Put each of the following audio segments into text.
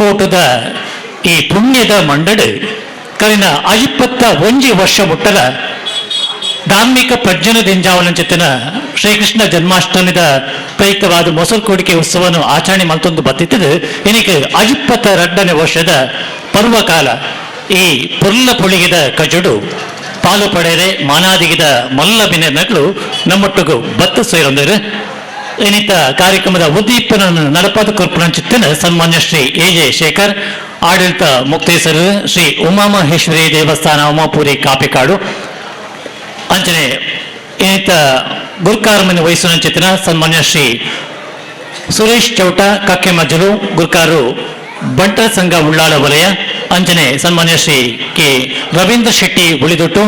ಮೊಸರುಕೋಟದ ಈ ಪುಣ್ಯದ ಮಂಡಡು ಕರಿನ 51 ವರ್ಷ ಮುಟ್ಟಲ ಧಾರ್ಮಿಕ ಪ್ರಜ್ಞನ ದಿಂಜಾವನಂಚಿತ್ತಿನ ಶ್ರೀಕೃಷ್ಣ ಜನ್ಮಾಷ್ಟಮಿದ ಪ್ರಯುಕ್ತವಾದ ಮೊಸರು ಕೋಡಿಕೆ ಉತ್ಸವವನ್ನು ಆಚರಣೆ ಮಲ್ತೊಂದು ಬತ್ತಿತ್ತದು. ಇನಿಕ್ 52ನೇ ವರ್ಷದ ಪರ್ವಕಾಲ. ಈ ಪುರ್ಲ ಪುಳಿಗಿದ ಕಜುಡು ಪಾಲು ಪಡೆರೆ ಮಾನಾದಿಗಿದ ಮಲ್ಲ ಬಿನೆನಗಳು ನಮ್ಮೊಟ್ಟಿಗೂ ಬತ್ತು ಸೇರೊಂದರು. ಇನ್ನಿತ ಕಾರ್ಯಕ್ರಮದ ಉದ್ದೀಪನ ನಡಪಾದ ಕೊರ್ಪುನಂಚಿತ್ತಿನ ಸನ್ಮಾನ್ಯ ಶ್ರೀ ಎ ಜೆ ಶೇಖರ್, ಆಡಳಿತ ಮುಕ್ತೇಸರು, ಶ್ರೀ ಉಮಾಮಹೇಶ್ವರಿ ದೇವಸ್ಥಾನ, ಉಮಾಪುರಿ, ಕಾಪಿಕಾಡು. ಅಂಚನೆ ಇನ್ನಿತ ಗುರ್ಕಾರ್ಮನೆ ವಹಿಸುವಂಚಿತ್ತಿನ ಸನ್ಮಾನ್ಯ ಶ್ರೀ ಸುರೇಶ್ ಚೌಟ ಕಕ್ಕೆ ಮಜ್ಜಲು, ಗುರ್ಕಾರು, ಬಂಟರ ಸಂಘ ಉಳ್ಳಾಲ ವಲಯ. ಅಂಚನೆ ಸನ್ಮಾನ್ಯ ಶ್ರೀ ಕೆ ರವೀಂದ್ರ ಶೆಟ್ಟಿ ಉಳಿದೊಟ್ಟು,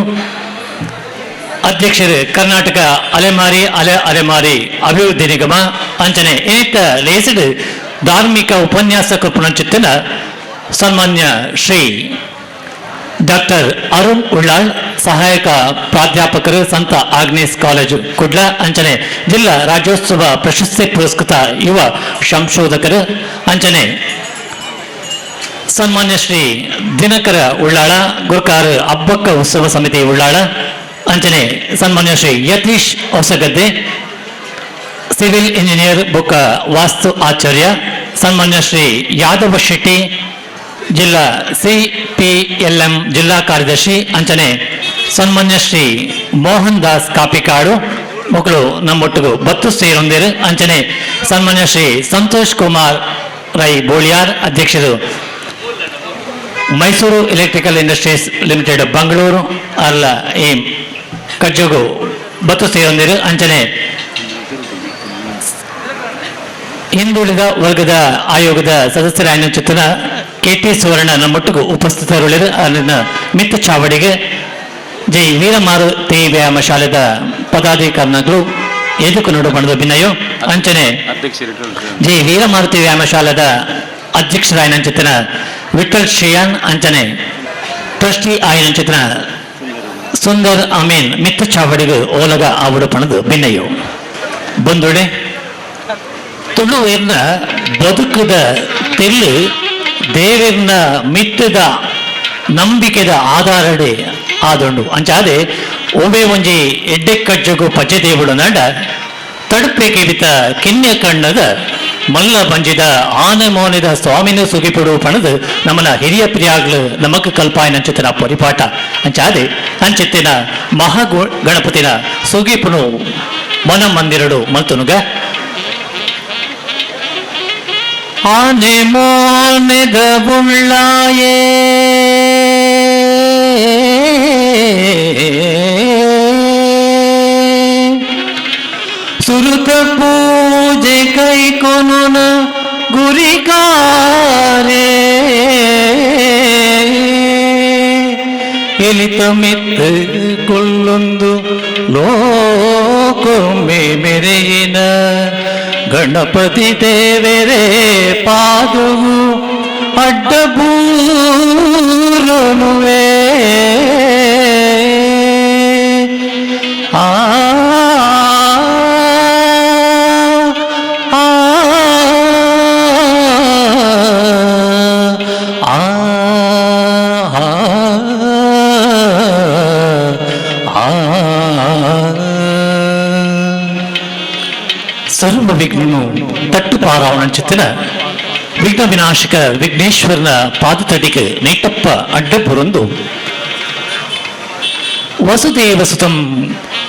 ಅಧ್ಯಕ್ಷರು, ಕರ್ನಾಟಕ ಅಲೆಮಾರಿ ಅಲೆ ಅಲೆಮಾರಿ ಅಭಿವೃದ್ಧಿ ನಿಗಮ. ಅಂಚನೆ ಇನ್ನಿತ ಲೇಸಿಡ್ ಧಾರ್ಮಿಕ ಉಪನ್ಯಾಸ ಕೊರ್ಪುನಂಚಿತ್ತಿನ ಸನ್ಮಾನ್ಯ ಶ್ರೀ ಡಾಕ್ಟರ್ ಅರುಣ್ ಉಳ್ಳಾಳ್, ಸಹಾಯಕ ಪ್ರಾಧ್ಯಾಪಕರು, ಸಂತ ಆಗ್ನೇಸ್ ಕಾಲೇಜು, ಕುಡ್ಲ. ಅಂಚನೆ ಜಿಲ್ಲಾ ರಾಜ್ಯೋತ್ಸವ ಪ್ರಶಸ್ತಿ ಪುರಸ್ಕೃತ ಯುವ ಸಂಶೋಧಕರು. ಅಂಚನೆ ಸನ್ಮಾನ್ಯ ಶ್ರೀ ದಿನಕರ ಉಳ್ಳಾಳ, ಗುರುಕಾರ, ಅಬ್ಬಕ್ಕ ಉತ್ಸವ ಸಮಿತಿ, ಉಳ್ಳಾಳ. ಅಂಚನೆ ಸನ್ಮಾನ್ಯ ಶ್ರೀ ಯತೀಶ್ ಹೊಸಗದ್ದೆ, ಸಿವಿಲ್ ಇಂಜಿನಿಯರ್ ಬೊಕ್ಕ ವಾಸ್ತು ಆಚಾರ್ಯ. ಸನ್ಮಾನ್ಯ ಶ್ರೀ ಯಾದವ ಶೆಟ್ಟಿ, ಜಿಲ್ಲಾ ಸಿಪಿಎಲ್ಎಂ ಜಿಲ್ಲಾ ಕಾರ್ಯದರ್ಶಿ. ಅಂಚನೆ ಸನ್ಮಾನ್ಯ ಶ್ರೀ ಮೋಹನ್ ದಾಸ್ ಕಾಪಿಕಾಡು ಮಕ್ಕಳು ನಮ್ಮೊಟ್ಟಿಗೂ ಬತ್ತು ಸೇರೊಂದಿರು. ಅಂಚನೆ ಸನ್ಮಾನ್ಯ ಶ್ರೀ ಸಂತೋಷ್ ಕುಮಾರ್ ರೈ ಬೋಳಿಯಾರ್, ಅಧ್ಯಕ್ಷರು, ಮೈಸೂರು ಎಲೆಕ್ಟ್ರಿಕಲ್ ಇಂಡಸ್ಟ್ರೀಸ್ ಲಿಮಿಟೆಡ್, ಬಂಗಳೂರು ಅಲ್ಲ ಈ ಕಜ್ಜಗು ಬತ್ತು ಸೇರೊಂದಿರು. ಅಂಚನೆ ಹಿಂದುಳಿದ ವರ್ಗದ ಆಯೋಗದ ಸದಸ್ಯರಾಯನ ಚಿತ್ತನ ಕೆ ಟಿ ಸುವರ್ಣ ನಮ್ಮೊಟ್ಟಿಗೂ ಉಪಸ್ಥಿತರುಳಿರು. ಅಲ್ಲಿನ ಮಿತ್ತ ಚಾವಡಿಗೆ ಜೈ ವೀರಮಾರುತಿ ವ್ಯಾಯಾಮ ಶಾಲೆದ ಪದಾಧಿಕಾರಿಗಳು ಎದುಕು ನೋಡು ಬಣದ ಬಿನ್ನಯೋ. ಅಂಚನೆ ಜೈ ವೀರಮಾರುತಿ ವ್ಯಾಯಾಮ ಶಾಲೆದ ಅಧ್ಯಕ್ಷರಾಯನಂಚಿತನ ವಿಠಲ್ ಶ್ರೇಯಾನ್, ಅಂಚನೆ ಟ್ರಸ್ಟಿ ಆಯನಂಚಿತನ ಸುಂದರ್ ಅಮೀನ್ ಮಿತ್ತ ಚಾವಡಿಗೆ ಓಲಗ ಆವಡು ಪಣದು ಬಿನ್ನಯೋ. ಬಂದೊಡೆ, ತುಳುವೇರ್ನ ಬದುಕುದ ತೆಲ್ಲು ದೇವೆರ್ನ ಮಿತ್ತದ ನಂಬಿಕೆದ ಆಧಾರಡೆ ಆದೊಂಡು. ಅಂಚಾದೆ ಒಬೆ ಒಂಜಿ ಎಡ್ಡೆ ಕಜ್ಜಗು ಪಜ್ಜೆ ದೇವುಡು ನಡ ತಡುಪೆ ಕೆಬಿತ ಕಿನ್ಯ ಕಣ್ಣದ ಮಲ್ಲ ಬಂಜಿದ ಆನೆ ಮೋನೆದ ಸ್ವಾಮಿನ ಸುಗಿಪುಡು ಪಣದು ನಮ್ಮನ ಹಿರಿಯ ಪ್ರಿಯಾಗ್ಲು ನಮಕ್ ಕಲ್ಪಾಯನಂಚಿತನ ಪರಿಪಾಠ. ಅಂಚಾದೆ ಅಂಚಿತ್ತಿನ ಮಹಾ ಗಣಪತಿನ ಸುಗಿಪುನು ಮನ ಮಂದಿರಡು ಮಲ್ತುನುಗ. ಆನೆ ಮೋನೆದ ಬುಳ್ಳಾಯೇ, ಸುರುತ ಪೂಜೆ ಕೈ ಕೊನುನ ಗುರಿಕಾರೆ, ಎಲಿತ ಮಿತ್ತ ಕುಳ್ಳೊಂದು ಲೋಕೊಮ್ಮೆ ಮೆರೆಯಿನ ಗಣಪತಿ ದೇವರೇ ಪಾದವು ಅಡ್ಡಬೂರನುವೆ. ಆ ಆ ಆ ಆ. ಸರ್ವ ವಿಘ್ನನು ತಟ್ಟುಪಾರಾವಣಂಚಿತ್ತಿನ ವಿಘ್ನ ವಿನಾಶಕ ವಿಘ್ನೇಶ್ವರನ ಪಾದತಡಿಗೆ ನೈಟಪ್ಪ ಅಡ್ಡಬುರೊಂದು, ವಸುದೇವ ಸುತಂ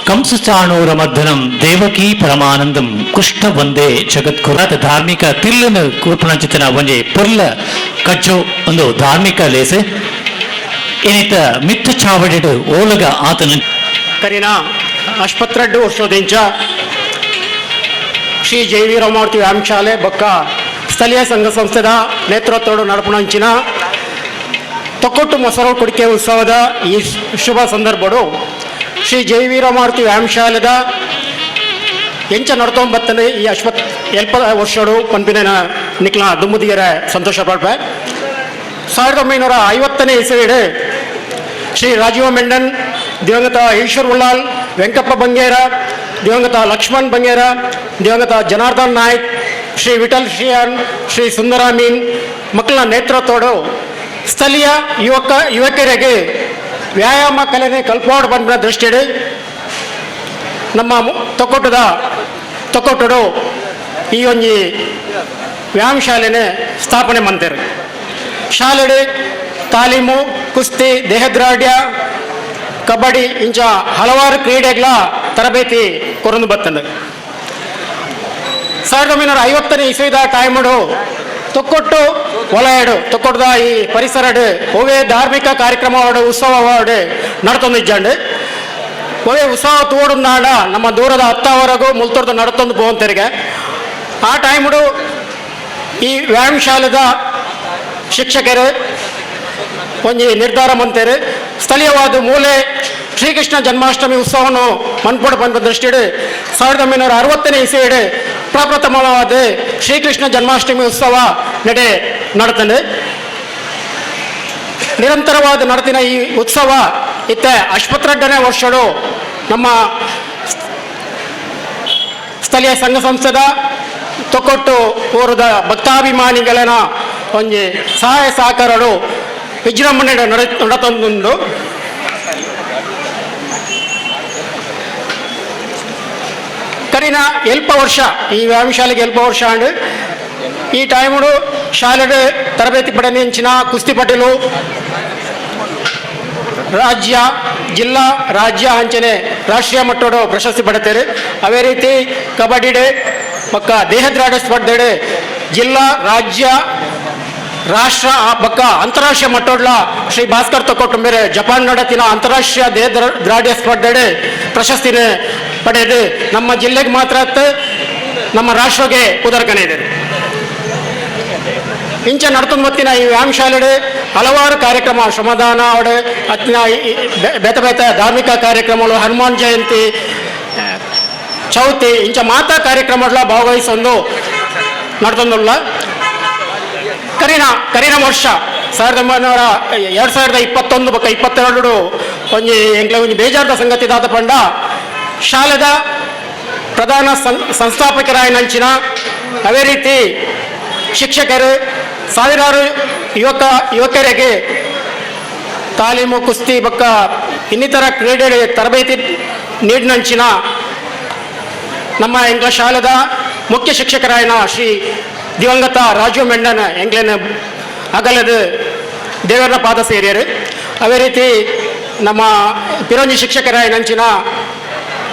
ಕಂಸಚಾಣೂರ ಮರ್ದನಂ ದೇವಕೀ ಪರಮಾನಂದಂ ಕೃಷ್ಣ ವಂದೇ ಜಗದ್ಗುರಾತ. ಧಾರ್ಮಿಕ ತಿಲ್ಲನ ಕೂರ್ಪಣಂಚಿತನ ಒಂಜಿ ಪೊರ್ಲ ಕಜ್ಜೋ ಒಂದು ಧಾರ್ಮಿಕ ಲೇಸೆ ಏನಿತ ಮಿತ್ತ ಚಾವಡಿಡು ಓಲಗ ಆತನ ಕರಿನ ಆಸ್ಪತ್ರೆಡ್ಡು ವರ್ಷೋದಿಂಚ ಶ್ರೀ ಜೈವೀರಮಾರುತಿ ವ್ಯಾಯಾಮ ಶಾಲೆ ಬೊಕ್ಕ ಸ್ಥಳೀಯ ಸಂಘ ಸಂಸ್ಥೆದ ನೇತೃತ್ವದ ನಡಪುಣಂಚಿನ ತೊಕ್ಕೊಟ್ಟು ಮೊಸರು ಕುಡಿಕೆ ಉತ್ಸವದ ಈ ಶುಭ ಸಂದರ್ಭಡು ಶ್ರೀ ಜೈವೀರಮಾರುತಿ ವ್ಯಾಯಾಮ ಶಾಲೆದ ಎಂಚ ನಡ್ಕೊಂಬತ್ತನೆ ಈ ಅಶ್ವತ್ ಎಲ್ಪ ವರ್ಷಡು ಪನ್ಪಿನ ನಿಕ್ಲ ದುಮ್ಮುದಿಯರ ಸಂತೋಷ ಪಡ್ಪೆ. 1950ನೇ ಇಸವಿಡು ಶ್ರೀ ರಾಜೀವ ಮೆಂಡನ್, ದಿವಂಗತ ಈಶ್ವರ್ ಉಳ್ಳಾಲ್, ವೆಂಕಪ್ಪ ಬಂಗೇರ, ದಿವಂಗತ ಲಕ್ಷ್ಮಣ್ ಬಂಗೇರ, ದಿವಂಗತ Janardhan Naik, Shri Vithal Shriyan, Shri ಸುಂದರ ಮೀನ್ ಮಕ್ಕಳ ನೇತೃತ್ವಡು ಸ್ಥಳೀಯ ಯುವಕರಿಗೆ ವ್ಯಾಯಾಮ ಕಲೆನೆ ಕಲ್ಪೋಡು ಬಂದ ದೃಷ್ಟಿಡು ನಮ್ಮ ತೊಕ್ಕೊಟ್ಟಡು ಈ ಒಂಜಿ ವ್ಯಾಯಾಮ ಶಾಲೆನೆ ಸ್ಥಾಪನೆ ಮಂತೆರ್. ಶಾಲೆಡು ತಾಲೀಮು, ಕುಸ್ತಿ, ದೇಹದ್ರಾಢ್ಯ, ಕಬಡ್ಡಿ ಇಂಚ ಹಲವಾರು ಕ್ರೀಡೆಗಳ ತರಬೇತಿ ಕೊರೊಂದು ಬತ್ತಂಡು. 1950ನೇ ಇಸವಿದ ಟೈಮುಡು ತೊಕ್ಕೊಟ್ಟು ವಲಯಡು ತೊಕ್ಕೊಟ್ಟದ ಈ ಪರಿಸರಡು ಒವೇ ಧಾರ್ಮಿಕ ಕಾರ್ಯಕ್ರಮ ಉತ್ಸವ ನಡತೊಂದಿಜ್ಜಂಡು. ಒವೇ ಉತ್ಸವ ತೋಡುಂದಾಂಡ ನಮ್ಮ ದೂರದ ಹತ್ತವರೆಗೂ ಮುಲ್ತೊರ್ದು ನಡತೊಂದು ಪೋವಂತೆರಿಗೆ. ಆ ಟೈಮುಡು ಈ ವ್ಯಾಯಾಮ ಶಾಲೆದ ಶಿಕ್ಷಕರು ಒಂಜಿ ನಿರ್ಧಾರ ಮಂತೆರ್. ಸ್ಥಳೀಯವಾದ ಮೂಲೆ ಶ್ರೀಕೃಷ್ಣ ಜನ್ಮಾಷ್ಟಮಿ ಉತ್ಸವವನ್ನು ಮನ್ಪೋಡು ಪನ್ಪ ದೃಷ್ಟಿಡ್ 1960ನೇ ಇಸವಿಡ್ ಪ್ರಪ್ರಥಮವಾದ ಶ್ರೀಕೃಷ್ಣ ಜನ್ಮಾಷ್ಟಮಿ ಉತ್ಸವ ನಡತಂಡು. ನಿರಂತರವಾದ ನಡತಿನ ಈ ಉತ್ಸವ ಇತ್ತ 52ನೇ ವರ್ಷಡು ನಮ್ಮ ಸ್ಥಳೀಯ ಸಂಘ ಸಂಸ್ಥೆದ ತೊಕ್ಕೊಟ್ಟು ಊರದ ಭಕ್ತಾಭಿಮಾನಿಗಳನ್ನ ಒಂಜಿ ಸಹಾಯ ಸಹಕಾರಡು ವಿಜೃಂಭಣೆ ನಡತೊಂದುಂಡು. ಕರಿನ ಎಲ್ಪ ವರ್ಷ ಈ ವ್ಯಾಯಾಮ ಶಾಲೆಗೆ ಎಲ್ಪ ವರ್ಷ ಅಂಡ್ ಈ ಟೈముಡು ಶಾಲೆಡು ತರಬೇತಿ ಪಡೆದಿಂಚಿನ ಕುಸ್ತಿಪಟುಲು ರಾಜ್ಯ, ಜಿಲ್ಲಾ, ರಾಜ್ಯ ಅಂಚನೆ ರಾಷ್ಟ್ರೀಯ ಮಟ್ಟಡು ಪ್ರಶಸ್ತಿ ಪಡೆತಾರೆ. ಅದೇ ರೀತಿ ಕಬಡ್ಡಿ ಬೊಕ್ಕ ದೇಹದ್ರಾಢ ಸ್ಪರ್ಧೆಡ್ ಜಿಲ್ಲಾ, ರಾಜ್ಯ, ರಾಷ್ಟ್ರ ಬೊಕ್ಕ ಅಂತಾರಾಷ್ಟ್ರೀಯ ಮಟ್ಟಡ್ಲ ಶ್ರೀ ಭಾಸ್ಕರ್ ತೊಕ್ಕೊಟ್ಟುಂಬೆರೆ ಜಪಾನ್ ನಡತಿನ ಅಂತಾರಾಷ್ಟ್ರೀಯ ದೇಹದ್ರಾಢ್ಯ ಸ್ಪರ್ಧೆಡ್ ಪ್ರಶಸ್ತಿನ ಪಡೆದು ನಮ್ಮ ಜಿಲ್ಲೆಗೆ ಮಾತ್ರ ನಮ್ಮ ರಾಷ್ಟ್ರಕ್ಕೆ ಉದರ್ಕನೆ ಇದೆ. ಇಂಚ ನಡ್ತೊಂದು ಬತ್ತಿನ ಈ ವ್ಯಾಯಾಮ ಶಾಲೆಡ್ ಹಲವಾರು ಕಾರ್ಯಕ್ರಮ, ಶ್ರಮದಾನ ಅವಡೆ ಅತ್ತಿನ ಬೇತೆ ಬೇತೆ ಧಾರ್ಮಿಕ ಕಾರ್ಯಕ್ರಮಗಳು, ಹನುಮಾನ್ ಜಯಂತಿ, ಚೌತಿ ಇಂಚ ಮಾತಾ ಕಾರ್ಯಕ್ರಮಗಳ ಭಾಗವಹಿಸೊಂದು ನಡ್ತೊಂದುಲ್ಲ. ಕರಿನ ಕರಿನ ವರ್ಷ 2021 ಬೊಕ್ಕ 22 ಒಂಜಿ ಎಂಕ್ಲೆ ಒಂಜಿ ಬೇಜಾರದ ಸಂಗತಿ ದಾದ ಪಂಡ ಶಾಲೆದ ಪ್ರಧಾನ ಸಂಸ್ಥಾಪಕರಾಯಿನಂಚಿನ ಅದೇ ರೀತಿ ಶಿಕ್ಷಕರು ಸಾವಿರಾರು ಯುವಕರಿಗೆ ತಾಲೀಮು, ಕುಸ್ತಿ ಬೊಕ್ಕ ಇನ್ನಿತರ ಕ್ರೀಡೆ ತರಬೇತಿ ನೀಡಿನಂಚಿನ ನಮ್ಮ ಎಂಕ್ಲ ಶಾಲೆದ ಮುಖ್ಯ ಶಿಕ್ಷಕರಾಯನ ಶ್ರೀ ದಿವಂಗತ ರಾಜು ಮೆಂಡನ್ ಎಂಕ್ಲೆನ ಅಗಲದ ದೇವರ ಪಾದ ಸೇರಿಯರು. ಅದೇ ರೀತಿ ನಮ್ಮ ಪಿರೋಂಜಿ ಶಿಕ್ಷಕರಾಯಿನಂಚಿನ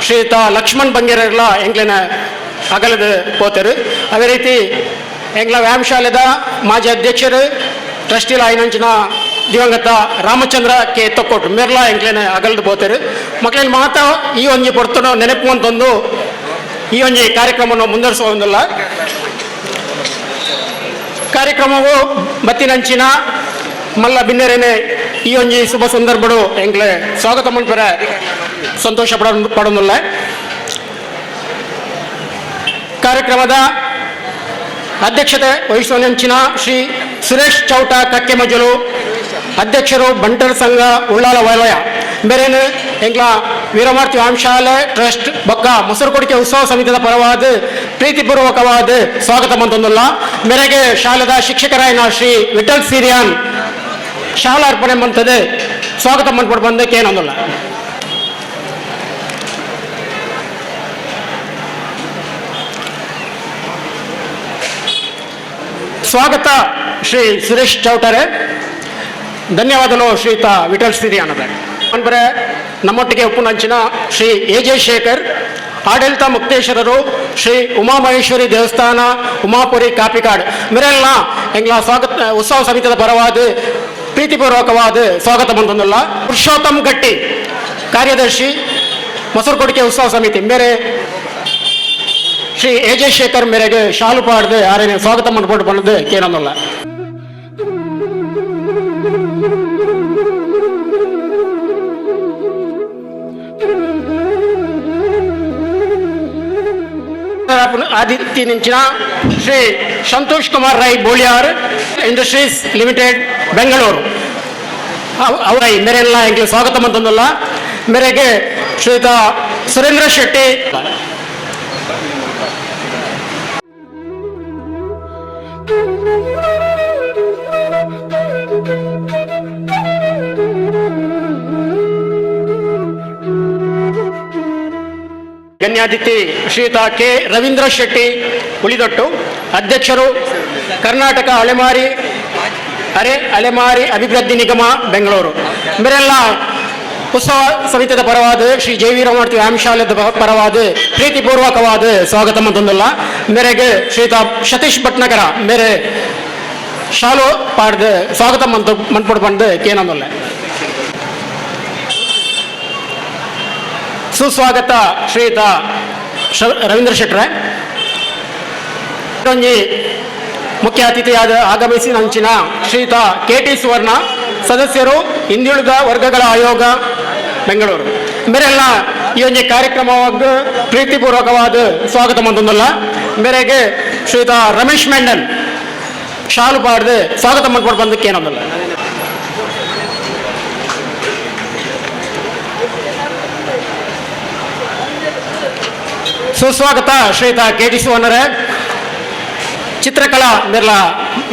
ಶ್ರೀಯುತ ಲಕ್ಷ್ಮಣ್ ಬಂಗೇರರ್ಲ ಎಂಕ್ಲೆನ ಅಗಲದ ಪೋತರು. ಅದೇ ರೀತಿ ಎಂಕ್ಲ ವ್ಯಾಯಾಮ ಶಾಲೆದ ಮಾಜಿ ಅಧ್ಯಕ್ಷರು ಟ್ರಸ್ಟಿಲ ಆಯಿನಂಚಿನ ದಿವಂಗತ ರಾಮಚಂದ್ರ ಕೆ ತೊಕ್ಕೊಟ್ಟು ಮೇರ್ಲಾ ಎಂಕ್ಲೆನ ಅಗಲದ ಪೋತರು. ಮಕ್ಕಳಲ್ಲಿ ಮಾತಾ ಈ ಒಂಜಿ ಪೊರ್ತುನು ನೆನಪು ಅಂತಂದು ಈ ಒಂಜಿ ಕಾರ್ಯಕ್ರಮವನ್ನು ಮುಂದುವರಿಸುವುದಿಲ್ಲ. ಕಾರ್ಯಕ್ರಮವು ಬತ್ತಿನಂಚಿನ ಮಲ್ಲ ಬಿನ್ನೆರೇನೆ ಈ ಒಂಜಿ ಶುಭ ಸಂದರ್ಭಡು ಎಂಕ್ಲೆ ಸ್ವಾಗತ ಮನ್ಪೆರೆ ಸಂತೋಷ ಪಡೊಂದುಲ್ಲ. ಕಾರ್ಯಕ್ರಮದ ಅಧ್ಯಕ್ಷತೆ ವಹಿಸುವನಂಚಿನ ಶ್ರೀ ಸುರೇಶ್ ಚೌಟ ಕಕ್ಕೆಮಜಲು, ಅಧ್ಯಕ್ಷರು ಬಂಟರ ಸಂಘ ಉಳ್ಳಾಲ ವಲಯ ಮೇರೇನು ಎಂಕ್ಲ ವೀರಮಾರ್ತಿ ವ್ಯಾಯಾಮ ಟ್ರಸ್ಟ್ ಬೊಕ್ಕ ಮೊಸರು ಉತ್ಸವ ಸಮಿತಿಯ ಪರವಾದ ಪ್ರೀತಿಪೂರ್ವಕವಾದ ಸ್ವಾಗತ ಮಂತೊಂದುಲ್ಲ. ಮೇರೆಗೆ ಶಾಲೆದ ಶಿಕ್ಷಕರಾಯನ ಶ್ರೀ ವಿಠಲ್ ಸಿರಿಯಾನ್ ಶಾಲಾ ಅರ್ಪಣೆ ಮಂತದೆ ಸ್ವಾಗತ ಮನ್ಪಡ್ ಬಂದಕ್ಕೆ ಏನೊಂದುಲ್ಲ. ಸ್ವಾಗತ ಶ್ರೀ ಸುರೇಶ್ ಚೌಟರೆ, ಧನ್ಯವಾದಗಳು ಶ್ರೀಯುತ ವಿಠಲ್ ಸಿರಿಯಾನದ. ಅಂದರೆ ನಮ್ಮೊಟ್ಟಿಗೆ ಉಪ್ಪುನಂಚಿನ ಶ್ರೀ ಎ ಜೆ ಶೇಖರ್, ಆಡಳಿತ ಮುಕ್ತೇಶ್ವರರು ಶ್ರೀ ಉಮಾಮಹೇಶ್ವರಿ ದೇವಸ್ಥಾನ ಉಮಾಪುರಿ ಕಾಪಿಕಾಡ್ ಮಿರೆಲ್ಲ ಎಂಗ್ಲ ಸ್ವಾಗತ ಉತ್ಸವ ಸಮಿತಿಯ ಪರವಾದ ಪ್ರೀತಿಪೂರ್ವಕವಾದ ಸ್ವಾಗತ ಬಂತಂದಲ್ಲ. ಪುರುಷೋತ್ತಮ್ ಗಟ್ಟಿ ಕಾರ್ಯದರ್ಶಿ ಮೊಸರು ಕೊಡಿಕೆ ಉತ್ಸವ ಸಮಿತಿ ಮೇರೆ ಶ್ರೀ ಎ ಜೆ ಶೇಖರ್ ಮೇರೆಗೆ ಶಾಲು ಪಾಡ್ದು ಆರೇನೆ ಸ್ವಾಗತ ಮಾಡ್ಕೊಂಡು ಬಂದದ್ದು ಕೇನೊಂದಲ್ಲ. ಆದಿತ್ಯನಿಂಚಿನ ಶ್ರೀ ಸಂತೋಷ್ ಕುಮಾರ್ ರೈ ಬೋಳಿಯಾರ್ ಇಂಡಸ್ಟ್ರೀಸ್ ಲಿಮಿಟೆಡ್ ಬೆಂಗಳೂರು ಅವರ ಮೇರೆಲ್ಲ ಎಂಗ್ಲಿ ಸ್ವಾಗತ ಮಂತಂದಲ್ಲ. ಮೇರೆಗೆ ಶ್ರೀಯುತ ಸುರೇಂದ್ರ ಶೆಟ್ಟಿ. ಗಣ್ಯಾತಿಥಿ ಶ್ರೀಯುತ ಕೆ ರವೀಂದ್ರ ಶೆಟ್ಟಿ ಉಳಿದೊಟ್ಟು, ಅಧ್ಯಕ್ಷರು ಕರ್ನಾಟಕ ಅಲೆಮಾರಿ ಅರೆ ಅಲೆಮಾರಿ ಅಭಿವೃದ್ಧಿ ನಿಗಮ ಬೆಂಗಳೂರು. ಇವರೆಲ್ಲ ಉತ್ಸವ ಸಮಿತಿಯ ಪರವಾದ ಶ್ರೀ ಜೆ ವಿ ರಮಾವತಿ ವ್ಯಾಯಾಮಶಾಲೆದ ಪರವಾದ ಪ್ರೀತಿಪೂರ್ವಕವಾದ ಸ್ವಾಗತ ಮಂತೊಂದುಲ್ಲ. ಮೇರೆಗೆ ಶ್ರೀಯುತ ಸತೀಶ್ ಭಟ್ನಗರ ಮೇರೆ ಶಾಲು ಪಾಡ್ದು ಸ್ವಾಗತ ಮಂತು ಮನ್ಪುಡು ಪಂಡು ಕೇನೊಂದುಲ್ಲ. ಸುಸ್ವಾಗತ ಶ್ರೀಯುತ ರವೀಂದ್ರ ಶೆಟ್ರೆ. ಒಂಜಿ ಮುಖ್ಯ ಅತಿಥಿಯಾದ ಆಗಮಿಸಿ ನಂಚಿನ ಶ್ರೀಯುತ ಕೆ ಟಿ ಸುವರ್ಣ, ಸದಸ್ಯರು, ಹಿಂದುಳಿದ ವರ್ಗಗಳ ಆಯೋಗ ಬೆಂಗಳೂರು. ಮೇರೆಲ್ಲ ಈ ಒಂದು ಕಾರ್ಯಕ್ರಮವಾಗಿ ಪ್ರೀತಿಪೂರ್ವಕವಾದ ಸ್ವಾಗತ ಮಂತೊಂದುಲ್ಲ. ಮೇರೆಗೆ ಶ್ರೀಯುತ ರಮೇಶ್ ಮೆಂಡನ್ ಶಾಲು ಪಾಡ್ದು ಸ್ವಾಗತ ಮನ್ಪೊಡು ಬಂದಕ್ಕೆ ಏನೊಂದಲ್ಲ. ಸುಸ್ವಾಗತ ಶ್ರೀಯುತ ಕೆ ಟಿ ಸುವರ್ಣರೇ. ಚಿತ್ರಕಲಾ ಮಿರ್ಲಾ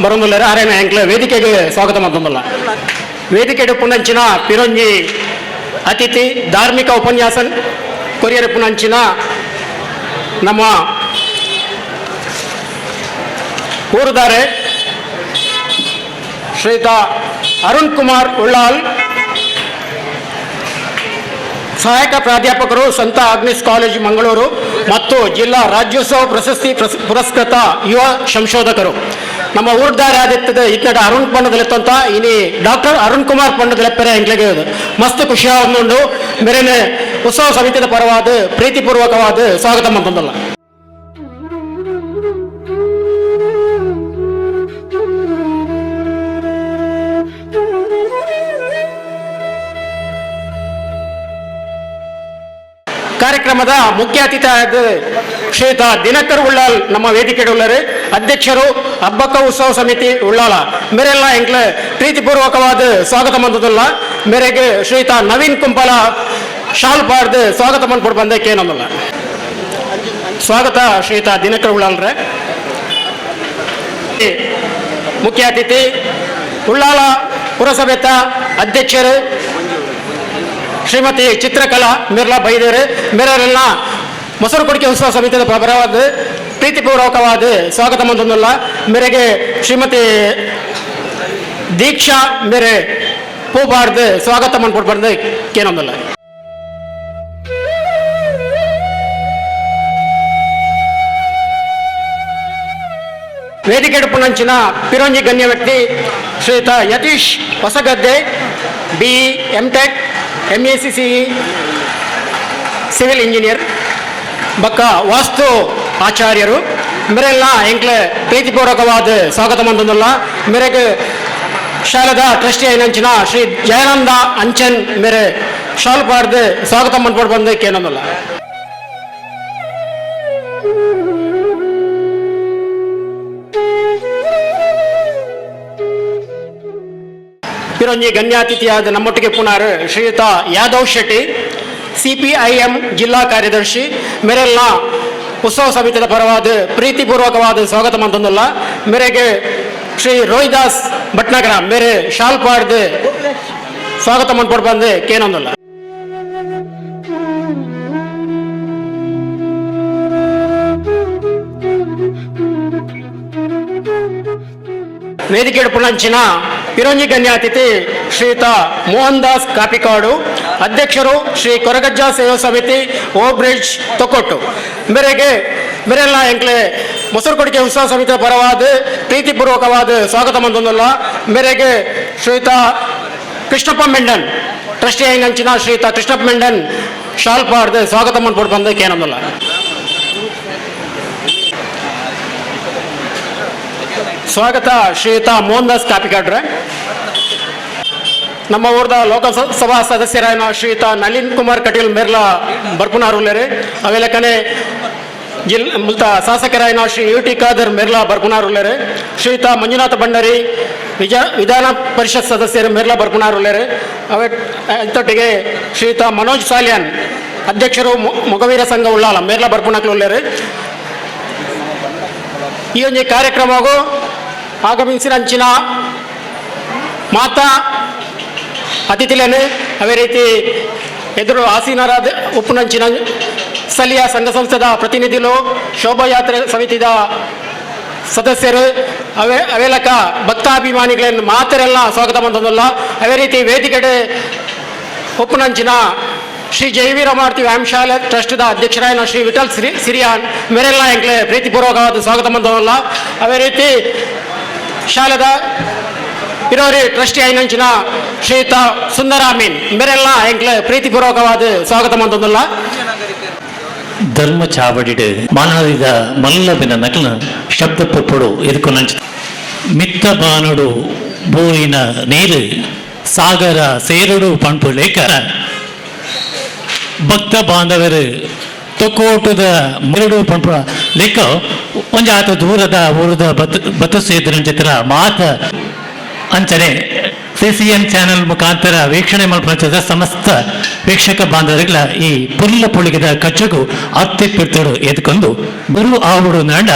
ಬರೊಂದುಲ್ಲೆರ್, ಆರೆನ ಎಂಕ್ಲ ವೇದಿಕೆಗೆ ಸ್ವಾಗತ ಮಂತೊಂದುಲ್ಲ. ವೇದಿಕೆ ಪುನಂಚಿನ ಪಿರೊಂಜಿ ಅತಿಥಿ ಧಾರ್ಮಿಕ ಉಪನ್ಯಾಸ ಕೊರಿಯರ್ ಪುನಂಚಿನ ನಮ್ಮ ಊರುದಾರೆ ಶ್ರೀಯುತ ಅರುಣ್ ಕುಮಾರ್ ಉಳ್ಳಾಲ್, ಸಹಾಯಕ ಪ್ರಾಧ್ಯಾಪಕರು, ಸಂತ ಆಗ್ನೆಸ್ ಕಾಲೇಜ್ ಮಂಗಳೂರು ಮತ್ತು ಜಿಲ್ಲಾ ರಾಜ್ಯೋತ್ಸವ ಪ್ರಶಸ್ತಿ ಪುರಸ್ಕೃತ ಯುವ ಸಂಶೋಧಕರು. ನಮ್ಮ ಊರ್ದಾರೆ ಆದಿತ್ತದ ಇತ್ನಟ ಅರುಣ್ ಪಂಡದಲೆತ್ತಂತ ಇನಿ ಡಾಕ್ಟರ್ ಅರುಣ್ ಕುಮಾರ್ ಪಂಡದಲೆಪ್ಪರೆ ಎಂಕ್ಲೆಗೆ ಮಸ್ತ್ ಖುಷಿಯಾಗುಂಡು. ಮೇರೆನೆ ಉತ್ಸವ ಸಮಿತಿಯ ಪರವಾದ ಪ್ರೀತಿಪೂರ್ವಕವಾದ ಸ್ವಾಗತ ಮಂತೊಂದುಲ್ಲ. ಕಾರ್ಯಕ್ರಮದ ಮುಖ್ಯ ಅತಿಥಿಯಾದ ಶ್ರೀಯುತ ದಿನಕರ್ ಉಳ್ಳಾಲ್ ನಮ್ಮ ವೇದಿಕೆ ಉಳ್ಳಾರು, ಅಧ್ಯಕ್ಷರು, ಹಬ್ಬಕ್ಕ ಉತ್ಸವ ಸಮಿತಿ ಉಳ್ಳಾಲ. ಮೇರೆಲ್ಲ ಎಂಕ್ಲೆ ಪ್ರೀತಿಪೂರ್ವಕವಾದ ಸ್ವಾಗತ ಮಂತೊಂದುಲ್ಲ. ಮೇರೆಗೆ ಶ್ರೀಯುತ ನವೀನ್ ಕುಂಪಲ ಶಾಲ್ ಪಾಡ್ದು ಸ್ವಾಗತ ಮನ್ಪೊಡು ಬಂದಕ್ಕೆ ಏನೊಂದಲ್ಲ. ಸ್ವಾಗತ ಶ್ರೀಯುತ ದಿನಕರ್ ಉಳ್ಳಾಲ್ರೆ. ಮುಖ್ಯ ಅತಿಥಿ ಉಳ್ಳಾಲ ಪುರಸಭೆತ ಅಧ್ಯಕ್ಷರು ಶ್ರೀಮತಿ ಚಿತ್ರಕಲಾ ಮಿರ್ಲಾ ಬೈದೇರು ಮೇರೆಲ್ಲ ಮೊಸರು ಕೊಡಿಕೆ ಉತ್ಸವ ಸಮಿತಿಯ ಪರವಾದ ಪ್ರೀತಿಪೂರ್ವಕವಾದ ಸ್ವಾಗತ ಮಂತೊಂದುಲ್ಲ. ಮೇರೆಗೆ ಶ್ರೀಮತಿ ದೀಕ್ಷಾ ಮೇರೆ ಪೂಬಾರ್ದು ಸ್ವಾಗತ ಮನ್ಪೊಡು ಬಂದು ಕೇನೊಂದುಲ್ಲ. ವೇದಿಕೆ ಪುನಂಚಿನ ಪಿರೋಂಜಿ ಗಣ್ಯ ವ್ಯಕ್ತಿ ಶ್ರೀಯುತ Yathish Hosagadde, B M tech, M A C C civil engineer ಬಕ್ಕ ವಾಸ್ತು ಆಚಾರ್ಯರು. ಮೇರೆಲ್ಲ ಎಂಕ್ಲೆ ಪ್ರೀತಿಪೂರ್ವಕವಾದ ಸ್ವಾಗತ ಮಂತೊಂದುಲ್ಲ. ಮೇರೆಗೆ ಶಾಲೆದ ಟ್ರಸ್ಟಿ ಐನಂಚಿನ ಶ್ರೀ ಜಯಾನಂದ ಅಂಚನ್ ಮೇರೆ ಶಾಲು ಪಾಡ್ದು ಸ್ವಾಗತ ಮನ್ಪೊಡು ಬಂದು ಕೇನೊಂದುಲ್ಲ. ಪಿರೊಂಜಿ ಗಣ್ಯಾತಿಥಿಯಾದ ನಮ್ಮೊಟ್ಟಿಗೆ ಪುನಾರ್ ಶ್ರೀಯುತ ಯಾದವ್ ಶೆಟ್ಟಿ, ಸಿಪಿಐಎಂ ಜಿಲ್ಲಾ ಕಾರ್ಯದರ್ಶಿ. ಮೇರೆಲ್ಲ ಉತ್ಸವ ಸಮಿತಿಯ ಪರವಾದ ಪ್ರೀತಿಪೂರ್ವಕವಾದ ಸ್ವಾಗತ ಮಂತೊಂದುಲ್ಲ. ಮೇರೆಗೆ ಶ್ರೀ ರೋಹಿದಾಸ್ ಭಟ್ನಗರ ಮೇರೆ ಶಾಲ್ ಪಾಡ್ದು ಸ್ವಾಗತ ಮನ್ಪೊಡು ಬಂದು ಕೇನೊಂದುಲ್ಲ. ವೇದಿಕೆ ಪುಣಂಚಿನ ಪಿರೋಂಜಿ ಗಣ್ಯಾತಿಥಿ ಶ್ರೀಯುತ ಮೋಹನ್ ದಾಸ್ ಕಾಪಿಕಾಡು, ಅಧ್ಯಕ್ಷರು, ಶ್ರೀ ಕೊರಗಜ್ಜ ಸೇವಾ ಸಮಿತಿ, ಓ ಬ್ರಿಡ್ಜ್, ತೊಕ್ಕೊಟ್ಟು. ಮೇರೆಗೆ ಮೇರೆಲ್ಲ ಎಂಕ್ಲೆ ಮೊಸರು ಕೊಡಿಕೆ ಉತ್ಸವ ಸಮಿತಿಯ ಪರವಾದ ಪ್ರೀತಿಪೂರ್ವಕವಾದ ಸ್ವಾಗತ ಮಂತೊಂದುಲ್ಲ. ಮೇರೆಗೆ ಶ್ರೀಯುತ ಕೃಷ್ಣಪ್ಪ ಮೆಂಡನ್, ಟ್ರಸ್ಟಿ ಅಂಚಿನ ಶ್ರೀಯುತ ಕೃಷ್ಣಪ್ಪ ಮೆಂಡನ್ ಶಾಲ್ ಪಾಡ್ದು ಸ್ವಾಗತ ಮನ್ಪೊಡು ಬಂದು ಕೇನೊಂದುಲ್ಲ. ಸ್ವಾಗತ ಶ್ರೀಯುತ ಮೋಹನ್ ದಾಸ್ ಕಾಪಿಕಾಡ್ರೆ. ನಮ್ಮ ಊರ್ದ ಲೋಕಸಭಾ ಸದಸ್ಯರಾದ ಶ್ರೀಯುತ ನಳಿನ್ ಕುಮಾರ್ ಕಟೀಲ್ ಮೇರ್ಲಾ ಬರ್ಪುನಾರುಲ್ಲೇರು. ಅವೆಲಕನೆ ಜಿಲ್ ಮುಲ್ತ ಶಾಸಕರಾಯನ ಶ್ರೀ ಯು ಟಿ ಖಾದರ್ ಮೇರ್ಲಾ ಬರ್ಪುನಾರುಲ್ಲೇರು. ಶ್ರೀಯುತ ಮಂಜುನಾಥ ಭಂಡಾರಿ ವಿಧಾನ ಪರಿಷತ್ ಸದಸ್ಯರು ಮೇರ್ಲಾ ಬರ್ಪುನಾರುಲ್ಲೇರು. ಅವೆ ಇಂತೊಟ್ಟಿಗೆ ಶ್ರೀಯುತ ಮನೋಜ್ ಸಾಲ್ಯಾನ್, ಅಧ್ಯಕ್ಷರು, ಮೊಗವೀರ ಸಂಘ ಉಳ್ಳಾಲ ಮೇರ್ಲಾ ಬರ್ಪುನಕ್ಲು. ಈ ಒಂದು ಕಾರ್ಯಕ್ರಮವು ಆಗಮಿಸಿನ ಅಂಚಿನ ಮಾತಾ ಅತಿಥಿಲೇನು, ಅದೇ ರೀತಿ ಎದುರು ಆಸೀನರಾದ ಉಪ್ಪುನಂಚಿನ ಸ್ಥಳೀಯ ಸಂಘ ಸಂಸ್ಥೆದ ಪ್ರತಿನಿಧಿಗಳು, ಶೋಭಾಯಾತ್ರೆ ಸಮಿತಿದ ಸದಸ್ಯರು, ಅವೇ ಅವೇಲಕ ಭಕ್ತಾಭಿಮಾನಿಗಳನ್ನು ಮಾತರೆಲ್ಲ ಸ್ವಾಗತ ಮಂತೊಂದುಲ್ಲ. ಅದೇ ರೀತಿ ವೇದಿಕೆಡೆ ಉಪ್ಪುನಂಚಿನ ಶ್ರೀ ಜಯವೀರ ಮಾರುತಿ ವ್ಯಾಯಾಮಶಾಲೆ ಟ್ರಸ್ಟ್ದ ಅಧ್ಯಕ್ಷರಾಯನ ಶ್ರೀ ವಿಠಲ್ ಸಿರಿ ಸಿರಿಯಾನ್ ಮೇರೆಲ್ಲ ಎಂಕ್ಲೆ ಪ್ರೀತಿಪೂರ್ವಕವಾದ ಸ್ವಾಗತ ಮಂತೊಂದುಲ್ಲ. ಅದೇ ರೀತಿ ಶಾಲೆದ ಇರೋರಿ ಟ್ರಸ್ಟಿ ಐನಂಚಿನ ಶ್ರೀಯುತ ಸುಂದರಾಮೀನ್ ಮೇರೆಲ್ಲ ಎಂಕ್ಲೆ ಪ್ರೀತಿಪೂರ್ವಕವಾದ ಸ್ವಾಗತ ಮಂತೊಂದುಲ್ಲ. ಧರ್ಮ ಚಾವಡಿಡು ಮಾನವಿದ ಮಲ್ಲಬಿನ ನಕಲ ಶಬ್ದ ಪೊಪ್ಪುಡು ಎದುಕು ಮಿತ್ತ ಬಾನುಡು ಬೋಯಿನ ನೀರು ಸಾಗರ ಸೇರುಡು ಪಂಪು ಲೇಖ ಭಕ್ತ ಬಾಂಧವರು ತೊಕ್ಕೋಟದ ಮುರುಡು ಪಂಪು ಲೆಕ್ಕ ಒಂಜಾತ ದೂರದ ಊರದ ಬತ್ ಬತ್ತ ಸೇದ್ರ ಮಾತ ಅಂಚನೆ ಸಿಸಿಎನ್ ಚಾನೆಲ್ ಮುಖಾಂತರ ವೀಕ್ಷಣೆ ಮಲ್ಪುನಂಚಿನ ಸಮಸ್ತ ವೀಕ್ಷಕ ಬಾಂಧವರಿಗಳ ಈ ಪುಲ್ಲ ಪುಳಿಗದ ಕಚ್ಚಗು ಅತ್ತಿ ಪಿರ್ತಡು ಎದ್ಕೊಂಡು ಗುರು ಆವುಡು ನಾಂಡ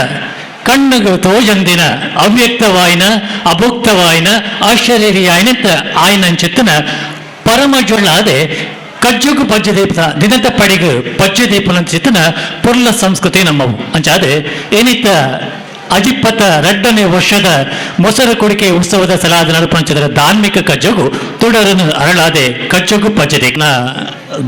ಕಣ್ಣುಗು ತೋಜಂದಿನ ಅವ್ಯಕ್ತವಾಯಿನ ಅಭುಕ್ತವಾಯಿನ ಆಶ್ಚರ್ಯಾಯಿನಂತ ಆಯ್ನಂಚಿತ್ತನ ಪರಮಜೊಳ್ಳಾದೆ ಕಜ್ಜುಗು ಪಜ್ಜದೀಪ ದಿನದ ಪಡಿಗು ಪಜ್ಜದೀಪನಂಚಿತ್ತನ ಪುರ್ಲ ಸಂಸ್ಕೃತಿ ನಮ್ಮವು. ಅಂಚಾದೆ ಏನಿತ್ತ ಅಜಿಪ್ಪತ್ತ ರಡ್ಡನೇ ವರ್ಷದ ಮೊಸರು ಕುಡಿಕೆ ಉತ್ಸವದ ಸಲಾದ ನಡುಪಂಚದರ ಧಾರ್ಮಿಕ ಕಜ್ಜಗು ತುಡರನ್ನು ಅರಳಾದೆ ಕಜ್ಜಗು ಪಜ್ಜದೆ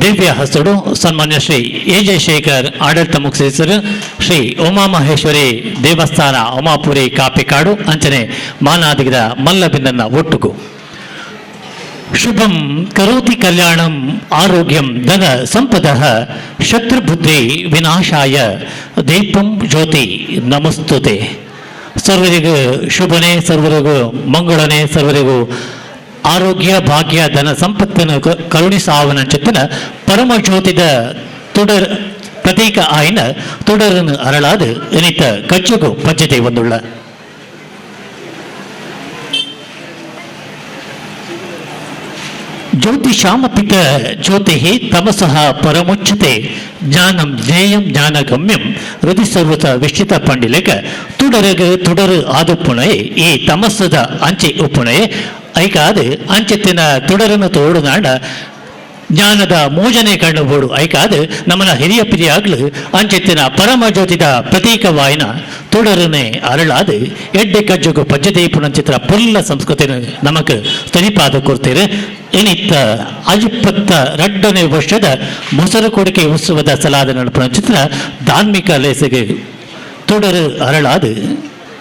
ದಿವ್ಯ ಹಸುಡು ಸನ್ಮಾನ್ಯ ಶ್ರೀ ಎ ಜೆ ಶೇಖರ್ ಆಡಳಿತ ಮುಖ್ಯಸ್ಥರು, ಶ್ರೀ ಉಮಾಮಹೇಶ್ವರಿ ದೇವಸ್ಥಾನ, ಉಮಾಪುರಿ, ಕಾಪಿಕಾಡು. ಅಂಚನೆ ಮಾನಾದಿಗದ ಮಲ್ಲಬಿಂದನ್ನ ಒಟ್ಟುಗು. ಶುಭಂ ಕರೋತಿ ಕಲ್ಯಾಣಂ ಆರೋಗ್ಯಂ ಧನ ಸಂಪದ ಶತ್ರುಬುದ್ಧಿ ವಿನಾಶಾಯ ದೀಪಂ ಜ್ಯೋತಿ ನಮಸ್ತುತೆ. ಸರ್ವರಿಗೂ ಶುಭನೆ, ಸರ್ವರಿಗೂ ಮಂಗಳನೆ, ಸರ್ವರಿಗೂ ಆರೋಗ್ಯ ಭಾಗ್ಯ ಧನ ಸಂಪತ್ತನ್ನು ಕರುಣಿಸಾವನ ಚಿತ್ತನ ಪರಮ ಜ್ಯೋತಿದ ತುಡರ್ ಪ್ರತೀಕ ಆಯ್ನ ತುಡರನ್ನು ಅರಳಾದು ಎನಿತ ಕಚ್ಚುಗು ಪಜ್ಜತೆ ಒಂದುಳ್ಳ. ಜ್ಯೋತಿಷಾಮಪಿತ ಜ್ಯೋತಿ ತಮಸಃ ಪರಮುಚ್ಯತೆ ಜ್ಞಾನಂ ಜ್ಞೇಯಂ ಜ್ಞಾನಗಮ್ಯಂ ಹೃದಯ ಸರ್ವತ ವಿಶ್ಚಿತ ಪಂಡಿಲೇಕ ತುಡರಗ ತುಡರು ಆದುಪ್ಪುಣೆ ಈ ತಮಸ್ಸದ ಅಂಚೆ ಉಪ್ಪುಣೆ ಐಕಾದು ಅಂಚೆತ್ತಿನ ತುಡರನ್ನು ತೋಡುನಾಡ ಜ್ಞಾನದ ಮೋಜನೆ ಕಣ್ಣು ಐಕಾದು ನಮ್ಮನ ಹಿರಿಯ ಪಿರಿಯಾಗ್ಲು ಅಂಚೆತ್ತಿನ ಪರಮ ಜ್ಯೋತಿದ ಪ್ರತೀಕವಾಯಿನ ತುಡರನೆ ಅರಳಾದು ಎಡ್ಡೆ ಕಜ್ಜುಗು ಪಜ್ಜದೀಪುನಂಚಿತ್ರ ಪುಲ್ಲ ಸಂಸ್ಕೃತಿನ ನಮಕ್ ತನಿಪಾದ ಕೊಡ್ತೀರಿ. ಏನಿತ್ತ ಅಜಿಪ್ಪತ್ತ ರಡ್ಡನೇ ವರ್ಷದ ಮೊಸರು ಕೊಡಿಕೆ ಉತ್ಸವದ ಸಲಾದ ನಡುಪುನಂಚಿತ್ರ ಧಾರ್ಮಿಕ ಲೇಸಿಗೆ ತುಡರು ಅರಳಾದು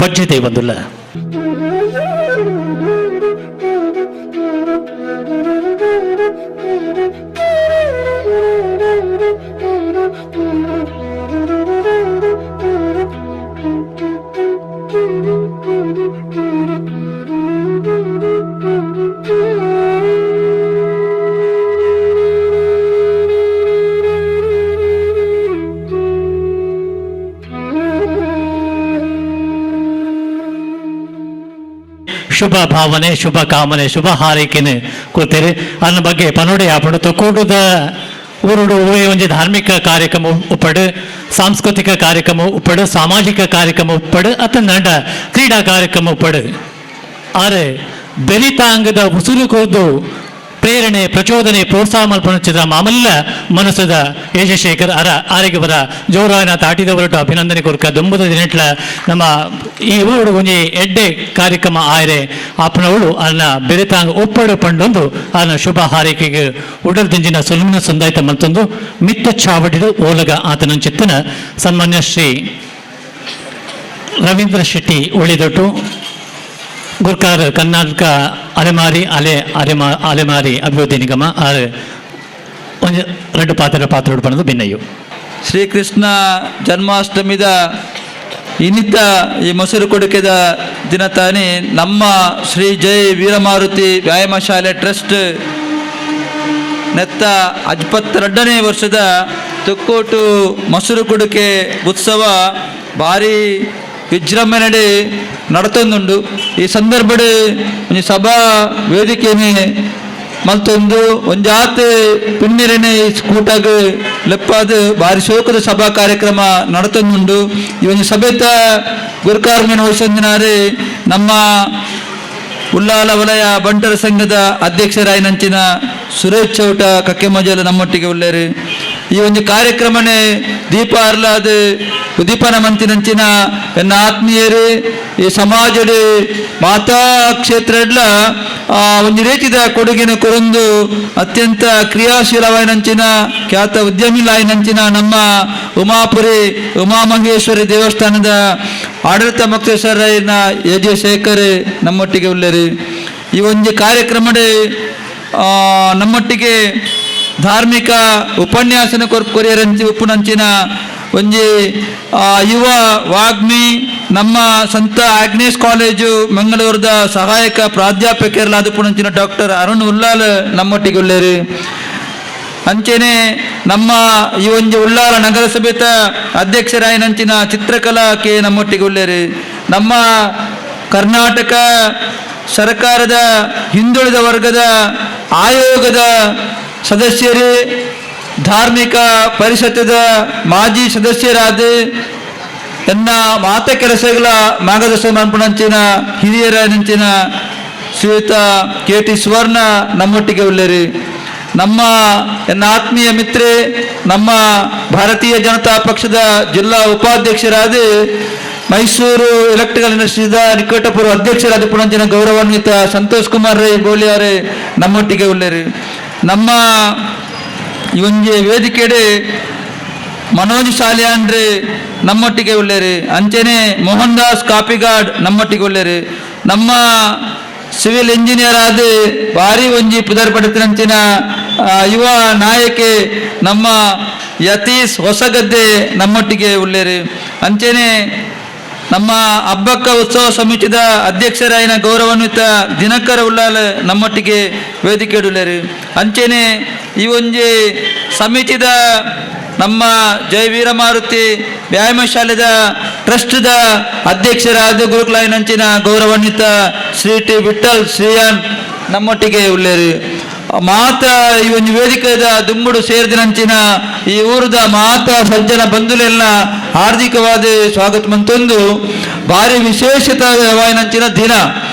ಪಜ್ಜತೆ ಬಂದುಲ್ಲ. ಶುಭ ಭಾವನೆ, ಶುಭ ಕಾಮನೆ, ಶುಭ ಹಾರೈಕೆನೆ ಕೊಡ್ತೇವೆ. ಅದನ್ನ ಬಗ್ಗೆ ಪನೋಡಿ ಆಪಡು ತೊಕ್ಕೋಟದ ಊರುಡು ಊರೇ ಒಂಜಿ ಧಾರ್ಮಿಕ ಕಾರ್ಯಕ್ರಮ ಉಪ್ಪಡು, ಸಾಂಸ್ಕೃತಿಕ ಕಾರ್ಯಕ್ರಮ ಉಪ್ಪಡು, ಸಾಮಾಜಿಕ ಕಾರ್ಯಕ್ರಮ ಉಪ್ಪಡು, ಅತ್ತ ನಡ ಕ್ರೀಡಾ ಕಾರ್ಯಕ್ರಮ ಉಪ್ಪಡು. ಆರೆ ಬೆರಿತಾಂಗದ ಉಸುರು ಕೊದ್ದು ಪ್ರೇರಣೆ, ಪ್ರಚೋದನೆ, ಪ್ರೋತ್ಸಾಹ ಮಲ್ಪುನಂಚಿನ ಮಾಮಲ್ಲ ಮನಸ್ಸದ ಯಶಶೇಖರ್ ಅರ ಆರಿಗೆ ಬರ ಜೋರಾನ ತಾಟಿದವರಟ್ಟು ಅಭಿನಂದನೆ ಕೊರ್ಕ. ದುಂಬುದ ದಿನಟ್ಲ ನಮ್ಮ ಈ ಊರುಡು ಒಂಜಿ ಎಡ್ಡೆ ಕಾರ್ಯಕ್ರಮ ಆಯ್ರೆ ಆಪನವಳು ಅನ್ನ ಬೆರೆತಾಂಗ ಒಪ್ಪಡು ಪಂಡೊಂದು ಅನ್ನ ಶುಭ ಹಾರೈಕೆಗೆ ಉಡಲ್ ದಿಂಜಿನ ಸುಲುಮಿನ ಸಂದಾಯ್ತ ಮತ್ತೊಂದು ಮಿತ್ತ ಚಾವಡಿಡು ಓಲಗ ಆತನಂಚಿತ್ತನ ಸನ್ಮಾನ್ಯ ಶ್ರೀ ರವೀಂದ್ರ ಶೆಟ್ಟಿ ಉಳಿದೊಟ್ಟು ಗುರ್ಕಾರ್, ಕರ್ನಾಟಕ ಅಲೆಮಾರಿ ಅಲೆ ಅಲೆಮಾ ಅಲೆಮಾರಿ ಅಭಿವೃದ್ಧಿ ನಿಗಮ ಆರ್ ಒಂದು ಎರಡು ಪಾತ್ರ ಪಾತ್ರ ಪಣದು ಭಿನ್ನಯ್ಯು. ಶ್ರೀಕೃಷ್ಣ ಜನ್ಮಾಷ್ಟಮಿದ ಇನ್ನಿತ ಈ ಮೊಸರು ಕೊಡುಕೆದ ದಿನ ತಾನೇ ನಮ್ಮ ಶ್ರೀ ಜೈ ವೀರಮಾರುತಿ ವ್ಯಾಯಾಮ ಶಾಲೆ ಟ್ರಸ್ಟ್ ನೆತ್ತ 52ನೇ ವರ್ಷದ ತುಕ್ಕೋಟು ಮೊಸರು ಕೊಡುಕೆ ಉತ್ಸವ ಭಾರಿ ವಿಜೃಂಭಣೆ ನಡತೊಂದುಂಡು. ಈ ಸಂದರ್ಭಡ್ ಒಂಜಿ ಸಭಾ ವೇದಿಕೆನೆ ಮಲ್ತೊಂದು ಒಂಜಾತ್ ಪುಣ್ಯರನೆ ಕೂಟಾಗ ಲೆಪ್ಪಾದ್ ಭಾರಿ ಶೋಕದ ಸಭಾ ಕಾರ್ಯಕ್ರಮ ನಡತೊಂದುಂಡು. ಈ ಒಂಜಿ ಸಭೆತ ಗುರುಕಾರ್ಮೇನ ವಹಿಸೊಂದಿನಾರು ನಮ್ಮ ಉಲ್ಲಾಲ ವಲಯ ಬಂಟರ ಸಂಘದ ಅಧ್ಯಕ್ಷರಾಯಿನಂಚಿನ ಸುರೇಶ್ ಚೌಟ ಕಕ್ಕೆಮಜಲ ನಮ್ಮೊಟ್ಟಿಗೆ ಉಳ್ಳೇರು. ಈ ಒಂದು ಕಾರ್ಯಕ್ರಮನೆ ದೀಪ ಅರ್ಲಾದ ಉದೀಪನ ಮಂತಿನಂಚಿನ ಎನ್ನ ಆತ್ಮೀಯರು ಈ ಸಮಾಜದ ಮಾತಾ ಕ್ಷೇತ್ರಡ್ಲ ಒಂದು ರೀತಿದ ಕೊಡುಗಿನ ಕೊರೊಂದು ಅತ್ಯಂತ ಕ್ರಿಯಾಶೀಲವಾಯಿನಂಚಿನ ಖ್ಯಾತ ಉದ್ಯಮಿಲಾಯಿನಂಚಿನ ನಮ್ಮ ಉಮಾಪುರಿ ಉಮಾಮಹೇಶ್ವರಿ ದೇವಸ್ಥಾನದ ಆಡಳಿತ ಮೊಕ್ತೇಶ್ವರನ ಎ ಜೆ ಶೇಖರ್ ನಮ್ಮೊಟ್ಟಿಗೆ ಉಳ್ಳೇರಿ. ಈ ಒಂದು ಕಾರ್ಯಕ್ರಮದ ನಮ್ಮೊಟ್ಟಿಗೆ ಧಾರ್ಮಿಕ ಉಪನ್ಯಾಸನ ಕೊರಿಯರಂಚಿ ಉಪ್ಪುನಂಚಿನ ಒಂಜಿ ಯುವ ವಾಗ್ಮಿ ನಮ್ಮ ಸಂತ ಆಗ್ನೇಸ್ ಕಾಲೇಜು ಮಂಗಳೂರದ ಸಹಾಯಕ ಪ್ರಾಧ್ಯಾಪಕರಾದ ಪುಣಂಚಿನ ಡಾಕ್ಟರ್ ಅರುಣ್ ಉಲ್ಲಾಲ್ ನಮ್ಮೊಟ್ಟಿಗೆ ಉಳ್ಳೇರಿ. ಅಂಚೆನೆ ನಮ್ಮ ಈ ಒಂಜಿ ಉಳ್ಳಾಲ ನಗರಸಭೆತ ಅಧ್ಯಕ್ಷರಾಯಿನಂಚಿನ ಚಿತ್ರಕಲಾ ಕೆ ನಮ್ಮೊಟ್ಟಿಗೆ ಉಳ್ಳೇರಿ. ನಮ್ಮ ಕರ್ನಾಟಕ ಸರ್ಕಾರದ ಹಿಂದುಳಿದ ವರ್ಗದ ಆಯೋಗದ ಸದಸ್ಯರು, ಧಾರ್ಮಿಕ ಪರಿಷತ್ತದ ಮಾಜಿ ಸದಸ್ಯರಾದ ಎನ್ನ ಮಾತ ಕೆಲಸಗಳ ಮಾರ್ಗದರ್ಶನ ಮನ್ಪುನಂಚಿನ ಹಿರಿಯರ ನಂಚಿನ ಶ್ರೀಯುತ ಕೆ ಟಿ ಸುವರ್ಣ ನಮ್ಮೊಟ್ಟಿಗೆ ಉಳ್ಳೇರಿ. ನಮ್ಮ ಎನ್ನ ಆತ್ಮೀಯ ಮಿತ್ರೆ, ನಮ್ಮ ಭಾರತೀಯ ಜನತಾ ಪಕ್ಷದ ಜಿಲ್ಲಾ ಉಪಾಧ್ಯಕ್ಷರಾದ ಮೈಸೂರು ಎಲೆಕ್ಟ್ರಿಕಲ್ ಇಂಡಸ್ಟ್ರೀದ ನಿಕಟಪೂರ್ವ ಅಧ್ಯಕ್ಷರಾದ ಪುಣಂಚಿನ ಗೌರವಾನ್ವಿತ ಸಂತೋಷ್ ಕುಮಾರ್ ರೈ ಗೋಲಿಯಾರೆ ನಮ್ಮೊಟ್ಟಿಗೆ ಉಳ್ಳೇರಿ. ನಮ್ಮ ಈ ಒಂಜಿ ವೇದಿಕೆಡೆ ಮನೋಜ್ ಸಾಲಿಯಾನ್ರೆ ನಮ್ಮೊಟ್ಟಿಗೆ ಉಳ್ಳೇರಿ. ಅಂಚೆನೆ ಮೋಹನ್ ದಾಸ್ ಕಾಪಿಗಾಡ್ ನಮ್ಮೊಟ್ಟಿಗೆ ಉಳ್ಳೇರಿ. ನಮ್ಮ ಸಿವಿಲ್ ಇಂಜಿನಿಯರ್ ಆದ ಭಾರಿ ಒಂಜಿ ಪುದರ್ ಪಡೆತಿನಂಚಿನ ಯುವ ನಾಯಕೆ ನಮ್ಮ ಯತೀಶ್ ಹೊಸಗದ್ದೆ ನಮ್ಮೊಟ್ಟಿಗೆ ಉಳ್ಳೇರಿ. ಅಂಚೆನೆ ನಮ್ಮ ಹಬ್ಬಕ್ಕ ಉತ್ಸವ ಸಮಿತಿದ ಅಧ್ಯಕ್ಷರಾಯಿನ ಗೌರವಾನ್ವಿತ ದಿನಕರ ಉಳ್ಳಾಲ್ ನಮ್ಮೊಟ್ಟಿಗೆ ವೇದಿಕೆ ಉಳ್ಳೇರಿ. ಅಂಚೆನೆ ಈ ಒಂಜಿ ಸಮಿತಿದ ನಮ್ಮ ಜಯ ವೀರಮಾರುತಿ ವ್ಯಾಯಾಮ ಶಾಲೆದ ಟ್ರಸ್ಟ್ದ ಅಧ್ಯಕ್ಷರಾದ ಗುರುಕುಲಾಯಿನಂಚಿನ ಗೌರವಾನ್ವಿತ ಶ್ರೀ ಟಿ ವಿಠಲ್ ಶ್ರೀಯಾನ್ ನಮ್ಮೊಟ್ಟಿಗೆ ಉಳ್ಳೇರಿ. ಮಾತ ಈ ಒಂದು ವೇದಿಕೆದ ದುಂಬುಡು ಸೇರಿದಿನಂಚಿನ ಈ ಊರದ ಮಾತ ಸಜ್ಜನ ಬಂಧುಲೆಲ್ಲ ಹಾರ್ದಿಕವಾದ ಸ್ವಾಗತ ಮಂತೊಂದು ಭಾರಿ ವಿಶೇಷತವಾಯಿನಂಚಿನ ದಿನ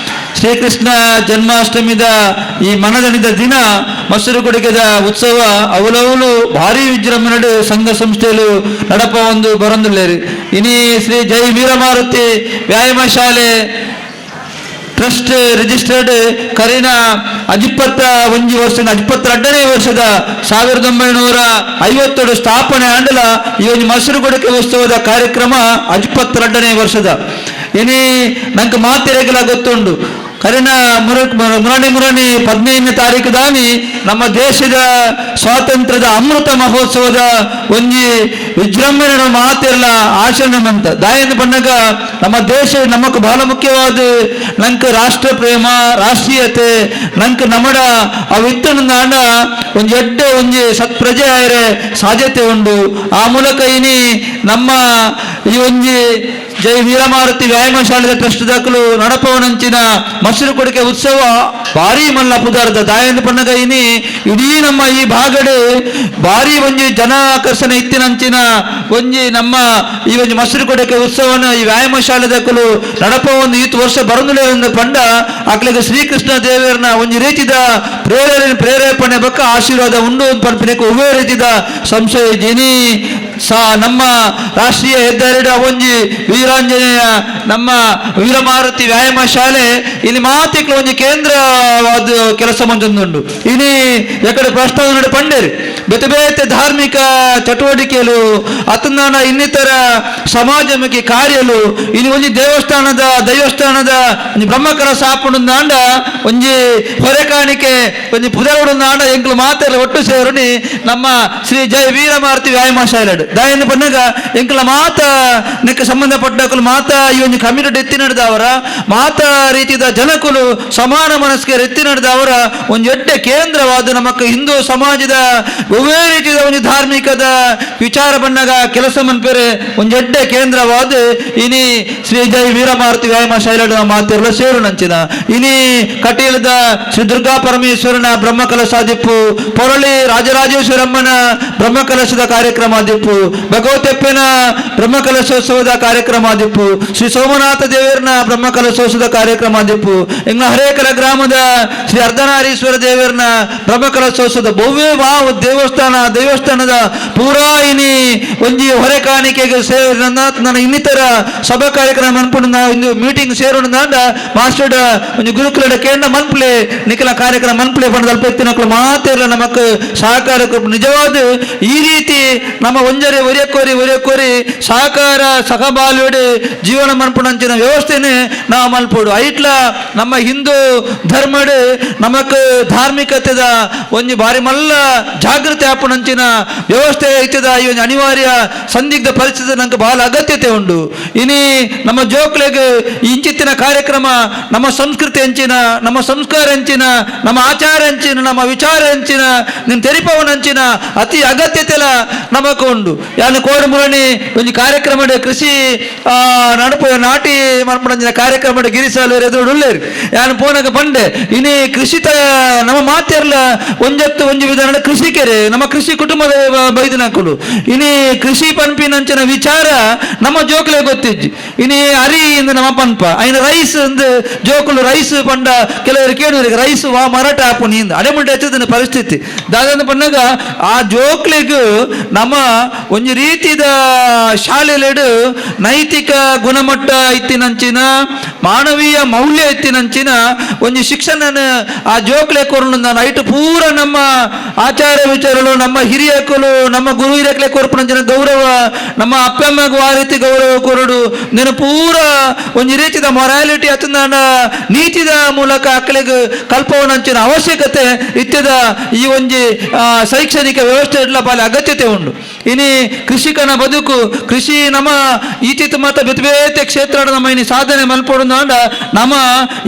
ಶ್ರೀಕೃಷ್ಣ ಜನ್ಮಾಷ್ಟಮಿದ ಈ ಮನದಣಿದ ದಿನ ಮೊಸರು ಕೊಡುಗೆದ ಉತ್ಸವ ಅವಲವಲು ಭಾರಿ ವಿಜೃಂಭಣೆ ಸಂಘ ಸಂಸ್ಥೆಗಳು ನಡಪ ಒಂದು ಬರಂದುಲ್ಲೇರಿ. ಇನಿ ಶ್ರೀ ಜೈ ವೀರಮಾರುತಿ ವ್ಯಾಯಾಮ ಶಾಲೆ ಟ್ರಸ್ಟ್ ರಿಜಿಸ್ಟರ್ಡ್ ಕರಿನ 51 ವರ್ಷದ 22ನೇ ವರ್ಷದ 1952 ಸ್ಥಾಪನೆ ಆಂಡಲ ಈ ಒಂದು ಮೊಸರು ಕೊಡುಗೆ ಉತ್ಸವದ ಕಾರ್ಯಕ್ರಮ 22ನೇ ವರ್ಷದ. ಇನಿ ನಂಗೆ ಮಾತಿರೆಗಲ ಗೊತ್ತುಂಡು, ಕರಿನ ಮುರಣಿ ಮುರಣಿ 15ನೇ ತಾರೀಕು ದಾನಿ ನಮ್ಮ ದೇಶದ ಸ್ವಾತಂತ್ರ್ಯದ ಅಮೃತ ಮಹೋತ್ಸವದ ಒಂಜಿ ವಿಜೃಂಭಣೆ ಮಾತಿರಲ ಆಚರಣೆ ಮಂತ ದಾಯಿಂದ ಬಣ್ಣಗ ನಮ್ಮ ದೇಶ ನಮಕ್ ಬಹಳ ಮುಖ್ಯವಾದ ನಂಕ್ ರಾಷ್ಟ್ರ ಪ್ರೇಮ ರಾಷ್ಟ್ರೀಯತೆ ನಂಕ್ ನಮಡ ಅವಿತ್ತನ ಒಂಜಿ ಎಡ್ಡೆ ಒಂಜಿ ಸತ್ಪ್ರಜೆ ಆಯರೆ ಸಾಧ್ಯತೆ ಉಂಡು. ಆ ಮೂಲಕ ಇನಿ ನಮ್ಮ ಈ ಒಂಜಿ ಜೈ ವೀರಮಾರುತಿ ವ್ಯಾಯಾಮ ಶಾಲೆದ ಟ್ರಸ್ಟ್ ದಾಖಲು ನಡಪವನಂಚಿನ ಮೊಸರು ಕೊಡುಗೆ ಉತ್ಸವ ಭಾರಿ ಮಲ್ಲ ಪುದಾರ್ದ ದಾಯಂದ ಪಣ್ಣಗ ಇನಿ ಇಡೀ ನಮ್ಮ ಈ ಭಾಗಡೆ ಭಾರಿ ಒಂಜಿ ಜನಾಕರ್ಷಣೆ ಇತ್ತಿನಂಚಿನ ಒಂಜಿ ನಮ್ಮ ಈ ಒಂಜಿ ಮೊಸರು ಕೊಡುಗೆ ಉತ್ಸವನ ಈ ವ್ಯಾಯಾಮ ಶಾಲೆ ದಾಖಲು ನಡಪ ಒಂದು ಈತ್ ವರ್ಷ ಬರಂದುಲೇ ಒಂದು ಪಂಡ ಅಕ್ಲೆಗೆ ಶ್ರೀಕೃಷ್ಣ ದೇವರನ ಒಂಜಿ ರೀತಿದ ಪ್ರೇರೇಪಣೆ ಬಕ್ಕ ಆಶೀರ್ವಾದ ಉಂಡು ಪನ್ಪಿನಕ್ಕೆ ಉಭಯ ರೀತಿದ ಸಂಶಯ ಜಿನಿ ಸಾ ನಮ್ಮ ರಾಷ್ಟ್ರೀಯ ಹೆದ್ದಾರಿಡ ಒಂಜಿ ವೀರಾಂಜನೇಯ ನಮ್ಮ ವೀರಮಾರುತಿ ವ್ಯಾಯಾಮ ಶಾಲೆ ಇಲ್ಲಿ ಮಾತಿಕ್ಲ ಒಂಜಿ ಕೇಂದ್ರವಾದ ಕೆಲಸ ಮಂಜೊಂದುಂಡು. ಇನಿ ಎಕಡೆ ಪ್ರಸ್ತಾವನೆ ಪಂಡೇರಿ ಬೇತೆ ಬೇತೆ ಧಾರ್ಮಿಕ ಚಟುವಟಿಕೆಲು ಅತನಾನ ಇನ್ನಿತರ ಸಮಾಜಮುಖಿ ಕಾರ್ಯಲು ಇನಿ ಒಂಜಿ ದೇವಸ್ಥಾನದ ದೈವಸ್ಥಾನದ ಒಂಜಿ ಬ್ರಹ್ಮಕರ ಸಾಪುಂಡಾಂಡ ಒಂಜಿ ಹೊರೆ ಕಾಣಿಕೆ ಒಂಜಿ ಪುದರುಡಾಂಡ ಎಂಕ್ಲು ಮಾತೆಲ್ಲ ಒಟ್ಟು ಸೇರುನಿ ನಮ್ಮ ಶ್ರೀ ಜಯ ವೀರಮಾರುತಿ ವ್ಯಾಯಾಮ ಶಾಲೆ ದಾಯನ ಪನ್ನಗ ಎಂಕ್ಲ ಮಾತ ನೆಕ್ ಸಂಬಂಧಪಟ್ಟಕಲು ಮಾತ ಈ ಒಂಜಿ ಕಮ್ಯುನಿಟಿ ಎತ್ತಿ ನಡೆದವರ ಮಾತ ರೀತಿದ ಜನಕುಲು ಸಮಾನ ಮನಸ್ಸಿಗೆ ಎತ್ತಿ ನಡೆದವರ ಒಂದು ಎಡ್ಡೆ ಕೇಂದ್ರವಾದ ನಮಕ್ ಹಿಂದೂ ಸಮಾಜದ ಒವ್ವೇ ರೀತಿಯ ಒಂದು ಧಾರ್ಮಿಕದ ವಿಚಾರ ಬಣ್ಣಗ ಕೆಲಸ ಮನ್ಪೆರೆ ಒಂದು ಎಡ್ಡೆ ಕೇಂದ್ರವಾದ ಇನಿ ಶ್ರೀ ಜೈ ವೀರಮಾರುತಿ ವ್ಯಾಯಾಮ ಶೈಲ ಮಾತಿರಲ ಸೇರು ನಂಚಿನ ಇನಿ ಕಟೀಲದ ಶ್ರೀ ದುರ್ಗಾ ಪರಮೇಶ್ವರನ ಬ್ರಹ್ಮಕಲಶಾದಿಪ್ಪು, ಪೊರಳಿ ರಾಜರಾಜೇಶ್ವರಮ್ಮನ ಬ್ರಹ್ಮಕಲಶದ ಕಾರ್ಯಕ್ರಮ ಆದಿಪ್ಪು. ಭಗವತೆಪ್ಪನ ಬ್ರಹ್ಮಕಲಶೋತ್ಸವದ ಕಾರ್ಯಕ್ರಮ ಆದಿಪ್ಪು, ಶ್ರೀ ಸೋಮನಾಥ ದೇವರನ ಬ್ರಹ್ಮಕಲಶೋತ್ಸವದ ಕಾರ್ಯಕ್ರಮ ಆದಿಪ್ಪು, ಇಂಗ್ಲ ಹರೇಕರ ಗ್ರಾಮದ ಶ್ರೀ ಅರ್ಧನಾರೀಶ್ವರ ದೇವರನ ಬ್ರಹ್ಮಕಲಶೋತ್ಸವದ ಬಹುವೇ ವಾವ್ ದೇವಸ್ಥಾನದ ಪೂರಾ ಇನಿ ಒಂಜಿ ಹೊರೆ ಕಾಣಿಕೆಗೆ ಸೇರಿ ನನ್ನ ಇನ್ನಿತರ ಸಭಾ ಕಾರ್ಯಕ್ರಮ ಅನ್ಪುಂಡು ನಾವು ಇಂದು ಮೀಟಿಂಗ್ ಸೇರೋಣ ಮಾಸ್ಟರ್ ಒಂಜಿ ಗುರುಕುಲದ ಕೇಂದ್ರ ಮನ್ಪ್ಲೆ ನಿಖಲ ಕಾರ್ಯಕ್ರಮ ಮನ್ಪ್ಲೆ ಪಂಡ ಅಲ್ಪ ಎತ್ತಿನಕ್ಲು ಮಾತೆಲ್ಲ ನಮಕ್ ಸಹಕಾರ ನಿಜವಾದ ಈ ರೀತಿ ನಮ್ಮ ಒಂಜರೆ ಒರಿಯಕೋರಿ ಒರಿಯಕೋರಿ ಸಹಕಾರ ಸಹಬಾಳ್ವೆಡ್ ಜೀವನ ಮನ್ಪುಣಂಚಿನ ವ್ಯವಸ್ಥೆನೆ ನಾವು ಮಲ್ಪೋಡು. ಐಟ್ಲ ನಮ್ಮ ಹಿಂದೂ ಧರ್ಮಡ್ ನಮಕ್ ಧಾರ್ಮಿಕತೆದ ಒಂಜಿ ಬಾರಿ ಮಲ್ಲ ಜಾಗೃತಿ ಆಪುಣಂಚಿನ ವ್ಯವಸ್ಥೆ ಇತ್ತದ. ಈ ಒಂಜಿ ಅನಿವಾರ್ಯ ಸಂದಿಗ್ಧ ಪರಿಸ್ಥಿತಿ ನಂಗೆ ಬಹಳ ಅಗತ್ಯತೆ ಉಂಡು. ಇನಿ ನಮ್ಮ ಜೋಕ್ಲೆಗ್ ಇಂಚಿತ್ತಿನ ಕಾರ್ಯಕ್ರಮ ನಮ್ಮ ಸಂಸ್ಕೃತಿ ಅಂಚಿನ, ನಮ್ಮ ಸಂಸ್ಕಾರ ಅಂಚಿನ, ನಮ್ಮ ಆಚಾರ ಅಂಚಿನ, ನಮ್ಮ ವಿಚಾರ ಅಂಚಿನ ನಿನ್ ತೆರಿಪವನಂಚಿನ ಅತಿ ಅಗತ್ಯತೆಲ ನಮಕ್ ಉಂಡು. ಯಾನು ಕೋಡುಮುರಣಿ ಒಂಜಿ ಕಾರ್ಯಕ್ರಮ ಕೃಷಿ ನಡಪು ನಾಟಿ ಮನ್ಪುಣಂಚಿನ ಕಾರ್ಯಕ್ರಮ ಗಿರಿಸಾಲು ಎದುರು ಉಳ್ಳೇರು ಯಾನು ಪೋನಗ ಪಂಡೆ ಇನಿ ಕೃಷಿತ ನಮ್ಮ ಮಾತೆರ್ಲ ಒಂಜತ್ತು ಒಂಜಿ ವಿಧಾನ ಕೃಷಿಕೆರೆ ನಮ್ಮ ಕೃಷಿ ಕುಟುಂಬದ ಬೈದಿನಕುಲು. ಇನಿ ಕೃಷಿ ಪನ್ಪಿನಂಚಿನ ವಿಚಾರ ನಮ್ಮ ಜೋಕುಲೆ ಗೊತ್ತಿಜ್ಜಿ. ಇನಿ ಅರಿ ಇಂದು ನಮ್ಮ ಪನ್ಪ ಐನ ರೈಸ್ ಇಂದು ಜೋಕುಲು ರೈಸ್ ಪಂಡ ಕೆಲವರು ಕೇಳುವರಿಗೆ ರೈಸ್ ವಾ ಮರಾಠ ಆಪು ನೀಂದು ಅಡೆಮುಂಡೆ ಹೆಚ್ಚಿನ ಪರಿಸ್ಥಿತಿ ದಾದಂದ ಪನ್ನಾಗ ಆ ಜೋಕ್ಲೆಗ್ ನಮ್ಮ ಒಂಜಿ ರೀತಿದ ಶಾಲೆಲೆಡು ನೈತಿಕ ಗುಣಮಟ್ಟ ಇತ್ತಿನಂಚಿನ ಮಾನವೀಯ ಮೌಲ್ಯ ಇತ್ತಿನಂಚಿನ ಒಂಜಿ ಶಿಕ್ಷಣ ಆ ಜೋಕ್ಲೆ ಕೊರ್ನು ಐಟು ಪೂರ ನಮ್ಮ ಆಚಾರ ವಿಚಾರಗಳು ನಮ್ಮ ಹಿರಿಯಕುಲು ನಮ್ಮ ಗುರು ಹಿರಿಯಕ್ಲೆ ಕೊರ್ಪುನಂಚಿನ ಗೌರವ ನಮ್ಮ ಅಪ್ಪಮ್ಮಗೂ ಆ ರೀತಿ ಗೌರವ ಕೊರಡು ನೀನು ಪೂರ ಒಂಜಿ ರೀತಿದ ಮೊರಾಲಿಟಿ ಅತನ ನೀತಿದ ಮೂಲಕ ಅಕ್ಕಲಿಗೆ ಕಲ್ಪವನಂಚಿನ ಅವಶ್ಯಕತೆ ಇತ್ಯದ ಈ ಒಂಜಿ ಶೈಕ್ಷಣಿಕ ವ್ಯವಸ್ಥೆ ಇಡ್ಲ ಪಾಲೆ ಅಗತ್ಯತೆ ಉಂಡು. ಇನಿ ಕೃಷಿಕನ ಬದುಕು ಕೃಷಿ ನಮ್ಮ ಈಚಿತ ಮತ ಬೇತೆ ಬೇತೆ ಕ್ಷೇತ್ರ ನಮ್ಮ ಇನಿ ಸಾಧನೆ ಮಲ್ಪೊಡು ನಮ್ಮ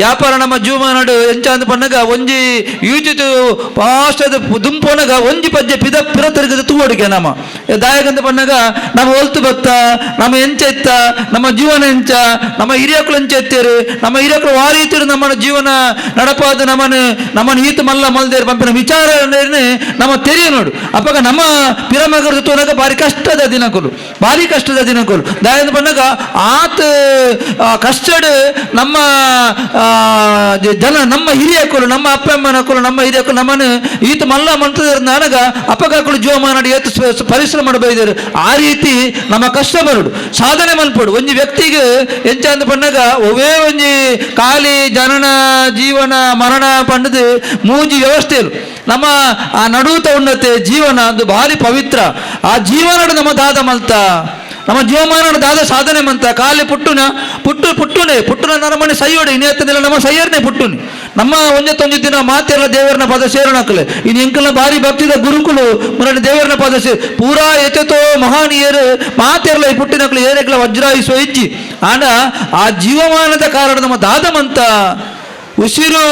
ವ್ಯಾಪಾರ ನಮ್ಮ ಜೀವನಡು ಎಂಚಾಂದ ಪನ್ನಗ ಒಂಜಿ ಯೂಚಿತು ಪಾಸ್ಟದ ದುಂಪೊನಗ ಒಂಜಿ ಪಜ್ಜೆ ಪಿದ ಪಿರ ತಿರುಗದ ತೂವಡಿಗೆ ನಮ್ಮ ದಾಯಕಂತ ಪನ್ನಗ ನಮ್ಮ ಒಲ್ತು ಬತ್ತ ನಮ್ಮ ಎಂಚ ಎತ್ತ ನಮ್ಮ ಜೀವನ ಎಂಚ ನಮ್ಮ ಹಿರಿಯಕುಲು ಎಂಚ ಎತ್ತೇರು ನಮ್ಮ ಹಿರಿಯಕುಲು ಆ ರೀತಿ ನಮ್ಮ ಜೀವನ ನಡಪಾದ ನಮ್ಮನ್ನು ನಮ್ಮನ್ನು ಈತ ಮಲ್ಲ ಮಲ್ದೇರು ಪಂಪಿನ ವಿಚಾರ ನಮ್ಮ ತೆರಿಯ ನೋಡು. ಅಪ್ಪಗ ನಮ್ಮ ಪಿರಮಗರದ ತೋನಗ ಭಾರಿ ಕಷ್ಟದ ದಿನಕುಲು ಭಾರಿ ಕಷ್ಟದ ದಿನಕುಲು ದಾಯಂದ ಪನ್ನಗ ಆತ ಕಷ್ಟಡ್ ನಮ್ಮ ಜನ ನಮ್ಮ ಹಿರಿಯಕುಲು ನಮ್ಮ ಅಪ್ಪಮ್ಮನಕುಲು ನಮ್ಮ ಹಿರಿಯಕುಲು ನಮ್ಮನ್ನು ಈತ ಮಲ್ಲ ಮಂತ್ರದ ನನಗ ಅಪ್ಪಗಾಕುಲು ಜೀವಮಾನ ಏತು ಪರಿಶ್ರಮ ಮಾಡಬೈದರು. ಆ ರೀತಿ ನಮ್ಮ ಕಷ್ಟ ಬರುಡು ಸಾಧನೆ ಮನ್ಪಡು ಒಂಜಿ ವ್ಯಕ್ತಿಗೆ ಎಂಚ ಅಂದ ಪನ್ನಗ ಒವೇ ಒಂಜಿ ಖಾಲಿ ಜನನ ಜೀವನ ಮರಣ ಪಂಡದು ಮೂಜಿ ವ್ಯವಸ್ಥೆಲು ನಮ್ಮ ಆ ನಡುತ ಉನ್ನತೆ ಜೀವನ ಅದು ಭಾರಿ ಪವಿತ್ರ. ಆ ಜೀವನಡು ನಮ್ಮ ದಾದ ಮಲ್ತ ನಮ್ಮ ಜೀವಮಾನ ದಾದ ಸಾಧನೆ ಮಂತ ಖಾಲಿ ಪುಟ್ಟುನ ಪುಟ್ಟು ಪುಟ್ಟುನೆ ಪುಟ್ಟುನ ನರಮನೆ ಸೈಯೋಡೆ ಇನ್ನೆತ್ತದಿಲ್ಲ ನಮ್ಮ ಸೈಯರ್ನೆ ಪುಟ್ಟುನಿ ನಮ್ಮ ಒಂಜೆ ತೊಂಜಿ ದಿನ ಮಾತೆಲ್ಲ ದೇವರನ ಪದ ಸೇರಣಕಲೆ ಇನ್ನು ಎಂಕಲ್ನ ಭಾರಿ ಭಕ್ತಿದ ಗುರುಕುಲು ಮುರಳಿ ದೇವರನ ಪದ ಸೇ ಪೂರಾ ಎತೆತೋ ಮಹಾನೀಯರು ಮಾತೆರ್ಲ ಈ ಪುಟ್ಟಿನಕಲು ಏರೆಕ್ಲ ವಜ್ರಾಯಿಸುವ ಇಜ್ಜಿ ಆಂಡ ಆ ಜೀವಮಾನದ ಕಾರಣ ನಮ್ಮ ದಾದಮಂತ ಉಸಿರು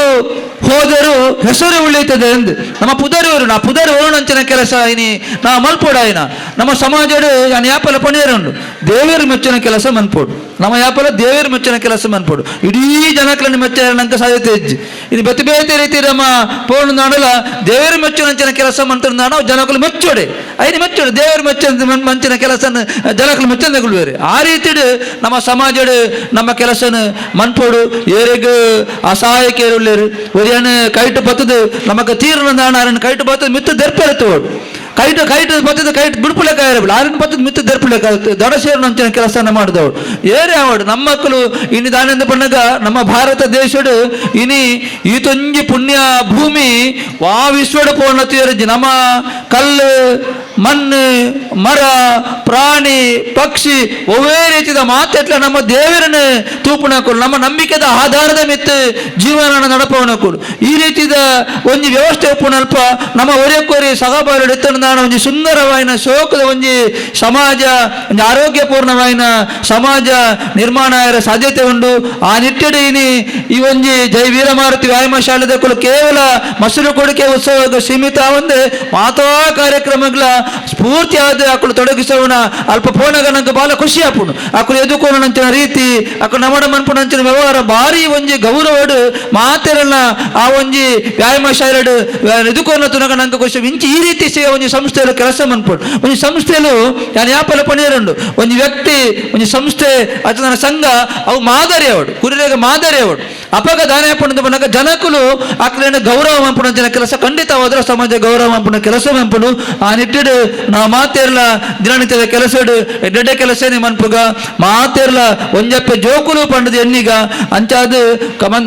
ಹೋದರು ಹೆಸರು ಉಳಿಯುತ್ತದೆ ಎಂದು ನಮ್ಮ ಪುದರಿವರು ನಾ ಪುದರಿ ಓಣಂಚಿನ ಕೆಲಸ ಇನಿ ನಾ ಮಲ್ಪೋಡಾಯಿನ ನಮ್ಮ ಸಮಾಜಡು ಯಾನ್ ಯಾಪಲ ಪಣಿಯರುಂಡು ದೇವರು ಮೆಚ್ಚಿನ ಕೆಲಸ ಮನ್ಪೋಡು ನಮ್ಮ ಯಾಪಲ ದೇವರು ಮೆಚ್ಚಿನ ಕೆಲಸ ಮನ್ಪೋಡು ಇಡೀ ಜನಕ್ಲನ್ನು ಮೆಚ್ಚ ಸಾಧ್ಯತೆ ಇಜ್ಜಿ ಇದು ಬೇತೆ ಬೇತೆ ರೀತಿ ನಮ್ಮ ಪೋಣು ನಾಡಲ ದೇವರು ಮೆಚ್ಚಿನಂಚಿನ ಕೆಲಸ ಮಂತ್ರ ನಾವು ಜನಕಲು ಮೆಚ್ಚೋಡೆ ಐನು ಮೆಚ್ಚೋಡೆ ದೇವರು ಮೆಚ್ಚ ಮಂಚಿನ ಕೆಲಸ ಜನಕಲು ಮೆಚ್ಚಂದಗಳು ಆ ರೀತಿ ನಮ್ಮ ಸಮಾಜಡು ನಮ್ಮ ಕೆಲಸನ ಮನ್ಪೋಡು ಏರೆಗ್ ಅಸಹಾಯಕರುಳ್ಳೇರು ಒರಿಯನ ಕೈಟು ಬತ್ತದು ನಮಕ್ ತೀರ್ನ ದಾಣ ಕೈಟು ಬತ್ತದು ಮಿತ್ತು ದೆರ್ಪೆರತೋಡು ಕೈಟು ಕೈಟು ಬತ್ತದ ಕೈಟು ಬಿಡ್ಪುಲೆಕಾಯಿರಬಿಲ್ಲ ಆರಿನ ಬತ್ತದ ಮಿತ್ತು ದೆರ್ಪುಲೆಕ ದಡ ಸೇರಿನ ಕೆಲಸನ ಮಾಡಿದವಳು ಏರೇ ಅವಳು ನಮ್ಮ ಮಕ್ಕಳು ಇನಿ ದಾನೆಂದ ಪಣ್ಣಗ ನಮ್ಮ ಭಾರತ ದೇಶಡು ಇನಿ ಈತೊಂಜಿ ಪುಣ್ಯ ಭೂಮಿ ವಾ ವಿಶ್ವಡು ಪೂರ್ಣ ತೀರಜಿ ನಮ್ಮ ಕಲ್ಲು ಮಣ್ಣು ಮರ ಪ್ರಾಣಿ ಪಕ್ಷಿ ಒವ್ವೇ ರೀತಿಯ ಮಾತೆಟ್ಲ ನಮ್ಮ ದೇವರನ್ನು ತೂಪುಣಕುಲು ನಮ್ಮ ನಂಬಿಕೆದ ಆಧಾರದ ಮಿತ್ತು ಜೀವನ ನಡಪವನಕುಲು ಈ ರೀತಿಯ ಒಂಜಿ ವ್ಯವಸ್ಥೆ ಉಪ್ಪುನಲ್ಪ ನಮ್ಮ ಒರೆಕೊರಿ ಸಹಬಾರು ಎತ್ತನ ಒಂಜಿ ಸುಂದರವಾಯಿನ ಶೋಕದ ಒಂಜಿ ಸಮಾಜ ಒಂಜಿ ಆರೋಗ್ಯಪೂರ್ಣವಾಯಿನ ಸಮಾಜ ನಿರ್ಮಾಣ ಸಾಧ್ಯತೆ ಉಂಡು. ಆ ನಿಟ್ಟಿಡು ಇನಿ ಈ ಒಂಜಿ ಜೈ ವೀರಮಾರುತಿ ವ್ಯಾಯಾಮ ಶಾಲೆದ ಕುಲು ಕೇವಲ ಮೊಸರು ಕೊಡುಗೆ ಉತ್ಸವ ಸೀಮಿತ ಒಂದೇ ಮಾತಾ ಕಾರ್ಯಕ್ರಮಗಳ ಸ್ಫೂರ್ತಿಯಾದ ಅಕುಲು ತೊಡಗಿಸೋಣ ಅಲ್ಪ ಪೋನಗ ನಂಗೆ ಬಾಲ ಖುಷಿ ಆಪುಂಡು ಅಕುಲು ಎದುಕೋಣಂಚಿನ ರೀತಿ ಅಕುಲು ನಮಡ ಮನ್ಪುಣಂಚಿನ ವ್ಯವಹಾರ ಭಾರಿ ಒಂಜಿ ಗೌರವಡು ಮಾತೆರಲ್ಲ ಆ ಒಂಜಿ ವ್ಯಾಯಾಮ ಶಾಲೆಡು ಎದುಕೋನ ತುನಗ ನಂಗೆ ಖುಷಿ ಇಂಚಿ ಈ ರೀತಿ ಒಂಜಿ ಸಂಸ್ಥೆಲು ಕೆಲಸ ಮನ್ಪೊಡು. ಒಂಜಿ ಸಂಸ್ಥೆಲು ಯಾನ್ ಯಾಪಲ ಪಣಿಯರುಂಡು, ಒಂಜಿ ವ್ಯಕ್ತಿ ಒಂಜಿ ಸಂಸ್ಥೆ ಅಥವಾ ಸಂಘ ಅವು ಮಾದರಿ ಅವಡು, ಕುರಿರೆಗ ಮಾದರಿ ಅವಡು. ಅಪಗ ದಾನ ಪಂಡದು ಪನ್ನಗ ಜನಕುಲು ಅಕ್ಲೆನ ಗೌರವ ಮನ್ಪುನ ಜನ ಕೆಲಸ ಖಂಡಿತವಾದ್ರ ಸಮಾಜ ಗೌರವ ಮನ್ಪುನ ಕೆಲಸ ಮನ್ಪುನು. ಆ ನಿಟ್ಟಿಡು ನಾವು ಮಾತೇರ್ಲ ದಿನನಿತ್ಯದ ಕೆಲಸಡು ಎಡ್ಡೆಡ್ಡೆ ಕೆಲಸನೇ ಮನ್ಪುಗ ಮಾತೇರ್ಲ ಒಂಜಪ್ಪೆ ಜೋಕುಲು ಪಂಡದು ಎನ್ನಿಗ ಅಂಚಾದ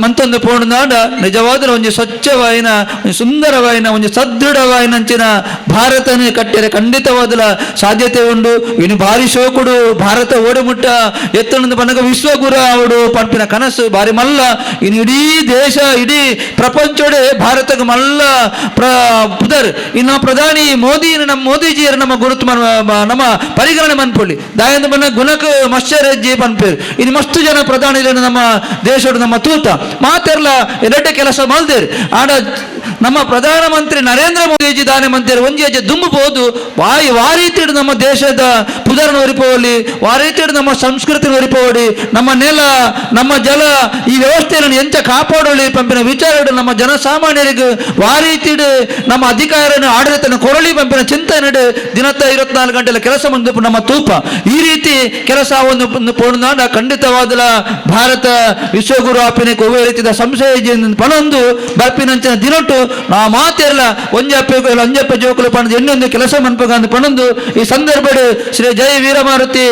ಮಂತೊಂದು ಪೋಣುನಾಡ ನಿಜವಾದ ಒಂಜಿ ಸ್ವಚ್ಛವಾಯಿನ ಒಂಜಿ ಸುಂದರವಾಯಿನ ಒಂಜಿ ಸದೃಢವಾಯಿನ ಅಂಚಿನ ಭಾರತನೇ ಕಟ್ಟೆರೆ ಖಂಡಿತವಾದಲ ಸಾಧ್ಯತೆ ಉಂಡು. ಇನ್ನು ಭಾರಿ ಶೋಕುಡು ಭಾರತ ಓಡಿಮುಟ್ಟ ಎತ್ತಣಂದು ಪನ್ನಗ ವಿಶ್ವಗುರು ಅವಡು ಪನ್ಪಿನ ಕನಸು ಭಾರಿ ಮಲ್ಲ. ಇನ್ನು ಇಡೀ ದೇಶ ಇಡೀ ಪ್ರಪಂಚೋಡೆ ಭಾರತಕ್ಕೆ ಮಲ್ಲ ಪುದರ್. ಇನ್ನು ಪ್ರಧಾನಿ ಮೋದಿ, ನಮ್ಮ ಮೋದಿಜಿಯರು ನಮ್ಮ ಗುರುತು ನಮ್ಮ ಪರಿಗಣನೆ ಮನ್ಪೊಳ್ಳಿ ದಾಯಂದ ಬನ್ನ ಗುಣಕ್ ಮಶ್ಚರ್ಯಜ್ಜಿ ಪನ್ಪೇರು. ಇನ್ನು ಮಸ್ತು ಜನ ಪ್ರಧಾನಿ ನಮ್ಮ ದೇಶಡು ನಮ್ಮ ತೂತ ಮಾತೆರ್ಲ ಎರಡ್ಡೆ ಕೆಲಸ ಮಲ್ದೇರು. ಆಡ ನಮ್ಮ ಪ್ರಧಾನಮಂತ್ರಿ ನರೇಂದ್ರ ಮೋದಿಜಿ ದಾನೆ ಮಂತ್ರಿ ಒಂಜಿ ಹೆಜ್ಜೆ ದುಂಬು ವಾಯ್ ವಾರೀತಿಡು ನಮ್ಮ ದೇಶದ ಪುದರನ ಒರಿಪೋಲಿ, ವಾರೀತಿಡು ನಮ್ಮ ಸಂಸ್ಕೃತಿನ ಒರಿಪೋಡಿ, ನಮ್ಮ ನೆಲ ನಮ್ಮ ಜಲ ಈ ವ್ಯವಸ್ಥೆಯನ್ನು ಎಂಚ ಕಾಪಾಡೋಳಿ ಪಂಪಿನ ವಿಚಾರಡು ನಮ್ಮ ಜನಸಾಮಾನ್ಯರಿಗೆ ವಾರೀತಿಡು ನಮ್ಮ ಅಧಿಕಾರನ ಆಡಳಿತನ ಕೊರಳಿ ಪಂಪಿನ ಚಿಂತನೆ ದಿನತ್ತ 24 ಗಂಟೆಯ ಕೆಲಸ ಮುಂದೆ ನಮ್ಮ ತೂಪ. ಈ ರೀತಿ ಕೆಲಸ ಒಂದು ಪೋಣನಾಡ ಖಂಡಿತವಾದಲ ಭಾರತ ವಿಶ್ವಗುರು ಆಪಿನ ಕೊವ್ವೆ ರೀತಿಯ ಸಂಶಯ ಪಣೊಂದು ಬರ್ಪಿನಂಚಿನ ದಿನೊಟ್ಟು ನಾ ಮಾತೆರ್ಲ ಒಂಜಪ್ಪೆ ಒಂಜಪ್ಪೆ ಜೋಕುಲು ಪಣದು ಎನ್ನೊಂದು ಕೆಲಸ ಮನ್ಪಗಂದು ಪಣೊಂದು ಈ ಸಂದರ್ಭಡ್ ಶ್ರೀ ಜೈ ವೀರಮಾರುತಿ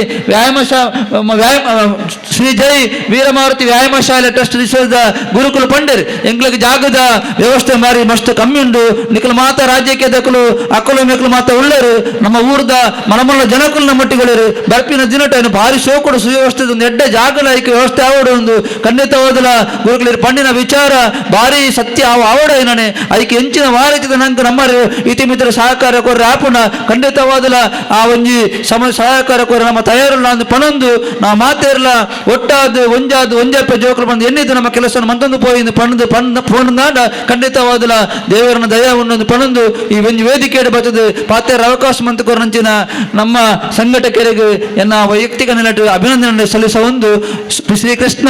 ಶ್ರೀ ಜೈ ವೀರಮಾರುತಿ ವ್ಯಾಯಾಮ ಶಾಲೆ ಟ್ರಸ್ಟ್ ವಿಶ್ವದ ಗುರುಕುಲ ಪಂಡರ್ ಎಂಗ್ಲಗ್ ಜಾಗದ ವ್ಯವಸ್ಥೆ ಮಾರಿ ಮಸ್ತ್ ಕಮ್ಮಿ ಉಂಡು. ನಿಕಲು ಮಾತ ರಾಜ್ಯಕ್ಕೆ ದಕಲು ಅಕ್ಕಲು ಮೆಕ್ಕಲು ಮಾತ ಉಳ್ಳರು ನಮ್ಮ ಊರ್ದ ಮನಮಲ್ಲ ಜನಕುಲು ನಮ್ಮಟ್ಟಿಗಳರು ಬರ್ಪಿನ ದಿನಟ ಭಾರಿ ಶೋಕುಡು ಸುವ್ಯವಸ್ಥೆ ಒಂದು ಎಡ್ಡೆ ಜಾಗಲ ಐಕೆ ವ್ಯವಸ್ಥೆ ಆವಡು ಒಂದು ಖಂಡಿತವಾದಲ ಗುರುಕುಲರು ಪಂಡಿನ ವಿಚಾರ ಭಾರಿ ಸತ್ಯ ಅವು ಆವಡ ಏನೇ ಐಕೆ ಎಂಚಿನ ವಾರಿತಿದ ನಂಗೆ ನಮ್ಮರು ಇತಿಮಿತ್ರ ಸಹಕಾರ ಕೊರ್ರೆ ಆಪುಣ ಖಂಡಿತವಾದಲ ಆ ಒಂಜಿ ಸಮ ಸಹಕಾರ ಕೊರ್ರೆ ನಮ್ಮ ತಯಾರಲ್ಲ ಅಂದು ಪಣೊಂದು ನಾ ಮಾತೇರ್ಲ ಒಟ್ಟಾದ ಒಂಜಾದ ಒಂಜಪ್ಪೆ ಜೋಕುಲು ಬಂದು ಎನ್ನಿದ್ದು ನಮ್ಮ ಕೆಲಸ ಮಂತೊಂದು ಪೋಯಿಂದು ಪಣದು ಪಣ್ಣ ಪೋಣನಾಡ ಖಂಡಿತವಾದಲ ದೇವರನ್ನ ದಯ ಉನ್ನೊಂದು ಪಣೊಂದು ಈ ಒಂಜಿ ವೇದಿಕೆ ಬರ್ತದೆ ಪಾತೇರ ಅವಕಾಶ ಮಂತು ಕೊರಂಚಿನ ನಮ್ಮ ಸಂಘಟಕರಿಗೆ ಎನ್ನ ವೈಯಕ್ತಿಕ ನೆಲಟು ಅಭಿನಂದನೆ ಸಲ್ಲಿಸ ಒಂದು ಶ್ರೀಕೃಷ್ಣ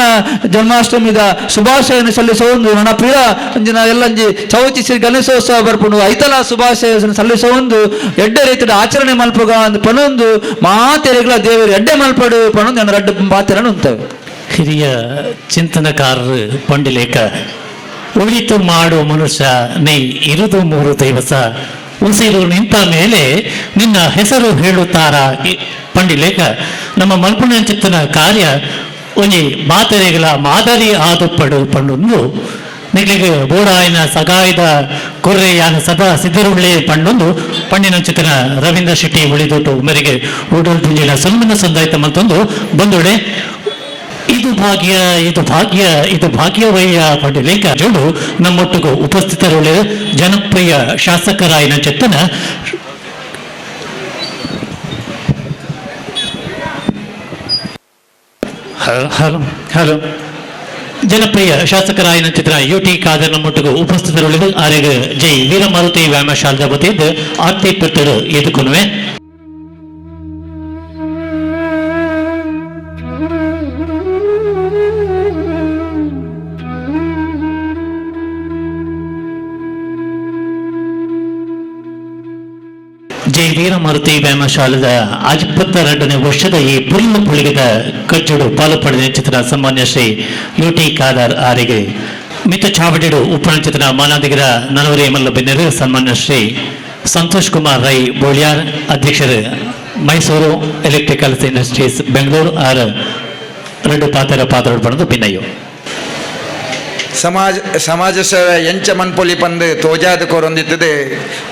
ಜನ್ಮಾಷ್ಟಮಿದ ಶುಭಾಶಯನ್ನು ಸಲ್ಲಿಸ ಒಂದು ನನ್ನ ಪ್ರಿಯ ಅಂಜಿನ ಎಲ್ಲಂಜಿ ಚೌತಿ ಶ್ರೀ ಗಣೇಶೋತ್ಸವ ಬರ್ಪುಂಡು ಐತಲ ಶುಭಾಶಯ ಸಲ್ಲಿಸ ಒಂದು ಎಡ್ಡೆ ರೀತಿಯ ಆಚರಣೆ ಮಲ್ಪುಗ ಅಂದ್ ಪಣೊಂದು ಮಾತೆರೆಗಳ ದೇವರು ಎಡ್ಡೆ ಮಲ್ಪಡು ಪಣೊಂದು ನನ್ನ ರಡ್ಡು ಪಾತೆರನ್ನು ಉಂತವೆ. ಹಿರಿಯ ಚಿಂತನಕಾರರು ಪಂಡಿಲೇಖ ಉಳಿತು ಮಾಡುವ ಮನುಷ್ಯ ನೀ ಇರುದು 3 ದಿವಸ ಉಸಿರು ನಿಂತ ಮೇಲೆ ನಿನ್ನ ಹೆಸರು ಹೇಳುತ್ತಾರ ಪಂಡಿಲೇಖ ನಮ್ಮ ಮಲ್ಪುಣಂಚಿತ್ತನ ಕಾರ್ಯ ಒಂಜಿ ಮಾತೆರೆಗಳ ಮಾದರಿ ಆದುಪ್ಪಡು ಪಂಡೊಂದು ನಿಗಳಿಗೆ ಬೋಡಾಯನ ಸಗಾಯದ ಕೊರ್ರೆಯಾನ ಸದಾ ಸಿದ್ಧರುಳ್ಳೆ ಪಂಡೊಂದು ಪಂಡಿನಂಚಿತನ ರವೀಂದ್ರ ಶೆಟ್ಟಿ ಉಳಿದೊಟ್ಟು ಮೇರೆಗೆ ಉಡಲ್ ದುಂಜಿನ ಸಲ್ಮನ ಸಂದಾಯಿತ ಮತ್ತೊಂದು ಬಂದೊಡೆ ಇದು ಭಾಗ್ಯ ಇದು ಭಾಗ್ಯ ಇದು ಭಾಗ್ಯವಯ್ಯ ಪಂಡಿಲೇಖ ಜೋಡು ನಮ್ಮೊಟ್ಟಿಗೂ ಉಪಸ್ಥಿತರುಳ್ಳ ಜನಪ್ರಿಯ ಶಾಸಕರಾಯನ ಚೆತ್ತನ ಹಲೋ ಹಲೋ ಜನಪ್ರಿಯ ಶಾಸಕರಾಯನ ಚಿತ್ರ ಯು ಟಿ ಖಾದರ್ ನಮ್ಮೊಟ್ಟಿಗೂ ಉಪಸ್ಥಿತರುಳ್ಳ ಆರೆಗ್ ಜೈ ವೀರಮಾರುತಿ ವ್ಯಾಯಾಮಶಾಲದ ವತಿಯಿಂದ ಆರ್ತಿ ಪೆತ್ತರು ಎದುಕುನುವೆ. ಜೈ ವೀರಮಾರುತಿ ವ್ಯಾಯಾಮಶಾಲದ 52ನೇ ವರ್ಷದ ಈ ಪುಲ್ಲು ಪುಳಿಗದ ಕಜ್ಜಡು ಪಾಲು ಪಡೆದ ಚಿತ್ರ ಸನ್ಮಾನ್ಯ ಶ್ರೀ ಯು ಟಿ ಖಾದರ್ ಆರಿಗೆ ಮಿತ ಚಾವಡಿಡು ಉಪನಚಿತ್ರ ಮಾನಾದಿಗರ ನಲವರಿ ಮಲ್ಲ ಬೆನ್ನರು ಸನ್ಮಾನ್ಯ ಶ್ರೀ ಸಂತೋಷ್ ಕುಮಾರ್ ರೈ ಬೋಳಿಯಾರ್ ಅಧ್ಯಕ್ಷರು ಮೈಸೂರು ಎಲೆಕ್ಟ್ರಿಕಲ್ಸ್ ಇಂಡಸ್ಟ್ರೀಸ್ ಬೆಂಗಳೂರು ಆರ್ ಎರಡು ಪಾತ್ರ ಪಾತ್ರ ಪಡೆದು ಭಿನ್ನಯು. ಸಮಾಜ ಸೇವೆ ಎಂಚ ಮನ್ಪೊಲಿ ಪಂದು ತೋಜಾದ ಕೊರೊಂದಿತ್ತದೆ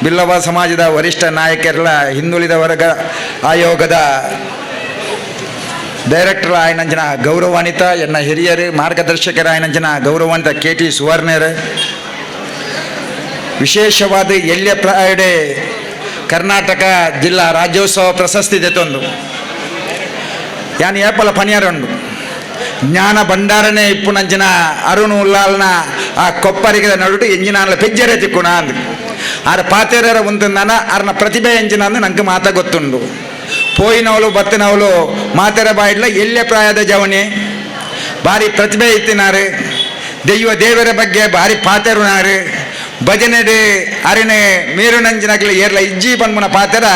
ಬಿಲ್ಲವ ಸಮಾಜದ ವರಿಷ್ಠ ನಾಯಕರೆಲ್ಲ ಹಿಂದುಳಿದ ವರ್ಗ ಆಯೋಗದ ಡೈರೆಕ್ಟರ್ ಆಯನಂಚಿನ ಗೌರವಾನ್ವಿತ ಎನ್ನ ಹಿರಿಯರು ಮಾರ್ಗದರ್ಶಕರ ಆಯನಂಚಿನ ಗೌರವಾನ್ವಿತ ಕೆ ಟಿ ಸುವರ್ಣರು ವಿಶೇಷವಾದ ಎಲ್ಯ ಪ್ರಾಯಡೆ ಕರ್ನಾಟಕ ಜಿಲ್ಲಾ ರಾಜ್ಯೋತ್ಸವ ಪ್ರಶಸ್ತಿ ದೆತ್ತೊಂದು ಯಾನ್ ಏಪಲ ಪನಿಯಾರುಂಡು ಜ್ಞಾನ ಭಂಡಾರನೆ ಇಪ್ಪುನಂಚಿನ ಅರುಣ್ ಉಲ್ಲಾಲ್ನ ಆ ಕೊಪ್ಪರಿಗದ ನಡುಟು ಎಂಜಿನಾನ್ಲ ಪೆಜ್ಜರೆ ತಿಕ್ಕುಣ ಅಂದ್ ಆರ ಪಾತೆರರ ಉಂತಂದಾನ ಆರ್ನ ಪ್ರತಿಭೆ ಎಂಜಿನ ಅಂದ್ ನಂಗೆ ಮಾತ ಗೊತ್ತುಂಡು. ಪೋಯಿನವಳು ಬತ್ತಿನವಳು ಮಾತೆರ ಬಾಯಿಡ್ಲ ಎಲ್ಲೆ ಪ್ರಾಯದ ಜವಣಿ ಭಾರಿ ಪ್ರತಿಭೆ ಇತ್ತಿನಾರು ದೈವ ದೇವರ ಬಗ್ಗೆ ಭಾರಿ ಪಾತೆರುನಾರು ಭಜನೆಡೆ ಅರಣೆ ಮೇರುನಂಜಿನಕ್ಲೆ ಏರ್ಲ ಇಜ್ಜಿ ಪನ್ಪುನ ಪಾತೆರ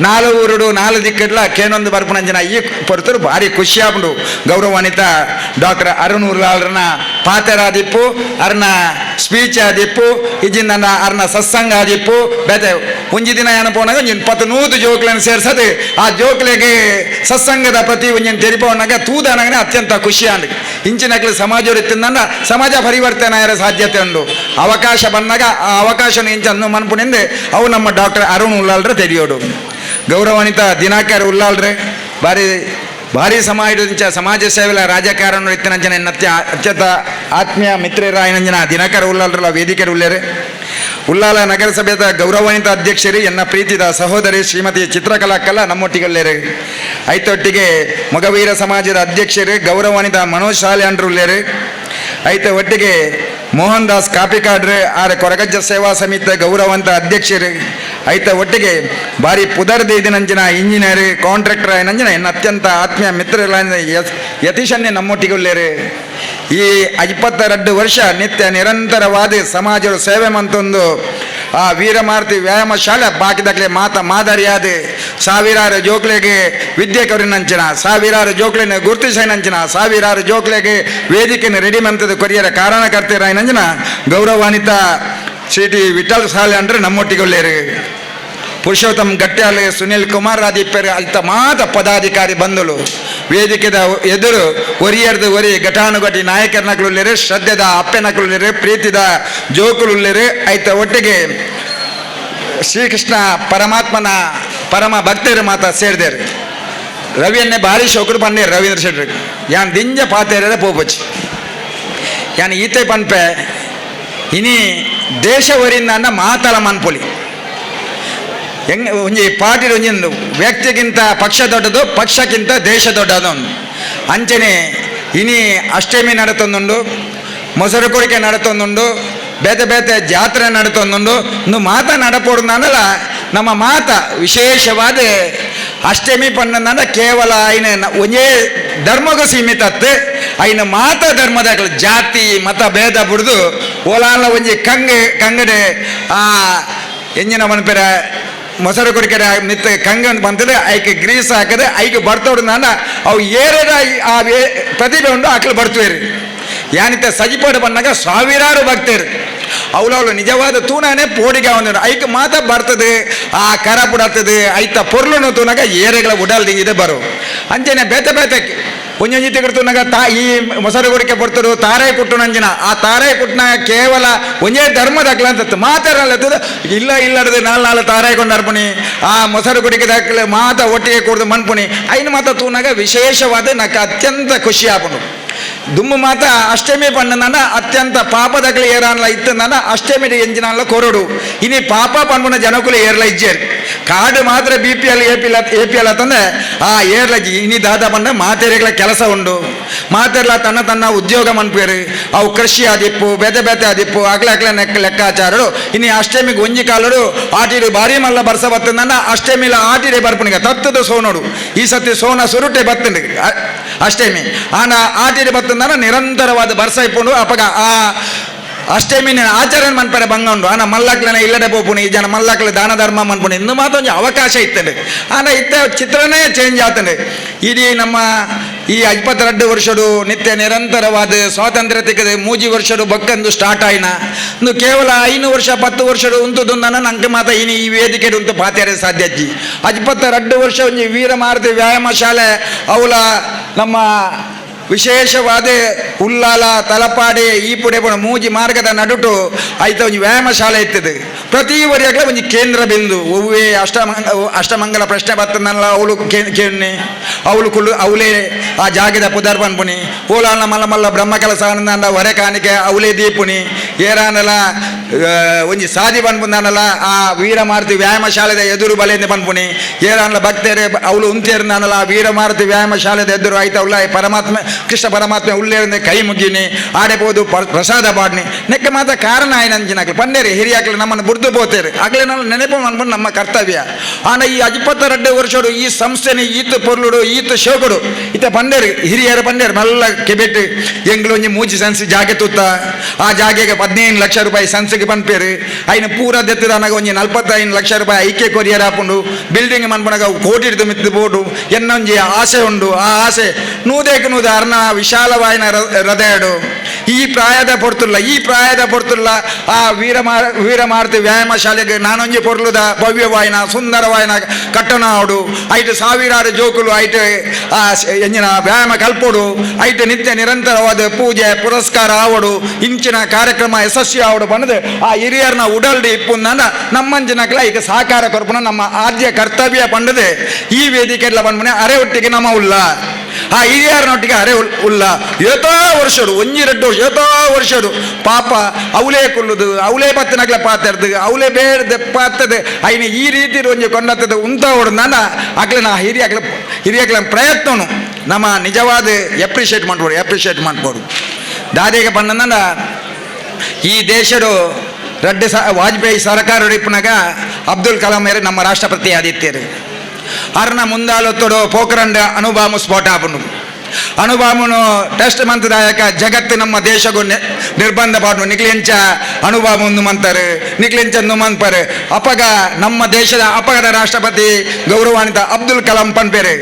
ನಾಲು ಊರುಡು ನಾಲು ದಿಕ್ಕಡ್ಲ ಕೇನೊಂದು ಬರ್ಪುನಂಜಿನ ಈ ಪೊರ್ತರು ಭಾರಿ ಖುಷಿಯಾಪುಂಡು. ಗೌರವಾನ್ವಿತ ಡಾಕ್ಟರ್ ಅರುಣ್ ಉಲ್ಲಾಲ್ರನ ಪಾತೆರ ಆದಿಪ್ಪು, ಅರ್ನ ಸ್ಪೀಚ್ ಆದಿಪ್ಪು, ಇಜ್ಜಿಂದ ಅರ್ನ ಸತ್ಸಂಗ ಆದಿಪ್ಪು. ಬೇತೆ ಒಂಜಿ ದಿನ ಏನ ಪೋನಾಗ ಒಂಜಿ 100 ಜೋಕ್ಲೆನ್ ಸೇರ್ಸದು ಆ ಜೋಕ್ಲೆಗೆ ಸತ್ಸಂಗದ ಪ್ರತಿ ಒಂಜಿನ ತೆರಿಪವನಾಗ ತೂದನಾಗನೆ ಅತ್ಯಂತ ಖುಷಿ ಆಂಡ್. ಇಂಚಿನಕ್ಲೆ ಸಮಾಜ ಇತ್ತಿಂದ ಸಮಾಜ ಪರಿವರ್ತನೆ ಸಾಧ್ಯತೆ ಉಂಡು. ಅವಕಾಶ ಬಂದಾಗ ಆ ಅವಕಾಶನ ಇಂಚನ್ನು ಮನ್ಪುನಿಂದೆ ಅವು ನಮ್ಮ ಡಾಕ್ಟರ್ ಅರುಣ್ ಉಲ್ಲಾಲ್ರೆ ತೆರಿಯೋಡು. ಗೌರವಾನ್ವಿತ ದಿನಾಕರ್ ಉಲ್ಲಾಲ್ರೆ ಭಾರಿ ಭಾರಿ ಸಮಾಜ ಸಮಾಜ ಸೇವೆಲ ರಾಜಕಾರಣ ಇತ್ತಿನಂಚನ ಅತ್ಯಂತ ಆತ್ಮೀಯ ಮಿತ್ರರಾಯನಂಜನ ದಿನಕರ್ ಉಲ್ಲಾಲ್ರಲ್ಲ ವೇದಿಕೆ ಉಲ್ಲೇರೆ. ಉಲ್ಲಾಲ ನಗರಸಭೆಯ ಗೌರವಾನ್ವಿತ ಅಧ್ಯಕ್ಷರು ಎನ್ನ ಪ್ರೀತಿದ ಸಹೋದರಿ ಶ್ರೀಮತಿ ಚಿತ್ರಕಲಾ ಕಲಾ ನಮ್ಮೊಟ್ಟಿಗಲ್ಲೇರೆ. ಐತೊಟ್ಟಿಗೆ ಮೊಗವೀರ ಸಮಾಜದ ಅಧ್ಯಕ್ಷರು ಗೌರವಾನ್ವಿತ ಮನೋಜ್ ಶಾಲೆ ಉಲ್ಲೇರೆ. ಐತ ಒಟ್ಟಿಗೆ ಮೋಹನ್ ದಾಸ್ ಕಾಪಿಕಾಡ್ರೆ ಆರ್ ಕೊರಗಜ್ಜ ಸೇವಾ ಸಮಿತಿಯ ಗೌರವಂತ ಅಧ್ಯಕ್ಷರು. ಐತ ಒಟ್ಟಿಗೆ ಭಾರಿ ಪುದರ್ದೇದಿನಂಚಿನ ಇಂಜಿನಿಯರ್ ಕಾಂಟ್ರಾಕ್ಟರ್ ಆಯ್ನಂಚಿನ ಎನ್ನ ಅತ್ಯಂತ ಆತ್ಮೀಯ ಮಿತ್ರರಾದ ಯತೀಶನ್ನೇ ನಮ್ಮೊಟ್ಟಿಗೆ ಉಲ್ಲೇರೆ. ಈ 22 ವರ್ಷ ನಿತ್ಯ ನಿರಂತರವಾದ ಸಮಾಜದ ಸೇವೆ ಮಂತೊಂದು ಆ ವೀರಮಾರುತಿ ವ್ಯಾಯಾಮ ಶಾಲೆ ಬಾಕಿದಾಗಲೇ ಮಾತ ಮಾದರಿಯಾದ ಸಾವಿರಾರು ಜೋಕ್ಲೆಗೆ ವಿದ್ಯೆ ಕೊರಿನಂಚಿನ, ಸಾವಿರಾರು ಜೋಕ್ಲೆನ ಗುರುತಿಸೈನಂಚಿನ, ಸಾವಿರಾರು ಜೋಕ್ಲೆಗೆ ವೇದಿಕೆನ ರೆಡಿ ಮಂತದ ಕೊರಿಯರ ಕಾರಣಕರ್ತರಾಯನಂಚಿನ ಗೌರವಾನ್ವಿತ ಶ್ರೀ ಟಿ ವಿಠಲ್ ಸಾಲೆ ಅಂದ್ರೆ ನಮ್ಮೊಟ್ಟಿಗೆ ಉಲ್ಲೇರು. ಪುರುಷೋತ್ತಮ್ ಗಟ್ಟ್ಯಾಲೆ, ಸುನಿಲ್ ಕುಮಾರ್ ಆದಿಪ್ಪೆರ್ ಅಲ್ತ ಮಾತ ಪದಾಧಿಕಾರಿ ಬಂದಳು ವೇದಿಕೆದ ಎದುರು ಒರಿಯರ್ದು ಒರಿ ಘಟಾನುಘಟಿ ನಾಯಕರನಕ್ಳುಲ್ಲೇರು, ಶ್ರದ್ಧೆದ ಅಪ್ಪೆನಕ್ಳುಲ್ಲೇರು, ಪ್ರೀತಿದ ಜೋಕುಲುಲ್ಲೇರು. ಐತ ಒಟ್ಟಿಗೆ ಶ್ರೀಕೃಷ್ಣ ಪರಮಾತ್ಮನ ಪರಮ ಭಕ್ತರು ಮಾತ ಸೇರಿದರು. ರವಿಯನ್ನೇ ಭಾರಿ ಶೋಕರು ಪನ್ನೇರು ರವೀಂದ್ರ ಶೆಟ್ಟರು ಯಾನ್ ದಿಂಜ ಪಾತೇರೆ ಪೋಪೊಚ್ಚಿ ಯಾನ್ ಈತೆ ಪನ್ಪೆ ಇನಿ ದೇಶ ಒರಿಂದ ಮಾತಲ ಮನ್ಪೊಲಿ ಹೆಂಗ್ ಒಂಜಿ ಪಾರ್ಟಿ ಒಂಜಿ ವ್ಯಕ್ತಿಗಿಂತ ಪಕ್ಷ ದೊಡ್ಡದು, ಪಕ್ಷಕ್ಕಿಂತ ದೇಶ ದೊಡ್ಡದು. ಅಂಚನೆ ಇನಿ ಅಷ್ಟಮಿ ನಡತೊಂದುಂಡು, ಮೊಸರು ಕೊಡಿಕೆ ನಡತೊಂದುಂಡು, ಬೇತೆ ಬೇತೆ ಜಾತ್ರೆ ನಡತೊಂದುಂಡು. ಇನ್ನು ಮಾತ ನಡಪೋಡು ನಮ್ಮ ಮಾತ ವಿಶೇಷವಾದ ಅಷ್ಟಮಿ ಪನ್ನಂದ ಕೇವಲ ಐನ ಒಂಜೇ ಧರ್ಮಗೂ ಸೀಮಿತ ಅತ್ತೆ. ಐನ ಮಾತ ಧರ್ಮದ ಜಾತಿ ಮತ ಭೇದ ಬಿಡ್ದು ಓಲಾಲ ಒಂಜಿ ಕಂಗ್ ಕಂಗಡೆ ಆ ಎಂಜಿನ ಮನ್ಪೆರ ಮೊಸರು ಕೊಡಿಕೆರೆ ಮಿತ್ತ ಕಂಗ್ ಅಂತ ಬಂತದೆ, ಐಕೆ ಗ್ರೀಸ್ ಹಾಕದೆ ಐಕೆ ಬರ್ತೋಡು ನಾನ ಅವು ಏರದ ಆ ಪ್ರತಿಭೆ ಉಂಡು ಆಕಲು ಬರ್ತವೇರಿ. ಯಾನಿತ ಸಜಿಪಾಡು ಬಂದಾಗ ಸಾವಿರಾರು ಭಕ್ತರು ಅವಳವಳು ನಿಜವಾದ ತೂನಾನೆ ಪೋಡಿಗೆ ಒಂದು ಐಕ್ ಮಾತ ಬರ್ತದೆ, ಆ ಕರ ಬುಡತ್ತದೆ ಐತ ಪೊರ್ಲುನು ತೂನಾಗ ಏರೆಗಳ ಉಡಲ್ ಇದೆ ಬರು. ಅಂಚನೆ ಬೇತೆ ಬೇತೆ ಒಂಜೊಂಜಿ ತಿಗುರ್ತುನಾಗ ತಾ ಈ ಮೊಸರು ಕೊಡಿಕೆ ಬರ್ತರು ತಾರೆ ಕುಟ್ಟು ನಂಜಿನ ಆ ತಾರೆ ಕುಟ್ಟನ ಕೇವಲ ಒಂಜೇ ಧರ್ಮದ ಅಂತ ಮಾತಾಡಲ್ಲ ಇಲ್ಲ ಇಲ್ಲಡದು ನಾಲ್ ನಾಲ್ ತಾರೆ ಕೊಂಡು ಅರ್ಪಣಿ ಆ ಮೊಸರು ಕೊಡಿಕೆ ದಾಖಲೆ ಮಾತ ಒಟ್ಟಿಗೆ ಕೂಡ್ದು ಮನ್ಪುಣಿ ಐನು ಮಾತ ತೂನಾಗ ವಿಶೇಷವಾದ ನಕ್ಕ ಅತ್ಯಂತ ಖುಷಿ ಆಪುಂಡು. ದುಮ್ಮು ಮಾತ ಅಷ್ಟಮಿ ಪಣ್ಣನ ಅತ್ಯಂತ ಪಾಪದಗಲಿ ಏರಾನ್ಲ ಇತ್ತಂದನ ಅಷ್ಟಮಿ ಎಂಜಿನಾನ್ಲ ಕೊರಡು ಇನಿ ಪಾಪ ಪನ್ಪುನ ಜನಕುಲು ಏರ್ಲ ಇಜ್ಜೇರು ಕಾಡು ಮಾತ್ರ B P L A P L A P L ಅಂತಂದ್ರೆ ಆ ಏರ್ಲ ಇನಿ ದಾದ ಪಂಡ ಮಾತೆರೆಗಳ ಕೆಲಸ ಉಂಡು, ಮಾತೆರ್ಲ ತನ್ನ ತನ್ನ ಉದ್ಯೋಗ ಮನ್ಪೇರು ಅವು ಕೃಷಿ ಆದಿಪ್ಪು ಬೇತೆ ಬೇತೆ ಆದಿಪ್ಪು ಅಗ್ಲ ಅಗ್ಲ ನೆಕ್ ಲೆಕ್ಕಾಚಾರಡು. ಇನಿ ಅಷ್ಟಮಿಗೆ ಒಂಜಿ ಕಾಲಡು ಆಟಿಡು ಭಾರಿ ಮಲ್ಲ ಬರ್ಸ ಬತ್ತಂದನ ಅಷ್ಟಮಿಲ ಆಟಿಡೆ ಬರ್ಪುನಿಗ ತತ್ತದ ಸೋನೋಡು ಈ ಸತಿ ಸೋನ ಸುರುಟೆ ಬತ್ತಂಡು ಅಷ್ಟಮಿ ಆನ ಆಟಿಡೆ ಬತ್ತಂದನ ನಿರಂತರವಾದ ಬರ್ಸ ಇಪ್ಪುಂಡು. ಅಪಗ ಆ ಅಷ್ಟಮಿನ ಆಚರಣೆ ಮನ್ಪರೆ ಬಂಗ ಉಂಡು. ಆನ ಮಲ್ಲಕ್ಲನ ಇಲ್ಲಡೆ ಪೋಪುನಿ ಈ ಜನ ಮಲ್ಲಕ್ಲೆ ದಾನ ಧರ್ಮ ಮನ್ಪುನಿ ಇನ್ನು ಮಾತ್ರ ಒಂಜಿ ಅವಕಾಶ ಇತ್ತಂಡು. ಆನ ಇತ್ತ ಚಿತ್ರನೇ ಚೇಂಜ್ ಆತಂಡು. ಇಡೀ ನಮ್ಮ ಈ 22 ವರ್ಷಡು ನಿತ್ಯ ನಿರಂತರವಾದ ಸ್ವಾತಂತ್ರ್ಯ ತಿಕ್ಕದೆ 3 ವರ್ಷಡು ಬಕ್ಕಂದು ಸ್ಟಾರ್ಟ್ ಆಯ್ನ ಇನ್ನು ಕೇವಲ 5 ವರ್ಷ 10 ವರ್ಷಡು ಉಂಟು ನಂಗೆ ಮಾತ ಇನಿ ಈ ವೇದಿಕೆ ಉಂಟು ಪಾತ್ಯಾರೆ ಸಾಧ್ಯ ಅಜ್ಜಿ. 22 ವರ್ಷ ಒಂಜಿ ವೀರಮಾರುತಿ ವ್ಯಾಯಾಮ ಶಾಲೆ ಅವಳ ನಮ್ಮ ವಿಶೇಷವಾದ ಉಲ್ಲಾಲ ತಲಪಾಡಿ ಈ ಪುಡೆ ಮೂಜಿ ಮಾರ್ಗದ ನಡುಟು ಆಯ್ತ ಒಂಜಿ ವ್ಯಾಯಾಮ ಶಾಲೆ ಇತ್ತದು. ಪ್ರತಿ ವರಿಯಾಗಲೇ ಒಂಜಿ ಕೇಂದ್ರ ಬಿಂದು ಒವ್ವೇ ಅಷ್ಟಮಂಗಲ ಪ್ರಶ್ನೆ ಬರ್ತದಲ್ಲ ಅವಳು ಕೇಣ್ಣೆ ಅವಳು ಕುಳ್ಳು ಅವಳೇ ಆ ಜಾಗದ ಪುದರ್ ಪನ್ಪುನಿ ಓಲಾನ ಮಲ್ಲ ಮಲ್ಲ ಬ್ರಹ್ಮ ಕೆಲಸ ಆನಂದ ಹೊರೆ ಕಾಣಿಕೆ ಅವಳೇ ದೀಪುನಿ ಏರಾನಲ ಒಂಜಿ ಸಾದಿ ಪನ್ಪುಂದಾನಲ ಆ ವೀರಮಾರುತಿ ವ್ಯಾಯಾಮ ಶಾಲೆದ ಎದುರು ಬಲೆಂದು ಪನ್ಪುನಿ ಏರಾನಲ ಭಕ್ತರೇ ಅವಳು ಉಂತೇರ್ನಾನಲ ಆ ವೀರಮಾರುತಿ ವ್ಯಾಯಾಮ ಶಾಲೆದ ಎದುರು ಆಯ್ತು ಅವಳ ಪರಮಾತ್ಮ ಕೃಷ್ಣ ಪರಮಾತ್ಮ ಉಳ್ಳೇರಂದೆ ಕೈ ಮುಗಿನಿ ಆಡೆ ಪೋದು ಪ್ರಸಾದ ಪಾಡ್ನಿ ನೆಕ್ಕೆ ಮಾತ್ರ ಕಾರಣ ಆಯ್ನಂಚಿನಾಕ್ಲು ಪನ್ನೇರಿ ಹಿರಿಯಾಕ್ಲು ನಮ್ಮನ್ನು ಬುಡ್ದು ಪೋತೇರು ಆಗಲೇ ನಾವು ನೆನಪು ಮನ್ಪುಂಡು ನಮ್ಮ ಕರ್ತವ್ಯ. ಆನ ಈ 22 ವರ್ಷಡು ಈ ಸಂಸ್ಥೆನೆ ಈತ ಪೊರ್ಲುಡು ಈತ ಶೋಕಡು ಇತ್ತ ಪಂಡೇರು ಹಿರಿಯರ ಪಂಡೇರು ಮಲ್ಲ ಕೆಬೆಟ್ ಎಂಗ್ಲು ಒಂಜಿ ಮೂಜಿ ಸೆನ್ಸ್ ಜಾಗೆ ತೂತ ಆ ಜಾಗೆಗೆ 15 ಲಕ್ಷ ರೂಪಾಯಿ ಸೆನ್ಸ್ಗೆ ಪನ್ಪೇರು ಐನ ಪೂರ ದೆತ್ತದನಗ ಒಂಜಿ 45 ಲಕ್ಷ ರೂಪಾಯಿ ಐಕೆ ಕೊರಿಯರ್ ಆಪುಂಡು ಬಿಲ್ಡಿಂಗ್ ಮನ್ಪುನಗ ಕೋಟಿ ಹಿಡಿದು ಮಿತ್ತು ಬೋಡು ಎನ್ನೊಂಜಿ ಆಸೆ ಉಂಡು ಆ ಆಸೆ ನೂದೇಕು ನೂದು ಅರ್ನ ವಿಶಾಲವಾಯಿನ ಹೃದಯಡು ಈ ಪ್ರಾಯದ ಪೊರ್ತುಲ್ಲ ಈ ಪ್ರಾಯದ ಪೊರ್ತುಲ್ಲ ಆ ವೀರಮಾರುತಿ ವ್ಯಾಯಾಮ ಶಾಲೆಗೆ ನಾನೊಂಜಿ ಪೊರ್ಲುದ ಭವ್ಯವಾಯಿನ ಸುಂದರವಾಯಿನ ಕಟ್ಟಣ ಆಡು ಐಟ್ ಸಾವಿರಾರು ಜೋಕುಲು ಐಟ್ ಆ ಎಂಜಿನ ವ್ಯಾಯಾಮ ಕಲ್ಪೊಡು ಐಟ್ ನಿತ್ಯ ನಿರಂತರವಾದ ಪೂಜೆ ಪುರಸ್ಕಾರ ಆವಡು ಇಂಚಿನ ಕಾರ್ಯಕ್ರಮ ಯಶಸ್ವಿ ಆವಡು ಬಂದು ಆ ಹಿರಿಯರ್ನ ಉಡಲ್ಡಿ ಇಪ್ಪುಂದ ನಮ್ಮಂಚಿನಕ್ಲ ಈಗ ಸಹಕಾರ ಕೊರ್ಪುನ ನಮ್ಮ ಆದ್ಯ ಕರ್ತವ್ಯ ಪಂಡದೆ ಈ ವೇದಿಕೆ ಬಂದ್ಮನೆ ಅರೆ ಒಟ್ಟಿಗೆ ನಮ್ಮ ಉಲ್ಲ ಆ ಹಿರಿಯರ್ನೊಟ್ಟಿಗೆ ಅರೆ ಉಲ್ಲ ಏತೋ ವರ್ಷಡು ಒಂಜಿ ರಡ್ಡು ವರ್ಷ ಏತೋ ವರ್ಷಡು ಪಾಪ ಅವಲೇ ಕುಲ್ಲುದು ಅವಲೇ ಪತ್ತನಗ್ಲ ಪಾತರ್ದು ಅವಲೇ ಬೇಡ್ದ ಪಾತದೆ ಐನ ಈ ರೀತಿ ಒಂಜಿ ಕೊಂಡತ್ತದ ಉಂತ ಹೊಡ್ದಾನ ಅಕ್ಲೆ ಹಿರಿಯಕ್ಲ ಹಿರಿಯಕ್ಲ ಪ್ರಯತ್ನನು ನಮ್ಮ ನಿಜವಾದ ಎಪ್ರಿಷಿಯೇಟ್ ಮಾಡ್ಬೋದು ದಾದಿಗೆ ಪಂಡಂದ ಈ ದೇಶಡು ರಡ್ಡು ವಾಜಪೇಯಿ ಸರ್ಕಾರ ಇಪ್ಪನಾಗ ಅಬ್ದುಲ್ ಕಲಾಂ ಮೇರೆ ನಮ್ಮ ರಾಷ್ಟ್ರಪತಿ ಆದಿತ್ಯರು ಅರ್ನ ಮುಂದಾಲೊತ್ತಡು ಪೋಖರಂಡ ಅಣುಬಾಂಬು ಸ್ಫೋಟ ಆಪುಂಡು ಅಣುಬಾಂಬುನು ಟೆಸ್ಟ್ ಮಂತದಾಯಕ ಜಗತ್ತು ನಮ್ಮ ದೇಶಗೂ ನಿರ್ಬಂಧ ಪಾಡು ನಿಕ್ಲೆಂಚ ಅಣುಬಾಂಬು ಮಂತಾರೆ ನಿಕ್ಲೆಂಚ ಮಂತಾರೆ ಅಪಗ ನಮ್ಮ ದೇಶದ ಅಪಗದ ರಾಷ್ಟ್ರಪತಿ ಗೌರವಾನ್ವಿತ ಅಬ್ದುಲ್ ಕಲಾಂ ಪನ್ಪೇರು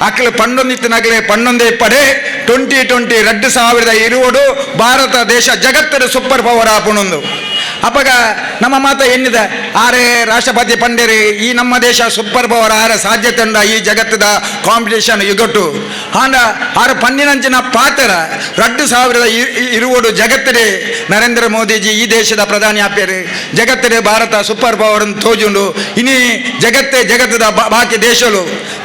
ಅಕ್ಲು ಪಣ್ಣೊಂದಿತ್ತಿನಗಲೇ ಪಣ್ಣೊಂದೇ ಇಪ್ಪಡೆ 2020 2020 ಭಾರತ ದೇಶ ಜಗತ್ತಿನ ಸೂಪರ್ ಪವರ್ ಆಪುಣೊಂದು ಅಪಗ ನಮ್ಮ ಮಾತ ಎನ್ನಿದೆ ಆರೆ ರಾಷ್ಟ್ರಪತಿ ಪಂಡೇರಿ ಈ ನಮ್ಮ ದೇಶ ಸೂಪರ್ ಪವರ್ ಆರ ಸಾಧ್ಯತೆ ಉಂಡ ಈ ಜಗತ್ತದ ಕಾಂಪಿಟೇಷನ್ ಯುಗಟ್ಟು ಆಂಡ ಆರ ಪನ್ನಿನಂಚಿನ ಪಾತ್ರ 2020 ಜಗತ್ತಡೆ ನರೇಂದ್ರ ಮೋದಿಜಿ ಈ ದೇಶದ ಪ್ರಧಾನಿ ಆಪೇರು ಜಗತ್ತಡೆ ಭಾರತ ಸೂಪರ್ ಪವರ್ ಅಂತ ತೋಜುಂಡು ಇನಿ ಜಗತ್ತೇ ಜಗತ್ತದ ಬಾಕಿ ದೇಶಗಳು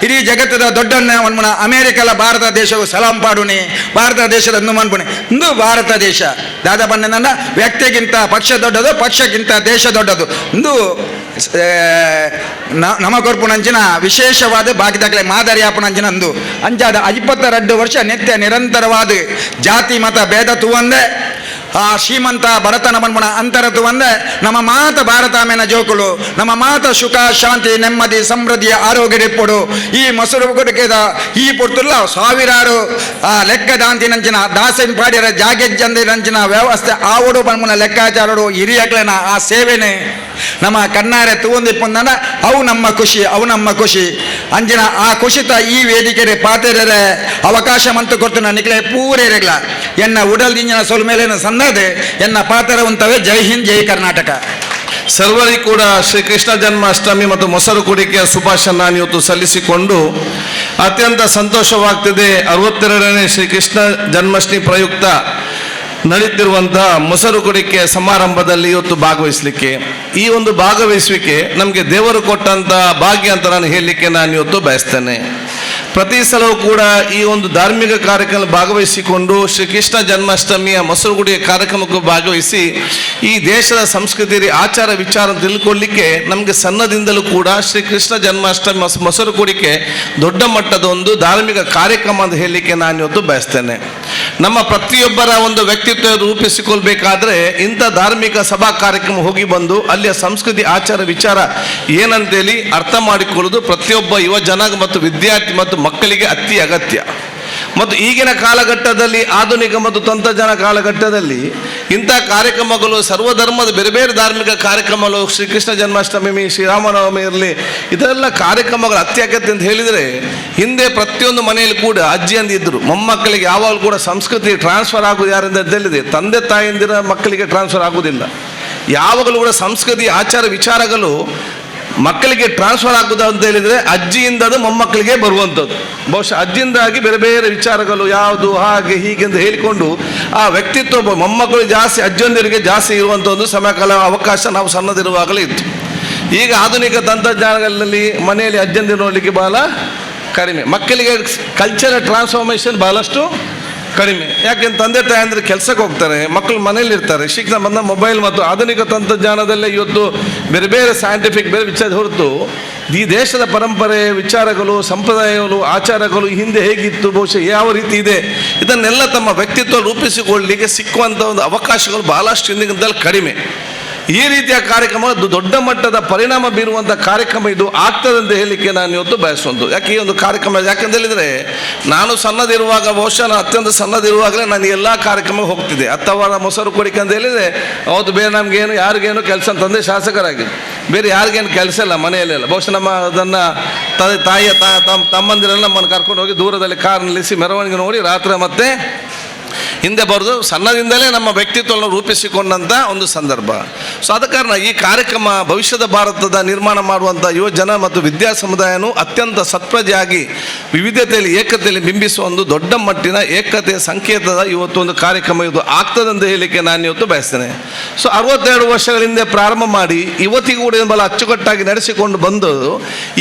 ಇಡೀ ಜಗತ್ತದ ದೊಡ್ಡನ್ನ ಮನ್ಮುನ ಅಮೇರಿಕಲ ಭಾರತ ದೇಶವು ಸಲಾಂ ಪಾಡುನಿ ಭಾರತ ದೇಶದ ಮನ್ಪುಣಿ ಇಂದು ಭಾರತ ದೇಶ ದಾದಾ ಪಂಡ ವ್ಯಕ್ತಿಗಿಂತ ಪಕ್ಷ ದೊಡ್ಡದು ಪಕ್ಷಕ್ಕಿಂತ ದೇಶ ದೊಡ್ಡದು ಇಂದು ನಮ ಕೊರ್ಪುನಂಚಿನ ವಿಶೇಷವಾದ ಬಾಕಿದಾಗಲೇ ಮಾದರಿ ಆಪುನಂಚಿನ ಅಂದು ಅಂಚಾದ 22 ವರ್ಷ ನಿತ್ಯ ನಿರಂತರವಾದ ಜಾತಿ ಮತ ಭೇದ ತೂವಂದೆ ಆ ಶ್ರೀಮಂತ ಬಡತನ ಬನ್ಮುಣ ಅಂತರ ತೂವಂದೆ ನಮ್ಮ ಮಾತ ಭಾರತಾಮೇನ ಜೋಕುಲು ನಮ್ಮ ಮಾತ ಸುಖ ಶಾಂತಿ ನೆಮ್ಮದಿ ಸಮೃದ್ಧಿಯ ಆರೋಗ್ಯ ಇಪ್ಪಡು ಈ ಮೊಸರು ಕೊಡುಗೆದ ಈ ಪೊರ್ತುಲ್ಲ ಸಾವಿರಾರು ಆ ಲೆಕ್ಕದಾಂತಿನಂಚಿನ ದಾಸೆಂಪಾಡಿಯರ ಜಾಗೆಜ್ಜಂದಿನಂಚಿನ ವ್ಯವಸ್ಥೆ ಆವಡು ಬನ್ಮುನ ಲೆಕ್ಕಾಚಾರಡು ಹಿರಿಯಕ್ಲೆನ ಆ ಸೇವೆನೆ ನಮ್ಮ ಕಣ್ಣಾರೆ ತೂವೊಂದಿಪ್ಪಂದ ಅವು ನಮ್ಮ ಖುಷಿ ಅವು ನಮ್ಮ ಖುಷಿ ಅಂಜಿನ ಆ ಖುಷಿತ ಈ ವೇದಿಕೆ ಪಾತೆರೆ ಅವಕಾಶ ಮಂತು ಕೊಡ್ತು ನಿಕ್ಲೆ ಪೂರೇರೆಗ್ಲ ಎನ್ನ ಉಡಲ್ ದಿಂಜಿನ ಸೊಲ್ ಮೇಲೆ ಸಂದದೆ ಎನ್ನ ಪಾತ್ರ ಉಂತವೆ. ಜೈ ಹಿಂದ್, ಜೈ ಕರ್ನಾಟಕ. ಸರ್ವರಿಗೂ ಕೂಡ ಶ್ರೀ ಕೃಷ್ಣ ಜನ್ಮಾಷ್ಟಮಿ ಮತ್ತು ಮೊಸರು ಕುಡಿಕೆಯ ಶುಭಾಶಯ ನಾನು ಇವತ್ತು ಸಲ್ಲಿಸಿಕೊಂಡು ಅತ್ಯಂತ ಸಂತೋಷವಾಗ್ತಿದೆ. 62ನೇ ಶ್ರೀ ಕೃಷ್ಣ ಜನ್ಮಾಷ್ಟಮಿ ಪ್ರಯುಕ್ತ ನಡೆಯುತ್ತಿರುವಂತಹ ಮೊಸರು ಕುಡಿಕೆ ಸಮಾರಂಭದಲ್ಲಿ ಇವತ್ತು ಭಾಗವಹಿಸಲಿಕ್ಕೆ, ಈ ಒಂದು ಭಾಗವಹಿಸುವಿಕೆ ನಮಗೆ ದೇವರು ಕೊಟ್ಟಂಥ ಭಾಗ್ಯ ಅಂತ ನಾನು ಹೇಳಲಿಕ್ಕೆ ನಾನು ಇವತ್ತು ಬಯಸ್ತೇನೆ. ಪ್ರತಿ ಸಲವೂ ಕೂಡ ಈ ಒಂದು ಧಾರ್ಮಿಕ ಕಾರ್ಯಕ್ರಮ ಭಾಗವಹಿಸಿಕೊಂಡು ಶ್ರೀ ಕೃಷ್ಣ ಜನ್ಮಾಷ್ಟಮಿಯ ಮೊಸರು ಕುಡಿಯ ಕಾರ್ಯಕ್ರಮಕ್ಕೂ ಭಾಗವಹಿಸಿ ಈ ದೇಶದ ಸಂಸ್ಕೃತಿ ಆಚಾರ ವಿಚಾರ ತಿಳ್ಕೊಳ್ಳಿಕ್ಕೆ ನಮಗೆ ಸಣ್ಣದಿಂದಲೂ ಕೂಡ ಶ್ರೀ ಕೃಷ್ಣ ಜನ್ಮಾಷ್ಟಮಿ ಮೊಸರು ಕುಡಿಕೆ ದೊಡ್ಡ ಮಟ್ಟದ ಒಂದು ಧಾರ್ಮಿಕ ಕಾರ್ಯಕ್ರಮ ಅಂತ ಹೇಳಲಿಕ್ಕೆ ನಾನು ಇವತ್ತು ಬಯಸ್ತೇನೆ. ನಮ್ಮ ಪ್ರತಿಯೊಬ್ಬರ ಒಂದು ವ್ಯಕ್ತಿತ್ವ ರೂಪಿಸಿಕೊಳ್ಬೇಕಾದ್ರೆ ಇಂಥ ಧಾರ್ಮಿಕ ಸಭಾ ಕಾರ್ಯಕ್ರಮ ಹೋಗಿ ಬಂದು ಅಲ್ಲಿಯ ಸಂಸ್ಕೃತಿ ಆಚಾರ ವಿಚಾರ ಏನಂತೇಳಿ ಅರ್ಥ ಮಾಡಿಕೊಳ್ಳುವುದು ಪ್ರತಿಯೊಬ್ಬ ಯುವ ಜನಾಂಗ ಮತ್ತು ವಿದ್ಯಾರ್ಥಿ ಮತ್ತು ಮಕ್ಕಳಿಗೆ ಅತಿ ಅಗತ್ಯ. ಮತ್ತು ಈಗಿನ ಕಾಲಘಟ್ಟದಲ್ಲಿ ಆಧುನಿಕ ಮತ್ತು ತಂತ್ರಜ್ಞಾನ ಕಾಲಘಟ್ಟದಲ್ಲಿ ಇಂಥ ಕಾರ್ಯಕ್ರಮಗಳು ಸರ್ವಧರ್ಮದ ಬೇರೆ ಬೇರೆ ಧಾರ್ಮಿಕ ಕಾರ್ಯಕ್ರಮಗಳು, ಶ್ರೀಕೃಷ್ಣ ಜನ್ಮಾಷ್ಟಮಿ, ಶ್ರೀರಾಮನವಮಿ ಇರಲಿ, ಇದೆಲ್ಲ ಕಾರ್ಯಕ್ರಮಗಳು ಅತ್ಯಗತ್ಯ ಅಂತ ಹೇಳಿದರೆ ಹಿಂದೆ ಪ್ರತಿಯೊಂದು ಮನೆಯಲ್ಲಿ ಕೂಡ ಅಜ್ಜಿಯಂದಿದ್ದರು. ಮೊಮ್ಮಕ್ಕಳಿಗೆ ಯಾವಾಗಲೂ ಕೂಡ ಸಂಸ್ಕೃತಿ ಟ್ರಾನ್ಸ್ಫರ್ ಆಗುವುದು ಯಾರಿಂದ ಅಂತ ಹೇಳಿದೆ, ತಂದೆ ತಾಯಂದಿರ ಮಕ್ಕಳಿಗೆ ಟ್ರಾನ್ಸ್ಫರ್ ಆಗುವುದಿಲ್ಲ. ಯಾವಾಗಲೂ ಕೂಡ ಸಂಸ್ಕೃತಿ ಆಚಾರ ವಿಚಾರಗಳು ಮಕ್ಕಳಿಗೆ ಟ್ರಾನ್ಸ್ಫರ್ ಆಗುವುದು ಅಂತ ಹೇಳಿದರೆ ಅಜ್ಜಿಯಿಂದ ಅದು ಮೊಮ್ಮಕ್ಕಳಿಗೆ ಬರುವಂಥದ್ದು. ಬಹುಶಃ ಅಜ್ಜಿಯಿಂದಾಗಿ ಬೇರೆ ಬೇರೆ ವಿಚಾರಗಳು ಯಾವುದು ಹಾಗೆ ಹೀಗೆ ಅಂತ ಹೇಳಿಕೊಂಡು ಆ ವ್ಯಕ್ತಿತ್ವ ಮೊಮ್ಮಕ್ಕಳು ಜಾಸ್ತಿ ಅಜ್ಜಂದಿರಿಗೆ ಜಾಸ್ತಿ ಇರುವಂಥ ಒಂದು ಸಮಯಕಾಲ ಅವಕಾಶ ನಾವು ಸಣ್ಣದಿರುವಾಗಲೇ ಇತ್ತು. ಈಗ ಆಧುನಿಕ ತಂತ್ರಜ್ಞಾನಗಳಲ್ಲಿ ಮನೆಯಲ್ಲಿ ಅಜ್ಜಂದಿರು ನೋಡಲಿಕ್ಕೆ ಬಹಳ ಕಡಿಮೆ, ಮಕ್ಕಳಿಗೆ ಕಲ್ಚರಲ್ ಟ್ರಾನ್ಸ್ಫಾರ್ಮೇಷನ್ ಬಹಳಷ್ಟು ಕಡಿಮೆ. ಯಾಕೆಂದ್ರೆ ತಂದೆ ತಾಯಂದಿರು ಕೆಲಸಕ್ಕೆ ಹೋಗ್ತಾರೆ, ಮಕ್ಕಳು ಮನೇಲಿ ಇರ್ತಾರೆ. ಶಿಕ್ಷಣ ಬಂದ ಮೊಬೈಲ್ ಮತ್ತು ಆಧುನಿಕ ತಂತ್ರಜ್ಞಾನದಲ್ಲೇ ಇವತ್ತು ಬೇರೆ ಬೇರೆ ಸೈಂಟಿಫಿಕ್ ಬೇರೆ ವಿಚಾರ ಹೊರತು ಈ ದೇಶದ ಪರಂಪರೆ ವಿಚಾರಗಳು ಸಂಪ್ರದಾಯಗಳು ಆಚಾರಗಳು ಹಿಂದೆ ಹೇಗಿತ್ತು, ಬಹುಶಃ ಯಾವ ರೀತಿ ಇದೆ, ಇದನ್ನೆಲ್ಲ ತಮ್ಮ ವ್ಯಕ್ತಿತ್ವ ರೂಪಿಸಿಕೊಳ್ಳಲಿಕ್ಕೆ ಸಿಕ್ಕುವಂಥ ಒಂದು ಅವಕಾಶಗಳು ಭಾಳಷ್ಟು ಹಿಂದಿಗಿಂತಲೂ ಕಡಿಮೆ. ಈ ರೀತಿಯ ಕಾರ್ಯಕ್ರಮ ದೊಡ್ಡ ಮಟ್ಟದ ಪರಿಣಾಮ ಬೀರುವಂಥ ಕಾರ್ಯಕ್ರಮ ಇದು ಆಗ್ತದೆ ಅಂತ ಹೇಳಲಿಕ್ಕೆ ನಾನು ಇವತ್ತು ಬಯಸುವಂಥದ್ದು. ಯಾಕೆ ಈ ಒಂದು ಕಾರ್ಯಕ್ರಮ ಯಾಕೆಂತ ಹೇಳಿದರೆ, ನಾನು ಸಣ್ಣದಿರುವಾಗ, ಬಹುಶಃ ನಾನು ಅತ್ಯಂತ ಸಣ್ಣದಿರುವಾಗಲೇ ನಾನು ಎಲ್ಲ ಕಾರ್ಯಕ್ರಮಕ್ಕೆ ಹೋಗ್ತಿದ್ದೆ. 10 ವಾರ ಮೊಸರು ಕುಡಿಕೆ ಅಂತ ಹೇಳಿದರೆ ಅವತ್ತು ಬೇರೆ ನಮಗೇನು ಯಾರಿಗೇನು ಕೆಲಸ ಅಂತಂದರೆ ಶಾಸಕರಾಗಿ ಬೇರೆ ಯಾರಿಗೇನು ಕೆಲಸ ಇಲ್ಲ ಮನೆಯಲ್ಲೆಲ್ಲ. ಬಹುಶಃ ನಮ್ಮ ಅದನ್ನು ತಾಯಿಯ ತಮ್ಮಂದಿರೆಲ್ಲ ನಮ್ಮನ್ನು ಕರ್ಕೊಂಡು ಹೋಗಿ ದೂರದಲ್ಲಿ ಕಾರ್ ನಿಲ್ಲಿಸಿ ಮೆರವಣಿಗೆ ನೋಡಿ ರಾತ್ರಿ ಮತ್ತೆ ಹಿಂದೆ ಬರೋದು. ಸಣ್ಣದಿಂದಲೇ ನಮ್ಮ ವ್ಯಕ್ತಿತ್ವವನ್ನು ರೂಪಿಸಿಕೊಂಡಂಥ ಒಂದು ಸಂದರ್ಭ. ಸೊ ಆದ ಕಾರಣ ಈ ಕಾರ್ಯಕ್ರಮ ಭವಿಷ್ಯದ ಭಾರತದ ನಿರ್ಮಾಣ ಮಾಡುವಂಥ ಯುವ ಜನ ಮತ್ತು ವಿದ್ಯಾ ಸಮುದಾಯನು ಅತ್ಯಂತ ಸತ್ಪ್ರಜೆಯಾಗಿ ವಿವಿಧತೆಯಲ್ಲಿ ಏಕತೆಯಲ್ಲಿ ಬಿಂಬಿಸುವ ಒಂದು ದೊಡ್ಡ ಮಟ್ಟಿನ ಏಕತೆಯ ಸಂಕೇತದ ಇವತ್ತು ಒಂದು ಕಾರ್ಯಕ್ರಮ ಇದು ಆಗ್ತದೆ ಅಂತ ಹೇಳಲಿಕ್ಕೆ ನಾನು ಇವತ್ತು ಬಯಸ್ತೇನೆ. ಸೊ 62 ವರ್ಷಗಳ ಹಿಂದೆ ಪ್ರಾರಂಭ ಮಾಡಿ ಇವತ್ತಿಗೂ ಕೂಡ ಬಹಳ ಅಚ್ಚುಕಟ್ಟಾಗಿ ನಡೆಸಿಕೊಂಡು ಬಂದು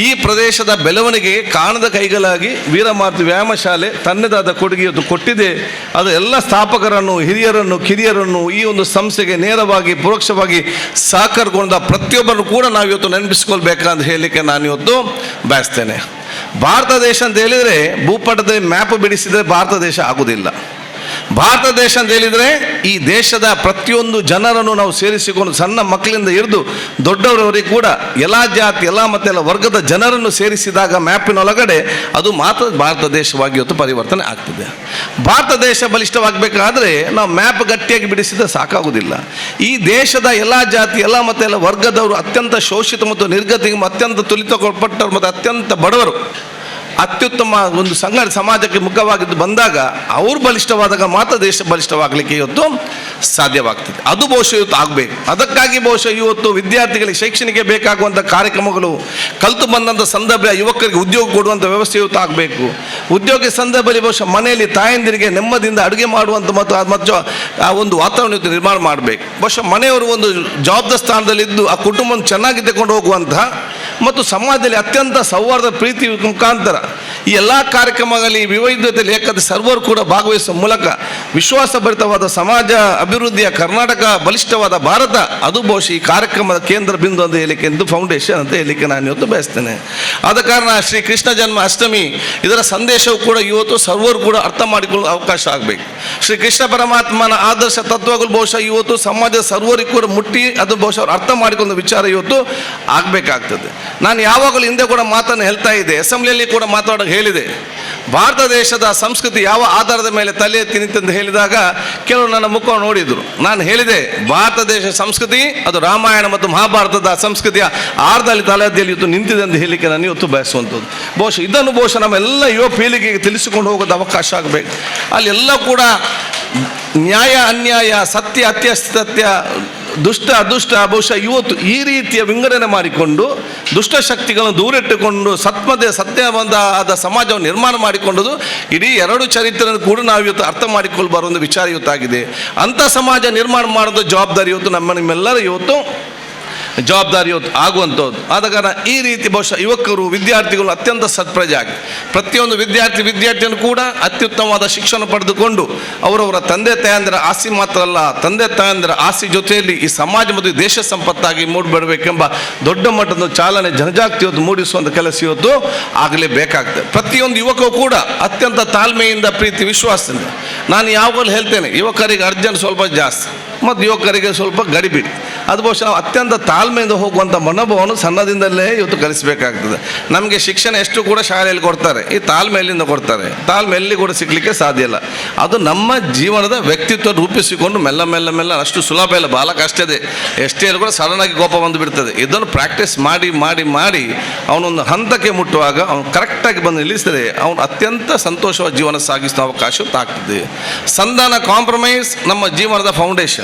ಈ ಪ್ರದೇಶದ ಬೆಳವಣಿಗೆಗೆ ಕಾಣದ ಕೈಗಳಾಗಿ ವೀರಮಾರುತಿ ವ್ಯಾಯಾಮ ಶಾಲೆ ತನ್ನದಾದ ಕೊಡುಗೆ ಇವತ್ತು ಕೊಟ್ಟಿದೆ. ಅದು ಎಲ್ಲ ಸ್ಥಾಪಕರನ್ನು, ಹಿರಿಯರನ್ನು, ಕಿರಿಯರನ್ನು, ಈ ಒಂದು ಸಂಸ್ಥೆಗೆ ನೇರವಾಗಿ ಪರೋಕ್ಷವಾಗಿ ಸಹಕರಿಸಿಕೊಂಡ ಪ್ರತಿಯೊಬ್ಬರು ಕೂಡ ನಾವು ಇವತ್ತು ನೆನಪಿಸ್ಕೊಳ್ಬೇಕಂತ ಹೇಳಲಿಕ್ಕೆ ನಾನು ಇವತ್ತು ಬಯಸ್ತೇನೆ. ಭಾರತ ದೇಶ ಅಂತ ಹೇಳಿದರೆ ಭೂಪಟದ ಮ್ಯಾಪ್ ಬಿಡಿಸಿದರೆ ಭಾರತ ದೇಶ ಆಗುವುದಿಲ್ಲ. ಭಾರತ ದೇಶ ಅಂತ ಹೇಳಿದರೆ ಈ ದೇಶದ ಪ್ರತಿಯೊಂದು ಜನರನ್ನು ನಾವು ಸೇರಿಸಿಕೊಂಡು ಸಣ್ಣ ಮಕ್ಕಳಿಂದ ಹಿಡಿದು ದೊಡ್ಡವರವರೆಗೆ ಕೂಡ ಎಲ್ಲ ಜಾತಿ, ಎಲ್ಲ ಮತ್ತು ಎಲ್ಲ ವರ್ಗದ ಜನರನ್ನು ಸೇರಿಸಿದಾಗ ಮ್ಯಾಪಿನೊಳಗಡೆ ಅದು ಮಾತ್ರ ಭಾರತ ದೇಶವಾಗಿ ಇವತ್ತು ಪರಿವರ್ತನೆ ಆಗ್ತದೆ. ಭಾರತ ದೇಶ ಬಲಿಷ್ಠವಾಗಬೇಕಾದ್ರೆ ನಾವು ಮ್ಯಾಪ್ ಗಟ್ಟಿಯಾಗಿ ಬಿಡಿಸಿದ್ರೆ ಸಾಕಾಗುವುದಿಲ್ಲ. ಈ ದೇಶದ ಎಲ್ಲ ಜಾತಿ, ಎಲ್ಲ ಮತ್ತು ಎಲ್ಲ ವರ್ಗದವರು, ಅತ್ಯಂತ ಶೋಷಿತ ಮತ್ತು ನಿರ್ಗತಿಗೆ ಅತ್ಯಂತ ತುಳಿತಕ್ಕೊಳಪಟ್ಟವರು ಮತ್ತು ಅತ್ಯಂತ ಬಡವರು ಅತ್ಯುತ್ತಮ ಒಂದು ಸಂಘ ಸಮಾಜಕ್ಕೆ ಮುಖವಾಗಿದ್ದು ಬಂದಾಗ, ಅವರು ಬಲಿಷ್ಠವಾದಾಗ ಮಾತ್ರ ದೇಶ ಬಲಿಷ್ಠವಾಗಲಿಕ್ಕೆ ಇವತ್ತು ಸಾಧ್ಯವಾಗ್ತದೆ. ಅದು ಬಹುಶಃ ಇವತ್ತು ಆಗಬೇಕು. ಅದಕ್ಕಾಗಿ ಬಹುಶಃ ಇವತ್ತು ವಿದ್ಯಾರ್ಥಿಗಳಿಗೆ ಶೈಕ್ಷಣಿಕ ಬೇಕಾಗುವಂಥ ಕಾರ್ಯಕ್ರಮಗಳು, ಕಲಿತು ಬಂದಂಥ ಸಂದರ್ಭ ಯುವಕರಿಗೆ ಉದ್ಯೋಗ ಕೊಡುವಂಥ ವ್ಯವಸ್ಥೆ ಇವತ್ತು ಆಗಬೇಕು. ಉದ್ಯೋಗ ಸಂದರ್ಭದಲ್ಲಿ ಬಹುಶಃ ಮನೆಯಲ್ಲಿ ತಾಯಂದಿರಿಗೆ ನೆಮ್ಮದಿಯಿಂದ ಅಡುಗೆ ಮಾಡುವಂಥ ಮತ್ತು ಮತ್ತು ಆ ಒಂದು ವಾತಾವರಣ ಇವತ್ತು ನಿರ್ಮಾಣ ಮಾಡಬೇಕು. ಬಹುಶಃ ಮನೆಯವರು ಒಂದು ಜವಾಬ್ದಾರ ಸ್ಥಾನದಲ್ಲಿದ್ದು ಆ ಕುಟುಂಬವನ್ನು ಚೆನ್ನಾಗಿ ತಗೊಂಡು ಹೋಗುವಂತಹ ಮತ್ತು ಸಮಾಜದಲ್ಲಿ ಅತ್ಯಂತ ಸೌಹಾರ್ದ ಪ್ರೀತಿ ಮುಖಾಂತರ ಈ ಎಲ್ಲ ಕಾರ್ಯಕ್ರಮಗಳಲ್ಲಿ ವಿವಿಧತೆಯಲ್ಲಿ ಏಕತೆ ಸರ್ವರು ಕೂಡ ಭಾಗವಹಿಸುವ ಮೂಲಕ ವಿಶ್ವಾಸಭರಿತವಾದ ಸಮಾಜ ಅಭಿವೃದ್ಧಿಯ ಕರ್ನಾಟಕ, ಬಲಿಷ್ಠವಾದ ಭಾರತ, ಅದು ಬಹುಶಃ ಈ ಕಾರ್ಯಕ್ರಮದ ಕೇಂದ್ರ ಬಿಂದು ಅಂತ ಹೇಳಲಿಕ್ಕೆ ಎಂದು ಫೌಂಡೇಶನ್ ಅಂತ ಹೇಳಲಿಕ್ಕೆ ನಾನು ಇವತ್ತು ಬಯಸ್ತೇನೆ. ಆದ ಕಾರಣ ಶ್ರೀ ಕೃಷ್ಣ ಜನ್ಮ ಅಷ್ಟಮಿ ಇದರ ಸಂದೇಶವು ಕೂಡ ಇವತ್ತು ಸರ್ವರು ಕೂಡ ಅರ್ಥ ಮಾಡಿಕೊಳ್ಳುವ ಅವಕಾಶ ಆಗಬೇಕು. ಶ್ರೀ ಕೃಷ್ಣ ಪರಮಾತ್ಮನ ಆದರ್ಶ ತತ್ವಗಳು ಬಹುಶಃ ಇವತ್ತು ಸಮಾಜದ ಸರ್ವರಿಗೂ ಕೂಡ ಮುಟ್ಟಿ ಅದು ಬಹುಶಃ ಅವ್ರು ಅರ್ಥ ಮಾಡಿಕೊಳ್ಳುವ ವಿಚಾರ ಇವತ್ತು ಆಗಬೇಕಾಗ್ತದೆ. ನಾನು ಯಾವಾಗಲೂ ಹಿಂದೆ ಕೂಡ ಮಾತನ್ನು ಹೇಳ್ತಾ ಇದ್ದೆ, ಅಸೆಂಬ್ಲಿಯಲ್ಲಿ ಕೂಡ ಮಾತಾಡೋಕೆ ಹೇಳಿದೆ. ಭಾರತ ದೇಶದ ಸಂಸ್ಕೃತಿ ಯಾವ ಆಧಾರದ ಮೇಲೆ ತಲೆ ಎತ್ತಿ ನಿಂತಂದು ಹೇಳಿದಾಗ ಕೆಲವರು ನನ್ನ ಮುಖ ನೋಡಿದರು. ನಾನು ಹೇಳಿದೆ, ಭಾರತ ದೇಶ ಸಂಸ್ಕೃತಿ ಅದು ರಾಮಾಯಣ ಮತ್ತು ಮಹಾಭಾರತದ ಸಂಸ್ಕೃತಿಯ ಆಧಾರದಲ್ಲಿ ತಲೆಯಲ್ಲಿ ಇವತ್ತು ನಿಂತಿದೆ ಅಂತ ಹೇಳಲಿಕ್ಕೆ ನಾನು ಇವತ್ತು ಬಯಸುವಂಥದ್ದು. ಬಹುಶಃ ಇದನ್ನು ಬಹುಶಃ ನಮ್ಮೆಲ್ಲ ಯುವ ಪೀಳಿಗೆಗೆ ತಿಳಿಸಿಕೊಂಡು ಹೋಗೋದು ಅವಕಾಶ ಆಗಬೇಕು. ಅಲ್ಲೆಲ್ಲ ಕೂಡ ನ್ಯಾಯ ಅನ್ಯಾಯ, ಸತ್ಯ ಅತ್ಯಸತ್ಯ, ದುಷ್ಟ ಅದೃಷ್ಟ, ಬಹುಶಃ ಇವತ್ತು ಈ ರೀತಿಯ ವಿಂಗಡಣೆ ಮಾಡಿಕೊಂಡು ದುಷ್ಟಶಕ್ತಿಗಳನ್ನು ದೂರಿಟ್ಟುಕೊಂಡು ಸತ್ಮದ ಸತ್ಯವಂದ ಆದ ಸಮಾಜವನ್ನು ನಿರ್ಮಾಣ ಮಾಡಿಕೊಂಡದು ಇಡೀ ಎರಡು ಚರಿತ್ರೆಯನ್ನು ಕೂಡ ನಾವು ಇವತ್ತು ಅರ್ಥ ಮಾಡಿಕೊಳ್ಳಬಾರ ಒಂದು ವಿಚಾರ ಇವತ್ತಾಗಿದೆ. ಅಂಥ ಸಮಾಜ ನಿರ್ಮಾಣ ಮಾಡೋದು ಜವಾಬ್ದಾರಿ ಇವತ್ತು ನಮ್ಮ ನಿಮ್ಮೆಲ್ಲರ ಇವತ್ತು ಜವಾಬ್ದಾರಿ ಇವತ್ತು ಆಗುವಂಥದ್ದು. ಆದ ಕಾರಣ ಈ ರೀತಿ ಬಹುಶಃ ಯುವಕರು, ವಿದ್ಯಾರ್ಥಿಗಳು ಅತ್ಯಂತ ಸತ್ಪ್ರಜೆ ಆಗಿ ಪ್ರತಿಯೊಂದು ವಿದ್ಯಾರ್ಥಿ ವಿದ್ಯಾರ್ಥಿಯನ್ನು ಕೂಡ ಅತ್ಯುತ್ತಮವಾದ ಶಿಕ್ಷಣ ಪಡೆದುಕೊಂಡು ಅವರವರ ತಂದೆ ತಾಯಂದಿರ ಆಸ್ತಿ ಮಾತ್ರ ಅಲ್ಲ, ತಂದೆ ತಾಯಂದಿರ ಆಸ್ತಿ ಜೊತೆಯಲ್ಲಿ ಈ ಸಮಾಜ ಮತ್ತು ಈ ದೇಶ ಸಂಪತ್ತಾಗಿ ಮೂಡಿಬರಬೇಕೆಂಬ ದೊಡ್ಡ ಮಟ್ಟದ ಚಾಲನೆ ಜನಜಾಗೃತಿ ಇವತ್ತು ಮೂಡಿಸುವಂಥ ಕೆಲಸ ಇವತ್ತು ಆಗಲೇಬೇಕಾಗ್ತದೆ. ಪ್ರತಿಯೊಂದು ಯುವಕರು ಕೂಡ ಅತ್ಯಂತ ತಾಳ್ಮೆಯಿಂದ, ಪ್ರೀತಿ ವಿಶ್ವಾಸದಿಂದ, ನಾನು ಯಾವಾಗಲೂ ಹೇಳ್ತೇನೆ, ಯುವಕರಿಗೆ ಅರ್ಜೆಂಟ್ ಸ್ವಲ್ಪ ಜಾಸ್ತಿ ಮತ್ತು ಯುವಕರಿಗೆ ಸ್ವಲ್ಪ ಗಡಿಬಿಡಿ. ಅದು ಬಹುಶಃ ನಾವು ಅತ್ಯಂತ ತಾಳ್ಮೆಯಿಂದ ಹೋಗುವಂಥ ಮನೋಭಾವವನ್ನು ಸಣ್ಣದಿಂದಲೇ ಇವತ್ತು ಕಲಿಸಬೇಕಾಗ್ತದೆ. ನಮಗೆ ಶಿಕ್ಷಣ ಎಷ್ಟು ಕೂಡ ಶಾಲೆಯಲ್ಲಿ ಕೊಡ್ತಾರೆ, ಈ ತಾಳ್ಮೆ ಎಲ್ಲಿಂದ ಕೊಡ್ತಾರೆ? ತಾಳ್ಮೆ ಎಲ್ಲಿ ಕೂಡ ಸಿಗಲಿಕ್ಕೆ ಸಾಧ್ಯ ಇಲ್ಲ. ಅದು ನಮ್ಮ ಜೀವನದ ವ್ಯಕ್ತಿತ್ವ ರೂಪಿಸಿಕೊಂಡು ಮೆಲ್ಲ ಮೆಲ್ಲ ಮೆಲ್ಲ, ಅಷ್ಟು ಸುಲಭ ಇಲ್ಲ, ಭಾಳ ಕಷ್ಟ ಇದೆ. ಎಷ್ಟೇ ಕೂಡ ಸಡನ್ನಾಗಿ ಕೋಪ ಬಂದು ಬಿಡ್ತದೆ. ಇದನ್ನು ಪ್ರಾಕ್ಟೀಸ್ ಮಾಡಿ ಮಾಡಿ ಮಾಡಿ ಅವನೊಂದು ಹಂತಕ್ಕೆ ಮುಟ್ಟುವಾಗ ಅವನು ಕರೆಕ್ಟಾಗಿ ಬಂದು ನಿಲ್ಲಿಸಿದರೆ ಅವನು ಅತ್ಯಂತ ಸಂತೋಷವಾದ ಜೀವನ ಸಾಗಿಸುವ ಅವಕಾಶ ಆಗ್ತದೆ. ಸಂಧಾನ, ಕಾಂಪ್ರಮೈಸ್ ನಮ್ಮ ಜೀವನದ ಫೌಂಡೇಶನ್.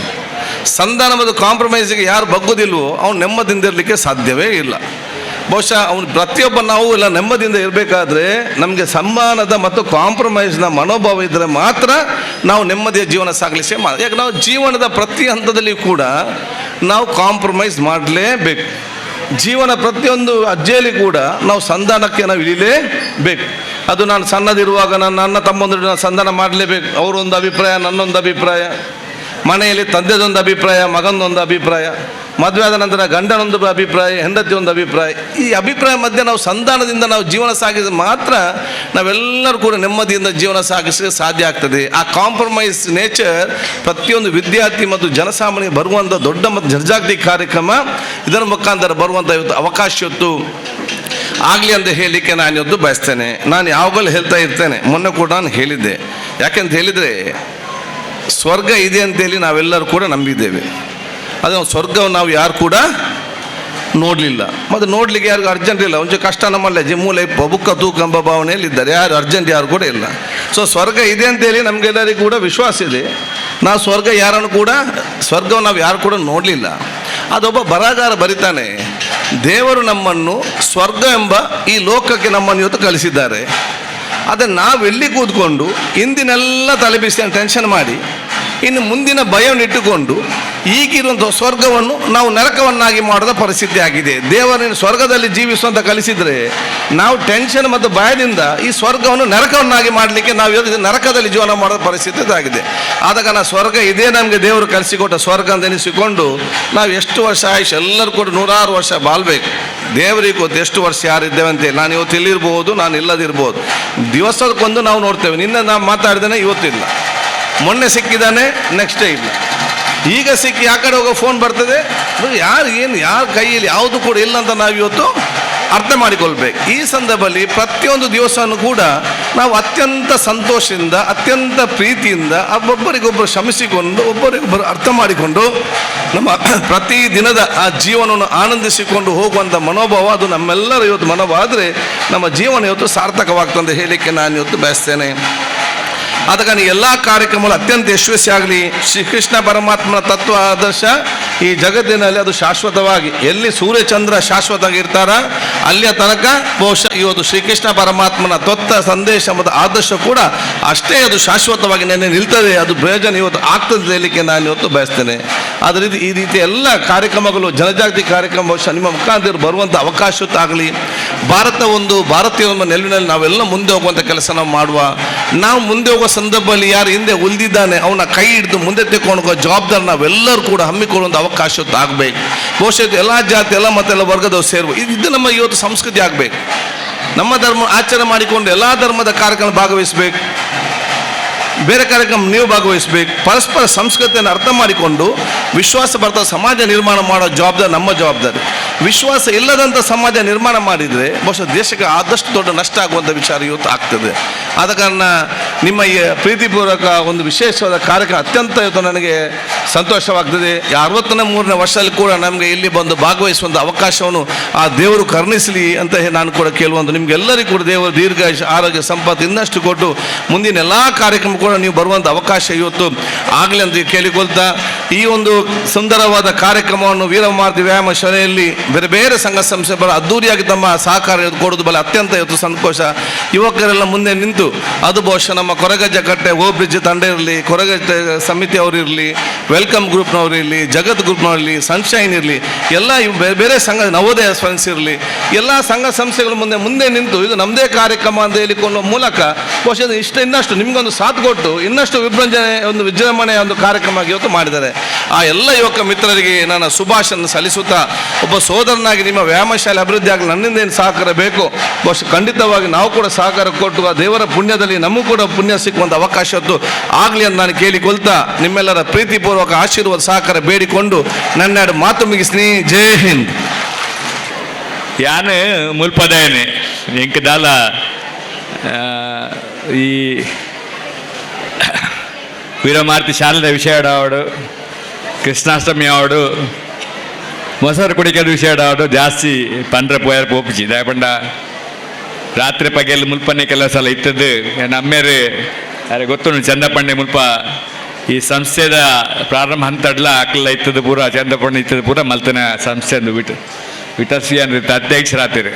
ಸಂಧಾನ ಮತ್ತು ಕಾಂಪ್ರಮೈಸಿಗೆ ಯಾರು ಬಗ್ಗೋದಿಲ್ವೋ ಅವನು ನೆಮ್ಮದಿಯಿಂದ ಇರಲಿಕ್ಕೆ ಸಾಧ್ಯವೇ ಇಲ್ಲ. ಬಹುಶಃ ಅವನು ಪ್ರತಿಯೊಬ್ಬ ನಾವು ಎಲ್ಲ ನೆಮ್ಮದಿಯಿಂದ ಇರಬೇಕಾದ್ರೆ ನಮಗೆ ಸಮ್ಮಾನದ ಮತ್ತು ಕಾಂಪ್ರಮೈಸ್ನ ಮನೋಭಾವ ಇದ್ದರೆ ಮಾತ್ರ ನಾವು ನೆಮ್ಮದಿಯ ಜೀವನ ಸಾಗಲಿಸಿ. ಯಾಕೆ ನಾವು ಜೀವನದ ಪ್ರತಿ ಹಂತದಲ್ಲಿ ಕೂಡ ನಾವು ಕಾಂಪ್ರಮೈಸ್ ಮಾಡಲೇಬೇಕು. ಜೀವನ ಪ್ರತಿಯೊಂದು ಅಜ್ಜೆಯಲ್ಲಿ ಕೂಡ ನಾವು ಸಂಧಾನಕ್ಕೆ ನಾವು ಇಳಿಲೇಬೇಕು. ಅದು ನಾನು ಸಣ್ಣದಿರುವಾಗ ನಾನು ನನ್ನ ತಮ್ಮಂದಿರು ನಾನು ಸಂಧಾನ ಮಾಡಲೇಬೇಕು. ಅವರೊಂದು ಅಭಿಪ್ರಾಯ, ನನ್ನೊಂದು ಅಭಿಪ್ರಾಯ, ಮನೆಯಲ್ಲಿ ತಂದೆದೊಂದು ಅಭಿಪ್ರಾಯ, ಮಗಂದೊಂದು ಅಭಿಪ್ರಾಯ. ಮದುವೆ ಆದ ನಂತರ ಗಂಡನೊಂದು ಅಭಿಪ್ರಾಯ, ಹೆಂಡತಿ ಒಂದು ಅಭಿಪ್ರಾಯ. ಈ ಅಭಿಪ್ರಾಯ ಮಧ್ಯೆ ನಾವು ಸಂಧಾನದಿಂದ ನಾವು ಜೀವನ ಸಾಗಿಸಿದ ಮಾತ್ರ ನಾವೆಲ್ಲರೂ ಕೂಡ ನೆಮ್ಮದಿಯಿಂದ ಜೀವನ ಸಾಗಿಸಲಿಕ್ಕೆ ಸಾಧ್ಯ ಆಗ್ತದೆ. ಆ ಕಾಂಪ್ರಮೈಸ್ ನೇಚರ್ ಪ್ರತಿಯೊಂದು ವಿದ್ಯಾರ್ಥಿ ಮತ್ತು ಜನಸಾಮಾನ್ಯ ಬರುವಂಥ ದೊಡ್ಡ ಮತ್ತು ಜನಜಾಗೃತಿ ಕಾರ್ಯಕ್ರಮ ಇದರ ಮುಖಾಂತರ ಬರುವಂಥ ಇವತ್ತು ಅವಕಾಶ ಇವತ್ತು ಆಗಲಿ ಅಂತ ಹೇಳಲಿಕ್ಕೆ ನಾನು ಇವತ್ತು ಬಯಸ್ತೇನೆ. ನಾನು ಯಾವಾಗಲೂ ಹೇಳ್ತಾ ಇರ್ತೇನೆ, ಮೊನ್ನೆ ಕೂಡ ನಾನು ಹೇಳಿದ್ದೆ. ಯಾಕೆಂತ ಹೇಳಿದರೆ, ಸ್ವರ್ಗ ಇದೆ ಅಂತೇಳಿ ನಾವೆಲ್ಲರೂ ಕೂಡ ನಂಬಿದ್ದೇವೆ. ಅದು ಸ್ವರ್ಗವನ್ನು ನಾವು ಯಾರು ಕೂಡ ನೋಡಲಿಲ್ಲ ಮತ್ತು ನೋಡಲಿಕ್ಕೆ ಯಾರಿಗೂ ಅರ್ಜೆಂಟ್ ಇಲ್ಲ. ಒಂಚೂರು ಕಷ್ಟ ನಮ್ಮಲ್ಲೇ ಜಿಮ್ಮೂಲೆ ಬುಕ್ಕ ತೂಕಂಬ ಭಾವನೆಯಲ್ಲಿ ಇದ್ದಾರೆ, ಯಾರು ಅರ್ಜೆಂಟ್ ಯಾರು ಕೂಡ ಇಲ್ಲ. ಸೊ ಸ್ವರ್ಗ ಇದೆ ಅಂತೇಳಿ ನಮಗೆಲ್ಲರಿಗೂ ಕೂಡ ವಿಶ್ವಾಸ ಇದೆ. ನಾವು ಸ್ವರ್ಗ ಯಾರನ್ನು ಕೂಡ, ಸ್ವರ್ಗವನ್ನು ನಾವು ಯಾರು ಕೂಡ ನೋಡಲಿಲ್ಲ. ಅದೊಬ್ಬ ಬರಹಗಾರ ಬರಿತಾನೆ, ದೇವರು ನಮ್ಮನ್ನು ಸ್ವರ್ಗ ಎಂಬ ಈ ಲೋಕಕ್ಕೆ ನಮ್ಮನ್ನು ಇವತ್ತು ಕಳಿಸಿದ್ದಾರೆ. ಅದನ್ನು ನಾವೆಲ್ಲಿ ಕೂತ್ಕೊಂಡು ಇಂದಿನೆಲ್ಲ ತಲೆ ಬಿಸಿ ಟೆನ್ಷನ್ ಮಾಡಿ ಇನ್ನು ಮುಂದಿನ ಭಯವನ್ನು ಇಟ್ಟುಕೊಂಡು ಈಗಿರುವಂಥ ಸ್ವರ್ಗವನ್ನು ನಾವು ನರಕವನ್ನಾಗಿ ಮಾಡೋದ ಪರಿಸ್ಥಿತಿ ಆಗಿದೆ. ದೇವರನ್ನು ಸ್ವರ್ಗದಲ್ಲಿ ಜೀವಿಸುವಂತ ಕಲಿಸಿದರೆ ನಾವು ಟೆನ್ಷನ್ ಮತ್ತು ಭಯದಿಂದ ಈ ಸ್ವರ್ಗವನ್ನು ನರಕವನ್ನಾಗಿ ಮಾಡಲಿಕ್ಕೆ ನಾವು ಇವತ್ತು ನರಕದಲ್ಲಿ ಜೀವನ ಮಾಡೋ ಪರಿಸ್ಥಿತಿ ಆಗಿದೆ. ಆದ ಕಾರಣ ಸ್ವರ್ಗ ಇದೇ ನಮಗೆ ದೇವರು ಕಲಿಸಿಕೊಟ್ಟ ಸ್ವರ್ಗ ಅಂತ ಎನಿಸಿಕೊಂಡು ನಾವು ಎಷ್ಟು ವರ್ಷ ಆಯುಷ್ ಎಲ್ಲರೂ ಕೂಡ ನೂರಾರು ವರ್ಷ ಬಾಳ್ಬೇಕು. ದೇವರಿಗೆ ಗೊತ್ತು ಎಷ್ಟು ವರ್ಷ ಯಾರಿದ್ದೇವೆ ಅಂತೇಳಿ. ನಾನು ಇವತ್ತು ಇಲ್ಲಿರ್ಬೋದು, ನಾನು ಇಲ್ಲದಿರ್ಬೋದು. ದಿವಸಕ್ಕೊಂದು ನಾವು ನೋಡ್ತೇವೆ. ನಿನ್ನೆ ನಾವು ಮಾತಾಡಿದ್ದೇನೆ, ಇವತ್ತಿಲ್ಲ. ಮೊನ್ನೆ ಸಿಕ್ಕಿದ್ದಾನೆ, ನೆಕ್ಸ್ಟ್ ಡೇ ಇಲ್ಲ. ಈಗ ಸಿಕ್ಕಿ ಆ ಕಡೆ ಹೋಗೋ ಫೋನ್ ಬರ್ತದೆ. ಯಾರು ಏನು ಯಾರ ಕೈಯಲ್ಲಿ ಯಾವುದು ಕೂಡ ಇಲ್ಲ ಅಂತ ನಾವು ಇವತ್ತು ಅರ್ಥ ಮಾಡಿಕೊಳ್ಬೇಕು. ಈ ಸಂದರ್ಭದಲ್ಲಿ ಪ್ರತಿಯೊಂದು ದಿವಸವನ್ನು ಕೂಡ ನಾವು ಅತ್ಯಂತ ಸಂತೋಷದಿಂದ, ಅತ್ಯಂತ ಪ್ರೀತಿಯಿಂದ ಒಬ್ಬರಿಗೊಬ್ಬರು ಶ್ರಮಿಸಿಕೊಂಡು, ಒಬ್ಬರಿಗೊಬ್ಬರು ಅರ್ಥ ಮಾಡಿಕೊಂಡು ನಮ್ಮ ಪ್ರತಿ ದಿನದ ಆ ಜೀವನವನ್ನು ಆನಂದಿಸಿಕೊಂಡು ಹೋಗುವಂಥ ಮನೋಭಾವ ಅದು ನಮ್ಮೆಲ್ಲರ ಇವತ್ತು ಮನೋಭಾವ ಆದರೆ ನಮ್ಮ ಜೀವನ ಇವತ್ತು ಸಾರ್ಥಕವಾಗ್ತದೆ ಹೇಳಲಿಕ್ಕೆ ನಾನು ಇವತ್ತು ಬಯಸ್ತೇನೆ. ಆದ ಕಾರಣ ಎಲ್ಲ ಕಾರ್ಯಕ್ರಮಗಳು ಅತ್ಯಂತ ಯಶಸ್ವಿಯಾಗಲಿ. ಶ್ರೀಕೃಷ್ಣ ಪರಮಾತ್ಮನ ತತ್ವ ಆದರ್ಶ ಈ ಜಗತ್ತಿನಲ್ಲಿ ಅದು ಶಾಶ್ವತವಾಗಿ, ಎಲ್ಲಿ ಸೂರ್ಯಚಂದ್ರ ಶಾಶ್ವತವಾಗಿರ್ತಾರ ಅಲ್ಲಿಯ ತನಕ ಬಹುಶಃ ಇವತ್ತು ಶ್ರೀಕೃಷ್ಣ ಪರಮಾತ್ಮನ ತತ್ವ ಸಂದೇಶ ಮತ್ತು ಆದರ್ಶ ಕೂಡ ಅಷ್ಟೇ ಅದು ಶಾಶ್ವತವಾಗಿ ನೆನೆ ನಿಲ್ತದೆ. ಅದು ಪ್ರಯೋಜನ ಇವತ್ತು ಆಗ್ತದೆ ಹೇಳಲಿಕ್ಕೆ ನಾನು ಇವತ್ತು ಬಯಸ್ತೇನೆ. ಅದೇ ರೀತಿ ಈ ರೀತಿ ಎಲ್ಲ ಕಾರ್ಯಕ್ರಮಗಳು, ಜನಜಾಗೃತಿ ಕಾರ್ಯಕ್ರಮ ಬಹುಶಃ ನಿಮ್ಮ ಮುಖಾಂತರ ಬರುವಂಥ ಅವಕಾಶ ಆಗಲಿ. ಭಾರತ ಒಂದು ಭಾರತೀಯ ನೆಲುವಿನಲ್ಲಿ ನಾವೆಲ್ಲ ಮುಂದೆ ಹೋಗುವಂಥ ಕೆಲಸ ನಾವು ಮಾಡುವ. ನಾವು ಮುಂದೆ ಹೋಗುವ ಸಂದರ್ಭದಲ್ಲಿ ಯಾರು ಹಿಂದೆ ಉಳಿದಿದ್ದಾನೆ ಅವನ ಕೈ ಹಿಡಿದು ಮುಂದೆ ತೆಕ್ಕೊಂಡು ಹೋಗೋ ಜವಾಬ್ದಾರಿ ನಾವೆಲ್ಲರೂ ಕೂಡ ಹಮ್ಮಿಕೊಳ್ಳುವಂಥ ಅವಕಾಶ ಆಗಬೇಕು. ಬಹುಶಃ ಎಲ್ಲ ಜಾತಿ, ಎಲ್ಲ ಮತ್ತೆಲ್ಲ ವರ್ಗದವರು ಸೇರುವ ಇದು ನಮ್ಮ ಇವತ್ತು ಸಂಸ್ಕೃತಿ ಆಗಬೇಕು. ನಮ್ಮ ಧರ್ಮ ಆಚರಣೆ ಮಾಡಿಕೊಂಡು ಎಲ್ಲ ಧರ್ಮದ ಕಾರ್ಯಕ್ರಮ ಭಾಗವಹಿಸಬೇಕು, ಬೇರೆ ಕಾರ್ಯಕ್ರಮ ನೀವು ಭಾಗವಹಿಸಬೇಕು. ಪರಸ್ಪರ ಸಂಸ್ಕೃತಿಯನ್ನು ಅರ್ಥ ಮಾಡಿಕೊಂಡು ವಿಶ್ವಾಸ ಬರ್ತಾ ಸಮಾಜ ನಿರ್ಮಾಣ ಮಾಡೋ ಜವಾಬ್ದಾರಿ ನಮ್ಮ ಜವಾಬ್ದಾರಿ. ವಿಶ್ವಾಸ ಇಲ್ಲದಂಥ ಸಮಾಜ ನಿರ್ಮಾಣ ಮಾಡಿದರೆ ಬಹುಶಃ ದೇಶಕ್ಕೆ ಆದಷ್ಟು ದೊಡ್ಡ ನಷ್ಟ ಆಗುವಂಥ ವಿಚಾರ ಇವತ್ತು ಆಗ್ತದೆ. ಆದ ಕಾರಣ ನಿಮ್ಮ ಈ ಪ್ರೀತಿಪೂರ್ವಕ ಒಂದು ವಿಶೇಷವಾದ ಕಾರ್ಯಕ್ರಮ ಅತ್ಯಂತ ಇವತ್ತು ನನಗೆ ಸಂತೋಷವಾಗ್ತದೆ. 63ನೇ ವರ್ಷದಲ್ಲಿ ಕೂಡ ನಮಗೆ ಇಲ್ಲಿ ಬಂದು ಭಾಗವಹಿಸುವಂಥ ಅವಕಾಶವನ್ನು ಆ ದೇವರು ಕರುಣಿಸಲಿ ಅಂತ ನಾನು ಕೂಡ ಕೇಳುವಂಥ ನಿಮಗೆಲ್ಲರಿಗೂ ಕೂಡ ದೇವರು ದೀರ್ಘ ಆರೋಗ್ಯ ಸಂಪತ್ತು ಇನ್ನಷ್ಟು ಕೊಟ್ಟು ಮುಂದಿನ ಎಲ್ಲ ಕಾರ್ಯಕ್ರಮ ಕೂಡ ನೀವು ಬರುವಂಥ ಅವಕಾಶ ಇವತ್ತು ಆಗಲಿ ಅಂತ ಕೇಳಿಕೊಳ್ತಾ ಈ ಒಂದು ಸುಂದರವಾದ ಕಾರ್ಯಕ್ರಮವನ್ನು ವೀರಮಾರುತಿ ವ್ಯಾಯಾಮ ಶಾಲೆಯಲ್ಲಿ ಬೇರೆ ಬೇರೆ ಸಂಘ ಸಂಸ್ಥೆ ಬರ ಅದ್ದೂರಿಯಾಗಿ ತಮ್ಮ ಸಹಕಾರ ಕೊಡೋದು ಬಲ ಅತ್ಯಂತ ಇವತ್ತು ಸಂತೋಷ. ಯುವಕರೆಲ್ಲ ಮುಂದೆ ನಿಂತು ಅದು ಬಹುಶಃ ನಮ್ಮ ಕೊರಗಜ್ಜ ಕಟ್ಟೆ ಓ ಬ್ರಿಡ್ಜ್ ತಂಡ ಇರಲಿ, ಕೊರಗಜ್ಜ ಸಮಿತಿಯವರು ಇರಲಿ, welcome ಗ್ರೂಪ್ನವರು ಇರಲಿ, ಜಗತ್ ಗ್ರೂಪ್ನವರು ಇರಲಿ, ಸನ್ಶೈನ್ ಇರಲಿ, ಎಲ್ಲ ಇವು ಬೇರೆ ಬೇರೆ ಸಂಘ, ನವೋದಯ ಫ್ರೆಂಡ್ಸ್ ಇರಲಿ, ಎಲ್ಲ ಸಂಘ ಸಂಸ್ಥೆಗಳ ಮುಂದೆ ಮುಂದೆ ನಿಂತು ಇದು ನಮ್ಮದೇ ಕಾರ್ಯಕ್ರಮ ಅಂತ ಹೇಳಿಕೊಳ್ಳುವ ಮೂಲಕ ಬಹುಶಃ ಇಷ್ಟು ಇನ್ನಷ್ಟು ನಿಮಗೊಂದು ಸಾಥ್ ಕೊಟ್ಟು ಇನ್ನಷ್ಟು ವಿಭ್ರಂಜನೆ ಒಂದು ವಿಜೃಂಭಣೆಯ ಒಂದು ಕಾರ್ಯಕ್ರಮ ಇವತ್ತು ಮಾಡಿದ್ದಾರೆ. ಆ ಎಲ್ಲ ಯುವಕ ಮಿತ್ರರಿಗೆ ನನ್ನ ಶುಭಾಶಯನ್ನು ಸಲ್ಲಿಸುತ್ತಾ ಒಬ್ಬ ಸೋದರನಾಗಿ ನಿಮ್ಮ ವ್ಯಾಯಾಮ ಶಾಲೆ ಅಭಿವೃದ್ಧಿ ಆಗಲಿ ನನ್ನಿಂದ ಏನು ಸಹಕಾರ ಬೇಕು ಬಹುಶಃ ಖಂಡಿತವಾಗಿ ನಾವು ಕೂಡ ಸಹಕಾರ ಕೊಟ್ಟು ಆ ದೇವರ ಪುಣ್ಯದಲ್ಲಿ ನಮಗೂ ಕೂಡ ಪುಣ್ಯ ಸಿಕ್ಕುವಂಥ ಅವಕಾಶದ್ದು ಆಗಲಿ ಅಂತ ನಾನು ಕೇಳಿಕೊಳ್ತಾ ನಿಮ್ಮೆಲ್ಲರ ಪ್ರೀತಿಪೂರ್ವಕ ಆಶೀರ್ವಾದ ಸಹಕಾರ ಬೇಡಿಕೊಂಡು ನನ್ನೆರಡು ಮಾತು ಮುಗಿಸ್ನಿ. ಜೈ ಹಿಂದ್. ಯಾನು ಮುಲ್ಪದಾಯನೆ ಎಂಕ್ ದಾಲ ಈ ವೀರಮಾರುತಿ ಶಾಲೆದ ವಿಷಯ ಆವಡು, ಕೃಷ್ಣಾಷ್ಟಮಿ ಆವಡು, ಮೊಸರು ಕುಡಿಕೆದ ವಿಷಯ ಆವಡು ಜಾಸ್ತಿ ಪಂಡ್ರೆ ಪೋಯರ್ ಪೋಪುಜಿ. ದಾಯಪಂಡ ರಾತ್ರಿ ಪಗೆಲ್ ಮುಲ್ಪನೆ ಕೆಲಸ ಎಲ್ಲ ಇತ್ತದ್ದು. ನಮ್ಮೇರು ಅರೆ ಗೊತ್ತುಂಡು ಚಂದಪಂಡೆ ಮುಲ್ಪ ಈ ಸಂಸ್ಥೆದ ಪ್ರಾರಂಭ ಹಂತಡ್ಲ ಅಕ್ಲ ಇತ್ತದ ಪೂರ ಚಂದಪಂಡೆ ಇತ್ತದ ಪೂರ ಮಲ್ತನ ಸಂಸ್ಥೆ ಅಂದು ಬಿಟ್ಟು ವಿಟಸಿ ಅಂದ್ರೆ ಅಧ್ಯಕ್ಷರಾತಿರು.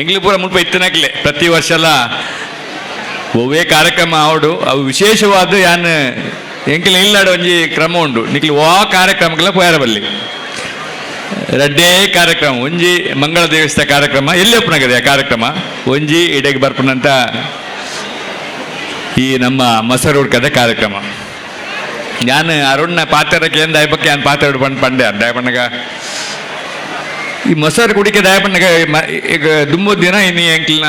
ಎಂಗ್ಲಿ ಪೂರ ಮುಲ್ಪ ಇತ್ತನಕ್ಲೆ ಪ್ರತಿ ವರ್ಷ ಎಲ್ಲ ಒವ್ವೇ ಕಾರ್ಯಕ್ರಮ ಆವಡು ಅವು ವಿಶೇಷವಾದ ಯಾನ್ ಎಂಕಲ್ ಇಲ್ಲಾಡ ಒಂಜಿ ಕ್ರಮ ಉಂಡು. ನಿಕ್ಲು ವಾ ಕಾರ್ಯಕ್ರಮಕ್ಕೆಲ್ಲ ಪೋಯರ ಬಲ್ಲಿ ರಡ್ಡೇ ಕಾರ್ಯಕ್ರಮ, ಒಂಜಿ ಮಂಗಳ ದೇವಸ್ಥಾನ ಕಾರ್ಯಕ್ರಮ ಎಲ್ಲಿ ಒಪ್ಪನಾಗದೆ ಆ ಕಾರ್ಯಕ್ರಮ, ಒಂಜಿ ಇಡೆಗೆ ಬರ್ಪುನಂತ ಈ ನಮ್ಮ ಮೊಸರು ಹುಡ್ಕದ ಕಾರ್ಯಕ್ರಮ. ಯಾನ್ ಅರುಣ್ನ ಪಾತೆರಕ್ಕೆ ಏನು ದಯಪಕ್ಕೆ ಯಾನ್ ಪಾತೆರಡು ಪಂಡ್ ಪಂಡೆ ದಯಪಣ್ಣಗ ಈ ಮೊಸರು ಕುಡಿಕೆ ದಯಪಣ್ಣಗ ಈಗ ದುಂಬು ದಿನ ಇನ್ನು ಎಂಕ್ಲಿನ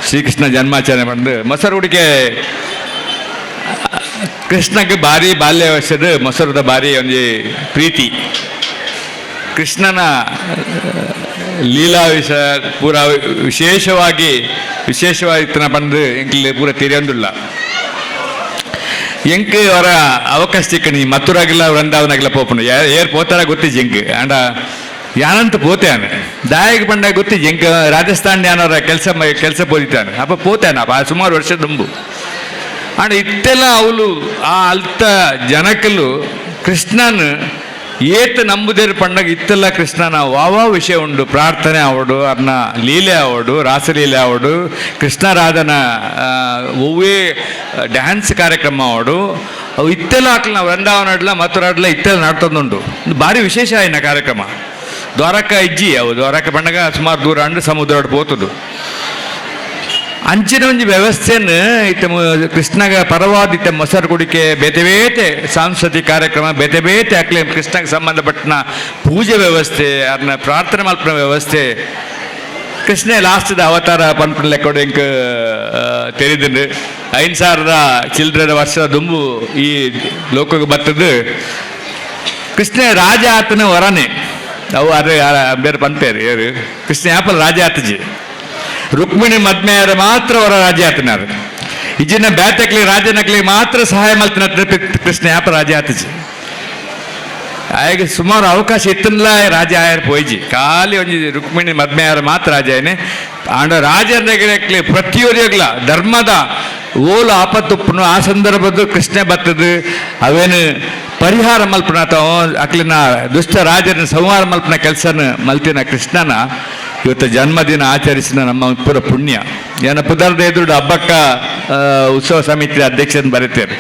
ಶ್ರೀಕೃಷ್ಣ ಜನ್ಮಾಚರಣೆ ಬಂದು ಮೊಸರು ಕುಡಿಕೆ ಕೃಷ್ಣಗೆ ಭಾರಿ ಬಾಲ್ಯ ವರ್ಷದ ಮೊಸರದ ಭಾರಿ ಒಂಜಿ ಪ್ರೀತಿ. ಕೃಷ್ಣನ ಲೀಲಾ ವಿಷ ಪೂರ ವಿಶೇಷವಾಗಿ ವಿಶೇಷವಾಗಿ ಬಂದು ಎಂಕ್ಲಿ ಪೂರ ತೆರೆಯೊಂದುಲ್ಲ. ಎಂಕ್ ಅವರ ಅವಕಾಶ ಚಿಕ್ಕಣಿ ಮಥುರಾಗಿಲ್ಲ ವೃಂದಾವನಾಗಿಲ್ಲ ಪೋಪುಂಡು ಏರ್ ಪೋತಾರ ಗೊತ್ತಿಜ್ಜಿ ಎಂಕ್ ಆಂಡ ಯಾನಂತ ಪೋತೇನೆ ದಾಯಕ ಪಂಡ ಗೊತ್ತಿಜ್ಜಿ ಎಂಕ್ ರಾಜಸ್ಥಾನ ಯಾನವರ ಕೆಲಸ ಕೆಲಸ ಪೋದಿತ್ತಾನೆ ಅಪ್ಪ ಪೋತೇನಪ್ಪ ಸುಮಾರು ವರ್ಷ ದುಂಬು. ಆಂಡ ಇತ್ತೆಲ್ಲ ಅವಳು ಆ ಅಲ್ತ ಜನಕಲು ಕೃಷ್ಣನ್ ಏತ್ ನಂಬುದೇರು ಪಂಡಗ ಇತ್ತೆಲ್ಲ ಕೃಷ್ಣನ ವಾವಾ ವಿಷಯ ಉಂಡು. ಪ್ರಾರ್ಥನೆ ಆವಡು, ಅರ್ನ ಲೀಲೆ ಆವಡು, ರಾಸಲೀಲೆ ಆವಡು, ಕೃಷ್ಣರಾಧನ ಒವ್ವೇ ಡ್ಯಾನ್ಸ್ ಕಾರ್ಯಕ್ರಮ ಆವಡು, ಅವು ಇತ್ತೆಲ್ಲ ಹಾಕ್ಲ ವೃಂದಾವನ ಅಡ್ಲ ಮಥುರಾಡ್ಲ ಇತ್ತೆಲ್ಲ ನಡ್ತಂದುಂಡು. ಭಾರಿ ವಿಶೇಷ ಆಯ್ನ ಕಾರ್ಯಕ್ರಮ. ದ್ವಾರಕ ಇಜ್ಜಿ ಅವು ದ್ವಾರಕ ಪಂಡಗ ಸುಮಾರು ದೂರ ಅಂಡು ಸಮುದ್ರ ಪೋತುದು. ಅಂಚಿನ ಒಂಜಿ ವ್ಯವಸ್ಥೆಯನ್ನು ಇತ್ತ ಕೃಷ್ಣಗ ಪರವಾದಿತ್ತ ಮೊಸರು ಕುಡಿಕೆ ಬೇತೆ ಬೇತೆ ಸಾಂಸ್ಕೃತಿಕ ಕಾರ್ಯಕ್ರಮ ಬೇತೆ ಬೇತೆ ಅಕ್ಲೆ ಕೃಷ್ಣಗೆ ಸಂಬಂಧಪಟ್ಟನ ಪೂಜೆ ವ್ಯವಸ್ಥೆ ಅರ್ನ ಪ್ರಾರ್ಥನೆ ಮಲ್ಪನ ವ್ಯವಸ್ಥೆ. ಕೃಷ್ಣ ಲಾಸ್ಟ್ದ ಅವತಾರ ಪನ್ಪುನ ಲೆಕ್ಕೊಡು ಎಂಕ್ ತೆರಿದಿಂಡು. 5000 ಚಿಲ್ಡ್ರನ್ ವರ್ಷದ ದುಂಬು ಈ ಲೋಕಕ್ಕೆ ಬತ್ತದು. ಕೃಷ್ಣ ರಾಜ ಆತನ ವರನೇ ಅವು ಅರೆ ಬೇರೆ ಪನ್ಪೇರು ಏರು ಕೃಷ್ಣ ಯಾಪಲ್ ರಾಜ ಆತಜಿ. ರುಕ್ಮಿಣಿ ಮದ್ಮೆಯರ ಮಾತ್ರ ಅವರ ರಾಜ್ಯ ಆತನಾರು. ಇಜಿನ ಬ್ಯಾತಕ್ಲಿ ರಾಜನಕ್ಲಿ ಮಾತ್ರ ಸಹಾಯ ಮಲ್ತಿನ ಕೃಷ್ಣ ಯಾಪ ರಾಜ ಆತಜಿ. ಆಗ ಸುಮಾರು ಅವಕಾಶ ಇತ್ತನ್ಲ ರಾಜ ಆಯರ್ ಪೋಯ್ಜಿ. ಖಾಲಿ ಒಂಜಿ ರುಕ್ಮಿಣಿ ಮದ್ಮೆಯರ ಮಾತ್ರ ರಾಜ ಆಯನೆ. ಆಂಡ ರಾಜನಗರಕ್ಲಿ ಪ್ರತಿಯೊರಿಯಗ್ಲ ಧರ್ಮದ ಓಲು ಆಪತ್ತುಪ್ಪುನು ಆ ಸಂದರ್ಭದ ಕೃಷ್ಣ ಬತ್ತದು ಅವೇನು ಪರಿಹಾರ ಮಲ್ಪನ ಅಥವಾ ಅಕ್ಲಿನ ದುಷ್ಟ ರಾಜನ ಸಂಹಾರ ಮಲ್ಪನ ಕೆಲಸನ ಮಲ್ತಿನ ಕೃಷ್ಣನ ಇವತ್ತು ಜನ್ಮದಿನ ಆಚರಿಸಿದ ನಮ್ಮ ಪೂರ ಪುಣ್ಯ. ಏನ ಪುದರ್ದ ಎದುರು ಹಬ್ಬಕ್ಕ ಉತ್ಸವ ಸಮಿತಿ ಅಧ್ಯಕ್ಷನ ಬರೀತಾರೆ.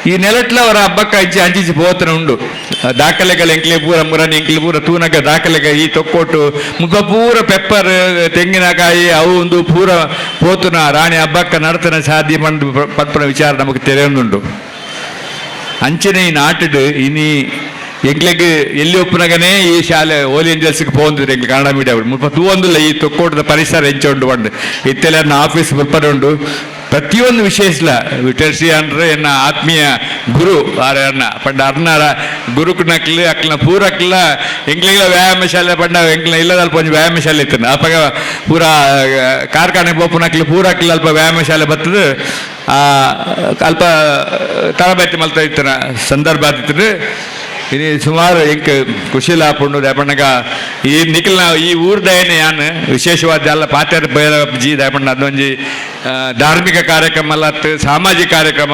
ಈ ನೆಲಟ್ಲ ಅವರ ಹಬ್ಬಕ್ಕ ಇಜ್ಜಿ ಅಂಚಿಂಚಿ ಪೋತನ ಉಂಡು. ದಾಖಲೆಗಳ ಎಂಕ್ಲೆ ಪೂರ ಮುರನಿ ಎಂಕ್ಲೆ ಪೂರ ತೂನಗ ದಾಖಲೆಗ ಈ ತೊಕ್ಕೋಟು ಮುಖ ಪೂರ ಪೆಪ್ಪರ್ ತೆಂಗಿನಕಾಯಿ ಅವು ಒಂದು ಪೂರ ಪೋತುನ ರಾಣಿ ಹಬ್ಬಕ್ಕ ನಡತನ ಸಾಧ್ಯ ಪಂಡು ಪನ್ಪುನ ವಿಚಾರ ನಮಗೆ ತೆರೆಯೊಂದುಂಡು. ಅಂಚನೆ ಈ ನಾಟಡು ಇನಿ ಎಂಕ್ಲೆಗ್ ಎಲ್ಲಿ ಒಪ್ಪುನಗನೇ ಈ ಶಾಲೆ ಓಲಿ ಏಂಜಲ್ಸ್ಗೆ ಪೋಂದಿದ್ರು ಎಂಕ್ಲೆ ಕನ್ನಡ ಮೀಡಿಯಂ ಮುಲ್ಪ ತೂವೊಂದುಲ್ಲ ಈ ತೊಕ್ಕೋಟದ ಪರಿಸರ ಎಂಚ ಉಂಡು ಪಂಡ್ ಇತ್ತೆಲ್ಲ ಆಫೀಸ್ ಮುಲ್ಪನೆ ಉಂಡು. ಪ್ರತಿಯೊಂದು ವಿಶೇಷ ವಿಠಲ್ ಅಂದ್ರೆ ಎನ್ನ ಆತ್ಮೀಯ ಗುರು ಆರ ಅಣ್ಣ ಪಂಡ ಅರ್ನಾರ ಗುರುಕುನಕ್ಲು ಅಕ್ಲಿನ ಪೂರಕ್ಲ ಎಂಕ್ಲೆಗ್ಲ ವ್ಯಾಯಾಮ ಶಾಲೆ ಪಂಡ ಎಂಕ್ಲ ಇಲ್ಲದ ಅಲ್ಪ ಒಂಜಿ ವ್ಯಾಯಾಮ ಶಾಲೆ ಇತ್ತು. ಅಪಗ ಪೂರ ಕಾರ್ಖಾನೆ ಪೋಪುನಕ್ಲು ಪೂರಕ್ಲ ಅಲ್ಪ ವ್ಯಾಯಾಮ ಶಾಲೆ ಬರ್ತದೆ. ಅಲ್ಪ ತರಬೇತಿ ಮಲ್ತ ಇತ್ತಿನ ಸಂದರ್ಭ ಆದಿತ್ತು. ಇನಿ ಸುಮಾರು ಎಂಕ್ ಖುಷಿಲ ಆಪುಂಡು ದಾಪಣ್ಣಗ ಈ ನಿಖಿಲ್ನ ಈ ಊರ್ದಯನೆ ಯಾನ್ ವಿಶೇಷವಾದ ಅಲ್ಲ ಪಾತ್ಯಾರ ಜಿ ದಾಪಣ್ಣ ಅದೊಂಜಿ ಧಾರ್ಮಿಕ ಕಾರ್ಯಕ್ರಮ ಅಲ್ಲ ಸಾಮಾಜಿಕ ಕಾರ್ಯಕ್ರಮ.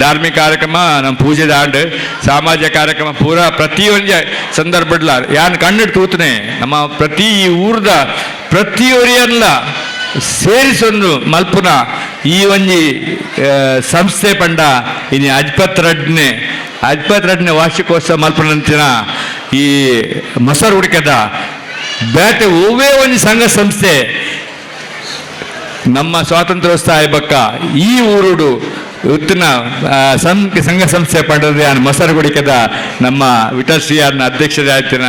ಧಾರ್ಮಿಕ ಕಾರ್ಯಕ್ರಮ ನಮ್ಮ ಪೂಜೆ ದಾಂಡ್ ಸಾಮಾಜಿಕ ಕಾರ್ಯಕ್ರಮ ಪೂರ ಪ್ರತಿಯೊಂಜಿ ಸಂದರ್ಭಡ್ಲ ಯಾನ್ ಕಣ್ಣಿಟ್ಟು ತೂತನೆ ನಮ್ಮ ಪ್ರತಿ ಈ ಊರ್ದ ಪ್ರತಿಯೊರಿಯನ್ಲ ಸೇರಿಸೊಂದು ಮಲ್ಪುನ ಈ ಒಂಜಿ ಸಂಸ್ಥೆ ಪಂಡ ಇನಿ ಅಜ್ಪತ್ ರಡ್ನೆ ವಾರ್ಷಿಕೋತ್ಸವ ಮಲ್ಪುನಂಚಿನ ಈ ಮೊಸರು ಹುಡುಕದ ಬೇಟೆ ಒವ್ವೇ ಒಂಜಿ ಸಂಘ ಸಂಸ್ಥೆ ನಮ್ಮ ಸ್ವಾತಂತ್ರ್ಯೋತ್ಸವ ಬಕ್ಕ ಈ ಊರುಡು ಉತ್ತಿನ ಸಂಘ ಸಂಸ್ಥೆ ಪಂಡದ ಮೊಸರು ಗುಡಿಕದ ನಮ್ಮ ವಿಠಲ್ ಶ್ರೀ ಅನ್ನ ಅಧ್ಯಕ್ಷರಾಯ್ತಿನ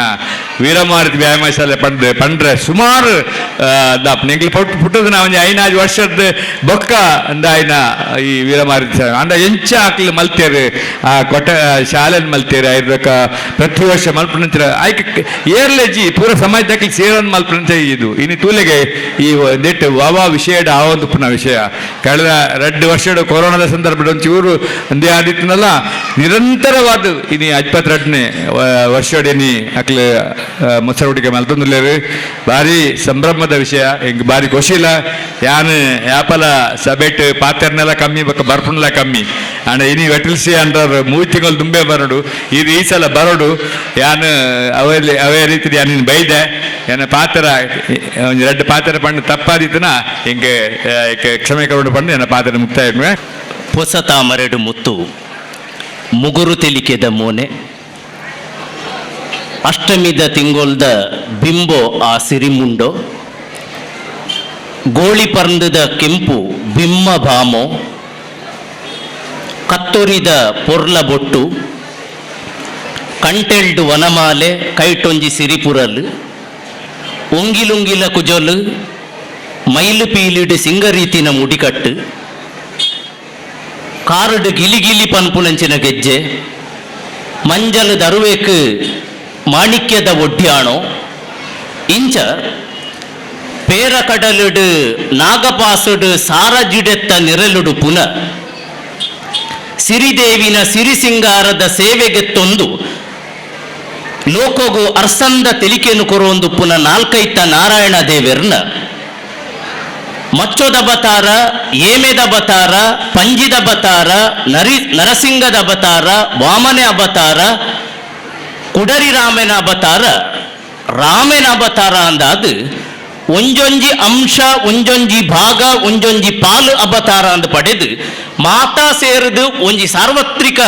ವೀರಮಾರುತಿ ವ್ಯಾಯಾಮ ಶಾಲೆ ಪಂಡ್ರೆ ಪಂಡ್ರೆ ಸುಮಾರು ಎಂಗ್ಲು ಪುಟ್ಟು ಪುಟ್ಟದ ಒಂಜಿ ಐನಾಜ್ ವರ್ಷದ ಬೊಕ್ಕ ಅಂದಾಯಿನ ಈ ವೀರಮಾರುತಿ ಅಂಡ ಎಂಚ ಆಕ್ಲು ಮಲ್ತೇರು ಆ ಕೊಟ್ಟ ಶಾಲೆನ್ ಮಲ್ತೇರು ಐರ್ಬೇಕ ಪ್ರತಿ ವರ್ಷ ಮಲ್ಪನಂತರ ಆಯ್ಕೆ ಏರ್ಲೆಜಿ ಪೂರ ಸಮಾಜದಾಕ್ಲಿ ಸೇರನ್ ಮಲ್ಪನಂತ ಇದು ಇನಿ ತೂಲೆಗೆ ಈ ನೆಟ್ ವಾವಾ ವಿಷಯ ಆ ಒಂದು ಪುನಃ ವಿಷಯ ಕಳೆದ 2 ವರ್ಷದ ಕೊರೋನಾದ ಸಂದರ್ಭದ ಒಂಚೂರು ಒಂದೇ ಆದಿತ್ತನಲ್ಲ ನಿರಂತರವಾದ ಇನಿ 22ನೇ ವರ್ಷಡೇನಿ ಅಕ್ಲೆ ಮೊಸರು ಹುಡುಗ ಮಲ್ತೊಂದುಲ್ಲೇರು ಭಾರಿ ಸಂಭ್ರಮದ ವಿಷಯ. ಹಿಂಗ್ ಭಾರಿ ಖುಷಿಲ ಯಾನ್ ಯಾಪಲ ಸಬೆಟ್ ಪಾತೆರ್ನೆಲ್ಲ ಕಮ್ಮಿ ಬೊಕ್ಕ ಬರ್ಪುನ್ಲ ಕಮ್ಮಿ ಅಂಡ ಇನಿ ವೆಟಲ್ಸಿ ಅಂಡರ್ 3 ತಿಂಗಳು ತುಂಬೆ ಬರೋಡು ಇದು ಈ ಸಲ ಬರೋಡು ಯಾನ್ ಅವೇ ಅವೇ ರೀತಿ ಯಾನ್ ಬೈದೆ ಏನ ಪಾತ್ರ ಒಂಜಿ 2 ಪಾತ್ರ ಪಂಡು ತಪ್ಪಾದಿತ್ತನ ಹಿಂಗೆ ಕ್ಷಮೆ ಕರೋಡು ಪಂಡು ಎನ್ನ ಪಾತ್ರ ಮುಕ್ತಾಯ. ಪೊಸ ತಾಮರೆಡು ಮುತ್ತು ಮುಗುರು ತೆಲಿಕೆದ ಮೋನೆ ಅಷ್ಟಮಿದ ತಿಂಗೊಲ್ದ ಬಿಂಬೋ ಆ ಸಿರಿಮುಂಡೋ ಗೋಳಿ ಪರ್ಂದದ ಕೆಂಪು ಬಿಮ್ಮ ಭಾಮೋ ಕತ್ತೊರಿದ ಪೊರ್ಲ ಬೊಟ್ಟು ಕಂಟೆಲ್ಡು ವನಮಾಲೆ ಕೈಟೊಂಜಿ ಸಿರಿಪುರಲ್ ಉಂಗಿಲುಂಗಿಲ ಕುಜೊಲು ಮೈಲು ಪೀಲಿಡು ಸಿಂಗರೀತಿನ ಮುಡಿಕಟ್ಟು ಕಾರುಡು ಗಿಲಿ ಗಿಲಿ ಪನ್ಪುನಂಚಿನ ಗೆಜ್ಜೆ ಮಂಜಲ್ ದರುವೇಕ್ ಮಾಣಿಕ್ಯದ ಒಡ್ಯಾಣೋ ಇಂಚ ಪೇರಕಡಲುಡು ನಾಗಪಾಸುಡು ಸಾರಜಿಡೆತ್ತ ನಿರಲುಡು ಪುನ ಸಿರಿದೇವಿನ ಸಿರಿಸಿಂಗಾರದ ಸೇವೆಗೆತ್ತೊಂದು ಲೋಕೋಗು ಅರ್ಸಂದ ತೆಲಿಕೆನು ಕೊರೊಂದು ಪುನ ನಾಲ್ಕೈತ ನಾರಾಯಣ ದೇವೆರ್ನ ಮಚ್ಚೊದ ಬತಾರ ಏಮೆದ ಬತಾರ ಪಂಜಿದ ಬತಾರ ನರಸಿಂಗದ ಅವತಾರ ವಾಮನೆ ಅವತಾರ ಕುಡರಿ ರಾಮನ ಅವತಾರ ರಾಮನ ಅವತಾರ ಅಂದಾದು ಒಂಜೊಂಜಿ ಅಂಶ ಒಂಜೊಂಜಿ ಭಾಗ ಒಂಜೊಂಜಿ ಪಾಲು ಅವತಾರ ಅಂದು ಪಡೆದು ಮಾತಾ ಸೇರಿದು ಒಂಜಿ ಸಾರ್ವತ್ರಿಕ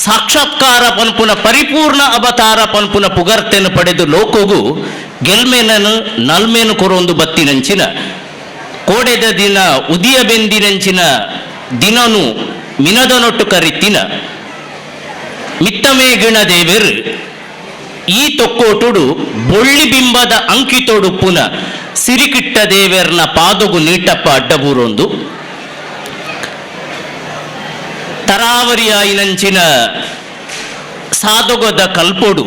ಸಾಕ್ಷಾತ್ಕಾರ ಪನ್ಪುನ ಪರಿಪೂರ್ಣ ಅವತಾರ ಪನ್ಪುನ ಪುಗರ್ತೆನು ಪಡೆದು ಲೋಕೋಗು ಗೆಲ್ಮೇನನು ನಲ್ಮೇನು ಕೊರೊಂದು ಬತ್ತಿನಂಚಿನ ಕೋಡೆದ ದಿನ ಉದಿಯ ಬೆಂದಿನಂಚಿನ ದಿನನು ಮಿನದನೊಟ್ಟು ಕರಿತಿನ ಮಿತ್ತಮೇಗಿಣ ದೇವೆರ್ ಈ ತೊಕ್ಕೋಟುಡು ಬೊಳ್ಳಿ ಬಿಂಬದ ಅಂಕಿತೋಡು ಪುನ ಸಿರಿಕಿಟ್ಟ ದೇವೆರ್ನ ಪಾದಗು ನೀಟಪ್ಪ ಅಡ್ಡಬೂರೊಂದು ತರಾವರಿಯಾಯಿನಂಚಿನ ಸಾದೊಗದ ಕಲ್ಪೊಡು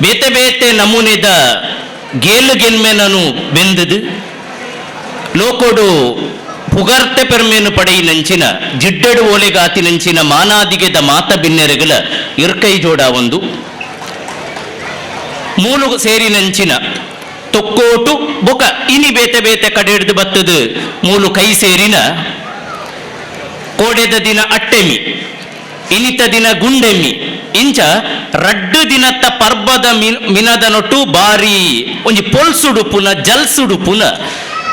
ಬೇತೆ ಬೇತೆ ನಮೂನೆದ ಗೇಲು ಗೆಲ್ಮೆನನು ಬೆಂದದು ಲೋಕೋಡು ಪುಗರ್ತೆ ಪೆರ್ಮೇನು ಪಡೆಯಿನಂಚಿನ ಜಿಡ್ಡೆಡು ಓಲೆಗಾತಿನಂಚಿನ ಮಾನಾದಿಗೆದ ಮಾತ ಬಿನ್ನೆರೆಗಳ ಇರ್ಕೈ ಜೋಡ ಒಂದು ಮೂಲು ಸೇರಿನಂಚಿನ ತೊಕ್ಕೋಟು ಬೊಕ ಇನಿ ಬೇತೆ ಬೇತೆ ಕಡೆ ಹಿಡಿದು ಬತ್ತದು ಮೂಲು ಕೈ ಸೇರಿನ ಕೋಡೆದ ದಿನ ಅಟ್ಟೆಮಿ ಇನಿತ ದಿನ ಗುಂಡೆಮ್ಮಿ ಇಂಚ ರಡ್ಡು ದಿನತ್ತ ಪರ್ಬದ ಮಿನದ ನೊಟ್ಟು ಬಾರಿ ಒಂಜಿ ಪೊಲ್ಸುಡುಪುನ ಜಲ್ಸುಡುಪುನ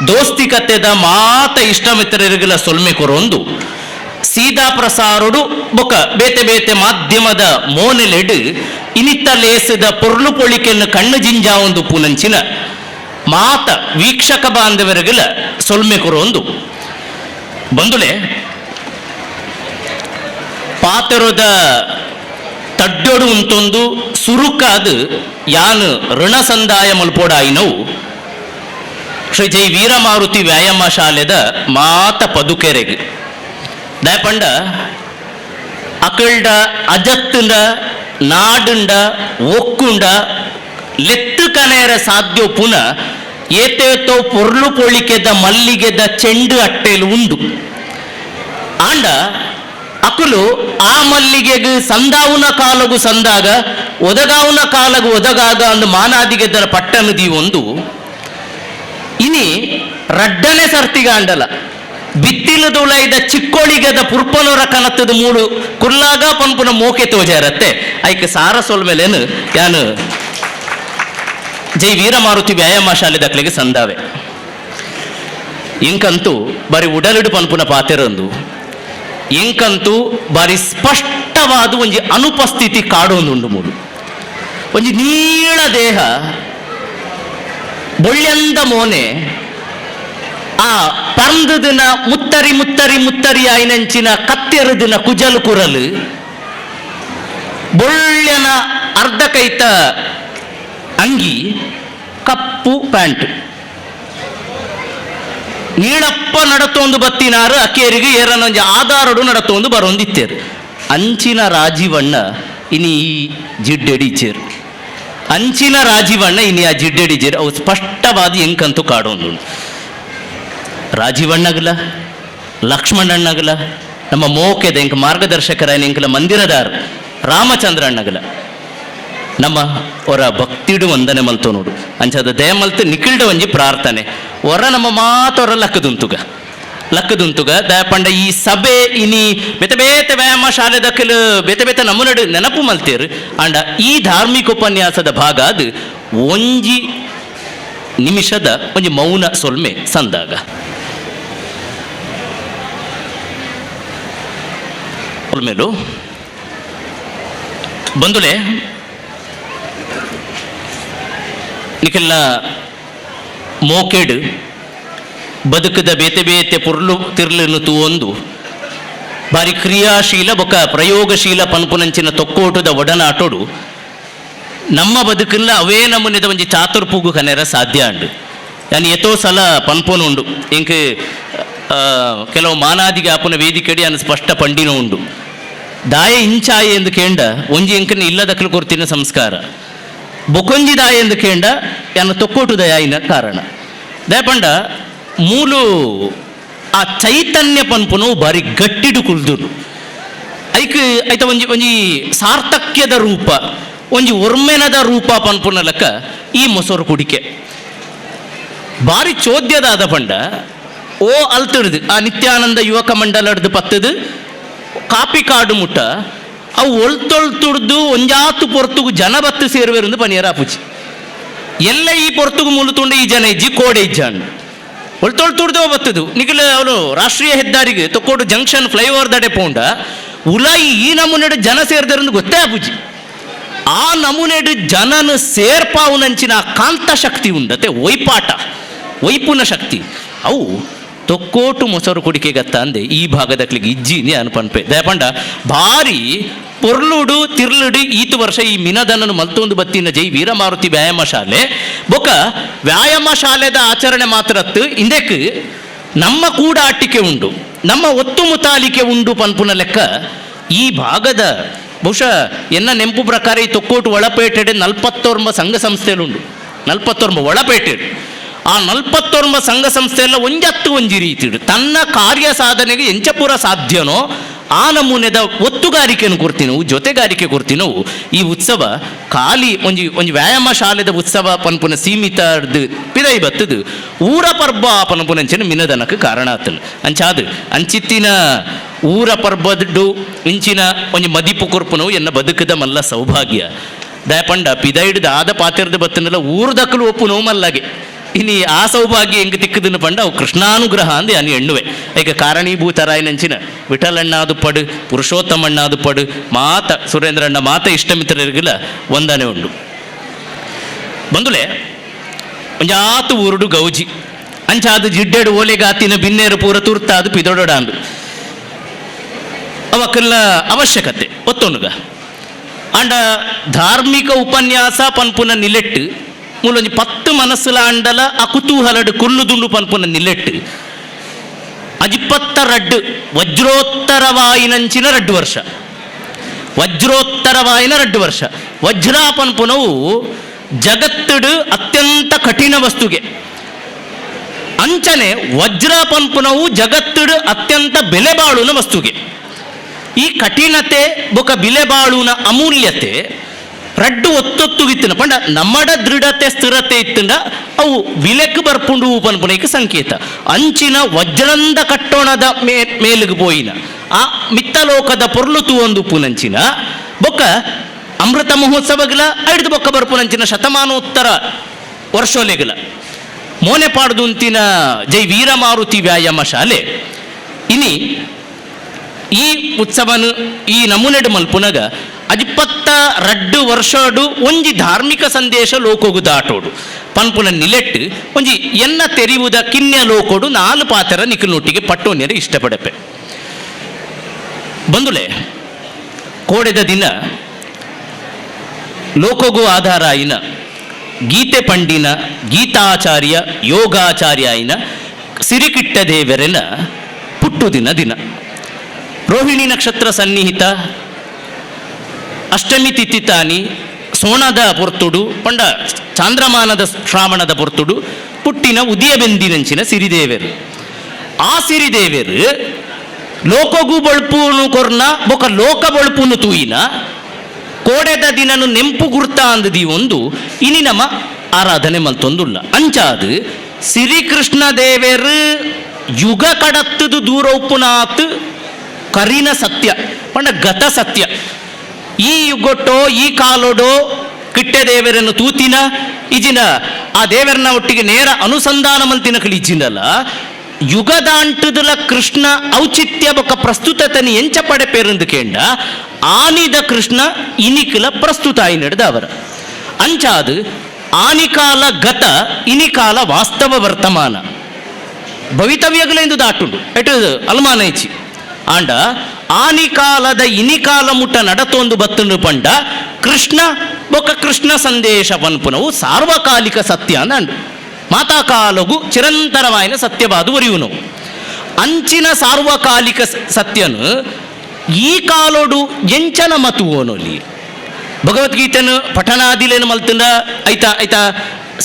ದೋಸ್ತಿ ಕತ್ತೆದ ಮಾತ ಇಷ್ಟಮಿತ್ರರಿಗಲ ಸೊಲ್ಮೆ ಕೊರೊಂದು ಸೀದಾ ಪ್ರಸಾರುಡು ಬೊಕ ಬೇತೆ ಬೇತೆ ಮಾಧ್ಯಮದ ಮೋನೆಲೆಡು ಇನಿತ್ತ ಲೇಸದ ಪೊರ್ಲು ಪೊಳಿಕೆಯನ್ನು ಕಣ್ಣು ಜಿಂಜಾ ಒಂದು ಪುನಂಚಿನ ಮಾತ ವೀಕ್ಷಕ ಬಾಂಧವರಿಗಲ ಸೊಲ್ಮೆ ಕೊರೊಂದು ಬಂದುಲೆ ಪಾತೆರೊದ ತಡ್ಡೊಡು ಉಂತೊಂದು ಸುರುಕಾದು ಯಾನು ಋಣ ಸಂದಾಯ ಮಲ್ಪೋಡಾಯಿನವು ಶ್ರೀ ಜೈ ವೀರಮಾರುತಿ ವ್ಯಾಯಾಮ ಶಾಲೆದ ಮಾತ ಪದುಕೆರೆಗ್ ದಯಪಂಡ ಅಕಲ್ಡ ಅಜತ್ತುಂಡ ನಾಡುಂಡ ಒಕ್ಕುಂಡ ಲೆತ್ತು ಕನೇರ ಸಾಧ್ಯ ಪುನ ಏತೇತೋ ಪೊರ್ಲು ಪೊಳಿಕೆದ ಮಲ್ಲಿಗೆದ ಚೆಂಡು ಅಟ್ಟೆಲು ಉಂಡು ಆಂಡ ಅಕುಲು ಆ ಮಲ್ಲಿಗೆಗ್ ಸಂದಾವುನ ಕಾಲಗು ಸಂದಾಗ ಒದಗಾವುನ ಕಾಲಗು ಒದಗಾಗ ಅಂದು ಮಾನಾದಿಗೆದ್ದರ ಪಟ್ಟನು ಒಂದು ಇನಿ ರಡ್ಡನೆ ಸರ್ತಿಗಾಂಡಲ ಬಿತ್ತಿಲದುಳೈದ ಚಿಕ್ಕೋಳಿಗೆದ ಪುರ್ಪನೊರ ಕನತ್ತದ ಮೂಡು ಕುರ್ಲಾಗ ಪನ್ಪುನ ಮೋಕೆ ತೋಜಾರತ್ತೆ ಐಕ್ ಸಾರ ಸೊಲ್ಮೆಲೇನು ಯಾನು ಜೈ ವೀರಮಾರುತಿ ವ್ಯಾಯಾಮ ಶಾಲೆ ದಕ್ಲೆಗೆ ಸಂದಾವೆ ಇಂಕಂತೂ ಬರೀ ಉಡಲಿಡು ಪನ್ಪುನ ಪಾತೆರೊಂದು ಇಂಕಂತೂ ಬಾರಿ ಸ್ಪಷ್ಟವಾದ ಒಂಜಿ ಅನುಪಸ್ಥಿತಿ ಕಾಡೊಂದುಂಡು ಮೂಡು ಒಂಜಿ ನೀಳ ದೇಹ ಬೊಳ್ಳೆಂದ ಮೋನೆ ಆ ಪರ್ಂದದಿನ ಮುತ್ತರಿ ಮುತ್ತರಿ ಮುತ್ತರಿ ಆಯ್ನಂಚಿನ ಕತ್ತೆರದಿನ ಕುಜಲು ಕುರಲು ಬೊಳ್ಳೆನ ಅರ್ಧ ಕೈತ ಅಂಗಿ ಕಪ್ಪು ಪ್ಯಾಂಟ್ ನೀಳಪ್ಪ ನಡತೊಂದು ಬತ್ತಿನಾರು ಅಕ್ಕೇರಿಗೆ ಏರನೊಂಜಿ ಆಧಾರಡು ನಡತೊಂದು ಬರೊಂದಿತ್ತೇರು ಅಂಚಿನ ರಾಜೀವಣ್ಣ ಇನಿ ಈ ಜಿಡ್ಡೆಡಿ ಚೇರು ಅಂಚಿನ ರಾಜೀವಣ್ಣ ಇನಿ ಆ ಜಿಡ್ಡೆಡಿ ಚೇರು ಅವು ಸ್ಪಷ್ಟವಾದ ಎಂಕಂತೂ ಕಾಡೊಂದು ರಾಜೀವಣ್ಣಗಲ ಲಕ್ಷ್ಮಣಣ್ಣಗಲ ನಮ್ಮ ಮೋಕೆದ ಎಂಕ ಮಾರ್ಗದರ್ಶಕರ ಎಂಕಲ ಮಂದಿರದಾರ್ ರಾಮಚಂದ್ರ ಅಣ್ಣಗಲ ನಮ್ಮ ಹೊರ ಭಕ್ತಿಡು ವಂದನೆ ಮಲ್ತೋ ನೋಡು ಅಂಚಾದ ದಯಮಲ್ತು ನಿಖಿಲ್ಡ ಒಂಜಿ ಪ್ರಾರ್ಥನೆ ಹೊರ ನಮ್ಮ ಮಾತೊರ ಲಕ್ಕದುಂತುಗ ಲಕ್ಕದುಂತುಗ ದಯಪಂಡ ಈ ಸಭೆ ಇನಿ ಬೇತೆ ಬೇತೆ ವ್ಯಾಯಾಮ ಶಾಲೆ ದಕ್ಕಲು ಬೇತೆ ಬೇತೆ ನಮ್ಮನಡು ನೆನಪು ಮಲ್ತೇರು ಅಂಡ ಈ ಧಾರ್ಮಿಕ ಉಪನ್ಯಾಸದ ಭಾಗ ಅದು ಒಂಜಿ ನಿಮಿಷದ ಒಂಜಿ ಮೌನ ಸೊಲ್ಮೆ ಸಂದಾಗ ಸೊಲ್ಮೆಲು ಬಂದುಲೆ ನಿಖಲ್ನ ಮೋಕೆಡ್ ಬದುಕದ ಬೇತೆ ಬೇತೆ ಪುರ್ಲು ತಿರ್ಲನ್ನು ತೂವೊಂದು ಬಾರಿ ಕ್ರಿಯಾಶೀಲ ಬೊಕ ಪ್ರಯೋಗಶೀಲ ಪನ್ಪುನಂಚಿನ ತೊಕ್ಕೋಟದ ಒಡನಾಟೋಡು ನಮ್ಮ ಬದುಕಲ್ಲ ಅವೇ ನಮೂನೆದ ಒಂಜಿ ಚಾತುರ್ಪುಗು ಕನೆರ ಸಾಧ್ಯ ಅಂಡು. ಯಾನ್ ಏತೋ ಸಲ ಪನ್ಪುನು ಉಂಡು, ಇಂಕ್ ಕೆಲವು ಮಾನಾದಿಗೆ ಆಪುನ ವೇದಿಕೆಡಿ ಅನ್ ಸ್ಪಷ್ಟ ಪಂಡಿನ ಉಂಡು. ದಾಯ ಇಂಚಾಯ ಎಂದು ಕೇಂಡ ಒಂಜಿ ಎಂಕನ ಇಲ್ಲದಕ್ಕಲು ಕೊರ್ತಿನ ಸಂಸ್ಕಾರ, ಬೊಕೊಂಜಿ ದಾಯ ಎಂದು ಕೇಂಡ ಯಾನ ತೊಕ್ಕೋಟು ದಯಾಯಿನ ಕಾರಣ. ದಯಪಂಡ ಮೂಲು ಆ ಚೈತನ್ಯ ಪನ್ಪುನು ಬಾರಿ ಗಟ್ಟಿಡು ಕುಲ್ದುನು. ಐಕ್ ಐತ ಒಂಜಿ ಒಂಜಿ ಸಾರ್ಥಕ್ಯದ ರೂಪ, ಒಂಜಿ ಒರ್ಮೆನದ ರೂಪ ಪನ್ಪುನ ಲೆಕ್ಕ ಈ ಮೊಸರು ಕುಡಿಕೆ ಬಾರಿ ಚೋದ್ಯದಾದ ಪಂಡ ಓ ಅಲ್ತಿಡ್ದು ಆ ನಿತ್ಯಾನಂದ ಯುವಕ ಮಂಡಲಡ್ದು ಪತ್ತದು ಕಾಪಿ ಕಾಡು ಮುಟ್ಟ ಅವು ಒಳ್ತೊಳ್ತುಡ್ದು ಒಂಜಾತು ಪೊರ್ತುಗು ಜನ ಬತ್ತು ಸೇರುವೆರಂದು ಪನಿಯರ ಆಪುಚಿ. ಎಲ್ಲ ಈ ಪೊರ್ತುಗು ಮುಲು ಈ ಜನ ಇಜ್ಜಿ ಕೋಡೆ ಇಜ್ಜಾಂಡು ಒಳ್ತೊಳ್ತುಡ್ದು ಬತ್ತದು ನಿಖಿಲ ಅವನು ರಾಷ್ಟ್ರೀಯ ಹೆದ್ದಾರಿಗೆ ತೊಕ್ಕೋಡು ಜಂಕ್ಷನ್ ಫ್ಲೈಓವರ್ ದಡೆ ಪೋಂಡ ಉಲಾಯಿ ಈ ನಮೂನೆಡು ಜನ ಸೇರಿದರಂದು ಗೊತ್ತೇ ಆಪುಜಿ. ಆ ನಮೂನೆಡು ಜನನು ಸೇರ್ಪಾವುನಂಚಿನ ಕಾಂತ ಶಕ್ತಿ ಉಂಡತೆ ಒಯ್ಪಾಟ ಒಯ್ಪುನ ಶಕ್ತಿ ಅವು ತೊಕ್ಕೋಟು ಮೊಸರು ಕುಡಿಕೆ ಗತ್ತ ಅಂದೆ ಈ ಭಾಗದಕ್ಲಿಗೆ ಇಜ್ಜಿ ಅನು ಪನ್ಪೆ. ದಯಪಂಡ ಭಾರಿ ಪೊರ್ಲುಡು ತಿರ್ಲುಡು ಈತು ವರ್ಷ ಈ ಮಿನದನನು ಮಲ್ತೊಂದು ಬತ್ತಿನ ಜೈ ವೀರಮಾರುತಿ ವ್ಯಾಯಾಮ ಶಾಲೆ ಬೊಕ ವ್ಯಾಯಾಮ ಶಾಲೆದ ಆಚರಣೆ ಮಾತ್ರತ್ತು ಇಂದೆಕ್ ನಮ್ಮ ಕೂಡ ಆಟಿಕೆ ಉಂಡು, ನಮ್ಮ ಒತ್ತು ಮುತಾಲಿಕೆ ಉಂಡು ಪನ್ಪುನ ಲೆಕ್ಕ ಈ ಭಾಗದ ಬಹುಶಃ ಎನ್ನ ನೆಂಪು ಪ್ರಕಾರ ಈ ತೊಕ್ಕೋಟು ಒಳಪೇಟೆಡೆ 49 ಸಂಘ ಸಂಸ್ಥೆಲುಂಡು, 49 ಒಳಪೇಟೆ. ಆ 49 ಸಂಘ ಸಂಸ್ಥೆಯೆಲ್ಲ ಒಂಜತ್ತು ಒಂಜಿ ರೀತಿಡು ತನ್ನ ಕಾರ್ಯ ಸಾಧನೆಗೆ ಎಂಚಪೂರ ಸಾಧ್ಯನೋ ಆ ನಮೂನೆದ ಒತ್ತುಗಾರಿಕೆಯನ್ನು ಕೊಡ್ತೀನವು, ಜೊತೆಗಾರಿಕೆ ಕೊಡ್ತೀನವು. ಈ ಉತ್ಸವ ಖಾಲಿ ಒಂಜಿ ಒಂಜಿ ವ್ಯಾಯಾಮ ಶಾಲೆದ ಉತ್ಸವ ಪನ್ಪುನ ಸೀಮಿತ ಪಿದೈ ಬತ್ತದು ಊರ ಪರ್ಬ ಪನ್ಪುನಂಚಿನ ಮಿನದನಕ್ಕೆ ಕಾರಣ ಆತನು. ಅಂಚಾದು ಅಂಚಿತ್ತಿನ ಊರ ಪರ್ಬದ್ದು ಇಂಚಿನ ಒಂಜಿ ಮದಿಪು ಕೊರ್ಪುನವು ಎನ್ನ ಬದುಕದ ಮಲ್ಲ ಸೌಭಾಗ್ಯ. ದಯಪಂಡ ಪಿದೈಡ್ದ ಆದ ಪಾತಿರ್ದ ಬತ್ತನಲ್ಲ ಊರ್ದಕ್ಕಲು ಒಪ್ಪು ನೋವು ಮಲ್ಲಾಗೆ ಇನಿ ಆ ಸೌಭಾಗ್ಯ ಹೆಂಗೆ ತಿಕ್ಕದನ್ನು ಪಂಡ ಅವು ಕೃಷ್ಣಾನುಗ್ರಹ ಅಂದೆ ಅನಿ ಎಣ್ಣುವೆ. ಈಗ ಕಾರಣೀಭೂತರಾಯನಂಚಿನ ವಿಠಲಣ್ಣಾದು ಪಡು, ಪುರುಷೋತ್ತಮಣ್ಣಾದು ಪಡು, ಮಾತ ಸುರೇಂದ್ರಣ್ಣ ಮಾತ ಇಷ್ಟಮಿತ್ರರಿಗೆಲ್ಲ ವಂದನೆ ಉಂಡು. ಬಂದುಲೆ ಒಂಜಾತು ಊರುಡು ಗೌಜಿ ಅಂಚಾದು ಜಿಡ್ಡೆಡು ಓಲೆಗಾತಿನ ಬಿನ್ನೇರು ಪೂರ ತುರ್ತಾದು ಪಿದೊಡಾಂಡು ಅವಕ್ಕೆಲ್ಲ ಅವಶ್ಯಕತೆ ಒತ್ತೊನುಗ. ಅಂಡ ಧಾರ್ಮಿಕ ಉಪನ್ಯಾಸ ಪನ್ಪುನ ನಿಲೆಟ್ಟು ಮೂಲೊಂಜಿ 10 ಮನಸ್ಸುಲ ಅಂಡಲ ಆ ಕುತೂಹಲಡು ಕುಲ್ಲುದುಂಡು ಪನ್ಪುನ ನಿಲೆಟ್ಟು ಅಜಿಪ್ಪತ್ತ ವಜ್ರೋತ್ತರವಾಯಿನಂಚಿನ 2 ವರ್ಷ, ವಜ್ರೋತ್ತರವಾಯಿನ 2 ವರ್ಷ. ವಜ್ರ ಪನ್ಪುನವು ಜಗತ್ತುಡು ಅತ್ಯಂತ ಕಠಿಣ ವಸ್ತುಗೆ ಅಂಚನೆ ವಜ್ರ ಪನ್ಪುನವು ಜಗತ್ತುಡು ಅತ್ಯಂತ ಬೆಲೆ ಬಾಳುನ ವಸ್ತುಗೆ. ಈ ಕಠಿಣತೆ ಬೊಕ ಬೆಲೆ ಬಾಳುನ ಅಮೂಲ್ಯತೆ ರಡ್ಡು ಒತ್ತೊತ್ತುಗಿತ್ತಿನ ಪಂಡ ನಮ್ಮಡ ದೃಢತೆ ಸ್ಥಿರತೆ ಇತ್ತಂಡ ಅವು ವಿಲೆಕ್ ಬರ್ಪುಂಡು ಪನ್ಪುನೈಕ್ ಸಂಕೇತ. ಅಂಚಿನ ವಜ್ರಂದ ಕಟ್ಟೋಣದ ಮೇಲಿಗೆ ಪೋಯಿನ ಆ ಮಿತ್ತಲೋಕದ ಪೊರ್ಲು ತೂವೊಂದು ಪುನಂಚಿನ ಬೊಕ್ಕ ಅಮೃತ ಮಹೋತ್ಸವಗಳ ಐದು ಬೊಕ್ಕ ಬರ್ಪುನಂಚಿನ ಶತಮಾನೋತ್ತರ ವರ್ಷೋಲೆಗಳ ಮೋನೆ ಪಾಡ್ದುಂತಿನ ಜೈ ವೀರಮಾರುತಿ ವ್ಯಾಯಾಮ ಶಾಲೆ ಇನಿ ಈ ಉತ್ಸವನು ಈ ನಮೂನೆಡು ಮಲ್ಪುನಗ 22 ವರ್ಷಡು ಒಂಜಿ ಧಾರ್ಮಿಕ ಸಂದೇಶ ಲೋಕೋಗು ದಾಟೋಡು ಪನ್ಪುನ ನಿಲೆಟ್ಟು ಒಂಜಿ ಎನ್ನ ತೆರಿವುದ ಕಿನ್ಯ ಲೋಕೋಡು 4 ಪಾತ್ರ ನಿಖಿಲ್ನೊಟ್ಟಿಗೆ ಪಟ್ಟೋನ್ಯರು ಇಷ್ಟಪಡಪೆ. ಬಂದುಲೆ ಕೋಡೆದ ದಿನ ಲೋಕೋಗು ಆಧಾರ ಆಯಿನ ಗೀತೆ ಪಂಡಿನ ಗೀತಾಚಾರ್ಯ ಯೋಗಾಚಾರ್ಯ ಆಯಿನ ಸಿರಿಕಿಟ್ಟ ದೇವರೆನ ಪುಟ್ಟು ದಿನ ರೋಹಿಣಿ ನಕ್ಷತ್ರ ಸನ್ನಿಹಿತ ಅಷ್ಟಮಿ ತಿಥಿ ತಾನಿ ಸೋಣದ ಪೊರ್ತುಡು ಪಂಡ ಚಾಂದ್ರಮಾನದ ಶ್ರಾವಣದ ಪೊರ್ತುಡು ಪುಟ್ಟಿನ ಉದಿಯ ಬೆಂದಿನಂಚಿನ ಸಿರಿದೇವರು. ಆ ಸಿರಿದೇವರು ಲೋಕಗೂ ಬೊಳ್ಪುನು ಕೊರ್ನ ಬೊಕ ಲೋಕ ಬೊಳ್ಪುನು ತೂಯಿನ ಕೋಡೆದ ದಿನನು ನೆಂಪು ಗುರ್ತ ಅಂದದಿ ಒಂದು ಇನಿ ನಮ್ಮ ಆರಾಧನೆ ಮಲ್ತೊಂದುಲ್ಲ. ಅಂಚಾದು ಸಿರಿಕೃಷ್ಣ ದೇವರು ಯುಗ ಕಡತ್ತದು ದೂರ ಉಪ್ಪುನಾತ್ ಕರಿನ ಸತ್ಯ ಪಂಡ ಗತ ಸತ್ಯ. ಈ ಯುಗೊಟ್ಟೋ ಈ ಕಾಲೋಡೋ ಕಿಟ್ಟೆ ದೇವರನ್ನು ತೂತಿನ ಇಜಿನ ಆ ದೇವರನ್ನ ಒಟ್ಟಿಗೆ ನೇರ ಅನುಸಂಧಾನ ಮಲ್ತಿನ ಕಳಿಜಿನಲ್ಲ ಯುಗದಾಂಟುದಲ ಕೃಷ್ಣ ಔಚಿತ್ಯ ಬೊಕ ಪ್ರಸ್ತುತತನಿ ಎಂಚ ಪಡೆ ಪೇರಂದು ಕೇಂಡ ಆನಿದ ಕೃಷ್ಣ ಇನಿಕಲ ಪ್ರಸ್ತುತ ಆಯಿ ನಡೆದ ಅವರ ಅಂಚಾದು ಆನಿಕಾಲ ಗತ ಇನಿಕಾಲ ವಾಸ್ತವ ವರ್ತಮಾನ ಭವಿತವ್ಯಗಲೆಂದು ದಾಟುಂಡು ಎಟ್ಟು ಅನುಮಾನ ಇಚ್ಚಿ ಆಂಡ ಆನಿಕಾಲದ ಇನಿಕಾಲ ಮುಟ್ಟ ನಡತೊಂದು ಬತ್ತುಂಡು ಪಂಡ ಕೃಷ್ಣ ಬೊಕ್ಕ ಕೃಷ್ಣ ಸಂದೇಶ ಪನ್ಪುನವು ಸಾರ್ವಕಾಲಿಕ ಸತ್ಯ ಅಂದಂಡು ಮಾತಾಕಾಲಗು ಚಿರಂತರವಾಯಿನ ಸತ್ಯವಾದ ಒರಿಯುನು ಅಂಚಿನ ಸಾರ್ವಕಾಲಿಕ ಸತ್ಯನು ಈ ಕಾಲೋಡು ಎಂಚನ ಮತುವೋನೊಲಿ ಭಗವದ್ಗೀತೆನು ಪಠಣಾದಿಲೇನು ಮಲ್ತುಂಡ ಐತ ಐತ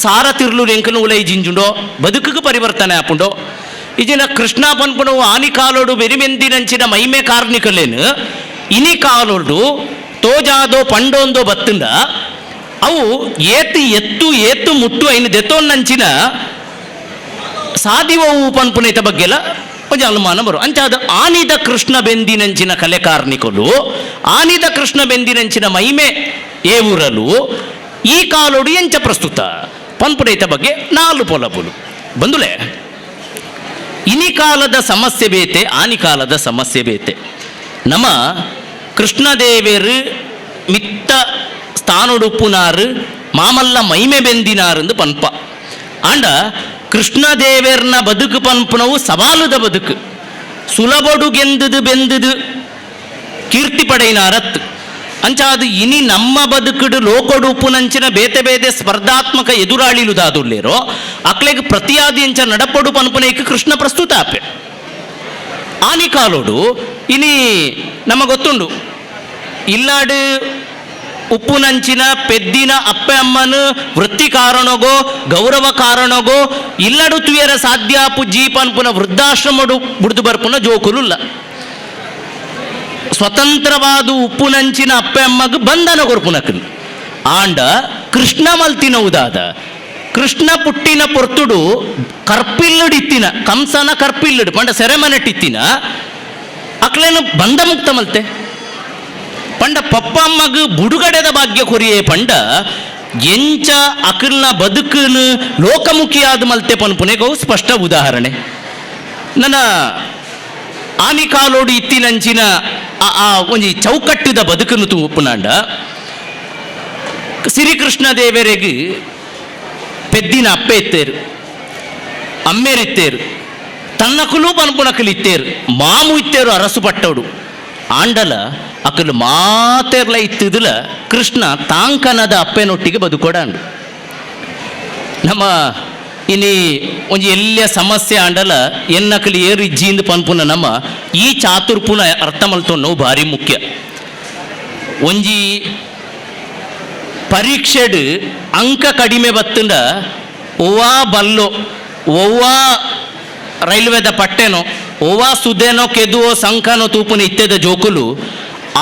ಸಾರ ತಿರ್ಲು ಎಂಕನು ಉಲೈ ಜಿಂಜುಂಡೋ ಬದುಕುಗೆ ಪರಿವರ್ತನೆ ಆಪುಂಡೋ ಇಜಿನ ಕೃಷ್ಣ ಪನ್ಪುನವು ಆನಿ ಕಾಲೋಡು ಬೆರಿಮೆಂದಿನಂಚಿನ ಮೈಮೆ ಕಾರ್ನಿಕಲೇನು ಇನಿ ಕಾಲೋಡು ತೋಜಾದೋ ಪಂಡೋಂದೋ ಬತ್ತುಂಡ ಅವು ಏತು ಎತ್ತು ಏತು ಮುಟ್ಟು ಐನು ದೆತ್ತೋನ್ನಂಚಿನ ಸಾದಿವವು ಪನ್ಪುನೈತ ಬಗ್ಗೆಲ ಒಂಜಿ ಅನುಮಾನ ಬರು ಅಂಚಾದ ಆನಿದ ಕೃಷ್ಣ ಬೆಂದಿನಂಚಿನ ಕಲೆ ಕಾರ್ನಿಕಲು ಆನಿದ ಕೃಷ್ಣ ಬೆಂದಿನಂಚಿನ ಮೈಮೆ ಏವುರಲು ಈ ಕಾಲೋಡು ಎಂಚ ಪ್ರಸ್ತುತ ಪನ್ಪುನೈತ ಬಗ್ಗೆ ನಾಲು ಪೊಲಬುಲು ಬಂದುಲೆ. ಇನಿ ಕಾಲದ ಸಮಸ್ಯೆ ಬೇತೆ ಆನಿ ಕಾಲದ ಸಮಸ್ಯೆ ಬೇತೆ. ನಮ್ಮ ಕೃಷ್ಣದೇವರು ಮಿತ್ತ ಸ್ಥಾನೊಡುಪ್ಪುನಾರು ಮಾಮಲ್ಲ ಮೈಮೆ ಬೆಂದಿನಾರೆಂದು ಪನ್ಪ. ಆಂಡ ಕೃಷ್ಣದೇವೆರ್ನ ಬದುಕು ಪನ್ಪುನವು ಸವಾಲುದ ಬದುಕು, ಸುಲಭಡು ಗೆಂದುದು ಬೆಂದುದು ಕೀರ್ತಿ ಪಡೆಯಿನಾರತ್. ಅಂಚಾದು ಇನಿ ನಮ್ಮ ಬದುಕುಡು ಲೋಕಡುಪ್ಪುನಂಚಿನ ಬೇತೆ ಬೇತೆ ಸ್ಪರ್ಧಾತ್ಮಕ ಎದುರಾಳಿಲು ದಾದುಲ್ಲೇರೋ ಅಕ್ಲೆಗ್ ಪ್ರತಿಯಾದಿ ಅಂಚ ನಡಪಡು ಪನ್ಪುನೈಕ್ ಕೃಷ್ಣ ಪ್ರಸ್ತುತ ಆಪೆ. ಆನಿ ಕಾಲೋಡು ಇನಿ ನಮ್ಮ ಗೊತ್ತುಂಡು ಇಲ್ಲಾಡು ಉಪ್ಪುನಂಚಿನ ಪೆದ್ದಿನ ಅಪ್ಪೆ ಅಮ್ಮನು ವೃತ್ತಿ ಕಾರಣಗೋ ಗೌರವ ಕಾರಣಗೋ ಇಲ್ಲಡು ತುಯರ ಸಾಧ್ಯಾಪು ಜೀಪನ್ಪುನ ವೃದ್ಧಾಶ್ರಮಡು ಬುಡ್ದು ಬರ್ಪುನ ಜೋಕುಲುಲ್ಲ. ಸ್ವತಂತ್ರವಾದ ಉಪ್ಪುನಂಚಿನ ಅಪ್ಪೆ ಅಮ್ಮಗ್ ಬಂಧನ ಕೊರ್ಪುನಕನ್. ಆಂಡ ಕೃಷ್ಣ ಮಲ್ತಿನವುದಾದ ಕೃಷ್ಣ ಪುಟ್ಟಿನ ಪೊರ್ತುಡು ಕರ್ಪಿಲ್ಲುಡಿತ್ತಿನ ಕಂಸನ ಕರ್ಪಿಲ್ಲುಡು ಪಂಡ ಸೆರೆಮನೆಟ್ಟಿತ್ತಿನ ಅಕ್ಲೇನು ಬಂಧ ಮುಕ್ತ ಮಲ್ತೆ. ಪಂಡ ಪಪ್ಪ ಅಮ್ಮಗ್ ಬುಡುಗಡೆದ ಭಾಗ್ಯ ಕೊರಿಯೇ ಪಂಡ ಎಂಚ ಅಕಲ್ನ ಬದುಕನು ಲೋಕಮುಖಿಯಾದ ಮಲ್ತೆ ಪನ್ಪುನೆಗೋ ಸ್ಪಷ್ಟ ಉದಾಹರಣೆ. ನನ್ನ ಆನಿ ಕಾಲೋಡು ಇತ್ತಿನಂಚಿನ ಆ ಒಂಜಿ ಚೌಕಟ್ಟಿದ ಬದುಕನ್ನು ತೂಪುನಾಂಡ ಶ್ರೀಕೃಷ್ಣ ದೇವರಿಗೆ ಪೆದ್ದಿನ ಅಪ್ಪೆ ಇತ್ತೇರು, ಅಮ್ಮೇರಿತ್ತೇರು, ತನ್ನಕುಲು ಪನ್ಪುನಕಲು ಇತ್ತೇರು, ಮಾಮು ಇತ್ತೇರು ಅರಸು ಪಟ್ಟೋಡು. ಆಂಡಲ ಅಕಲು ಮಾತೆರ್ಲ ಇತ್ತಿದಲ ಕೃಷ್ಣ ತಾಂಕನದ ಅಪ್ಪೆನೊಟ್ಟಿಗೆ ಬದುಕೊಡಾಂಡು. ನಮ್ಮ ಇನಿ ಒಂಜಿ ಎಲ್ಲಿಯ ಸಮಸ್ಯೆ ಆಂಡಲ ಎನ್ನಕಲಿ ಏರು ಇಜ್ಜಿಂದು ಪನ್ಪುನ ನಮ್ಮ ಈ ಚಾತುರ್ಪುನ ಅರ್ಥ ಮಲ್ತೊನ್ನವು ಭಾರಿ ಮುಖ್ಯ. ಒಂಜಿ ಪರೀಕ್ಷೆಡ್ ಅಂಕ ಕಡಿಮೆ ಬತ್ತುಂಡ ಒವ್ವಾ ಬಲ್ಲೋ ಒವ್ವಾ ರೈಲ್ವೆದ ಪಟ್ಟೆನೋ ಒವ್ವಾ ಸುದೇನೋ ಕೆದುವೋ ಸಂಕನೋ ತೂಪುನ ಇತ್ತೆದ ಜೋಕುಲು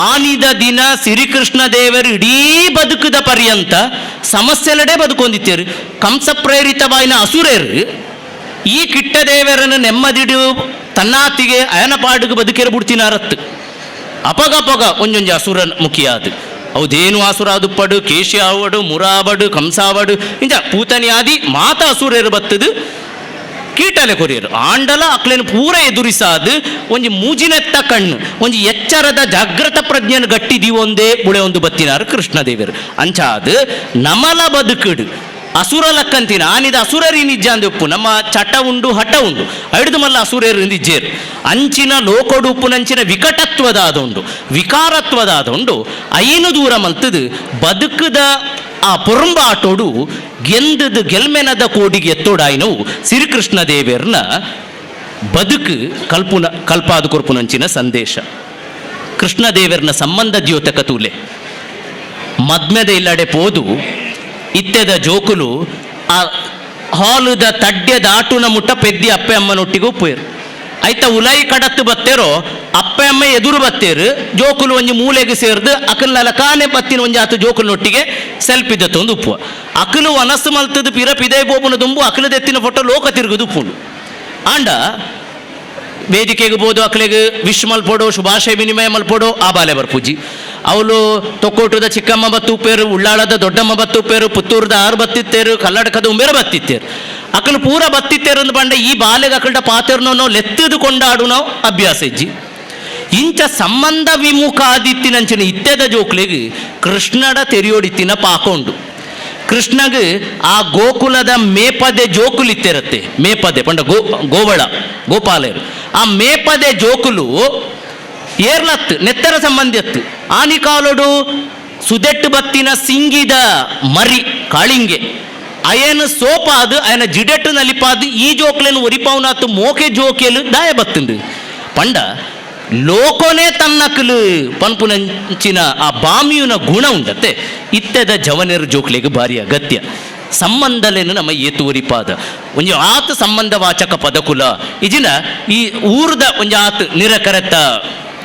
ಆನಿದ ದಿನ ಶ್ರೀಕೃಷ್ಣ ದೇವರು ಇಡೀ ಬದುಕುದ ಪರ್ಯಂತ ಸಮಸ್ಯೆಲಡೆ ಬದುಕೊಂದಿತ್ತೇರು. ಕಂಸ ಪ್ರೇರಿತವಾಯಿನ ಅಸುರೇರು ಈ ಕಿಟ್ಟ ದೇವರನ್ನು ನೆಮ್ಮದಿಡು ತನ್ನಾತಿಗೆ ಅಯನಪಾಡುಗೆ ಬದುಕಿರ ಬಿಡ್ತಿನಾರತ್ತು. ಅಪಗಪಗ ಒಂಜೊಂಜಿ ಅಸುರನ್ ಮುಖಿಯಾದು ಹೌದೇನು ಅಸುರ ದುಪ್ಪಡು ಕೇಶಿಯಾವಡು ಮುರಾಬಡು ಕಂಸಾವಡು ಇಂಚ ಪೂತನಿ ಆದಿ ಮಾತ ಅಸುರೇರು ಬತ್ತದು ಕೀಟಲೆ ಕೊರಿಯರು. ಆಂಡಲ ಅಕ್ಲೇನು ಪೂರ ಎದುರಿಸಾದು ಒಂಜಿ ಮೂಜಿನೆತ್ತ ಕಣ್ಣು ಒಂಜಿ ಎಚ್ಚರದ ಜಾಗ್ರತ ಪ್ರಜ್ಞೆಯನ್ನು ಗಟ್ಟಿ ದೀವೊಂದೇ ಬುಳೆ ಒಂದು ಬತ್ತಿನಾರು ಕೃಷ್ಣದೇವರು. ಅಂಚಾದು ನಮಲ ಬದುಕುಡು ಅಸುರ ಲಕ್ಕಂತಿನ ಆನಿದ ಅಸುರರಿ ನಿಜ್ಜ ಅಂದೊಪ್ಪು ನಮ್ಮ ಚಟ ಉಂಡು ಹಠ ಉಂಡು ಐಡ್ದು ಮಲ್ಲ ಅಸುರೇರು ನಿಜ್ಜೇರು ಅಂಚಿನ ಲೋಕಡುಪ್ಪುನಂಚಿನ ವಿಕಟತ್ವದಾದೊಂಡು ವಿಕಾರತ್ವದಾದೊಂಡು ಐನು ದೂರ ಮಲ್ತದು ಬದುಕುದ ಆ ಪೊರಂಬಾಟೋಡು ಗೆಂದದು ಗೆಲ್ಮೆನದ ಕೋಡಿಗೆ ಎತ್ತೋಡಾಯಿನವು ಶ್ರೀಕೃಷ್ಣ ದೇವೇರ್ನ ಬದುಕು ಕಲ್ಪುನ ಕಲ್ಪಾದು ಕೊರ್ಪುನಂಚಿನ ಸಂದೇಶ. ಕೃಷ್ಣ ದೇವೇರ್ನ ಸಂಬಂಧ ದ್ಯೋತಕ ತೂಲೆ ಮದ್ಮೆದ ಇಲ್ಲಡೆ ಪೋದು ಇತ್ತೆದ ಜೋಕುಲು ಆ ಹಾಲುದ ತಡ್ಯ ದಾಟುನ ಮುಟ್ಟ ಪೆದ್ದಿ ಅಪ್ಪೆ ಅಮ್ಮನೊಟ್ಟಿಗೆ ಒಪ್ಪುಯರು. ಐತ ಉಲೈ ಕಡತ್ತು ಬತ್ತೇರೋ ಅಪ್ಪೆ ಅಮ್ಮ ಎದುರು ಬತ್ತೇರು ಜೋಕುಲು ಒಂಜಿ ಮೂಲೆಗೆ ಸೇರ್ದು ಅಕಲ್ನಲ ಕಾನೆ ಬತ್ತಿನ ಒಂಜಿ ಆತು ಜೋಕುಲ್ನೊಟ್ಟಿಗೆ ಸೆಲ್ಫಿ ದತ್ತೊಂದು ಉಪ್ಪು ಅಕಲು ವನಸ್ಸು ಮಲ್ತದು ಪಿರ ಪಿದೆ ಬೋಪುನ ದುಂಬು ಅಕಲು ದೆತ್ತಿನ ಫೋಟೋ ಲೋಕ ತಿರುಗುದು ಉಪ್ಪುಂಡು. ಆಂಡ ವೇದಿಕೆಗೆ ಬೋದು ಅಕ್ಲೆಗ್ ವಿಶ್ ಮಲ್ಪೊಡು ಶುಭಾಶಯ ವಿನಿಮಯ ಮಲ್ಪೊಡು ಆ ಬಾಲೆ ಬರ್ಪೂಜಿ. ಅವಳು ತೊಕ್ಕೋಟದ ಚಿಕ್ಕಮ್ಮ ಬತ್ತುಪ್ಪೇರು ಉಳ್ಳಾಳದ ದೊಡ್ಡಮ್ಮ ಬತ್ತುಪ್ಪೇರು ಪುತ್ತೂರದ ಆರು ಬತ್ತಿತ್ತೇರು ಕಲ್ಲಡಕದ ಉಂಬೇರು ಬತ್ತಿತ್ತೇರು ಅಕಲು ಪೂರ ಬತ್ತಿತ್ತೇರು ಅಂದ್ ಪಂಡ ಈ ಬಾಲೆಗೆ ಅಕಲ್ಡ ಪಾತೆರ್ನೋ ಲೆತ್ತದು ಕೊಂಡಾಡು ನಾವು ಅಭ್ಯಾಸ ಇಜ್ಜಿ. ಇಂಚ ಸಂಬಂಧ ವಿಮುಖ ಆದಿತ್ತಿನಂಚಿನ ಇತ್ತೆದ ಜೋಕ್ಲೆಗ್ ಕೃಷ್ಣಡ ತೆರಿಯೋಡಿತ್ತಿನ ಪಾಕೊಂಡು ಕೃಷ್ಣಗ್ ಆ ಗೋಕುಲದ ಮೇಪದೆ ಜೋಕುಲಿತ್ತಿರತ್ತೆ ಮೇಪದೆ ಪಂಡ ಗೋವಳ ಗೋಪಾಲರು ಆ ಮೇಪದೆ ಜೋಕುಲು ಏರ್ಲತ್ತು ನೆತ್ತರ ಸಂಬಂಧಿಯತ್ತು ಆನಿಕಾಲೋಡು ಸುದೆಟ್ಟು ಬತ್ತಿನ ಸಿಂಗಿದ ಮರಿ ಕಾಳಿಂಗೆ ಅಯನ ಸೋಪಾದು ಅಯನ ಜಿಡೆಟ್ಟು ನಲಿಪಾದು ಈ ಜೋಕ್ಲೆನು ಒರಿಪಾವನಾತು ಮೋಕೆ ಜೋಕೆಲು ದಾಯ ಬತ್ತುಂಡು ಪಂಡ ಲೋಕೋನೇ ತನ್ನಕಲು ಪನ್ಪುನಂಚಿನ ಆ ಬಾಮಿಯುನ ಗುಣ ಉಂಡತ್ತೆ. ಇತ್ತೆದ ಜವನೆರು ಜೋಕ್ಲೆಗ್ ಭಾರಿ ಅಗತ್ಯ ಸಂಬಂಧಲೇನು ನಮ್ಮ ಏತು ಒರಿಪಾದ ಒಂಜಿ ಆತ ಸಂಬಂಧವಾಚಕ ಪದಕುಲ ಇಜಿನ ಈ ಊರ್ದ ಒಂಜಿ ಆತ ನಿರಕರತ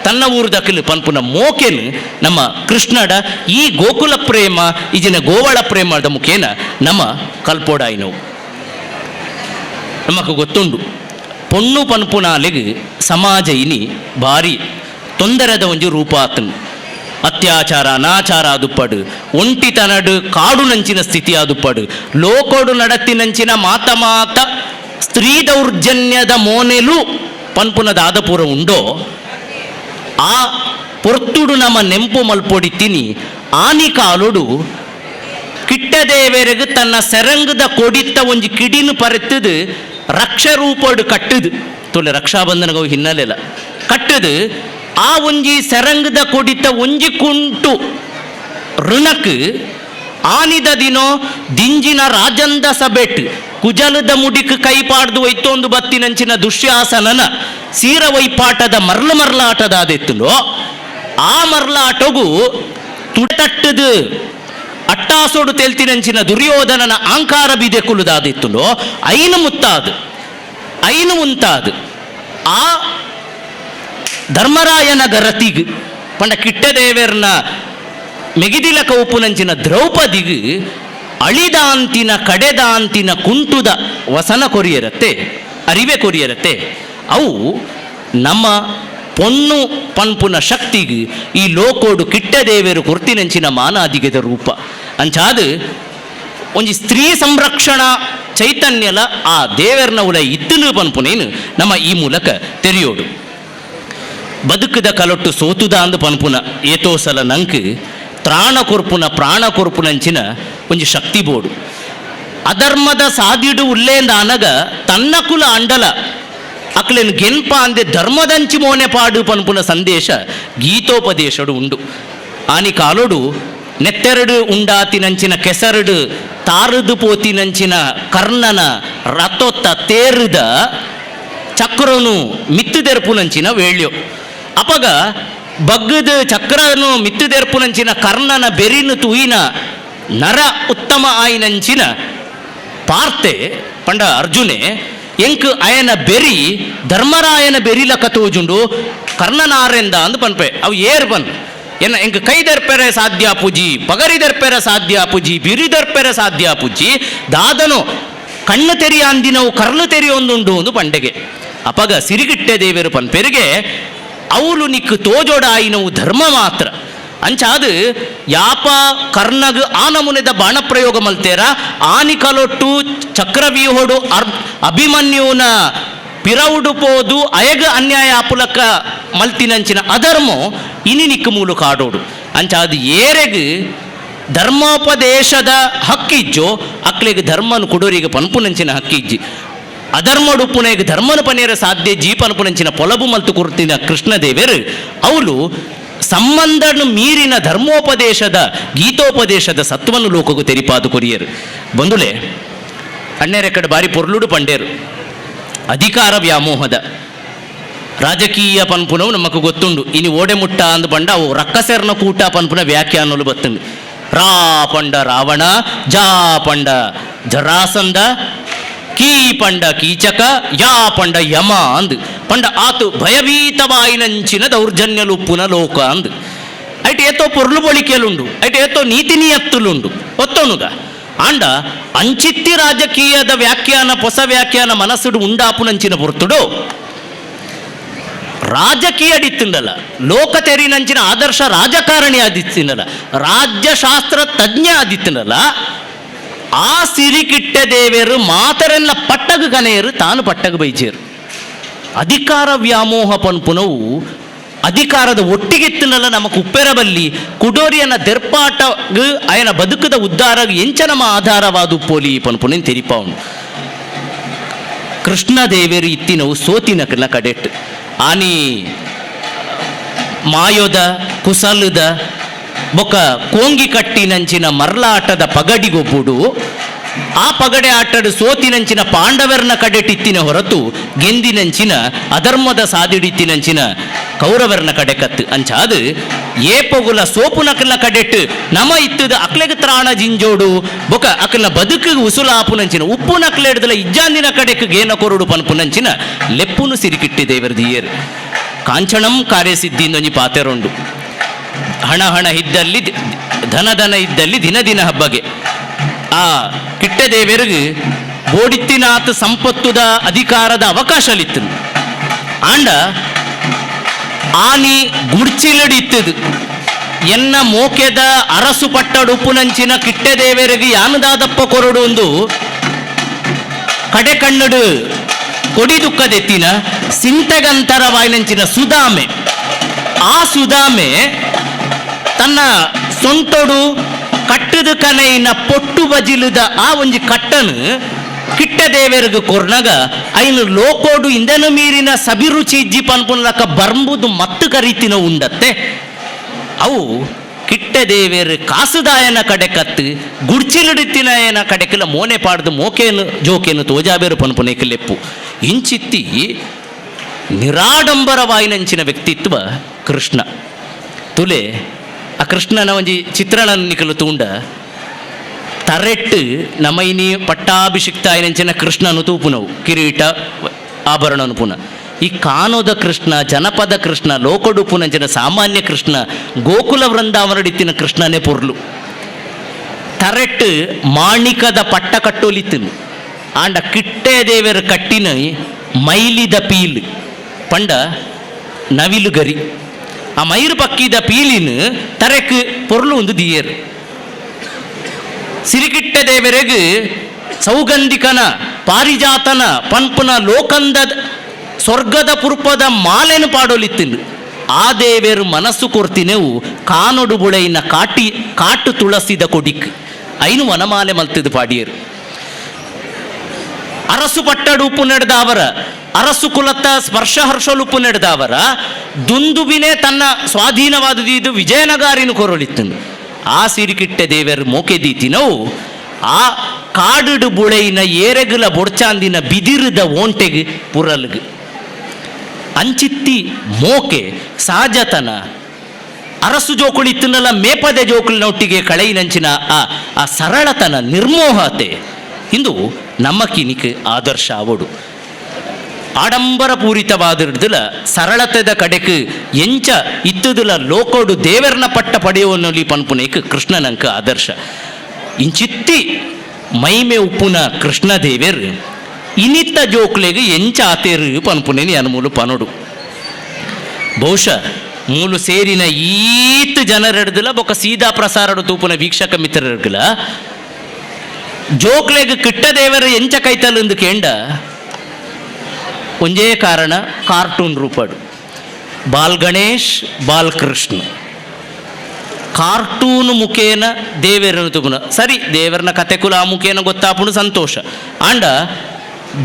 ತನ್ನ ಊರ್ದಕಲು ಪನ್ಪುನ ಮೋಕೆನು ನಮ್ಮ ಕೃಷ್ಣಡ ಈ ಗೋಕುಲ ಪ್ರೇಮ ಇಜಿನ ಗೋವಾಳ ಪ್ರೇಮದ ಮುಖೇನ ನಮ್ಮ ಕಲ್ಪೋಡಾಯಿನವು. ನಮಕ್ ಗೊತ್ತುಂಡು ಪೊಣ್ಣು ಪನ್ಪುನಾಲೆಗ್ ಸಮಾಜ ಇನಿ ಭಾರಿ ತೊಂದರೆದ ಒಂಜಿ ರೂಪಾತನು. ಅತ್ಯಾಚಾರ ಅನಾಚಾರ ಆದುಪ್ಪಡು, ಒಂಟಿತನಡು ಕಾಡು ನಂಚಿನ ಸ್ಥಿತಿ ಆದುಪ್ಪಡು, ಲೋಕೋಡು ನಡತಿನಂಚಿನ ಮಾತ ಮಾತ ಸ್ತ್ರೀ ದೌರ್ಜನ್ಯದ ಮೋನೆಲು ಪನ್ಪುನ ದಾದಪುರ ಉಂಡೋ ಆ ಪೊರ್ತುಡು ನಮ್ಮ ನೆಂಪು ಮಲ್ಪೊಡಿ ತಿನಿ ಆನಿ ಕಾಲುಡು ಕಿಟ್ಟದೇವೆರೆಗ್ ತನ್ನ ಸೆರಂಗದ ಕೊಡಿತ್ತ ಒಂಜಿ ಕಿಡಿನು ಪರೆತ್ತದು ರಕ್ಷ ರೂಪಡು ಕಟ್ಟುದು ತೊಲೆ ರಕ್ಷಾಬಂಧನಗವು ಹಿನ್ನೆಲೆಲ್ಲ ಕಟ್ಟುದು ಆ ಒಂಜಿ ಸೆರಂಗದ ಕೊಡಿತ್ತ ಒಂಜಿ ಕುಂಟು ಋಣಕ್ ಆನಿದ ದಿನೋ ದಿಂಜಿನ ರಾಜಂದ ಸಬೆಟ್ ಕುಜಲದ ಮುಡಿಕ್ ಕೈ ಪಾಡ್ದು ಒಯ್ತೊಂದು ಬತ್ತಿನಂಚಿನ ದುಶ್ಯಾಸನನ ಸೀರ ವೈಪಾಟದ ಮರ್ಲ ಮರ್ಲಾಟದಾದೆತ್ತುಲೋ ಆ ಮರ್ಲಾಟಗು ತುಟಟ್ಟದು ಅಟ್ಟಾಸೋಡು ತೆಲ್ತಿನಂಚಿನ ದುರ್ಯೋಧನನ ಆಂಕಾರ ಬಿದೆ ಕುಲುದಾದಿತ್ತುಲೋ ಐನು ಮುತ್ತಾದು ಐನು ಮುಂತಾದು ಆ ಧರ್ಮರಾಯನ ಗರತಿಗ್ ಪಂಡ ಕಿಟ್ಟದೇವೆರ್ನ ಮೆಗಿದಿಲ ಕೌಪುನಂಚಿನ ದ್ರೌಪದಿಗ್ ಅಳಿದಾಂತಿನ ಕಡೆದಾಂತಿನ ಕುಂಟುದ ವಸನ ಕೊರಿಯರತ್ತೆ ಅರಿವೆ ಕೊರಿಯರತ್ತೆ. ಅವು ನಮ್ಮ ಪೊಣ್ಣು ಪನ್ಪುನ ಶಕ್ತಿಗ್ ಈ ಲೋಕೋಡು ಕಿಟ್ಟದೇವೆರು ಕೊರ್ತಿನಂಚಿನ ಮಾನಾದಿಗೆದ ರೂಪ ಅಂಚಾದ ಒಂಜಿ ಸ್ತ್ರೀ ಸಂರಕ್ಷಣಾ ಚೈತನ್ಯಲ ಆ ದೇವೆರ್ನ ಉಲ ಇತ್ತಲು ಪನ್ಪುನೇನು ನಮ್ಮ ಈ ಮೂಲಕ ತೆರೆಯೋಡು. ಬದುಕದ ಕಲೊಟ್ಟು ಸೋತುದ ಅಂದು ಪನ್ಪುನ ಏತೋ ಸಲ ನಂಕ್ ತ್ರಾಣ ಕೊರ್ಪುನ ಪ್ರಾಣ ಕೊರ್ಪುನಂಚಿನ ಒಂಜಿ ಶಕ್ತಿ ಬೋಡು. ಅಧರ್ಮದ ಸಾದಿಡು ಉಲ್ಲೇಂದ ಅನಗ ತನ್ನ ಕುಲ ಅಂಡಲ ಅಕ್ಲೆನ್ ಗೆನ್ಪ ಅಂದೆ ಧರ್ಮದಂಚಿ ಮೋನೆ ಪಾಡು ಪನ್ಪುನ ಸಂದೇಶ ಗೀತೋಪದೇಶಡು ಉಂಡು. ಆನಿ ಕಾಲೋಡು ನೆತ್ತೆರಡು ಉಂಡಾತಿನಂಚಿನ ಕೆಸರಡು ತಾರದು ಪೋತಿನಂಚಿನ ಕರ್ಣನ ರಥೊತ್ತ ತೇರುದ ಚಕ್ರನು ಮಿತ್ತುದೆರ್ಪುನಂಚಿನ ವೇಳ್ಯೋ ಅಪಗ ಬಗ್ಗದ ಚಕ್ರನು ಮಿತ್ತುದೆರ್ಪುನಂಚಿನ ಕರ್ಣನ ಬೆರಿನು ತೂಯಿನ ನರ ಉತ್ತಮ ಆಯಿನಂಚಿನ ಪಾರ್ತೆ ಪಂಡ ಅರ್ಜುನೆ ಎಂಕ್ ಅಯನ ಬೆರಿ ಧರ್ಮರಾಯನ ಬೆರಿಲ ಕತೋಜುಂಡು ಕರ್ಣನಾರೆಂದ ಅಂದು ಪನ್ಪೆ ಅವು ಏರ್ ಬನ್ ಎನ್ನ ಎಂಕ್ ಕೈ ದರ್ಪೆರೆ ಸಾಧ್ಯ ಪೂಜಿ ಪಗರಿ ದರ್ಪೆರೆ ಸಾಧ್ಯ ಪೂಜಿ ಬಿರಿ ದರ್ಪೆರೆ ಸಾಧ್ಯ ಪೂಜಿ ದಾದನು ಕಣ್ಣು ತೆರಿಯ ಅಂದಿನವು ಕರ್ಣ ತೆರಿಯೊಂದುಂಡು ಒಂದು ಪಂಡೆಗೆ. ಅಪಗ ಸಿರಿಗಿಟ್ಟೆ ದೇವರು ಪನ್ಪೆರಿಗೆ ಅವಳು ನಿಕ್ಕು ತೋಜೋಡಾಯಿನವು ಧರ್ಮ ಮಾತ್ರ ಅಂಚಾದು ಯಾಪ ಕರ್ಣಗ್ ಆನಮುನೆದ ಬಾಣಪ್ರಯೋಗ ಮಲ್ತೇರ ಆನಿ ಕಲೊಟ್ಟು ಚಕ್ರವ್ಯೂಹೋಡು ಅಭಿಮನ್ಯುನ ಪಿರವುಡು ಪೋದು ಅಯಗ ಅನ್ಯಾಯ ಅಪುಲಕ ಮಲ್ತಿನಂಚಿನ ಅಧರ್ಮೋ ಇನಿ ನಿಕ್ಕು ಮೂಲು ಕಾಡೋಡು ಅಂಚಾದು ಏರೆಗ್ ಧರ್ಮೋಪದೇಶದ ಹಕ್ಕಿಜ್ಜೋ ಅಕ್ಲೆಗ್ ಧರ್ಮನು ಕುಡೋರಿಗೆ ಪನ್ಪುನಂಚಿನ ಹಕ್ಕಿಜ್ಜಿ ಅಧರ್ಮಡುಪ್ಪುನೆಗ್ ಧರ್ಮನ ಪನೇರ ಸಾಧ್ಯ ಜೀ ಪನ್ಪುನಂಚಿನ ಪೊಲಬು ಮಲ್ತು ಕುರ್ತಿನ ಕೃಷ್ಣದೇವರು ಅವಳು ಸಂಬಂಧನು ಮೀರಿನ ಧರ್ಮೋಪದೇಶದ ಗೀತೋಪದೇಶದ ಸತ್ವನು ಲೋಕಗು ತೆರಿಪಾದು ಕೊರಿಯರು. ಬಂದುಲೆ ಅಣ್ಣೆರೆಕಡೆ ಬಾರಿ ಪೊರ್ಲುಡು ಪಂಡೇರು ಅಧಿಕಾರ ವ್ಯಾಮೋಹದ ರಾಜಕೀಯ ಪನ್ಪುನವು ನಮಕ್ ಗೊತ್ತುಂಡು ಇನಿ ಓಡೆ ಮುಟ್ಟ ಅಂದು ಪಂಡ ಅವು ರಕ್ಕಸೆರ್ನ ಕೂಟ ಪನ್ಪುನ ವ್ಯಾಖ್ಯಾನಲು ಬತ್ತುಂಡು. ರಾ ಪಂಡ ರಾವಣ, ಜಾ ಪಂಡ ಜರಾಸಂದ, ಕೀ ಪಂಡ ಕೀಚಕ, ಯಾ ಪಂಡ ಯಮ ಅಂದ್ ಪಂಡ ಆತು ಭಯಭೀತವಾಯಿನಂಚಿನ ದೌರ್ಜನ್ಯಲುಪ್ಪುನ ಲೋಕ ಅಂದ್. ಐಟ್ ಏತೋ ಪೊರ್ಲು ಬೊಳಿಕೆಲುಂಡು, ಐಟ್ ಏತೋ ನೀತಿ ನಿಯತ್ತುಲುಂಡು ಒತ್ತೋನುಗ ಆಂಡ ಅಂಚಿತ್ತಿ ರಾಜಕೀಯದ ವ್ಯಾಖ್ಯಾನ ಹೊಸ ವ್ಯಾಖ್ಯಾನ ಮನಸ್ಸುಡು ಉಂಡಾಪುನಂಚಿನ ಪೊರ್ತುಡು ರಾಜಕೀಯ ಅಡಿತ್ತಿಂದಲ್ಲ ಲೋಕ ತೆರಿನಂಚಿನ ಆದರ್ಶ ರಾಜಕಾರಣಿ ಆದಿತ್ತಿನಲ್ಲ ರಾಜ್ಯಶಾಸ್ತ್ರ ತಜ್ಞ ಆದಿತ್ತಿನಲ್ಲ ಆ ಸಿರಿಕಿಟ್ಟ ದೇವರು ಮಾತರೆಲ್ಲ ಪಟ್ಟಗು ಕನೆಯರು ತಾನು ಪಟ್ಟಗು ಬೈಜೇರು. ಅಧಿಕಾರ ವ್ಯಾಮೋಹ ಪನ್ಪುನವು ಅಧಿಕಾರದ ಒಟ್ಟಿಗೆತ್ತಿನಲ್ಲ ನಮಕ್ ಉಪ್ಪೆರಬಲ್ಲಿ ಕುಡೋರಿಯನ ದೆರ್ಪಾಟಗ್ ಅಯನ ಬದುಕದ ಉದ್ದಾರಗ್ ಎಂಚನಮ ಆಧಾರವಾದ ಪೋಲಿ ಪನ್ಪುನಿನ್ ತೆರಿಪಾವುಂಡು. ಕೃಷ್ಣ ದೇವರು ಇತ್ತಿನವು ಸೋತಿನ ಕಡೆಟ್ ಆನಿ ಮಾಯೋದ ಕುಸಲುದ ಬೊಕ ಕೋಂಗಿ ಕಟ್ಟಿನಂಚಿನ ಮರ್ಲಾಟದ ಪಗಡಿಗೊಬ್ಬುಡು ಆ ಪಗಡೆ ಆಟಡು ಸೋತಿನಂಚಿನ ಪಾಂಡವರ್ನ ಕಡೆಟಿತ್ತಿನ ಹೊರತು ಗೆಂದಿನಂಚಿನ ಅಧರ್ಮದ ಸಾದಿಡಿತ್ತಿನಂಚಿನ ಕೌರವರ್ನ ಕಡೆ ಕತ್ತು ಅಂಚಾದು ಏಪೊಗುಲ ಸೋಪುನಕಲ್ನ ಕಡೆಟ್ಟು ನಮ ಇತ್ತದ ಅಕ್ಲೆಗ್ ತ್ರಾಣ ಜಿಂಜೋಡು ಬೊಕ ಅಕಲ್ನ ಬದುಕು ಉಸುಲಾಪುನಂಚಿನ ಉಪ್ಪು ನಕ್ಲೆಡ್ದಲ ಇಜ್ಜಾಂದಿನ ಕಡೆಕ್ ಗೇನ ಕೊರುಡು ಪನ್ಪುನಂಚಿನ ಲೆಪ್ಪುನು ಸಿರಿಕಿಟ್ಟಿ ದೇವರದಿಯೇರು ಕಾಂಚಣಂ ಕಾರ್ಯಸಿದ್ಧಿಂದೊಂಜಿ ಪಾತೆರೊಂಡು. ಹಣ ಹಣ ಇದ್ದಲ್ಲಿ ಧನ ಧನ ಇದ್ದಲ್ಲಿ ದಿನ ದಿನ ಹಬ್ಬಗೆ. ಆ ಕಿಟ್ಟದೇವರಿಗೆ ಬೋಡಿತ್ತಿನಾಥ ಸಂಪತ್ತುದ ಅಧಿಕಾರದ ಅವಕಾಶಲಿತ್ತು. ಆಂಡ ಆನಿ ಗುಡ್ಚಿಲಡಿತ್ತದು ಎನ್ನ ಮೋಕೆದ ಅರಸು ಪಟ್ಟಡುಪ್ಪುನಂಚಿನ ಕಿಟ್ಟದೇವರಿಗೆ ಯಾನದಾದಪ್ಪ ಕೊರಡು ಒಂದು ಕಡೆ ಕಣ್ಣಡು ಕೊಡಿ ದುಃಖದೆತ್ತಿನ ಸಿಂತೆಗಂತರ ವಾಯಿನಂಚಿನ ಸುಧಾಮೆ. ಆ ಸುಧಾಮೆ ತನ್ನ ಸೊಂಟೊಡು ಕಟ್ಟದ ಕನೈನ ಪೊಟ್ಟು ಬಜಿಲುದ ಆ ಒಂಜಿ ಕಟ್ಟನು ಕಿಟ್ಟದೇವರಿಗೆ ಕೊರ್ನಗ ಐನು ಲೋಕೋಡು ಇಂದನ ಮೀರಿನ ಸಬಿರುಚಿ ಇಜ್ಜಿ ಪನ್ಪುನಲಕ ಬರ್ಂಬುದು ಮತ್ತು ಕರೀತಿನ ಉಂಡತ್ತೆ. ಅವು ಕಿಟ್ಟದೇವೇರು ಕಾಸುದಾಯನ ಕಡೆ ಕತ್ತು ಗುಡ್ಚಿಲುಡಿತ್ತಿನಾಯನ ಕಡೆಕಲ ಮೋನೆ ಪಾಡ್ದು ಮೋಕೇನು ಜೋಕೇನು ತೋಜಾಬೇರು ಪನ್ಪುನೇಕ ಲೆಪ್ಪು. ಇಂಚಿತ್ತಿ ನಿರಾಡಂಬರವಾಯಿನಂಚಿನ ವ್ಯಕ್ತಿತ್ವ ಕೃಷ್ಣ. ತುಲೆ ಆ ಕೃಷ್ಣನ ಒಂಜಿ ಚಿತ್ರಣ ನಿಕಲು ತೂಂಡ ತರೆಟ್ಟು ನಮೈನಿ ಪಟ್ಟಾಭಿಷಿಕ್ತ ಐನಂಚಿನ ಕೃಷ್ಣನು ತೂಪುನವು ಕಿರೀಟ ಆಭರಣನು ಪುನಃ. ಈ ಕಾನೋದ ಕೃಷ್ಣ, ಜನಪದ ಕೃಷ್ಣ, ಲೋಕಡುಪುನಂಚಿನ ಸಾಮಾನ್ಯ ಕೃಷ್ಣ, ಗೋಕುಲ ವೃಂದಾವನಡಿತ್ತಿನ ಕೃಷ್ಣನೇ ಪೊರ್ಲು. ತರೆಟ್ಟು ಮಾಣಿಕದ ಪಟ್ಟ ಕಟ್ಟೋಲಿತ್ತನು ಆಂಡ ಕಿಟ್ಟೆ ದೇವರ ಕಟ್ಟಿನ ಮೈಲಿದ ಪೀಲ್ ಪಂಡ ನವಿಲು ಗರಿ. ಆ ಮೈರು ಪಕ್ಕಿದ ಪೀಲಿನ ತರೆಕ್ ಪೊರ್ಲು ಒಂದು ದಿಯೇರು. ಸಿರಿಕಿಟ್ಟ ದೇವರೆಗ್ ಸೌಗಂಧಿಕನ ಪಾರಿಜಾತನ ಪನ್ಪುನ ಲೋಕಂದ ಸ್ವರ್ಗದ ಪುರ್ಪದ ಮಾಲೆನು ಪಾಡೋಲಿತ್ತಿನ ಆ ದೇವೇರು ಮನಸ್ಸು ಕೊರ್ತಿನೆವು ಕಾನೊಡು ಬುಳೆಯಿನ ಕಾಟಿ ಕಾಟು ತುಳಸಿದ ಕೊಡಿಕ್ ಐನು ವನಮಾಲೆ ಮಲ್ತಿದ್ದು ಪಾಡಿಯರು. ಅರಸು ಪಟ್ಟಡುಪ್ಪು ನಡೆದವರ ಅರಸು ಕುಲತ್ತ ಸ್ಪರ್ಶ ಹರ್ಷಲುಪ್ಪು ನಡೆದವರ ದುಂದುಬಿನೇ ತನ್ನ ಸ್ವಾಧೀನವಾದುದು ಇದು ವಿಜಯನಗಾರಿನ ಕೊರಳಿತ್ತು. ಆ ಸಿರಿಕಿಟ್ಟೆ ದೇವರು ಮೋಕೆ ದೀತಿನವು ಆ ಕಾಡುಡು ಬುಳೆಯಿನ ಏರೆಗುಲ ಬೊಡ್ಚಾಂದಿನ ಬಿದಿರದ ಓಂಟೆಗೆ ಪುರಲ್ಗು ಅಂಚಿತ್ತಿ ಮೋಕೆ ಸಹಜತನ ಅರಸು ಜೋಕುಳಿತ್ತನಲ್ಲ ಮೇಪದೆ ಜೋಕುಳಿನೊಟ್ಟಿಗೆ ಕಳೆಯಿನಂಚಿನ ಆ ಆ ಸರಳತನ ನಿರ್ಮೋಹತೆ ಇಂದು ನಮ್ಮ ಕಿನಿಕ್ ಆದರ್ಶ ಆವಡು. ಆಡಂಬರ ಪೂರಿತವಾದಿರ್ದಿಲ್ಲ ಸರಳತೆದ ಕಡೆಕ್ ಎಂಚ ಇತ್ತುದಿಲ್ಲ ಲೋಕೋಡು ದೇವರನ ಪಟ್ಟ ಪಡೆಯುವನಲ್ಲಿ ಪನ್ಪುನೇಕ್ ಕೃಷ್ಣನಂಕ ಆದರ್ಶ. ಇಂಚಿತ್ತಿ ಮೈಮೆ ಉಪ್ಪುನ ಕೃಷ್ಣ ದೇವೇರ್ ಇನಿತ್ತ ಜೋಕ್ಲೆಗ್ ಎಂಚ ಆತೇರು ಪನ್ಪುನೇನಿ ಅನುಮೂಲು ಪನೋಡು. ಬಹುಶಃ ಮೂಲು ಸೇರಿನ ಈತ್ ಜನರೆಡ್ದಿಲ್ಲ ಬೊಕ ಸೀದಾ ಪ್ರಸಾರಡು ತೂಪುನ ವೀಕ್ಷಕ ಮಿತ್ರರಿಗಲ ಜೋಕ್ಲೆಗ್ ಕಿಟ್ಟದೇವರ ಎಂಚ ಕೈತಲಂದು ಕೇಂಡ ಒಂಜೇ ಕಾರಣ ಕಾರ್ಟೂನ್ ರೂಪಡು ಬಾಲ್ ಗಣೇಶ್ ಬಾಲ್ ಕೃಷ್ಣ ಕಾರ್ಟೂನ್ ಮುಖೇನ ದೇವರನ್ನು ತೂಪುನ. ಸರಿ ದೇವರನ ಕತೆ ಕುಲ ಆ ಮುಖೇನ ಗೊತ್ತಾಪುಣು ಸಂತೋಷ. ಆಂಡ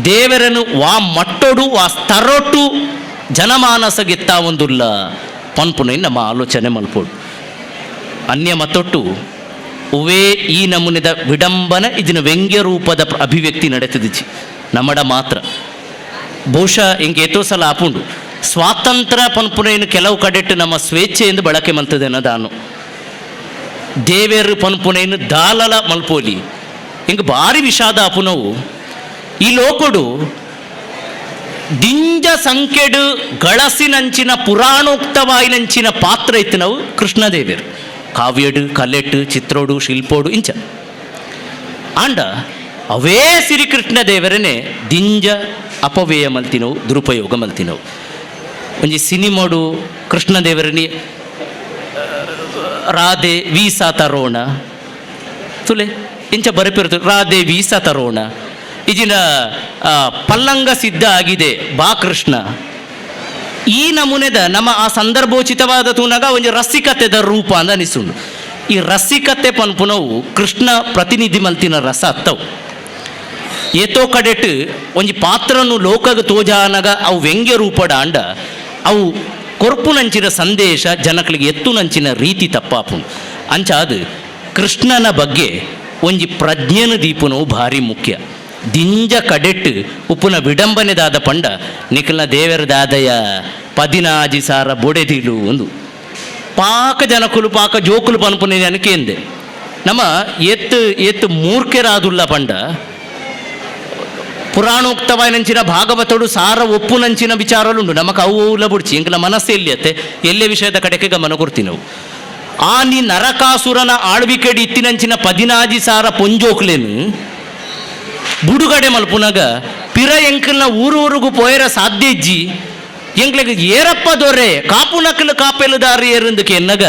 ದೇವರನ್ನು ವಾ ಮಟ್ಟೊಡು ವಾ ಸ್ತರೊಟ್ಟು ಜನಮಾನಸ ಗೆತ್ತಾ ಒಂದುಲ್ಲ ಪನ್ಪುನ ನಮ್ಮ ಆಲೋಚನೆ ಮಲ್ಪೋಡು. ಅನ್ಯ ಮತ್ತೊಟ್ಟು ಉವೇ ಈ ನಮೂನೆದ ವಿಡಂಬನ ಇದನ್ನ ವ್ಯಂಗ್ಯ ರೂಪದ ಅಭಿವ್ಯಕ್ತಿ ನಡೆತಿದಿಚ್ಚಿ ನಮ್ಮಡ ಮಾತ್ರ. ಬಹುಶಃ ಹಿಂಗೆ ಏತೋ ಸಲ ಆಪುಂಡು ಸ್ವಾತಂತ್ರ್ಯ ಪನ್ಪುನೇನು ಕೆಲವು ಕಡೆಟ್ಟು ನಮ್ಮ ಸ್ವೇಚ್ಛೆ ಎಂದು ಬಳಕೆ ಮಂತದೇನ ದಾನು ದೇವೇರು ಪನ್ಪುನೇನು ದಾಲಲ ಮಲ್ಪೋಲಿ ಹಿಂಗೆ ಭಾರಿ ವಿಷಾದ ಆಪುನವು. ಈ ಲೋಕಡು ದಿಂಜ ಸಂಕೆಡು ಗಳಸಿನಂಚಿನ ಪುರಾಣೋಕ್ತವಾಯಿನಂಚಿನ ಪಾತ್ರ ಇತ್ತು ನಾವು ಕೃಷ್ಣದೇವೇರು ಕಾವ್ಯಡು ಕಲೆಟ್ಟು ಚಿತ್ರೋಡು ಶಿಲ್ಪೋಡು ಇಂಚ. ಆಂಡ ಅವೇ ಸಿರಿ ಕೃಷ್ಣ ದೇವರನೇ ದಿಂಜ ಅಪವ್ಯಯ ಮಲ್ತಿನವು ದುರುಪಯೋಗ ಮಲ್ತಿನವು. ಒಂಜಿ ಸಿನಿಮೋಡು ಕೃಷ್ಣದೇವರನಿ ರಾಧೆ ವೀಸಾ ತರೋಣ ತುಲೆ ಇಂಚ ಬರಪಿರ್ತು ರಾಧೆ ವೀಸಾ ತರೋಣ ಇಜಿನ ಪಲ್ಲಂಗ ಸಿದ್ಧ ಆಗಿದೆ ಬಾ ಕೃಷ್ಣ. ಈ ನಮೂನೆದ ನಮ್ಮ ಆ ಸಂದರ್ಭೋಚಿತವಾದ ತೂನಾಗ ಒಂಜಿ ರಸಿಕತೆದ ರೂಪ ಅಂದ ಅನಿಸುಂಡು. ಈ ರಸಿಕತೆ ಪನ್ಪುನವು ಕೃಷ್ಣ ಪ್ರತಿನಿಧಿ ಮಲ್ತಿನ ರಸ ಅತ್ತವು. ಏತೋ ಕಡೆಟ್ ಒಂಜಿ ಪಾತ್ರನು ಲೋಕಗ ತೋಜಾನಗ ಅವು ವ್ಯಂಗ್ಯ ರೂಪಡ ಅಂಡ ಅವು ಕೊರ್ಪುನಂಚಿನ ಸಂದೇಶ ಜನಗಳಿಗೆ ಎತ್ತುನಂಚಿನ ರೀತಿ ತಪ್ಪಾಪುಂಡು. ಅಂಚಾದು ಕೃಷ್ಣನ ಬಗ್ಗೆ ಒಂಜಿ ಪ್ರಜ್ಞೆನ ದೀಪುನವು ಭಾರಿ ಮುಖ್ಯ. ದಿಂಜ ಕಡೆಟ್ಟು ಉಪ್ಪುನ ವಿಡಂಬನೆದಾದ ಪಂಡ ನಿಖಲ್ನ ದೇವರ ದಾದಯ 16,000 ಬೊಡೆದಿಲು ಒಂದು ಪಾಕ ಜನಕುಲು ಪಾಕ ಜೋಕುಲು ಪನ್ಪುನ ಕೇಂದೆ ನಮ್ಮ ಎತ್ತು ಎತ್ತು ಮೂರ್ಖರಾದುಲ್ಲ ಪಂಡ ಪುರಾಣೋಕ್ತವಾಯಿನಂಚಿನ ಭಾಗವತಡು ಸಾರ ಒಪ್ಪುನಂಚಿನ ವಿಚಾರಲುಂಡು ನಮಕ್ ಅವು ಉಲ್ಲ ಬುಡ್ಚಿ ಎಂಕಲ ಮನಸ್ಸು ಎಲ್ಲಿ ಅತ್ತೆ ಎಲ್ಲೇ ವಿಷಯದ ಕಡೆಗೆ ಗಮನ ಕೊಡ್ತೀನಿ ನಾವು. ಆ ನೀ ನರಕಾಸುರನ ಆಳ್ವಿಕೆಡಿ ಇತ್ತಿನಂಚಿನ 16,000 ಪೊಂಜೋಕ್ಲೇನು ಬುಡುಗಡೆ ಮಲ್ಪುನಗ ಪಿರ ಎಂಕಲ್ನ ಊರೂರಿಗೂ ಪೋಯರ ಸಾಧ್ಯ ಇಜ್ಜಿ ಎಂಕ್ಲೆಗ್ ಏರಪ್ಪ ದೊರೆ ಕಾಪು ನಕಲು ಕಾಪೆಲು ದಾರಿ ಏರಿಂದಕ್ಕೆ ಎನ್ನಗ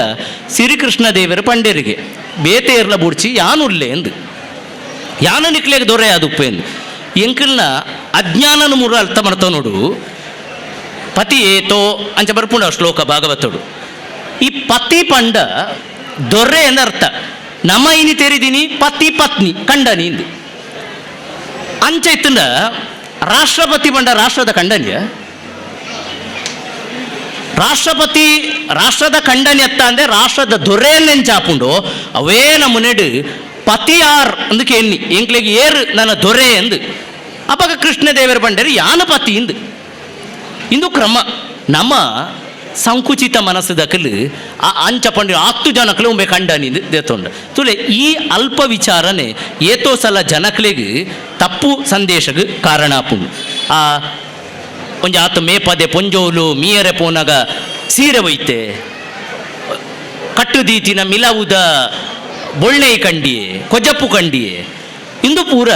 ಸಿರಿಕೃಷ್ಣ ದೇವರ ಪಂಡೇರಿಗೆ ಬೇತೇರ್ಲ ಬುಡ್ಚಿ ಯಾನುಲ್ಲೆ ಎಂದು ಯಾನು ನಿಕ್ಲೆಗ್ ದೊರೆ ಅದು ಎಂದು ಎಂಕಲ್ನ ಅಜ್ಞಾನನ ಮೂರು ಅರ್ಥ ಮಾಡ್ತಾವ ನೋಡು. ಪತಿ ಏತೋ ಅಂಚ ಬರ್ಪುಂಡ ಶ್ಲೋಕ ಭಾಗವತಡು. ಈ ಪತಿ ಪಂಡ ದೊರೆ ಎಂದರ್ಥ. ನಮ್ಮ ಇನಿ ತೆರಿದಿನಿ ಪತಿ ಪತ್ನಿ ಕಂಡನಿ ಇಂದು ಅಂಚ ಇತ್ತಂಡ ರಾಷ್ಟ್ರಪತಿ ಪಂಡ ರಾಷ್ಟ್ರದ ಕಂಡನಿಯ ರಾಷ್ಟ್ರಪತಿ ರಾಷ್ಟ್ರದ ಕಂಡನಿ ಅತ್ತ ಅಂದ್ರೆ ರಾಷ್ಟ್ರದ ದೊರೆಯನ್ನೆಂಚಾಪುಂಡು ಅವೇ ನಮ್ಮನೆಡು ಪತಿಯಾರ್ ಅಂದಕ್ಕೆ ಎನ್ನಿ ಎಂಕ್ಲೆಗೆ ಏರು ನನ್ನ ದೊರೆ ಎಂದು ಅಪಗ ಕೃಷ್ಣದೇವರ ಪಂಡರು ಯಾನ ಪತಿ ಇಂದು ಇಂದು ಕ್ರಮ ನಮ್ಮ ಸಂಕುಚಿತ ಮನಸ್ಸು ದಕಲು ಆ ಅಂಚ ಪಂಡ 10 ಜನಕ್ಲೆ ಒಮ್ಮೆ ಕಂಡನಿ ದೇತೊಂಡ ತುಲೆ ಈ ಅಲ್ಪ ವಿಚಾರನೆ ಏತೋ ಸಲ ಜನಕ್ಲೆಗ್ ತಪ್ಪು ಸಂದೇಶಗ್ ಕಾರಣ ಆಪುಂಡು. ಆ ಒಂಜಿ ಆತ ಮೇಪದೆ ಪೊಂಜೋಲು ಮೀಯರೆ ಪೋನಾಗ ಸೀರೆ ಒಯ್ತೆ ಕಟ್ಟುದೀತಿನ ಮಿಲವುದ ಬೊಳ್ಳೆ ಕಂಡಿಯೆ ಕೊಜಪ್ಪು ಕಂಡಿಯೆ ಇಂದು ಪೂರ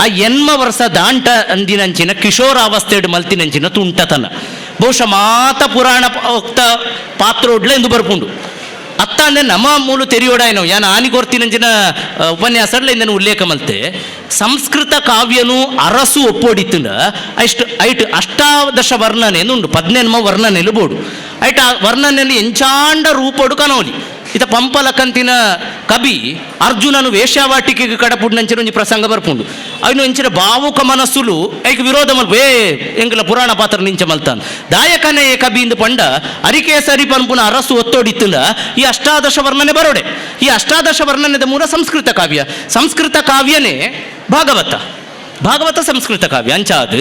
ಆ ಎನ್ಮ ವರ್ಷ ದಾಂಟ ಅಂದಿನಂಚಿನ ಕಿಶೋರಾವಸ್ಥೆಡ್ ಮಲ್ತಿನಂಚಿನ ತುಂಟತನ ಬಹುಶಃ ಮಾತ ಪುರಾಣ ಪಾತ್ರೋಡ್ಲ ಎಂದು ಬರ್ಪುಂಡು. ಅತ್ತ ಅಂದ್ರೆ ನಮ್ಮ ಮೂಲ ತೆರಿಯೋಡಾಯನವು ಯಾನ ಆನಿ ಕೊರ್ತಿನಂಚಿನ ಉಪನ್ಯಾಸಡ್ಲ ಇಂದನು ಉಲ್ಲೇಖ ಮಲ್ತೆ ಸಂಸ್ಕೃತ ಕಾವ್ಯನು ಅರಸು ಒಪ್ಪೋಡಿತ್ತಂಡ ಅಷ್ಟು ಐಟ್ ಅಷ್ಟಾದಶ ವರ್ಣನೆ ಉಂಡು 18 ವರ್ಣನೆಲು ಬೋಡು ಐಟ್ ಆ ವರ್ಣನೆಯಲ್ಲಿ ಎಂಚಾಂಡ ರೂಪೋಡು ಕನೋಲಿ. ಇತ ಪಂಪಲಕಂತಿನ ಕವಿ ಅರ್ಜುನನು ವೇಶ್ಯಾವಾಟಿಕೆಗೆ ಕಡಪುಡ್ನಂಚಿನ ಒಂಜಿ ಪ್ರಸಂಗ ಬರ್ಪುಂಡು. ಅವನು ಎಂಚಿನ ಭಾವುಕ ಮನಸ್ಸುಲು ಐಕ್ ವಿರೋಧ ಮಲ್ಪ ಏ ಎಂಕಲ ಪುರಾಣ ಪಾತ್ರ ನಿಂಚ ಮಲ್ತಾನ್ ದಾಯಕನೇ ಕವಿ ಇಂದು ಪಂಡ ಅರಿಕೇಸರಿ ಪಂಪುನ ಅರಸು ಒತ್ತೋಡಿತ್ತಂಡ ಈ ಅಷ್ಟಾದಶ ವರ್ಣನೆ ಬರೋಡೆ. ಈ ಅಷ್ಟಾದಶ ವರ್ಣನೆದ ಮೂಲ ಸಂಸ್ಕೃತ ಕಾವ್ಯ, ಸಂಸ್ಕೃತ ಕಾವ್ಯನೇ ಭಾಗವತ, ಭಾಗವತ ಸಂಸ್ಕೃತ ಕಾವ್ಯ. ಅಂಚಾದು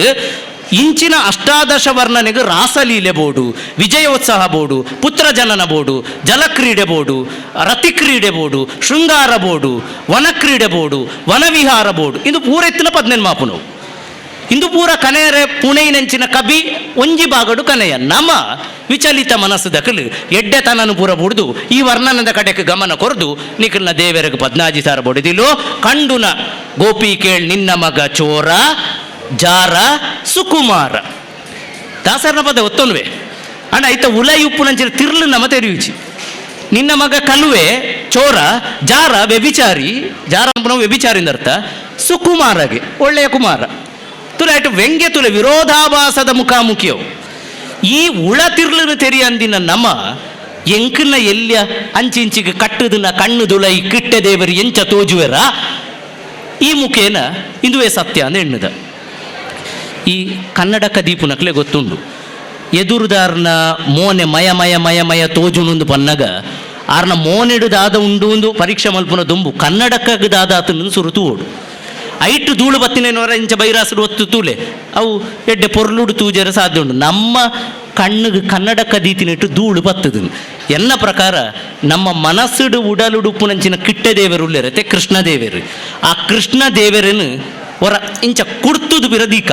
ಇಂಚಿನ ಅಷ್ಟಾದಶ ವರ್ಣನೆಗೆ ರಾಸಲೀಲೆ ಬೋಡು, ವಿಜಯೋತ್ಸಾಹ ಬೋಡು, ಪುತ್ರ ಜನನ ಬೋಡು, ಜಲಕ್ರೀಡೆ ಬೋಡು, ರತಿಕ್ರೀಡೆ ಬೋಡು, ಶೃಂಗಾರ ಬೋಡು, ವನಕ್ರೀಡೆ ಬೋಡು, ವನವಿಹಾರ ಬೋಡು ಇಂದು ಪೂರೆತ್ತಿನ 18 ಮಾಪುನವು. ಇಂದು ಪೂರ ಕನೆಯರೆ ಪುಣೆಯಿನಂಚಿನ ಕವಿ ಒಂಜಿ ಬಾಗಡು ಕನೆಯ ನಮ ವಿಚಲಿತ ಮನಸ್ಸು ದಕಲು ಎಡ್ಡೆತನನು ಪೂರ ಬುಡ್ದು ಈ ವರ್ಣನದ ಕಡೆಗೆ ಗಮನ ಕೊರದು ನಿಖಲ್ನ ದೇವರಿಗೆ 16,000 ಬೊಡಿದಿಲು ಕಂಡುನ ಗೋಪಿ ಕೇಳ್ ನಿನ್ನ ಮಗ ಚೋರ ಜಾರ ಸುಕುಮಾರ ದಾಸರನ ಪದ ಒತ್ತೊನ್ವೆ ಅಣ್ಣ ಐತ ಉಲೈ ಉಪ್ಪು ನಂಚಿನ ತಿರ್ಲು ನಮ ತೆರಿಯುಚಿ ನಿನ್ನ ಮಗ ಕಲುವೆ ಚೋರ ಜಾರ ವ್ಯಭಿಚಾರಿ, ಜಾರ ವ್ಯಭಿಚಾರಿ ಅರ್ಥ, ಸುಕುಮಾರಗೆ ಒಳ್ಳೆಯ ಕುಮಾರ ತುಲೆ ಆಯ್ತು ವ್ಯಂಗ್ಯ ತುಲೆ ವಿರೋಧಾಭಾಸದ ಮುಖಾಮುಖಿಯವು. ಈ ಉಳ ತಿರ್ಲನು ತೆರಿಯಂದಿನ ನಮ ಎಂಕನ್ನ ಎಲ್ಲಿಯ ಅಂಚಿಂಚಿಗೆ ಕಟ್ಟುದನ್ನ ಕಣ್ಣು ದುಲೈ ಕಿಟ್ಟೆ ದೇವರು ಎಂಚ ತೋಜುವೆರ ಈ ಮುಖೇನ ಇಂದುವೇ ಸತ್ಯ ಅಂದ ಎಣ್ಣುದ. ಈ ಕನ್ನಡ ಕದೀಪುನಕ್ಲೆ ಗೊತ್ತುಂಡು ಎದುರುದಾರನ ಮೋನೆ ಮಯ ಮಯ ಮಯ ಮಯ ತೋಜುನುಂದು ಪನ್ನಗ ಆರ್ನ ಮೋನೆಡು ದಾದ ಉಂಡು ಒಂದು ಪರೀಕ್ಷೆ ಮಲ್ಪುನ ದುಂಬು ಕನ್ನಡಕ್ಕಾಗ ದಾದ ಆತನ ಸುರುತು ಓಡು ಐಟು ಧೂಳು ಬತ್ತಿನವರ ಇಂಚ ಬೈರಾಸರು ಒತ್ತು ತೂಲೆ ಅವು ಎಡ್ಡೆ ಪೊರ್ಲುಡು ತೂಜರ ಸಾಧ್ಯ ಉಂಡು. ನಮ್ಮ ಕಣ್ಣಿಗೆ ಕನ್ನಡ ಕದೀತಿನಿಟ್ಟು ಧೂಳು ಬತ್ತದು. ಎನ್ನ ಪ್ರಕಾರ ನಮ್ಮ ಮನಸ್ಸುಡು ಉಡಲುಡುಪ್ಪುನಂಚಿನ ಕಿಟ್ಟೆ ದೇವರು ಉಲ್ಲೇರತ್ತೆ ಕೃಷ್ಣ ದೇವರು. ಆ ಕೃಷ್ಣ ದೇವರನ್ನು ಹೊರ ಇಂಚ ಕುಡ್ತುದು ಬಿರದೀಕ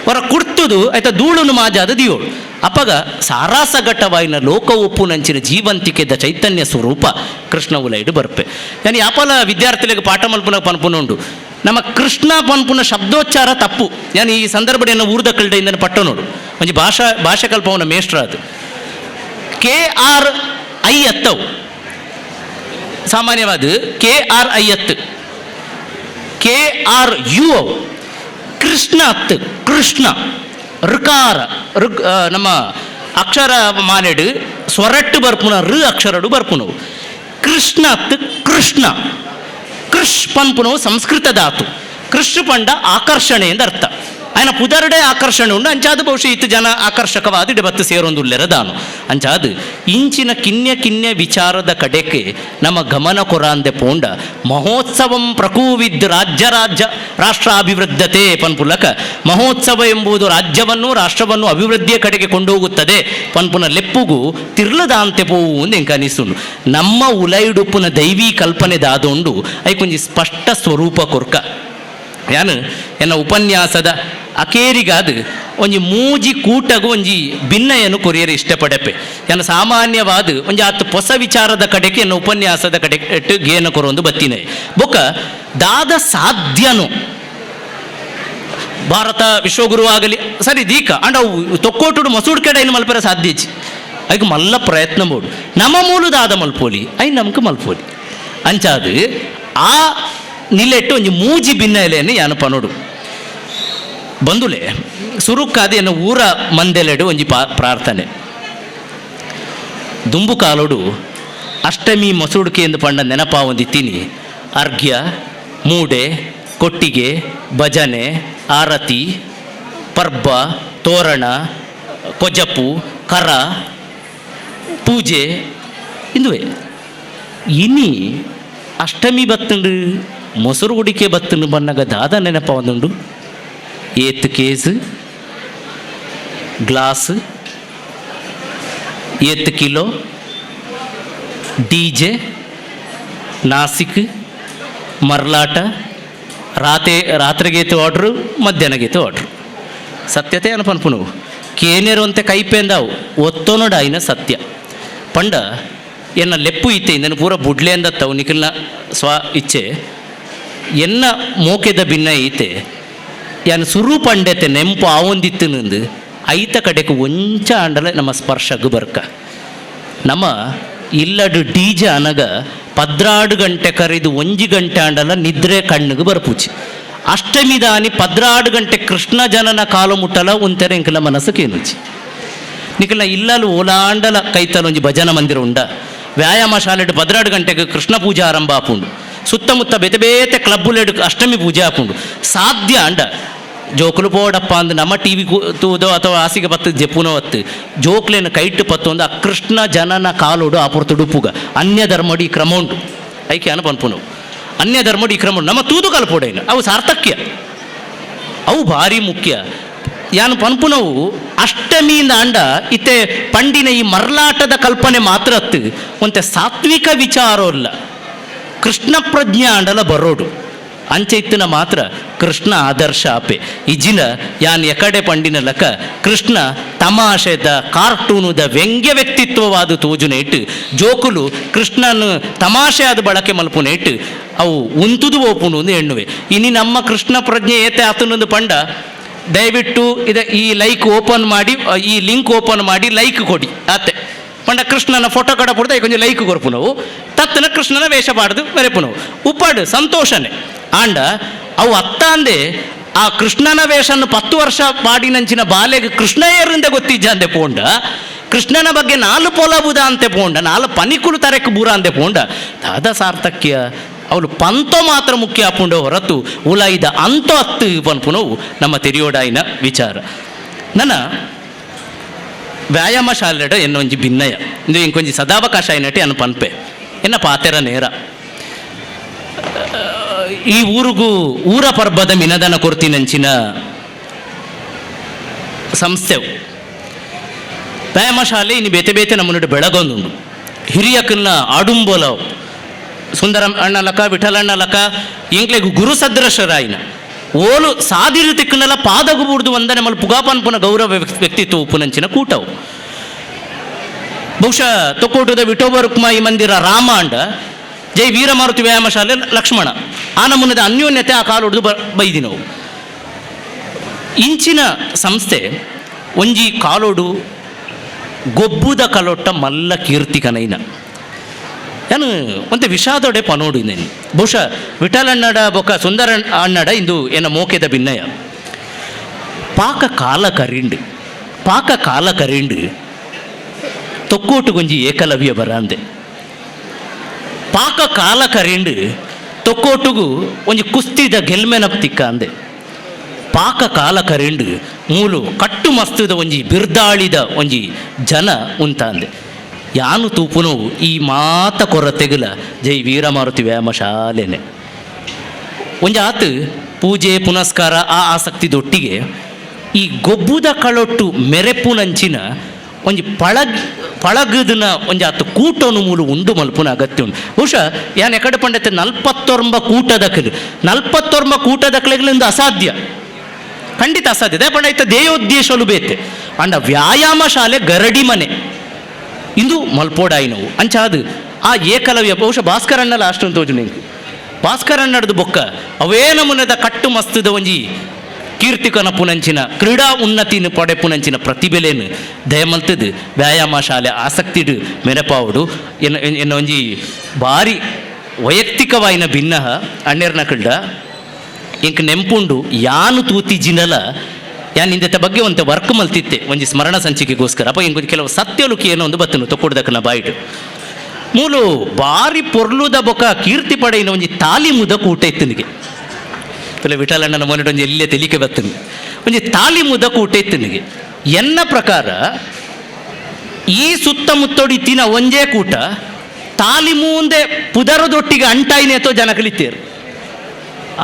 ಹೊರ ಕುಡ್ತುದು ಆಯ್ತಾ ಧೂಳುನು ಮಾಜಾದ ದಿಯೋಳು ಅಪಗ ಸಾರಾಸಘಟವಾಯಿನ ಲೋಕ ಒಪ್ಪುನಂಚಿನ ಜೀವಂತಿಕೆದ ಚೈತನ್ಯ ಸ್ವರೂಪ ಕೃಷ್ಣ ಉಲೈಡು ಬರ್ಪೆ. ನಾನು ಯಾಪಲ ವಿದ್ಯಾರ್ಥಿಗಳಿಗೆ ಪಾಠ ಮಲ್ಪುನ ಪನ್ಪುನುಂಡು ನಮ್ಮ ಕೃಷ್ಣ ಪನ್ಪುನ ಶಬ್ದೋಚ್ಚಾರ ತಪ್ಪು. ನಾನು ಈ ಸಂದರ್ಭ ಊರ್ದ ಕಲ್ಡೆಯಿಂದ ಪಟ್ಟ ನೋಡು ಒಂಜಿ ಭಾಷೆ ಕಲ್ಪವನ ಮೇಷ್ಟ್ರ ಅದು KRI ಅತ್ತವು ಸಾಮಾನ್ಯವಾದ KRI ಅತ್ತು KRU ಅವು ಕೃಷ್ಣ ಅತ್ತು ಕೃಷ್ಣ ಋಕಾರ ಋಗ್ ನಮ್ಮ ಅಕ್ಷರ ಮಾಲೆಡು ಸ್ವರಟ್ಟು ಬರ್ಪುನ ಋ ಅಕ್ಷರಡು ಬರ್ಪುನವು ಕೃಷ್ಣ ಅತ್ತು ಕೃಷ್ಣ ಕೃಷ್ ಪನ್ಪುನವು ಸಂಸ್ಕೃತ ಧಾತು ಕೃಷ್ ಪಂಡ ಆಕರ್ಷಣೆ ಎಂದ ಅರ್ಥ. ಆಯ್ನ ಪುದರ್ಡೆ ಆಕರ್ಷಣೆ ಉಂಡು. ಅಂಚಾದ ಬಹುಶಃ ಇತ್ತು ಜನ ಆಕರ್ಷಕವಾದ ಇಡೆ ಬತ್ತು ಸೇರೊಂದುಲ್ಲೆರ ದಾನು. ಅಂಚಾದ ಇಂಚಿನ ಕಿನ್ಯ ಕಿನ್ಯ ವಿಚಾರದ ಕಡೆಗೆ ನಮ್ಮ ಗಮನ ಕೊರಾಂದೆ ಪೋಂಡ ಮಹೋತ್ಸವಂ ಪ್ರಕೂವಿದ್ ರಾಜ್ಯ ರಾಜ್ಯ ರಾಷ್ಟ್ರಾಭಿವೃದ್ಧತೆ ಪನ್ಪುಲಕ ಮಹೋತ್ಸವ ಎಂಬುದು ರಾಜ್ಯವನ್ನು ರಾಷ್ಟ್ರವನ್ನು ಅಭಿವೃದ್ಧಿಯ ಕಡೆಗೆ ಕೊಂಡೋಗುತ್ತದೆ ಪನ್ಪುನ ಲೆಪ್ಪುಗು ತಿರ್ಲದಾಂತೆ ಪೋವು ಎಂಕ ಅನಿಸುಂಡು. ನಮ್ಮ ಉಲೈಡುಪ್ಪುನ ದೈವಿ ಕಲ್ಪನೆ ದಾದೊಂಡು ಐಕೊಂಜಿ ಸ್ಪಷ್ಟ ಸ್ವರೂಪ ಕೊರ್ಕ. ಯಾನು ಎನ್ನ ಉಪನ್ಯಾಸದ ಅಕೇರಿಗಾದ ಒಂಜಿ ಮೂಜಿ ಕೂಟಗು ಒಂಜಿ ಭಿನ್ನಯನ್ನು ಕೊರಿಯರ್ ಇಷ್ಟಪಡಪೆ. ಯಾನು ಸಾಮಾನ್ಯವಾದ ಒಂಜಿ ಆತ್ ಹೊಸ ವಿಚಾರದ ಕಡೆಗೆ ಎನ್ನ ಉಪನ್ಯಾಸದ ಕಡೆ ಗೇನ ಕೊರೊಂದು ಬತ್ತಿನ ಬೊಕ್ಕ ದಾದ ಸಾಧ್ಯನು ಭಾರತ ವಿಶ್ವಗುರು ಆಗಲಿ ಸರಿ ದೀಕ ಅಂಡ ಅವು ತೊಕ್ಕೋಟುಡು ಮಸೂಡ್ ಕೆಡ ಇನ್ನು ಮಲ್ಪರ ಸಾಧ್ಯ ಇಜ್ಜಿ. ಐಕ್ ಮಲ್ಲ ಪ್ರಯತ್ನ ಬೋಡು ನಮ್ಮ ಮೂಲದಾದ ಮಲ್ಪೋಲಿ I ನಮ್ಗೆ ಮಲ್ಪೋಲಿ ಅಂಚಾದು ಆ ನಿಲೆಟ್ಟು ಒಂಜಿ ಮೂಜಿ ಭಿನ್ನ ಎಲೆಯನ್ನು ಯಾನು ಪನೋಡು ಬಂದುಲೆ ಸುರುಕ್ಕಾದ ಎನ್ನ ಊರ ಮಂದೆಲೆಡು ಒಂಜಿ ಪ್ರಾರ್ಥನೆ. ದುಂಬು ಕಾಲೋಡು ಅಷ್ಟಮಿ ಮಸೂಡ್ಕೆ ಎಂದು ಪಂಡ ನೆನಪ ಒಂದಿತ್ತೀನಿ. ಅರ್ಘ್ಯ, ಮೂಡೆ, ಕೊಟ್ಟಿಗೆ, ಭಜನೆ, ಆರತಿ, ಪರ್ಬ, ತೋರಣ, ಕೊಜಪು, ಕರ, ಪೂಜೆ ಇಂದುವೆ. ಇನಿ ಅಷ್ಟಮಿ ಬತ್ತುಂಡು ಮೊಸರು ಗುಡಿಕೆ ಬತ್ತುಂಡು ಬನ್ನಗ ದಾದ ನೆನಪ ಒಂದುಂಡು. ಏತ್ ಕೇಸ್ ಗ್ಲಾಸ್ ಏತ್ ಕಿಲೋ ಡಿ ಜೆ ನಾಸಿಕ್ ಮರ್ಲಾಟ ರಾತೆ ರಾತ್ರಿಗೇತು ಆರ್ಡ್ರು ಮಧ್ಯಾಹ್ನಗೇತು ಆರ್ಡ್ರು. ಸತ್ಯತೆ ಅನ್ಪನ್ಪು నువ్వు ಕೇನೇರುವಂತೆ ಕೈಪೇಂದಾವು ಒತ್ತೊನಡ ಆಯ್ನ ಸತ್ಯ ಪಂಡ ಎನ್ನ ಲೆಪ್ಪು ಇತ್ತೆ ಇಂದನು ಪೂರ ಬುಡ್ಲೆ ಅಂದತ್ತವು ನಿಖಿಲ್ನ ಸ್ವ ಇಚ್ಛೆ ಎನ್ನ ಮೋಕೆದ ಭಿನ್ನ ಐತೆ ಯಾನ್ ಸುರು ಪಂಡೆತೆ ನೆಂಪು ಆವೊಂದಿತ್ತು ನಂದು ಐತ ಕಡೆಗೆ ಒಂಚ ಆಂಡಲ ನಮ್ಮ ಸ್ಪರ್ಶಗು ಬರ್ಕ. ನಮ್ಮ ಇಲ್ಲಡು ಡೀಜ ಅನಗ 12 ಗಂಟೆ ಕರೆದು 1 ಗಂಟೆ ಆಂಡಲ ನಿದ್ರೆ ಕಣ್ಣಿಗೆ ಬರ್ಪೂಚಿ. ಅಷ್ಟಮಿ ದಾನಿ 12 ಗಂಟೆ ಕೃಷ್ಣ ಜನನ ಕಾಲು ಮುಟ್ಟಲ ಉಂತೆರೆ ಎಂಕಲ ಮನಸ್ಸು ಕೇನುಚಿ. ನಿಕಲ ಇಲ್ಲಲು ಓಲಾಂಡಲ ಕೈತಲ ಒಂಜಿ ಭಜನಾ ಮಂದಿರ ಉಂಡ ವ್ಯಾಯಾಮ ಶಾಲೆಡು 12 ಗಂಟೆಗೆ ಕೃಷ್ಣ ಪೂಜೆ ಆರಂಭ ಆಪುಂಡು. ಸುತ್ತಮುತ್ತ ಬೇತೆ ಬೇತೆ ಕ್ಲಬ್ಬುಲೆಡು ಅಷ್ಟಮಿ ಪೂಜೆ ಆಪುಂಡು. ಸಾಧ್ಯ ಅಂಡ ಜೋಕುಲು ಪೋಡಪ್ಪ ಅಂದ್ ನಮ್ಮ ಟಿ ವಿ ತೂದೋ ಅಥವಾ ಹಾಸಿಗೆ ಬತ್ತು ಜೆಪ್ಪುನೋ ಹೊತ್ತು ಜೋಕ್ಲೇನು ಕೈಟ್ಟು ಪತ್ತು ಒಂದು ಆ ಕೃಷ್ಣ ಜನನ ಕಾಲೋಡು ಆ ಪೊರ್ತುಡುಪ್ಪುಗ ಅನ್ಯ ಧರ್ಮಡಿ ಕ್ರಮ ಉಂಟು ಐಕೆ ಅನ ಪನ್ಪುನು ಅನ್ಯ ಧರ್ಮಡಿ ಕ್ರಮ ಉಂಟು ನಮ್ಮ ತೂದು ಕಲ್ಪೋಡೇನು ಅವು ಸಾರ್ಥಕ್ಯ ಅವು ಭಾರಿ ಮುಖ್ಯ. ಯಾನು ಪನ್ಪುನವು ಅಷ್ಟಮಿಯಿಂದ ಅಂಡ ಇತ್ತೆ ಪಂಡಿನ ಈ ಮರ್ಲಾಟದ ಕಲ್ಪನೆ ಮಾತ್ರ ಅತ್ತು ಒಂತೆ ಸಾತ್ವಿಕ ವಿಚಾರ ಇಲ್ಲ ಕೃಷ್ಣ ಪ್ರಜ್ಞಾ ಅಂಡಲ ಬರೋಡು ಅಂಚೆ ಇತ್ತಿನ ಮಾತ್ರ ಕೃಷ್ಣ ಆದರ್ಶ ಆಪೆ. ಇಜಿನ ಯಾನ್ ಎಕಡೆ ಪಂಡಿನ ಲಕ ಕೃಷ್ಣ ತಮಾಷೆದ ಕಾರ್ಟೂನುದ ವ್ಯಂಗ್ಯ ವ್ಯಕ್ತಿತ್ವವಾದ ತೋಜುನೇಟ್ ಜೋಕುಲು ಕೃಷ್ಣನ ತಮಾಷೆ ಆದ ಬಳಕೆ ಮಲ್ಪುನೇಟ್ ಅವು ಉಂತುದು ಓಪುನು ಒಂದು ಎಣ್ಣುವೆ. ಇನಿ ನಮ್ಮ ಕೃಷ್ಣ ಪ್ರಜ್ಞೆ ಏತೆ ಆತನೊಂದು ಪಂಡ ದಯವಿಟ್ಟು ಇದ ಈ ಲೈಕ್ ಓಪನ್ ಮಾಡಿ ಈ ಲಿಂಕ್ ಓಪನ್ ಮಾಡಿ ಲೈಕ್ ಕೊಡಿ ಆತೆ ಪಂಡ ಕೃಷ್ಣನ ಫೋಟೋ ಕಡ ಪುಡ್ದ ಕೊಂಚ ಲೈಕ್ ಕೊರ್ಪು ನಾವು ತತ್ತನ ಕೃಷ್ಣನ ವೇಷ ಪಾಡ್ದು ಮೆರೆಪು ನಾವು ಉಪ್ಪಾಡು ಸಂತೋಷನೆ ಆಂಡ ಅವು ಅತ್ತಾಂದೆ ಆ ಕೃಷ್ಣನ ವೇಷನ್ನು 10 ವರ್ಷ ಪಾಡಿನಂಚಿನ ಬಾಲೆಗೆ ಕೃಷ್ಣಯ್ಯರಿಂದ ಗೊತ್ತಿಜ್ಜಂದೆ ಪೋಂಡ ಕೃಷ್ಣನ ಬಗ್ಗೆ 4 ಪೊಲಬುದ ಅಂತೆ ಪೋಂಡ 4 ಪನಿಕುಲು ತರಕ್ಕೆ ಬೂರ ಅಂತೆ ಪೋಂಡ ದಾದ ಸಾರ್ಥಕ್ಯ ಅವಳು ಪಂತೋ ಮಾತ್ರ ಮುಖ್ಯ ಆಪುಂಡ ಹೊರತು ಉಲಾಯಿದ ಅಂತೋ ಅತ್ತು ಪನ್ಪುನವು ನಮ್ಮ ತೆರಿಯೋಡಾಯಿನ ವಿಚಾರ. ನನ್ನ ವ್ಯಾಯಾಮ ಶಾಲೆಡ ಎನ್ನೊಂಜಿ ಭಿನ್ನಯ ಇಂದು ಇಂಕೊಂಜಿ ಸದಾವಕಾಶ అయినట్టు ಅನ್ನ ಪನ್ಪೆ ಎನ್ನ ಪಾತೆರ ನೇರ ಈ ಊರಿಗೂ ಊರ ಪರ್ಬದ ಮಿನದನ ಕೊರ್ತಿನಂಚಿನ ಸಂಸ್ಥೆವು ವ್ಯಾಯಾಮ ಶಾಲೆ ಇನ್ನು ಬೇತೆ ಬೇತೆ ನಮ್ಮನ್ನು ಬೆಳಗೊಂದುಂಡು ಹಿರಿಯಕನ್ನ ಆಡುಂಬೋಲ ಸುಂದರ ಅಣ್ಣ ಲಕ ವಿಠಲಣ್ಣ ಲಕ ಎಂಕ್ಲೆಗ್ ಗುರು ಸದೃಶರಾಯಿನ ಓಲು ಸಾದಿರು ತಿಕ್ಕನಲ್ಲ ಪಾದಗು ಬೂಡ್ದು ವಂದನೆ ಮಲ್ ಪುಗಾಪನ್ಪುನ ಗೌರವ ವ್ಯಕ್ತಿತ್ವ ಉಪ್ಪುನಂಚಿನ ಕೂಟವು. ಬಹುಶಃ ತೊಕ್ಕೋಟದ ವಿಠೋಬ ರುಕ್ಮಾಯಿ ಮಂದಿರ ರಾಮ ಅಂಡ ಜೈ ವೀರಮಾರುತಿ ವ್ಯಾಯಾಮ ಶಾಲೆ ಲಕ್ಷ್ಮಣ ಆ ನಮೂನದ ಅನ್ಯೋನ್ಯತೆ ಆ ಕಾಲೊಡ್ದು ಬೈದಿನವು. ಇಂಚಿನ ಸಂಸ್ಥೆ ಒಂಜಿ ಕಾಲೋಡು ಗೊಬ್ಬುದ ಕಲೊಟ್ಟ ಮಲ್ಲ ಕೀರ್ತಿ ಕನೈನ ಯಾನು ಒಂತೆ ವಿಷಾದೊಡೆ ಪನೋಡು ಇಂದೇನು. ಬಹುಶಃ ವಿಠಲಣ್ಣಡ ಬೊಕ್ಕ ಸುಂದರ ಅಣ್ಣಡ ಇಂದು ಎನ್ನ ಮೋಕೆದ ಭಿನ್ನಯ. ಪಾಕ ಕಾಲ ಕರಿಂಡು ಪಾಕ ಕಾಲ ಕರಿಂಡು ತೊಕ್ಕೋಟು ಗೊಂಜಿ ಏಕಲವ್ಯ ಬರಾಂದೆ ಪಾಕ ಕಾಲ ಕರಿಂಡು ತೊಕ್ಕೋಟುಗು ಒಂಜಿ ಕುಸ್ತಿದ ಗೆಲ್ಮೆನ ತಿಕ್ಕ ಅಂದೆ. ಪಾಕ ಕಾಲ ಕರೆಂಡು ಮೂಲು ಕಟ್ಟು ಮಸ್ತದ ಒಂಜಿ ಬಿರ್ದಾಳಿದ ಒಂಜಿ ಜನ ಉಂತಾಂದೆ ಯಾನು ತೂಪುನು ಈ ಮಾತ ಕೊರತೆಗಲ ಜೈ ವೀರಮಾರುತಿ ವ್ಯಾಯಾಮ ಶಾಲೆನೆ. ಒಂಜಿ ಆತು ಪೂಜೆ ಪುನಸ್ಕಾರ ಆ ಆಸಕ್ತಿ ದೊಟ್ಟಿಗೆ ಈ ಗೊಬ್ಬುದ ಕಳೊಟ್ಟು ಮೆರೆಪುನಂಚಿನ ಒಂಜಿ ಪಳಗದನ ಒಂಜಿ ಆತು ಕೂಟನು ಮೂಲು ಉಂಡು ಮಲ್ಪುನ ಅಗತ್ಯ ಉಂಡು. ಬಹುಶಃ ಯಾನ್ ಎಕಡೆ ಪಂಡತೆ 49 ಕೂಟದಕಲು 49 ಕೂಟದಕಲೆಗಳಿಂದ ಅಸಾಧ್ಯ, ಖಂಡಿತ ಅಸಾಧ್ಯ. They ಪಂಡ ದೇಯೋದ್ದೇಶಲು ಬೇತೆ ಅಂಡ ವ್ಯಾಯಾಮ ಶಾಲೆ ಗರಡಿ ಮನೆ ಇಂದು ಮಲ್ಪೋಡಾಯಿನವು ಅಂಚಾದು ಆ ಏಕಲವ್ಯ ಬಹುಶಃ ಭಾಸ್ಕರಣ್ಣಲ ಅಷ್ಟೊಂದು ತೋಜು ನಿಂಗೆ ಭಾಸ್ಕರಣ್ಣಡ್ದು ಬೊಕ್ಕ ಅವೇ ನಮೂನೆದ ಕಟ್ಟು ಮಸ್ತದ ಒಂಜಿ ಕೀರ್ತಿಕನ ಪುನಂಚಿನ ಕ್ರೀಡಾ ಉನ್ನತಿನ ಪಡೆ ಪುನಂಚಿನ ಪ್ರತಿಭೆಲೇನು ದಯಮಲ್ತದು ವ್ಯಾಯಾಮ ಶಾಲೆ ಆಸಕ್ತಿಡು ಮೆರಪಾವುಡು ಎನ್ನ ಎನ್ನ ಒಂಜಿ ಭಾರಿ ವೈಯಕ್ತಿಕವಾಯಿನ ಭಿನ್ನ ಅಣ್ಣೆರ್ನ ಕಳ್ಳ ಇಂಕ್ ನೆಂಪುಂಡು ಯಾನು ತೂತಿ ಜಿನಲ ಯಾನ್ ಇಂದೆತ್ತ ಬಗ್ಗೆ ಒಂತೆ ವರ್ಕ್ ಮಲ್ತಿತ್ತೆ ಒಂಜಿ ಸ್ಮರಣ ಸಂಚಿಕೆಗೋಸ್ಕರ. ಅಪ್ಪ ಇಂಕೊಂಜಿ ಕೆಲವು ಸತ್ಯಲುಕಿ ಏನೋ ಒಂದು ಬತ್ತನು ತೊಕ್ಕೊಡ್ದಕ್ಕನ ಬಾಯಿಡು ಮೂಲು ಬಾರಿ ಪೊರ್ಲುದ ಬೊಕ ಕೀರ್ತಿ ಪಡೆಯಿನ ಒಂಜಿ ತಾಲಿಮುದ ಕೂಟ ಇತ್ತನಿಗೆ ತುಲೆ ವಿಠಲಣ್ಣನ ಮೊನ್ನೆ ಒಂಜಿ ಎಲ್ಲೇ ತೆಲಿಕೆ ಬತ್ತನು ಒಂಜಿ ತಾಲಿಮುದ ಕೂಟ ಇತ್ತನಿಗೆ. ಎನ್ನ ಪ್ರಕಾರ ಈ ಸುತ್ತಮುತ್ತೊಡಿ ತಿನ ಒಂಜೇ ಕೂಟ ತಾಲಿಮೂಂದೆ ಪುದರದೊಟ್ಟಿಗೆ ಅಂಟಾಯಿನೇತೋ ಜನ ಕಲಿತೇರು.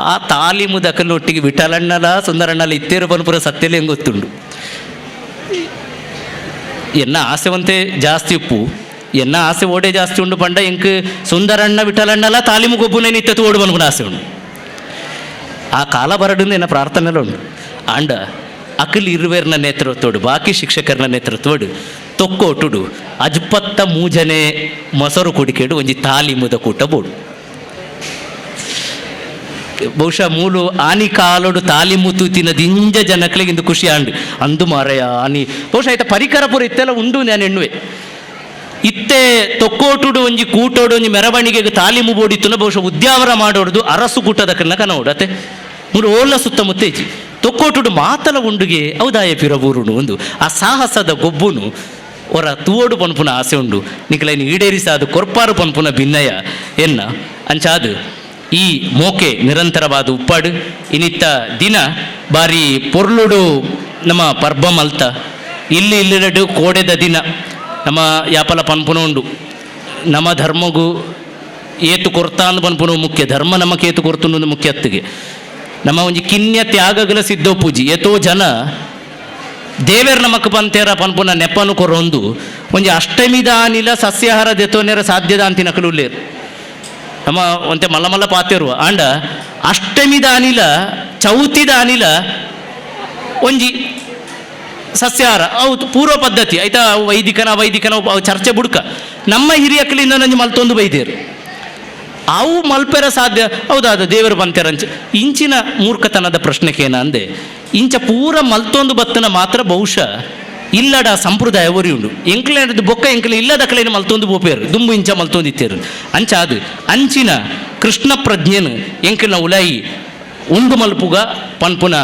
ಆ ತಾಲಿಮುದಕಲ್ಲೊಟ್ಟಿಗೆ ವಿಠಲಣ್ಣಲ ಸುಂದರಣ್ಣಲ ಇತ್ತೇರು ಪನ್ಪುರ ಸತ್ಯಲೇ ಹೆಂಗೆ ಗೊತ್ತುಂಡು. ಎನ್ನ ಆಸೆವಂತೆ ಜಾಸ್ತಿ ಉಪ್ಪು ಎನ್ನ ಆಸೆ ಓಡೆ ಜಾಸ್ತಿ ಉಂಡು ಪಂಡ ಎಂಕ್ ಸುಂದರಣ್ಣ ವಿಠಲಣ್ಣಲ ತಾಲಿಮು ಗೊಬ್ಬುನೇ ನಿತ್ಯ ಓಡು ಬನ್ಪುನ ಆಸೆ ಉಂಡು. ಆ ಕಾಲ ಬರಡು ಎನ್ನ ಪ್ರಾರ್ಥನೆಲ್ಲ ಉಂಡು. ಆಂಡ ಅಖಿಲ್ ಇರುವೇರ್ನ ನೇತೃತ್ವಡು ಬಾಕಿ ಶಿಕ್ಷಕರನ ನೇತೃತ್ವಡು ತೊಕ್ಕೋಟುಡು ಅಜ್ಪತ್ತ ಮೂಜನೆ ಮೊಸರು ಕುಡಿಕೆಡು ಒಂಜಿ ತಾಲಿಮುದ ಕೂಟ ಬೋಡು. ಬಹುಶಃ ಮೂಲು ಆನಿ ಕಾಲೋಡು ತಾಲಿಮು ತೂತಿನ ದಿಂಜ ಜನಕ್ಲೆಗೆ ಇಂದು ಖುಷಿ ಆಂಡು ಅಂದು ಮಾರಯ ಆನಿ ಬಹುಶಃ ಆಯ್ತಾ ಪರಿಕರ ಪೂರ ಇತ್ತೆಲ್ಲ ಉಂಡು ನಾನು ಎಣ್ಣುವೆ. ಇತ್ತೆ ತೊಕ್ಕೋಟುಡು ಒಂಜಿ ಕೂಟೋಡು ಒಂಜಿ ಮೆರವಣಿಗೆಗೆ ತಾಲಿಮು ಬೋಡಿತ್ತುನ ಬಹುಶಃ ಉದ್ಯಾವರ ಮಾಡೋಡುದು ಅರಸು ಕೂಟದ ಕನ್ನ ಕನೋಡು ಅತ್ತೆ ಮೂರು ಓಲ ಸುತ್ತಮುತ್ತ ಇಜ್ಜಿ ತೊಕ್ಕೋಟುಡು ಮಾತಲ ಉಂಡುಗೆ ಔದಾಯ ಪಿರಬೂರುನು ಒಂದು ಆ ಸಾಹಸದ ಗೊಬ್ಬುನು ಒರ ತೂವೋಡು ಪನ್ಪುನ ಆಸೆ ಉಂಡು ನಿಕಲೈನ್ ಈಡೇರಿಸಾದು ಕೊರ್ಪಾರು ಪನ್ಪುನ ಭಿನ್ನಯ ಎನ್ನ ಅಂಚಾದು ಈ ಮೋಕೆ ನಿರಂತರವಾದ ಉಪ್ಪಾಡು ಇನ್ನಿತ್ತ ದಿನ ಬಾರಿ ಪೊರ್ಲುಡು ನಮ್ಮ ಪರ್ಬ ಮಲ್ತ ಇಲ್ಲಿ ಇಲ್ಲಿರಡು ಕೋಡೆದ ದಿನ ನಮ್ಮ ಯಾಪಲ ಪನ್ಪುನ ಉಂಡು. ನಮ್ಮ ಧರ್ಮಗೂ ಏತು ಕೊರ್ತಾ ಅಂದ್ ಪನ್ಪುನ ಮುಖ್ಯ ಧರ್ಮ ನಮ್ಮ ಕೇತು ಕೊರ್ತುಂಡು ಮುಖ್ಯ ಅತ್ತಿಗೆ ನಮ್ಮ ಒಂಜಿ ಕಿನ್ಯ ತ್ಯಾಗಗಳ ಸಿದ್ಧೋ ಪೂಜಿ ಏತೋ ಜನ ದೇವೇರ್ ನಮಕ್ ಪಂತೇರ ಪನ್ಪುನ ನೆಪನು ಕೊರೊಂದು ಒಂಜಿ ಅಷ್ಟಮಿದಾನಿಲ ಸಸ್ಯಾಹಾರ ದೆತೋನೇರ ಸಾಧ್ಯದ ಅಂತಿನ ಕಲುಲ್ಲೇರು ನಮ್ಮ ಒಂತೆ ಮಲ್ಲ ಮಲ್ಲ ಪಾತೆರುವ ಆಂಡ ಅಷ್ಟಮಿದಾನಿಲ ಚೌತಿದಾನಿಲ ಒಂಜಿ ಸಸ್ಯಾಹಾರ ಅವು ಪೂರ್ವ ಪದ್ಧತಿ ಆಯ್ತಾ ವೈದಿಕನ ವೈದಿಕನ ಚರ್ಚೆ ಬುಡ್ಕ ನಮ್ಮ ಹಿರಿಯಕ್ಕಲಿಂದ ನಂಜಿ ಮಲ್ತೊಂದು ಬೈದೇರು ಅವು ಮಲ್ಪೆರ ಸಾಧ್ಯ ಹೌದಾದ ದೇವರು ಬಂತೇರಂಚ ಇಂಚಿನ ಮೂರ್ಖತನದ ಪ್ರಶ್ನೆಗೆ ಅಂದೆ ಇಂಚ ಪೂರ ಮಲ್ತೊಂದು ಬತ್ತನ ಮಾತ್ರ ಬಹುಶಃ ಇಲ್ಲಡ ಸಂಪ್ರದಾಯ ಒರಿ ಉಂಡು ಎಂಕ್ಲೆ ಬೊಕ್ಕ ಎಂಕ್ಲೆ ಇಲ್ಲದ ಕಲೆಯನ್ನು ಮಲ್ತೊಂದು ಬೋಪೇರು ದುಂಬು ಇಂಚ ಮಲ್ತೊಂದು ಇತ್ತೇರು ಅಂಚ ಅದು ಅಂಚಿನ ಕೃಷ್ಣ ಪ್ರಜ್ಞೆನು ಎಂಕಿನ ಉಲಾಯಿ ಉಂಡು ಮಲ್ಪುಗ ಪನ್ಪುನ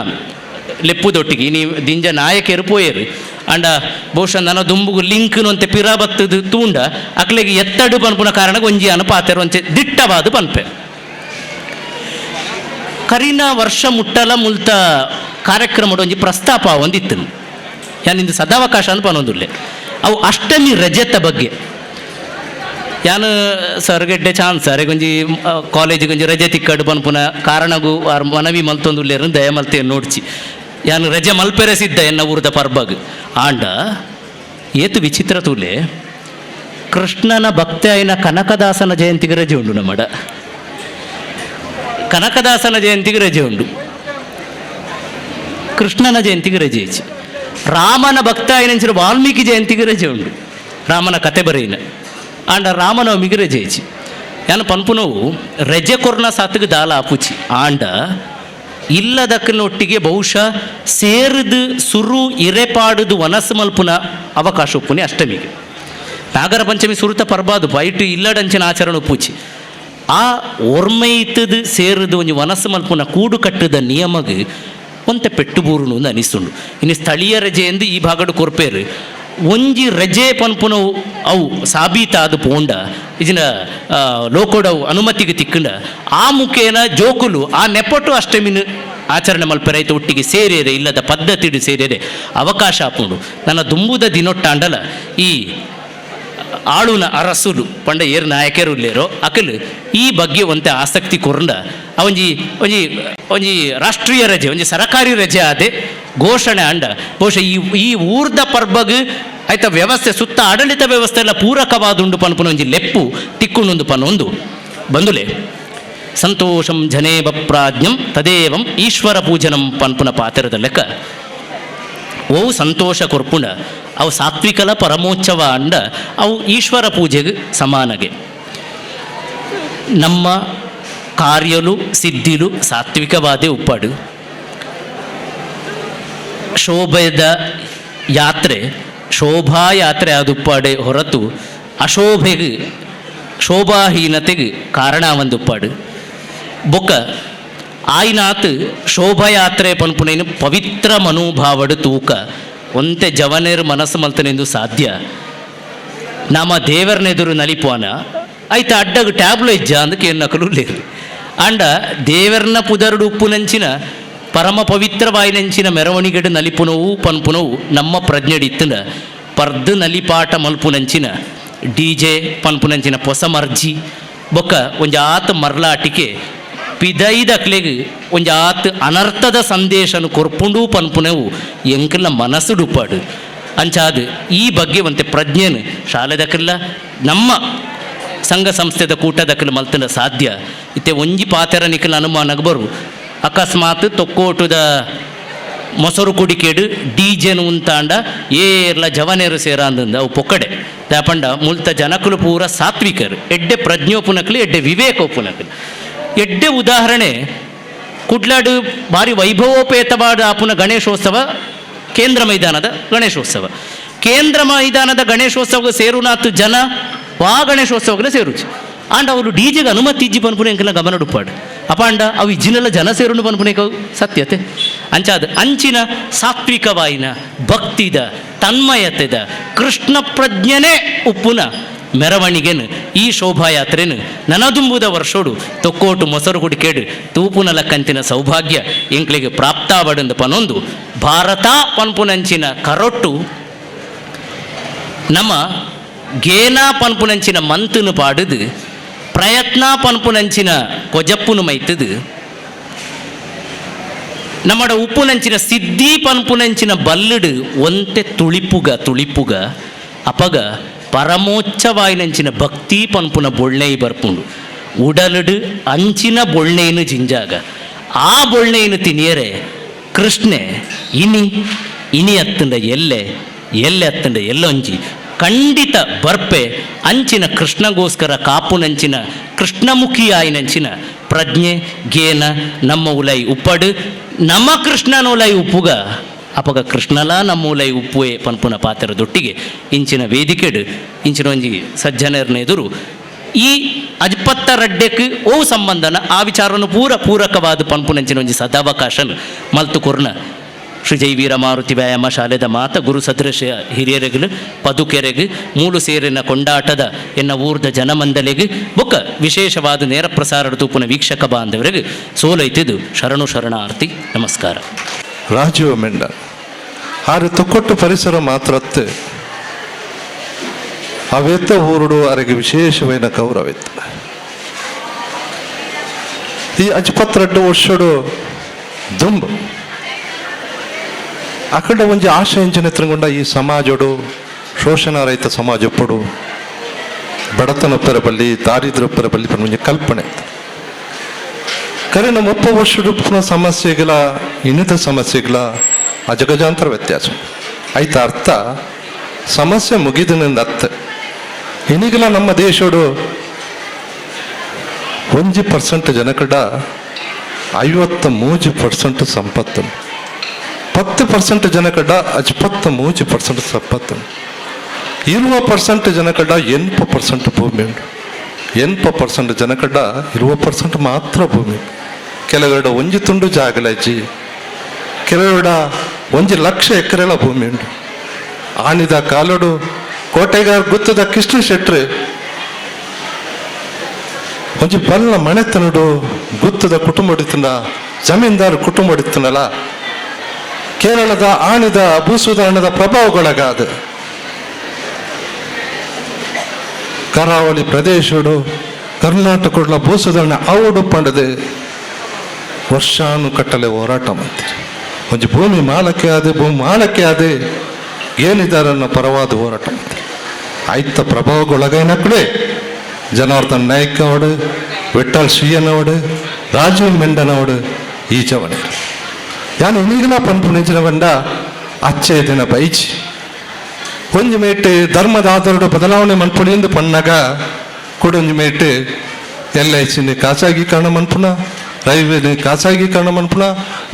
ಲೆಪ್ಪುದೊಟ್ಟಿಗೆ ಇನಿ ದಿಂಜ ನಾಯಕರು ಪೋಯೇರು ಅಂಡ ಬಹುಶಃ ನನ್ನ ದುಂಬುಗು ಲಿಂಕ್ನು ಅಂತೆ ಪಿರ ಬತ್ತದು ತೂಂಡ ಅಕ್ಲೆಗೆ ಎತ್ತಡು ಪನ್ಪುನ ಕಾರಣ ಒಂಜಿ ಅನು ಪಾತೆರು ಅಂಚೆ ದಿಟ್ಟವಾದ ಪನ್ಪೆ. ಕರಿನ ವರ್ಷ ಮುಟ್ಟಲ ಮುಲ್ತ ಕಾರ್ಯಕ್ರಮದ ಒಂಜಿ ಪ್ರಸ್ತಾಪ ಒಂದಿತ್ತು ಯಾನಿಂದು ಸದಾವಕಾಶ ಅಂತ ಪನೊಂದುಲ್ಲೆ ಅವು ಅಷ್ಟಮಿ ರಜೆತ ಬಗ್ಗೆ ಯಾನು ಸರ್ಗೆಡ್ಡೆ ಚಾನ್ಸ್ ಅರೆ ಒಂಜಿ ಕಾಲೇಜಿಗೆ ಒಂಜಿ ರಜೆ ತಿಕ್ಕಡು ಪನ್ಪುನ ಕಾರಣಗೂ ಆರ್ ಮನವಿ ಮಲ್ತೊಂದುಲ್ಲೇರು ದಯ ಮಲ್ತೆ ನೋಡ್ಚಿ ಯಾನು ರಜೆ ಮಲ್ಪೆರೆ ಸಿದ್ಧ ಎನ್ನ ಊರದ ಪರ್ಬಗ್ ಆಂಡ ಏತು ವಿಚಿತ್ರ ತೂಲೆ ಕೃಷ್ಣನ ಭಕ್ತಾಯಿನ ಕನಕದಾಸನ ಜಯಂತಿಗೆ ರಜೆ ಉಂಡು ನಮ್ಮಡ ಕನಕದಾಸನ ಜಯಂತಿಗೆ ರಜೆ ಉಂಡು ಕೃಷ್ಣನ ಜಯಂತಿಗೆ ರಜೆ ಇಚ್ಚಿ ರಾಮನ ಭಕ್ತ అయిన ವಾಲ್ಮೀಕಿ ಜಯಂತಿಗೆ ರಜೆ ಉಂಡು ರಾಮನ ಕತೆ ಬರೆಯಿನ ಆಂಡ ರಾಮನವಮಿಗೆ ರಜೆ ಇಚ್ಚಿ ಯಾನು ಪನ್ಪುನವು ರಜೆ ಕೊರ್ನ ಸಾತಿಗೆ ದಾಲ ಆಪುಚಿ ಆಂಡ ಇಲ್ಲದಕ್ಕನೊಟ್ಟಿಗೆ ಬಹುಶಃ ಸೇರಿದು ಸುರು ಇರೆಪಾಡುದು ವನಸ್ಸು ಮಲ್ಪುನ ಅವಕಾಶ ಉಪ್ಪುನಿ ಅಷ್ಟಮಿಗೆ ನಾಗರ ಪಂಚಮಿ ಸುರುತ ಪರ್ಬಾದು ಬೈಟು ಇಲ್ಲಡಂಚಿನ ಆಚರಣೆ ಉಪ್ಪುಚಿ ಆ ಒರ್ಮೈತದು ಸೇರಿದು ಒಂಜಿ ವನಸ್ಸು ಮಲ್ಪುನ ಕೂಡು ಕಟ್ಟದ ನಿಯಮಗ್ ಒಂತೆ ಪೆಟ್ಟು ಬೂರುನು ಅಂದ್ ಅನಿಸುಂಡು. ಇನ್ನು ಸ್ಥಳೀಯ ರಜೆ ಎಂದು ಈ ಭಾಗಡು ಕೊರ್ಪೇರು. ಒಂಜಿ ರಜೆ ಪನ್ಪುನವು ಅವು ಸಾಬೀತಾದ ಪೋಂಡ ಇಜಿನ ಲೋಕೋಡವು ಅನುಮತಿಗೆ ತಿಕ್ಕಂಡ ಆ ಮುಖೇನ ಜೋಕುಲು ಆ ನೆಪೊಟ್ಟು ಅಷ್ಟಮಿನ ಆಚರಣೆ ಮಲ್ಪೆರೆ ಐತ ಒಟ್ಟಿಗೆ ಸೇರಿಯರೆ ಇಲ್ಲದ ಪದ್ಧತಿಡು ಸೇರಿಯರೆ ಅವಕಾಶ ಆಪುಂಡು. ನನ್ನ ದುಂಬುದ ದಿನೊಟ್ಟಾಂಡಲ ಈ ಆಳುನ ಅರಸುಲು ಪಂಡ ಏರ್ ನಾಯಕರು ಉಲ್ಲೇರೋ ಅಕಲ್ ಈ ಬಗ್ಗೆ ಒಂತೆ ಆಸಕ್ತಿ ಕೊರಂಡ ಒಂಜಿ ಒಂಜಿ ಒಂಜಿ ರಾಷ್ಟ್ರೀಯ ರಜೆ ಒಂಜಿ ಸರಕಾರಿ ರಜೆ ಆದೆ ಘೋಷಣೆ ಅಂಡ ಬಹುಶಃ ಈ ಈ ಊರ್ದ ಪರ್ಬಗ್ ಆಯ್ತ ವ್ಯವಸ್ಥೆ ಸುತ್ತ ಆಡಳಿತ ವ್ಯವಸ್ಥೆ ಎಲ್ಲ ಪೂರಕವಾದುಂಡು ಪನ್ಪುನ ಒಂಜಿ ಲೆಪ್ಪು ತಿಕ್ಕುಂಡು ಪನ್ನೊಂದು ಬಂದುಲೆ ಸಂತೋಷಂ ಜನೇವ ಪ್ರಾಜ್ಞಂ ತದೇವಂ ಈಶ್ವರ ಪೂಜನಂ ಪನ್ಪುನ ಪಾತಿರದ ಲೆಕ್ಕ ಓ ಸಂತೋಷ ಕೊರ್ಪುಂಡ ಅವು ಸಾತ್ವಿಕಲ ಪರಮೋತ್ಸವ ಅಂಡ ಅವು ಈಶ್ವರ ಪೂಜೆಗೆ ಸಮಾನಗೆ. ನಮ್ಮ ಕಾರ್ಯಲು ಸಿದ್ಧಿಲು ಸಾತ್ವಿಕವಾದೇ ಉಪ್ಪಾಡು. ಶೋಭೆದ ಯಾತ್ರೆ ಶೋಭಾಯಾತ್ರೆ ಆದುಪ್ಪಾಡೆ ಹೊರತು ಅಶೋಭೆಗೆ ಶೋಭಾಹೀನತೆಗೆ ಕಾರಣ ಒಂದುಪ್ಪಾಡು. ಬೊಕ್ಕ ಆಯ್ನಾತ್ ಶೋಭಾಯಾತ್ರೆ ಪನ್ಪುನೇನು ಪವಿತ್ರ ಮನೋಭಾವಡು ತೂಕ ಒಂತೆ ಜವನೇರು ಮನಸ್ಸು ಮಲ್ತನೆಂದು ಸಾಧ್ಯ. ನಮ್ಮ ದೇವರನೆದುರು ನಲಿಪುವನ ಆಯ್ತ ಅಡ್ಡಗ್ ಟ್ಯಾಬ್ಲೋ ಇಜ್ಜ ಅಂದಕ್ಕೆ ನಕಲು ಲೇರು ಅಂಡ ದೇವರನ್ನ ಪುದರುಡು ಉಪ್ಪುನಂಚಿನ ಪರಮ ಪವಿತ್ರವಾಯಿನಂಚಿನ ಮೆರವಣಿಗೆಡು ನಲಿಪುನವು ಪನ್ಪುನವು ನಮ್ಮ ಪ್ರಜ್ಞೆಡಿತ್ತಂಡ ಪರ್ದು ನಲಿಪಾಟ ಮಲ್ಪುನಂಚಿನ ಡಿ ಜೆ ಪನ್ಪುನಂಚಿನ ಪೊಸ ಮರ್ಜಿ ಬೊಕ್ಕ ಒಂಜಾತ್ ಮರ್ಲಾಟಿಕೆ ಪಿದೈದಕ್ಲೆಗ್ ಒಂಜಾತ್ ಅನರ್ಥದ ಸಂದೇಶನು ಕೊರ್ಪುಂಡು ಪನ್ಪುನವು ಎಂಕಲ್ನ ಮನಸ್ಸುಡುಪಾಡು. ಅಂಚಾದ್ ಈ ಬಗ್ಗೆ ಒಂತೆ ಪ್ರಜ್ಞೆನು ಶಾಲೆದಕ್ಕೆಲ್ಲ ನಮ್ಮ ಸಂಘ ಸಂಸ್ಥೆದ ಕೂಟದಕ್ಕಲು ಮಲ್ತನ ಸಾಧ್ಯ. ಇತ್ತೆ ಒಂಜಿ ಪಾತೆರ ನಿಕಲ್ ಅನುಮಾನಗ್ ಬರು ಅಕಸ್ಮಾತ್ ತೊಕ್ಕೋಟುದ ಮೊಸರು ಕುಡಿಕೆಡು ಡಿ ಜೆನು ಉಂತಾಂಡ ಏರ್ಲ ಜವನೇರು ಸೇರಾಂದಂದ ಅವು ಪೊಕ್ಕಡೆ ದಾಪಂಡ ಮುಲ್ತ ಜನಕುಲು ಪೂರ ಸಾತ್ವಿಕರು ಎಡ್ಡೆ ಪ್ರಜ್ಞೋಪುನಕ್ಲು ಎಡ್ಡೆ ವಿವೇಕೋಪುನಕ್ಲು. ಎಡ್ಡೆ ಉದಾಹರಣೆ ಕುಡ್ಲಾಡು ಭಾರಿ ವೈಭವೋಪೇತವಾದ ಆಪುನ ಗಣೇಶೋತ್ಸವ ಕೇಂದ್ರ ಮೈದಾನದ ಗಣೇಶೋತ್ಸವ. ಕೇಂದ್ರ ಮೈದಾನದ ಗಣೇಶೋತ್ಸವ ಸೇರುನಾತು ಜನ ವಾ ಗಣೇಶೋತ್ಸವಕ್ಕೆ ಸೇರುಚು ಆಂಡ ಅವರು ಡಿ ಜೆಗೆ ಅನುಮತಿ ಇಜ್ಜಿ ಪನ್ಪುನೆ ಎಂಕಲ್ನ ಗಮನ ಉಪ್ಪಾಡು ಅಪಾಂಡ ಅವು ಇಜ್ಜಿನೆಲ್ಲ ಜನ ಸೇರುಂಡು ಪನ್ಪುನೆ ಸತ್ಯತೆ. ಅಂಚಾದ ಅಂಚಿನ ಸಾತ್ವಿಕವಾಯಿನ ಭಕ್ತಿದ ತನ್ಮಯತೆದ ಕೃಷ್ಣ ಪ್ರಜ್ಞನೆ ಉಪ್ಪುನ ಮೆರವಣಿಗೆನು ಈ ಶೋಭಾಯಾತ್ರೆನು ನನದುಂಬುದ ವರ್ಷೋಡು ತೊಕ್ಕೋಟು ಮೊಸರು ಕುಡಿಕೇಡು ತೂಪುನ ಲಕ್ಕಂತಿನ ಸೌಭಾಗ್ಯ ಎಂಕ್ಲಿಗೆ ಪ್ರಾಪ್ತಾವಡೆಂದು ಪನೊಂದು ಭಾರತ ಪನ್ಪುನಂಚಿನ ಕರೊಟ್ಟು ನಮ್ಮ ಗೇನ ಪನ್ಪುನಂಚಿನ ಮಂತನು ಪಾಡುದು ಪ್ರಯತ್ನ ಪನ್ಪುನಂಚಿನ ಕೊಜಪ್ಪುನು ಮೈತದು ನಮ್ಮಡ ಉಪ್ಪುನಂಚಿನ ಸಿದ್ಧಿ ಪನ್ಪುನಂಚಿನ ಬಲ್ಲುಡು ಒಂತೆ ತುಳಿಪುಗ ತುಳಿಪುಗ ಅಪಗ ಪರಮೋಚ್ಚವಾಯಿನಂಚಿನ ಭಕ್ತಿ ಪನ್ಪುನ ಬೊಳ್ಳೆಯಿ ಬರ್ಪುಂಡು. ಉಡಲುಡು ಅಂಚಿನ ಬೊಳ್ಳೆಯನ್ನು ಜಿಂಜಾಗ ಆ ಬೊಳ್ಳೆಯನ್ನು ತಿನಿಯರೆ ಕೃಷ್ಣೆ ಇನಿ ಇನಿ ಅತ್ತಂಡ ಎಲ್ಲೆ ಎಲ್ಲೆ ಅತ್ತಂಡ ಎಲ್ಲೊಂಜಿ ಖಂಡಿತ ಬರ್ಪೆ ಅಂಚಿನ ಕೃಷ್ಣಗೋಸ್ಕರ ಕಾಪುನಂಚಿನ ಕೃಷ್ಣಮುಖಿಯಾಯಿನಂಚಿನ ಪ್ರಜ್ಞೆ ಗೇನ ನಮ್ಮ ಉಲೈ ಉಪ್ಪಡು ನಮ್ಮ ಕೃಷ್ಣನ ಉಲೈ ಉಪ್ಪುಗ ಅಪಗ ಕೃಷ್ಣಲ ನಮ್ಮ ಉಲೈ ಉಪ್ಪುವೆ ಪನ್ಪುನ ಪಾತ್ರ ದೊಟ್ಟಿಗೆ ಇಂಚಿನ ವೇದಿಕೆಡು ಇಂಚಿನ ಒಂಜಿ ಸಜ್ಜನರ್ನ ಎದುರು ಈ ಅಜ್ಪತ್ತ ರಡ್ಡೆಕ್ ಓ ಸಂಬಂಧನ ಆ ವಿಚಾರವನ್ನು ಪೂರ ಪೂರಕವಾದ ಪನ್ಪುನಂಚಿನ ಒಂಜಿ ಸದಾವಕಾಶನ್ ಮಲ್ತು ಕೊರ್ನ ಶ್ರೀ ಜೈ ವೀರ ಮಾರುತಿ ವ್ಯಾಯಾಮ ಶಾಲೆದ ಮಾತ ಗುರು ಸದೃಶ ಹಿರಿಯರೆಗಲು ಪದುಕೆರೆಗ್ ಮೂಲು ಸೇರಿನ ಕೊಂಡಾಟದ ಎನ್ನ ಊರ್ದ ಜನಮಂದಲೆಗ್ ಬೊಕ್ಕ ವಿಶೇಷವಾದ ನೇರ ಪ್ರಸಾರ ತೂಪುನ ವೀಕ್ಷಕ ಬಾಂಧವರಿಗೆ ಸೋಲೈತಿದು ಶರಣು ಶರಣಾರ್ಥಿ ನಮಸ್ಕಾರ. ರಾಜೀವ ಮೆಂಡ ಆರು ತೊಕ್ಕೊಟ್ಟು ಪರಿಸರ ಮಾತ್ರ ಅವೆತ್ತ ಊರುಡು ಅರೆಗೆ ವಿಶೇಷమైన ಗೌರವ ಇತ್ತು. ಈ ಅಜ್ಪತ್ರಡ್ಡು ವರ್ಷಡು ದುಂಬು ಅಖಂಡ ಒಂಜಿ ಆಶೆ ಎಂಚಿನ ಎತ್ತರಗೊಂಡ ಈ ಸಮಾಜಡು ಶೋಷಣ ರಹಿತ ಸಮಾಜ ಒಪ್ಪಡು ಬಡತನ ಬಲ್ಲಿ ದಾರಿದ್ರ್ಯ ಬಲ್ಲಿ ಒಂಜಿ ಕಲ್ಪನೆ ಕರೆ ನಮ್ಮ ಒಪ್ಪ ವರ್ಷಡು ಸಮಸ್ಯೆಗಳ ಇನ್ನಿತ ಸಮಸ್ಯೆಗಳ ಅಜಗಜಾಂತರ ವ್ಯತ್ಯಾಸ ಆಯ್ತ ಅರ್ಥ ಸಮಸ್ಯೆ ಮುಗಿದನಿಂದ ಅರ್ಥ ಇನ್ನೀಗಲ ನಮ್ಮ ದೇಶಡು 1% ಜನಕಡ 53% ಸಂಪತ್ತು, 10% ಜನಕಡ 53% ಸಂಪತ್ತು, 20% ಜನಕಡ 80% ಭೂಮಿ ಉಂಟು, 80% ಜನಕಡ 20% ಮಾತ್ರ ಭೂಮಿ. ಕೆಲವೆರಡು ಒಂಜಿ ತುಂಡು ಜಾಗಲಜ್ಜಿ, ಕೆಲವೆರಡ 1 ಲಕ್ಷ ಎಕರೆల ಭೂಮಿ ಉಂಟು. ಆನಿದ ಕಾಲೋಡು ಕೋಟೆಗಾರ್ ಗುತ್ತದ ಕೃಷ್ಣ ಶೆಟ್ರು ಒಂಜಿ ಬಲ್ಲ ಮನೆತನಡು ಗುತ್ತದ ಕುಟುಂಬ ಹಿಡಿತನ ಜಮೀನ್ದಾರ್ ಕುಟುಂಬ ಹಿಡಿತನಲ್ಲ ಕೇರಳದ ಆಣಿದ ಭೂಸುಧಾರಣದ ಪ್ರಭಾವಗೊಳಗಾದ ಕರಾವಳಿ ಪ್ರದೇಶಡು ಕರ್ನಾಟಕದ ಭೂಸುಧಾರಣೆ ಆವಡು ಪಂಡದೆ ವರ್ಷಾನುಕಟ್ಟಲೆ ಹೋರಾಟ ಮಾಡ್ತೀರಿ. ಒಂಜಿ ಭೂಮಿ ಮಾಲಕ್ಕೆ ಆದೆ ಭೂಮಿ ಮಾಲಕ್ಕೆ ಆದೆ ಏನಿದ್ದಾರೆ ಅನ್ನೋ ಪರವಾದ ಹೋರಾಟ ಮಾಡ್ತೀರಿ. ಆಯ್ತ ಪ್ರಭಾವಗೊಳಗೈನಕ್ಕಡೆ ಜನಾರ್ದನ್ ನಾಯ್ಕ ಅವಡು, ವಿಠಲ್ ಶ್ರೀಯನವಡು, ರಾಜೀವ್ ಮೆಂಡನವಡು ಈ ಜವನೆ ಯಾನು ಈಗಿನ ಪಂಪು ನಿಂಚಿನ ಬಂಡ ಅಚ್ಚೆ ದಿನ ಬೈಚಿ ಒಂಜಿ ಮೇಟು ಧರ್ಮದ ಆಧಾರದ ಬದಲಾವಣೆ ಮನ್ಪುಣಿಂದು ಪಣ್ಣಾಗ ಕೊಡೊಂಜಿ ಮೇಟು ಎಲ್ I ಸಿನ ಖಾಸಗೀಕರಣ ಮನ್ಪುಣ, ರೈಲ್ವೆನ ಖಾಸಗೀಕರಣ ಮನ್ಪುಣ,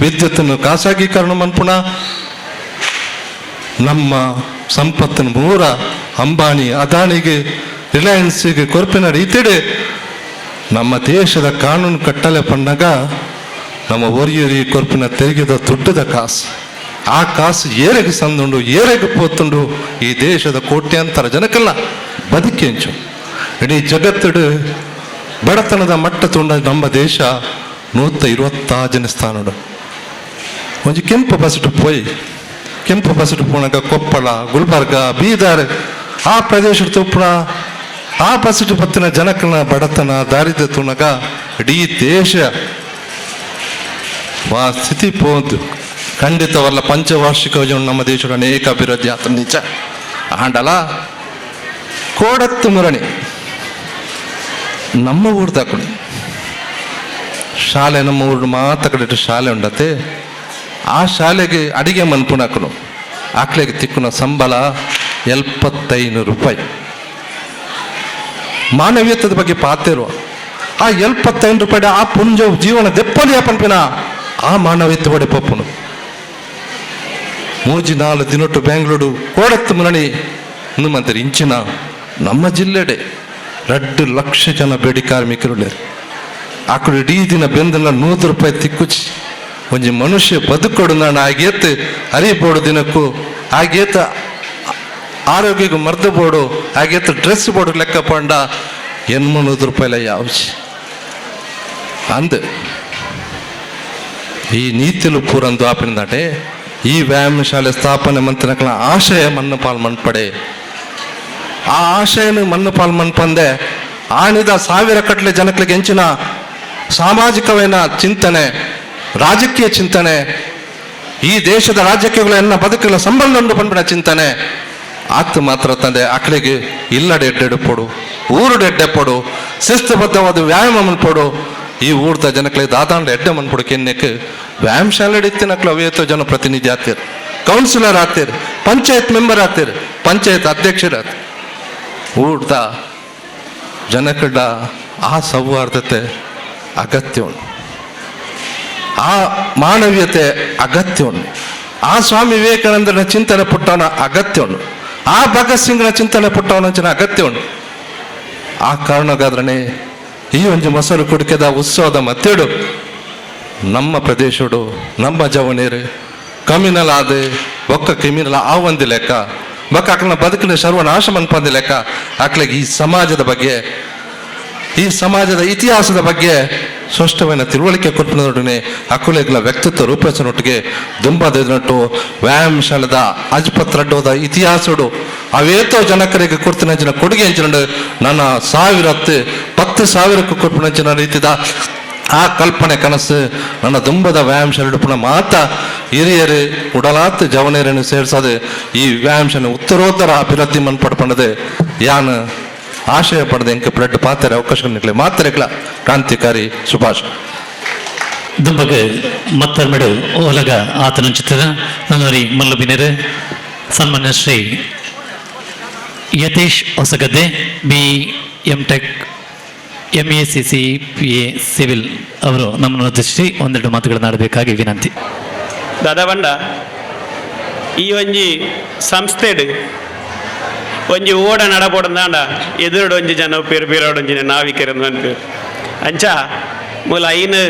ವಿದ್ಯುತ್ತನ್ನು ಖಾಸಗೀಕರಣ ಮನ್ಪುಣ, ನಮ್ಮ ಸಂಪತ್ತನ್ನು ಮೂರ ಅಂಬಾನಿ ಅದಾನಿಗೆ ರಿಲಯನ್ಸಿಗೆ ಕೊರ್ಪಿನ ರೀತಿಡೆ ನಮ್ಮ ದೇಶದ ಕಾನೂನು ಕಟ್ಟಲೆ ಪಣ್ಣಾಗ ನಮ್ಮ ಒರಿಯರಿ ಕೊರ್ಪಿನ ತೆರಿಗೆದ ದುಡ್ಡದ ಕಾಸು, ಆ ಕಾಸು ಏರೆಗೆ ಸಂದುಂಡು ಏರೆಗೆ ಪೋತುಂಡು ಈ ದೇಶದ ಕೋಟ್ಯಾಂತರ ಜನಕ್ಕೆಲ್ಲ ಬದುಕೆಂಚು. ಇಡೀ ಜಗತ್ತಡು ಬಡತನದ ಮಟ್ಟ ತುಂಡ ನಮ್ಮ ದೇಶ 126 ಸ್ಥಾನಡು. ಒಂಜಿ ಕೆಂಪು ಬಸ್ಟು ಪೋಯ್ ಕೆಂಪು ಬಸ್ಟು ಪೋಣಗ ಕೊಪ್ಪಳ ಗುಲ್ಬರ್ಗ ಬೀದರ್ ಆ ಪ್ರದೇಶದ ತುಪ್ಪಣ ಆ ಬಸ್ಟು ಪತ್ತಿನ ಜನಕನ ಬಡತನ ದಾರಿದ್ರ್ಯ ತುಣಗ ಇಡೀ ದೇಶ ವಾ ಸ್ಥಿತಿ ಪೋದು. ಖಂಡಿತವಲ್ಲ ಪಂಚವಾರ್ಷಿಕ ಯೋಜನೆ ನಮ್ಮ ದೇಶದ ಅನೇಕ ಅಭಿವೃದ್ಧಿ ಆತ ನಿಜ. ಆಂಡಲ ಕೋಡತ್ತು ಮುರಣಿ ನಮ್ಮ ಊರ್ದಾಕುಡು ಶಾಲೆ ನಮ್ಮ ಊರು ಮಾತ ಕಡೆ ಶಾಲೆ ಉಂಡತೆ. ಆ ಶಾಲೆಗೆ ಅಡಿಗೆ ಮನ್ಪುಣಕನು ಆಕ್ಲೆಗೆ ತಿಕ್ಕುನ ಸಂಬಳ 75 ರೂಪಾಯಿ. ಮಾನವೀಯತದ ಬಗ್ಗೆ ಪಾತಿರುವ ಆ 75 ರೂಪಾಯಿ ಆ ಪುಂಜ ಜೀವನ ದೆಪ್ಪಲಿ ಪನ್ಪಿನ ಆ ಮಾನವೀಯತೆ ಒಡೆ ಪಪ್ಪುನು ಮೂಜಿ ನಾಲು ದಿನೊಟ್ಟು ಬೆಂಗಳೂರು ಕೋಡತ್ತು ಮುರಣಿ ಮಂತ್ರಿ ಇಂಚಿನ ನಮ್ಮ ಜಿಲ್ಲೆಡೆ 2 ಲಕ್ಷ ಜನ ಬೇಡಿ ಕಾರ್ಮಿಕರು ಆಕಡೆ ಇಡೀ ದಿನ ಬೆಂದಲ್ಲ 100 ರೂಪಾಯಿ ತಿಕ್ಕುಚಿ ಒಂಜಿ ಮನುಷ್ಯ ಬದುಕೊಡು ನಾನು ಆಗೇತ್ ಅರಿಬೋಡು ದಿನಕ್ಕೂ ಆಗೇತ ಆರೋಗ್ಯಕ್ಕೆ ಮರ್ದು ಬೋಡು ಆಗೇತ್ ಡ್ರೆಸ್ ಬೋಡು ಲೆಕ್ಕ ಪಂಡ 800 ರೂಪಾಯಿಲ ಯಾವ್ಜಿ ಅಂದ ಈ ನೀತಿಲು ಪೂರಂದು ಆಪಿನದಾಟೆ ಈ ವ್ಯಾಯಾಮ ಶಾಲೆ ಸ್ಥಾಪನೆ ಮಂತ್ರಗಳ ಆಶಯ ಮಣ್ಣು ಪಾಲ್ ಮಣ್ಪಡೆ ಆ ಆಶಯನು ಮಣ್ಣು ಪಾಲ್ ಮಣ್ಪಂದೆ ಆಣಿದ ಸಾವಿರ ಕಟ್ಲೆ ಜನಗಳಿಗೆ ಹೆಂಚಿನ ಸಾಮಾಜಿಕವೇನ ಚಿಂತನೆ ರಾಜಕೀಯ ಚಿಂತನೆ ಈ ದೇಶದ ರಾಜಕೀಯಗಳ ಬದುಕಿನ ಸಂಬಂಧ ಉಂಡು ಪನ್ಪಿನ ಚಿಂತನೆ ಆತು ಮಾತ್ರ ತಂದೆ ಆಕಳಿಗೆ ಇಲ್ಲಡೆ ಎಡ್ಡೆಡು ಪೊಡು ಊರುಡು ಎಡ್ಡೆ ಪೊಡು ಶಿಸ್ತುಬದ್ಧವಾದ ವ್ಯಾಯಾಮ ಮನ್ಪೊಡು ಈ ಊರ್ದ ಜನಗಳಿಗೆ ದಾದಾಂಡ ಎಡ್ಡೆ ಮನ್ಪೊಡು ಕೆನ್ನೆಕ್ ವ್ಯಾಯಾಮ ಶಾಲೆ ಇತ್ತಿನಕ್ಲು ಅವೇತೋ ಜನ ಪ್ರತಿನಿಧಿ ಆಗ್ತೀರಿ, ಕೌನ್ಸಿಲರ್ ಆಗ್ತೀರಿ, ಪಂಚಾಯತ್ ಮೆಂಬರ್ ಆಗ್ತೀರಿ, ಪಂಚಾಯತ್ ಅಧ್ಯಕ್ಷರು. ಊರ್ದ ಜನಕಡ ಆ ಸೌಹಾರ್ದತೆ ಅಗತ್ಯ ಉಂಟು, ಆ ಮಾನವೀಯತೆ ಅಗತ್ಯ ಉಂಟು, ಆ ಸ್ವಾಮಿ ವಿವೇಕಾನಂದನ ಚಿಂತನೆ ಪುಟ್ಟವನ ಅಗತ್ಯ ಉಂಟು, ಆ ಭಗತ್ ಸಿಂಗ್ನ ಚಿಂತನೆ ಪುಟ್ಟವನ ಅಗತ್ಯ ಉಂಟು. ಆ ಕಾರಣಕ್ಕಾದ್ರೆ ಈ ಒಂಜಿ ಮೊಸರು ಕುಡಿಕೆದ ಉತ್ಸವದ ಮತ್ತೇಡು ನಮ್ಮ ಪ್ರದೇಶಡು ನಮ್ಮ ಜವನೀರು ಕಮ್ಯುನಲ್ ಆದ ಒಕ್ಕ ಕ್ರಿಮಿನಲ್ ಆವಂದಿ ಲೆಕ್ಕ ಬೊಕ್ಕ ಆಕಲ್ನ ಬದುಕಿನ ಸರ್ವನಾಶ ಮನ್ಪಂದಿ ಲೆಕ್ಕ ಆಕ್ಲಿಗೆ ಈ ಸಮಾಜದ ಬಗ್ಗೆ ಈ ಸಮಾಜದ ಇತಿಹಾಸದ ಬಗ್ಗೆ ಸ್ಪಷ್ಟమైన ತಿಳುವಳಿಕೆ ಕೊಟ್ಟಿನೊಡನೆ ಅಕುಲೆಗಳ ವ್ಯಕ್ತಿತ್ವ ರೂಪಿಸನೊಟ್ಟಿಗೆ ದುಂಬದಿನಟ್ಟು ವ್ಯಾಯಾಮ ಶಾಲೆದ ಅಜ್ಪತ್ರಡ್ಡೋದ ಇತಿಹಾಸಡು ಅವೇತೋ ಜನಕರಿಗೆ ಕೊಡ್ತಿನ ಕೊಡುಗೆ ಅಂಚಿನ ನನ್ನ 1000 10,000ಕ್ಕೂ ಕೊಡ್ಪಿನಂಚಿನ ರೀತಿದ ಆ ಕಲ್ಪನೆ ಕನಸು ನನ್ನ ದುಂಬದ ವ್ಯಾಯಾಮ ಶಾಲೆ ಪುನಃ ಮಾತ ಹಿರಿಯರು ಉಡಲಾತ್ ಜವನೇರನ್ನು ಸೇರ್ಸದೆ ಈ ವ್ಯಾಯಾಮ ಶಾಲೆ ಉತ್ತರೋತ್ತರ ಅಭಿವೃದ್ಧಿ ಮನ್ಪಡ್ಪಣ್ಣದೆ ಯಾನ್ ಆಶಯ ಪಡೆದ ಎಂಕ ಬ್ಲಡ್ ಪಾತ್ರೆ ಅವಕಾಶ ಮಾತ್ರೆಗಳ ಕ್ರಾಂತಿಕಾರಿ ಸುಭಾಷ್ ದುಂಬಗ ಮತ್ತರ್ಮೆಡು ಓಲಗ ಆತನಂಚಿತದ ನನ್ನೋರಿ ಮಲ್ಲುಬಿನರು ಸನ್ಮಾನ್ಯ Shri Yatish Hosagadde B M tech M A C C P A civil ಅವರು ನಮ್ಮನ್ನು ಉದ್ದೇಶಿಸಿ ಒಂದೆರಡು ಮಾತುಗಳನ್ನು ಆಡಬೇಕಾಗಿ ವಿನಂತಿ. ದಾದಾ ಬಂಡ ಈ ಒಂಜಿ ಸಂಸ್ಥೆಡ್ ಒಂಜಿ ಓಡ ನಡಪೋಡಂದಾಂಡ ಎದುರುಡು ಒಂಜಿ ಜನ ಪೇರು ಪೇರೋಡೊಂಜಿನ ನಾವಿಕರಂದು ಅನ್ಪೇರು ಅಂಚ ಮೂಲ ಐನು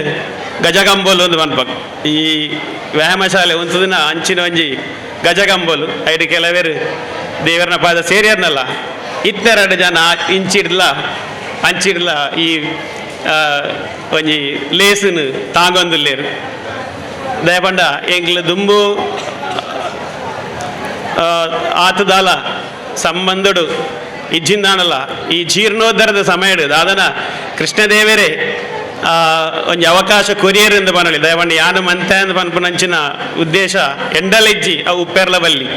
ಗಜಗಂಬೋಲು ಒಂದು ಪನ್ಪಕ್ ಈ ವ್ಯಾಯಾಮ ಶಾಲೆ ಉಂತುದಿನ ಅಂಚಿನ ಒಂಜಿ ಗಜಗಂಬಲು ಐದು ಕೆಲವೇರು ದೇವರನ ಪಾದ ಸೇರಿಯರ್ನಲ್ಲ ಇತ್ತೆರಡು ಜನ ಇಂಚಿಡ್ಲ ಅಂಚಿಡ್ಲ ಈ ಒಂಜಿ ಲೇಸುನು ತಾಂಗೊಂದುಲ್ಲೇರು ದಯಪಂಡ ಎಂಗ್ಲ ದುಂಬು ಆತದಾಲ ಸಂಬಂಧಡು ಇಜ್ಜಿಂದಾನಲ್ಲ ಈ ಜೀರ್ಣೋದ್ಧಾರದ ಸಮಯಡು ದಾದನ ಕೃಷ್ಣದೇವರೇ ಒಂಜಿ ಅವಕಾಶ ಕೊರಿಯರಿಂದ ಪನಲಿ ದಯವಂಡ ಯಾನು ಮಂತೆ ಅಂದ್ ಪನ್ಪುನಂಚಿನ ಉದ್ದೇಶ ಎಂಡಲಿಜ್ಜಿ ಅವು ಉಪ್ಪೆರ್ಲ ಬಲ್ಲಿ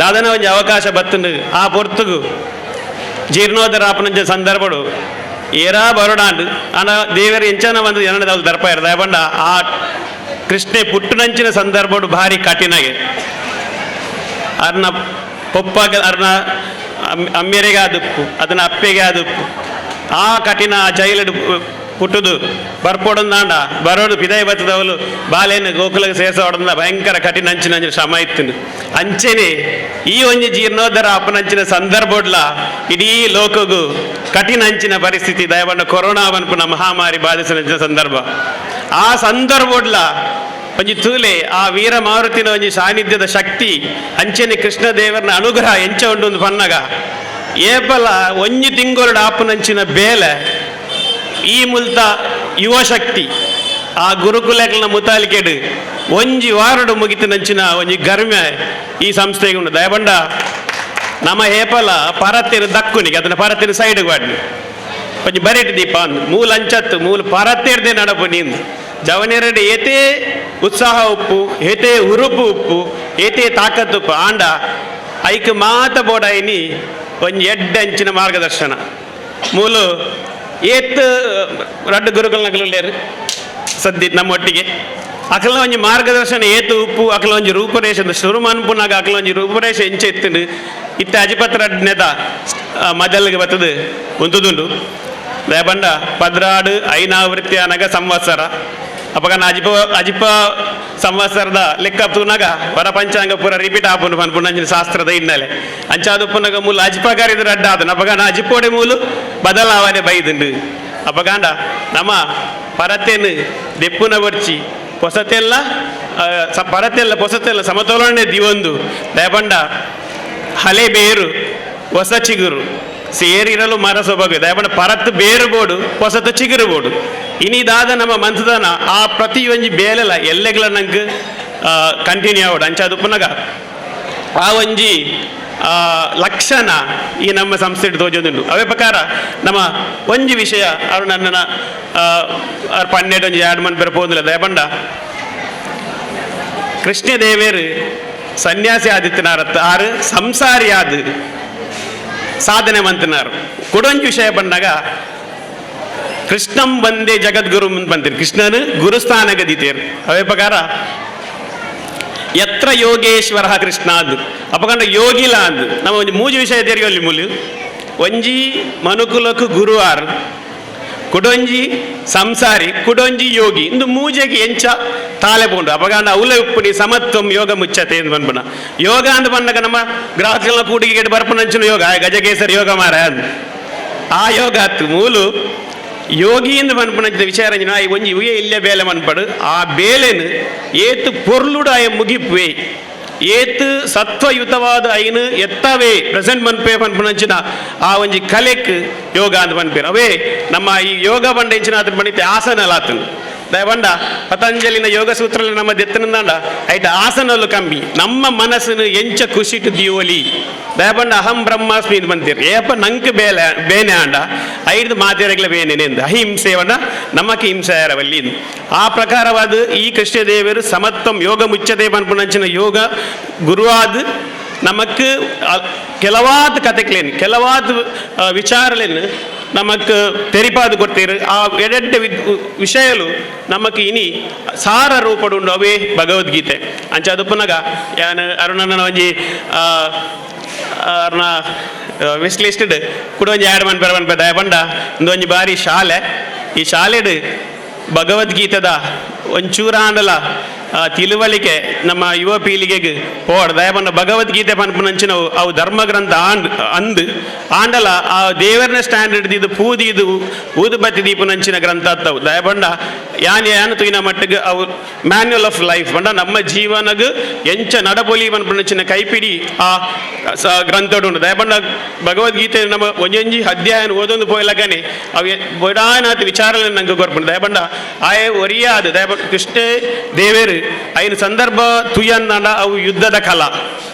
ದಾದನ ಒಂಜಿ ಅವಕಾಶ ಬತ್ತುಂಡು ಆ ಪೊರ್ತುಗು ಜೀರ್ಣೋದ್ಧಾರ ಆಪನಂಚಿನ ಸಂದರ್ಭಡು ಏರಾ ಬರೋಡಾಂಡು ಆನ ದೇವರ ಎಂಚನ ಬಂದು ಏನದ ದರ್ಪಾಯರು ದಯಪಂಡ ಆ ಕೃಷ್ಣೆ ಪುಟ್ಟುನಂಚಿನ ಸಂದರ್ಭಡು ಭಾರಿ ಕಠಿಣಗೆ ಅರ್ನ ಪೊಪ್ಪಾಗ ಅರ್ನ ಅಮ್ಮೆರೆಗೆ ಆದುಪ್ಪು ಅದನ್ನ ಅಪ್ಪೆಗೆ ಆದುಪ್ಪು ಆ ಕಠಿಣ ಜೈಲಡು ಪುಟ್ಟುದು ಬರ್ಪೋಡಂದಾಂಡ ಬರೋಡು ಪಿದಾಯಿ ಬತ್ತದವಳು ಬಾಲೆಯನ್ನು ಗೋಕುಲಕ್ಕೆ ಸೇರ್ಸೋಡಂದ ಭಯಂಕರ ಕಠಿಣ ಅಂಚಿನ ಅಂಚಿನ ಶ್ರಮ ಇತ್ತು ಅಂಚೆನೆ ಈ ಒಂಜಿ ಜೀರ್ಣೋದ್ಧಾರ ಅಪ್ಪನಂಚಿನ ಸಂದರ್ಭಡ್ಲ ಇಡೀ ಲೋಕಗೂ ಕಠಿಣ ಅಂಚಿನ ಪರಿಸ್ಥಿತಿ ದಯಬಂಡ ಕೊರೋನಾ ಬನ್ಪುನ ಮಹಾಮಾರಿ ಬಾಧಿಸಿನ ಸಂದರ್ಭ ಆ ಸಂದರ್ಭಡ್ಲ ಒಂಜಿ ತೂಲೆ ಆ ವೀರ ಮಾರುತಿನ ಒಂಜಿ ಸಾನ್ನಿಧ್ಯದ ಶಕ್ತಿ ಅಂಚೆನೆ ಕೃಷ್ಣದೇವರನ ಅನುಗ್ರಹ ಎಂಚ ಉಂಡು ಒಂದು ಪನ್ನಗ ಏಪಲ ಒಂಜಿ ತಿಂಗೊರಡು ಆಪನಂಚಿನ ಬೇಲೆ ಈ ಮುಲ್ತ ಯುವಶಕ್ತಿ ಆ ಗುರುಕುಲಗಳ ಮುತಾಲಿಕೆಡು ಒಂಜಿ ವಾರಡು ಮುಗಿತನಂಚಿನ ಒಂಜಿ ಗರ್ಮ್ಯ ಈ ಸಂಸ್ಥೆಗೆ ಉಂಡು ದಯಬಂಡ ನಮ್ಮ ಹೇಪಲ ಪರತ್ತಿನ ದಕ್ಕುನಿಗೆ ಅದನ್ನ ಪರತ್ತಿನ ಸೈಡ್ ವಾಡ್ನಿ ಒಂಜಿ ಬರೆಟ್ ದೀಪ ಅಂದ್ ಮೂಲ ಅಂಚತ್ತು ಮೂಲ ಪರತ್ತೇರ್ದೆ ನಡಪು ನೀಂದು ಜವನೆರಡು ಏತೇ ಉತ್ಸಾಹ ಉಪ್ಪು ಏತೇ ಉರುಪು ಉಪ್ಪು ಏತೇ ತಾಕತ್ತು ಉಪ್ಪು ಆಂಡ ಐಕ್ ಮಾತ ಬೋಡಾಯಿನಿ ಒಂಜಿ ಎಡ್ಡೆ ಅಂಚಿನ ಮಾರ್ಗದರ್ಶನ ಮೂಲು ಏತ್ ರಡ್ಡು ಗುರುಕುಲನಕಲು ಸದ್ದಿ ನಮ್ಮೊಟ್ಟಿಗೆ ಅಕಲ ಒಂಜಿ ಮಾರ್ಗದರ್ಶನ ಏತು ಉಪ್ಪು ಅಕಲ ಒಂಜಿ ರೂಪರೇಷ ಶುರು ಮನ್ಪುನಾಗ ಅಕಲ ಒಂಜಿ ರೂಪರೇಷ ಎಂಚ ಇತ್ತುಂಡು ಇತ್ತೆ ಅಜಿಪತ್ರ ನೆದ ಮದಲ್ಗೆ ಬತ್ತದು ಉಂತುದುಂಡು ದಯಬಂಡ ಪದ್ರಾಡು ಐನಾವೃತ್ತಿ ಅನಗ ಸಂವತ್ಸರ ಅಪಗ ಅಜಿಪ ಅಜಿಪ ಸಂವತ್ಸರದ ಲೆಕ್ಕ ತೂನಾಗ ವರ ಪಂಚಾಂಗ ಪೂರ ರಿಪೀಟ್ ಆಪುಂಡು ಪನ್ಪುಂಡು ಶಾಸ್ತ್ರದ ಹಿನ್ನೆಲೆ ಅಂಚಾದುಪ್ಪುನಗ ಮೂಲು ಅಜಿಪಗಾರಿದ ಅಡ್ಡ ಆದನ ಅಪಗಾನ ಅಜಿಪೋಡೆ ಮೂಲು ಬದಲಾವಣೆ ಬೈದುಂಡು ಅಪಗಾಂಡ ನಮ್ಮ ಪರತೆನು ದೆಪ್ಪುನ ಬರ್ಚಿ ಪೊಸತೆಲ್ಲ ಪರತೆಲ್ಲ ಪೊಸತೆಲ್ಲ ಸಮತೋಲನೆ ದಿವೊಂದು ದಯಬಂಡ ಹಳೆ ಬೇರು ಹೊಸ ಚಿಗುರು ಸೇರಿರಲು ಮರ ಸೊಬಗು ದಯಪಂಡ ಪರತ್ತು ಬೇರು ಬೋಡು ಹೊಸತು ಚಿಗುರು ಬೋಡು ಇನಿದಾದ ನಮ್ಮ ಮನ್ಸದನ ಆ ಪ್ರತಿಯೊಂಜಿ ಬೇಲೆಲ ಎಲ್ಲೆಗ್ಲ ನಂಗೆ ಕಂಟಿನ್ಯೂ ಆವಡು ಅಂಚಾದ ಪುನಗ ಆ ಒಂಜಿ ಲಕ್ಷಣ ಈ ನಮ್ಮ ಸಂಸ್ಥೆ ತೋಜೊಂದುಂಡು ಅವೇ ಪ್ರಕಾರ ನಮ್ಮ ಒಂಜಿ ವಿಷಯ ಅವರು ನನ್ನ ಅವ್ರ ಪನ್ನೆರಡು ಒಂಜಿ ಎರಡು ಮನ್ ಬೇರೆ ಪೋದಿಲ್ಲ ದಯಪಂಡ ಕೃಷ್ಣದೇವೇರು ಸನ್ಯಾಸಿ ಆದಿತ್ಯನಾರತ್ತ ಆರು ಸಂಸಾರಿ ಆದ ಸಾಧನೆ ಮಂತನಾರು ಕೊಡೊಂಜಿ ವಿಷಯ ಬಂದಾಗ ಕೃಷ್ಣಂ ಬಂದೇ ಜಗದ್ಗುರು ಬಂತೀರಿ ಕೃಷ್ಣನು ಗುರುಸ್ಥಾನಗದಿತೇರು ಅವೇ ಪ್ರಕಾರ ಯತ್ರ ಯೋಗೇಶ್ವರ ಕೃಷ್ಣ ಅಂದು ಅಪಕಂಡ ಯೋಗಿಲ ಅಂದು ನಮ್ಮ ಒಂಜಿ ಮೂಜಿ ವಿಷಯ ತೆರಿಯೋಲಿ ಮೂಲು ಒಂಜಿ ಮನುಕುಲಕ್ಕೆ ಗುರುವಾರ್ ಕುಡೊಂಜಿ ಸಂಸಾರಿ ಕುಡೊಂಜಿ ಯೋಗಿ ಇಂದು ಮೂಜೆಗೆ ಎಂಚ ತಾಲೆ ಪೋಂಡು ಅಪಗಾಂಡ ಅವಲ ಉಪ್ಪುನಿ ಸಮತ್ವಂ ಯೋಗ ಮುಚ್ಚತೆ ಎಂದು ಬಂದ್ಪುನ ಯೋಗ ಅಂದ್ ಬಂದಾಗ ನಮ್ಮ ಗ್ರಾಹಕರ ಕೂಡಿಗೆ ಬರ್ಪುನಂಚಿನ ಯೋಗ ಗಜಕೇಸರಿ ಯೋಗ ಮಾರ ಅಂದ್ ಆ ಯೋಗ ಅತ್ತು ಮೂಲು ಯೋಗಿ ಎಂದು ಪನ್ಪುನಂಚಿನ ವಿಚಾರ ಒಂಜಿ ಉಯೆ ಇಲ್ಲೇ ಬೇಲೆ ಮನ್ಪಡು ಆ ಬೇಲೆನು ಏತು ಪೊರ್ಲುಡು ಆಯ ಮುಗಿಪುವೆ ಏತು ಸತ್ವಯುತವಾದ ಐನು ಎತ್ತವೇ ಪ್ರೆಸೆಂಟ್ ಮನ್ಪೆ ಪನ್ಪುನಂಚಿನ ಆ ಒಂಜಿ ಕಲೆಕ್ ಯೋಗ ಅಂತ ಪನ್ಪೇರು ಅವೇ ನಮ್ಮ ಈ ಯೋಗ ಬಂಡ ಇಂಚಿನ ಆತನ ಬಣಿತೆ ಆಸನ ಲಾತನು ದಯಬಂಡ ಪತಂಜಲಿನ ಯೋಗ ಸೂತ್ರದಲ್ಲಿ ನಮ್ಮ ದೆತ್ತನಂದಾಂಡ ಐಟ ಆಸನಲು ಕಂಬಿ ನಮ್ಮ ಮನಸ್ಸನ್ನು ಎಂಚ ಖುಷಿಟು ದಿಯೋಲಿ ದಯಬಂಡ ಅಹಂ ಬ್ರಹ್ಮಾಸ್ಮಿ ಅಂತ ಬಂತೀರಿ ಏಪ ನಂಕ್ ಬೇಲೆ ಬೇನೆ ಆಂಡ ಐದು ಮಾತೆರಗ್ಲ ಬೇನೆ ಅಹಿಂಸೆವನ್ನ ನಮಕ್ ಹಿಂಸೆ ಯಾರವಲ್ಲಿ ಆ ಪ್ರಕಾರವಾದ ಈ ಕೃಷ್ಣದೇವರು ಸಮತ್ವಂ ಯೋಗ ಮುಚ್ಚತೆ ಪನ್ಪುನಂಚಿನ ಯೋಗ ಗುರುವಾದ ನಮಕ್ ಕೆಲವಾದ ಕತೆಕ್ಲೇನು ಕೆಲವಾದ ವಿಚಾರಲೇನು ನಮಕ್ ತೆರಿಪಾದು ಕೊಡ್ತೀರು ಆ ಎಡೆಡ್ಡೆ ವಿಷಯಲು ನಮಕ್ ಇನಿ ಸಾರ ರೂಪಡುಂಡು ಅವೇ ಭಗವದ್ಗೀತೆ ಅಂಚ ಅದು ಪುನಗ ಯಾನ್ ಅರುಣನ ಒಂಜಿ ಅರ್ನ ವಿಶ್ ಲಿಸ್ಟೆಡ್ ಕುಡ ಒಂಜಿ ಆ್ಯಡ್ ಮನ್ಪೆರ ಮನ್ಪೆ ದಯಪಂಡ ಒಂಜಿ ಬಾರಿ ಶಾಲೆ ಈ ಶಾಲೆಡ್ ಭಗವದ್ಗೀತೆದ ಒಂಚೂರಾಂಡಲ ತಿಳುವಳಿಕೆ ನಮ್ಮ ಯುವ ಪೀಳಿಗೆಗೆ ಪೋಡ್ ದಯಪಂಡ ಭಗವದ್ಗೀತೆ ಪನ್ಪುನಂಚಿನ ಅವು ಧರ್ಮಗ್ರಂಥ ಆಂಡ್ ಅಂದ್ ಆಂಡಲ ಆ ದೇವರನ ಸ್ಟ್ಯಾಂಡರ್ಡ್ ಇದು ಪೂದಿ ಇದು ಊದುಬತ್ತಿ ದೀಪನಂಚಿನ ಗ್ರಂಥ ಅತ್ತವು. ದಯಪಂಡ ಯಾನ್ ಯಾನ್ ತೂಯಿನ ಮಟ್ಟಿಗೆ ಅವು ಮ್ಯಾನ್ಯುವಲ್ ಆಫ್ ಲೈಫ್ ಪಂಡ ನಮ್ಮ ಜೀವನಗ್ ಎಂಚ ನಡಪೊಲಿ ಪನ್ಪುನಂಚಿನ ಕೈಪಿಡಿ ಆ ಗ್ರಂಥಡು ಉಂಡು. ದಯಪಂಡ ಭಗವದ್ಗೀತೆ ನಮ್ಮ ಒಂಜೊಂಜಿ ಅಧ್ಯಾಯನ ಓದೊಂದು ಪೋಯ್ಲಗನೆ ಅವು ಬೊಡಾಯನಾತ್ ವಿಚಾರలను ನಂಗೆ ಕೊರ್ಪುಂಡು. ದಯಪಂಡ ಆಯೆ ಒರಿಯಾದ ದಯಪಂಡ ಕೃಷ್ಣ ದೇವೇರು ಐನ ಸಂದರ್ಭ ತುಯನ್ನಡ ಅವು ಯುದ್ಧದ ಕಲಾ.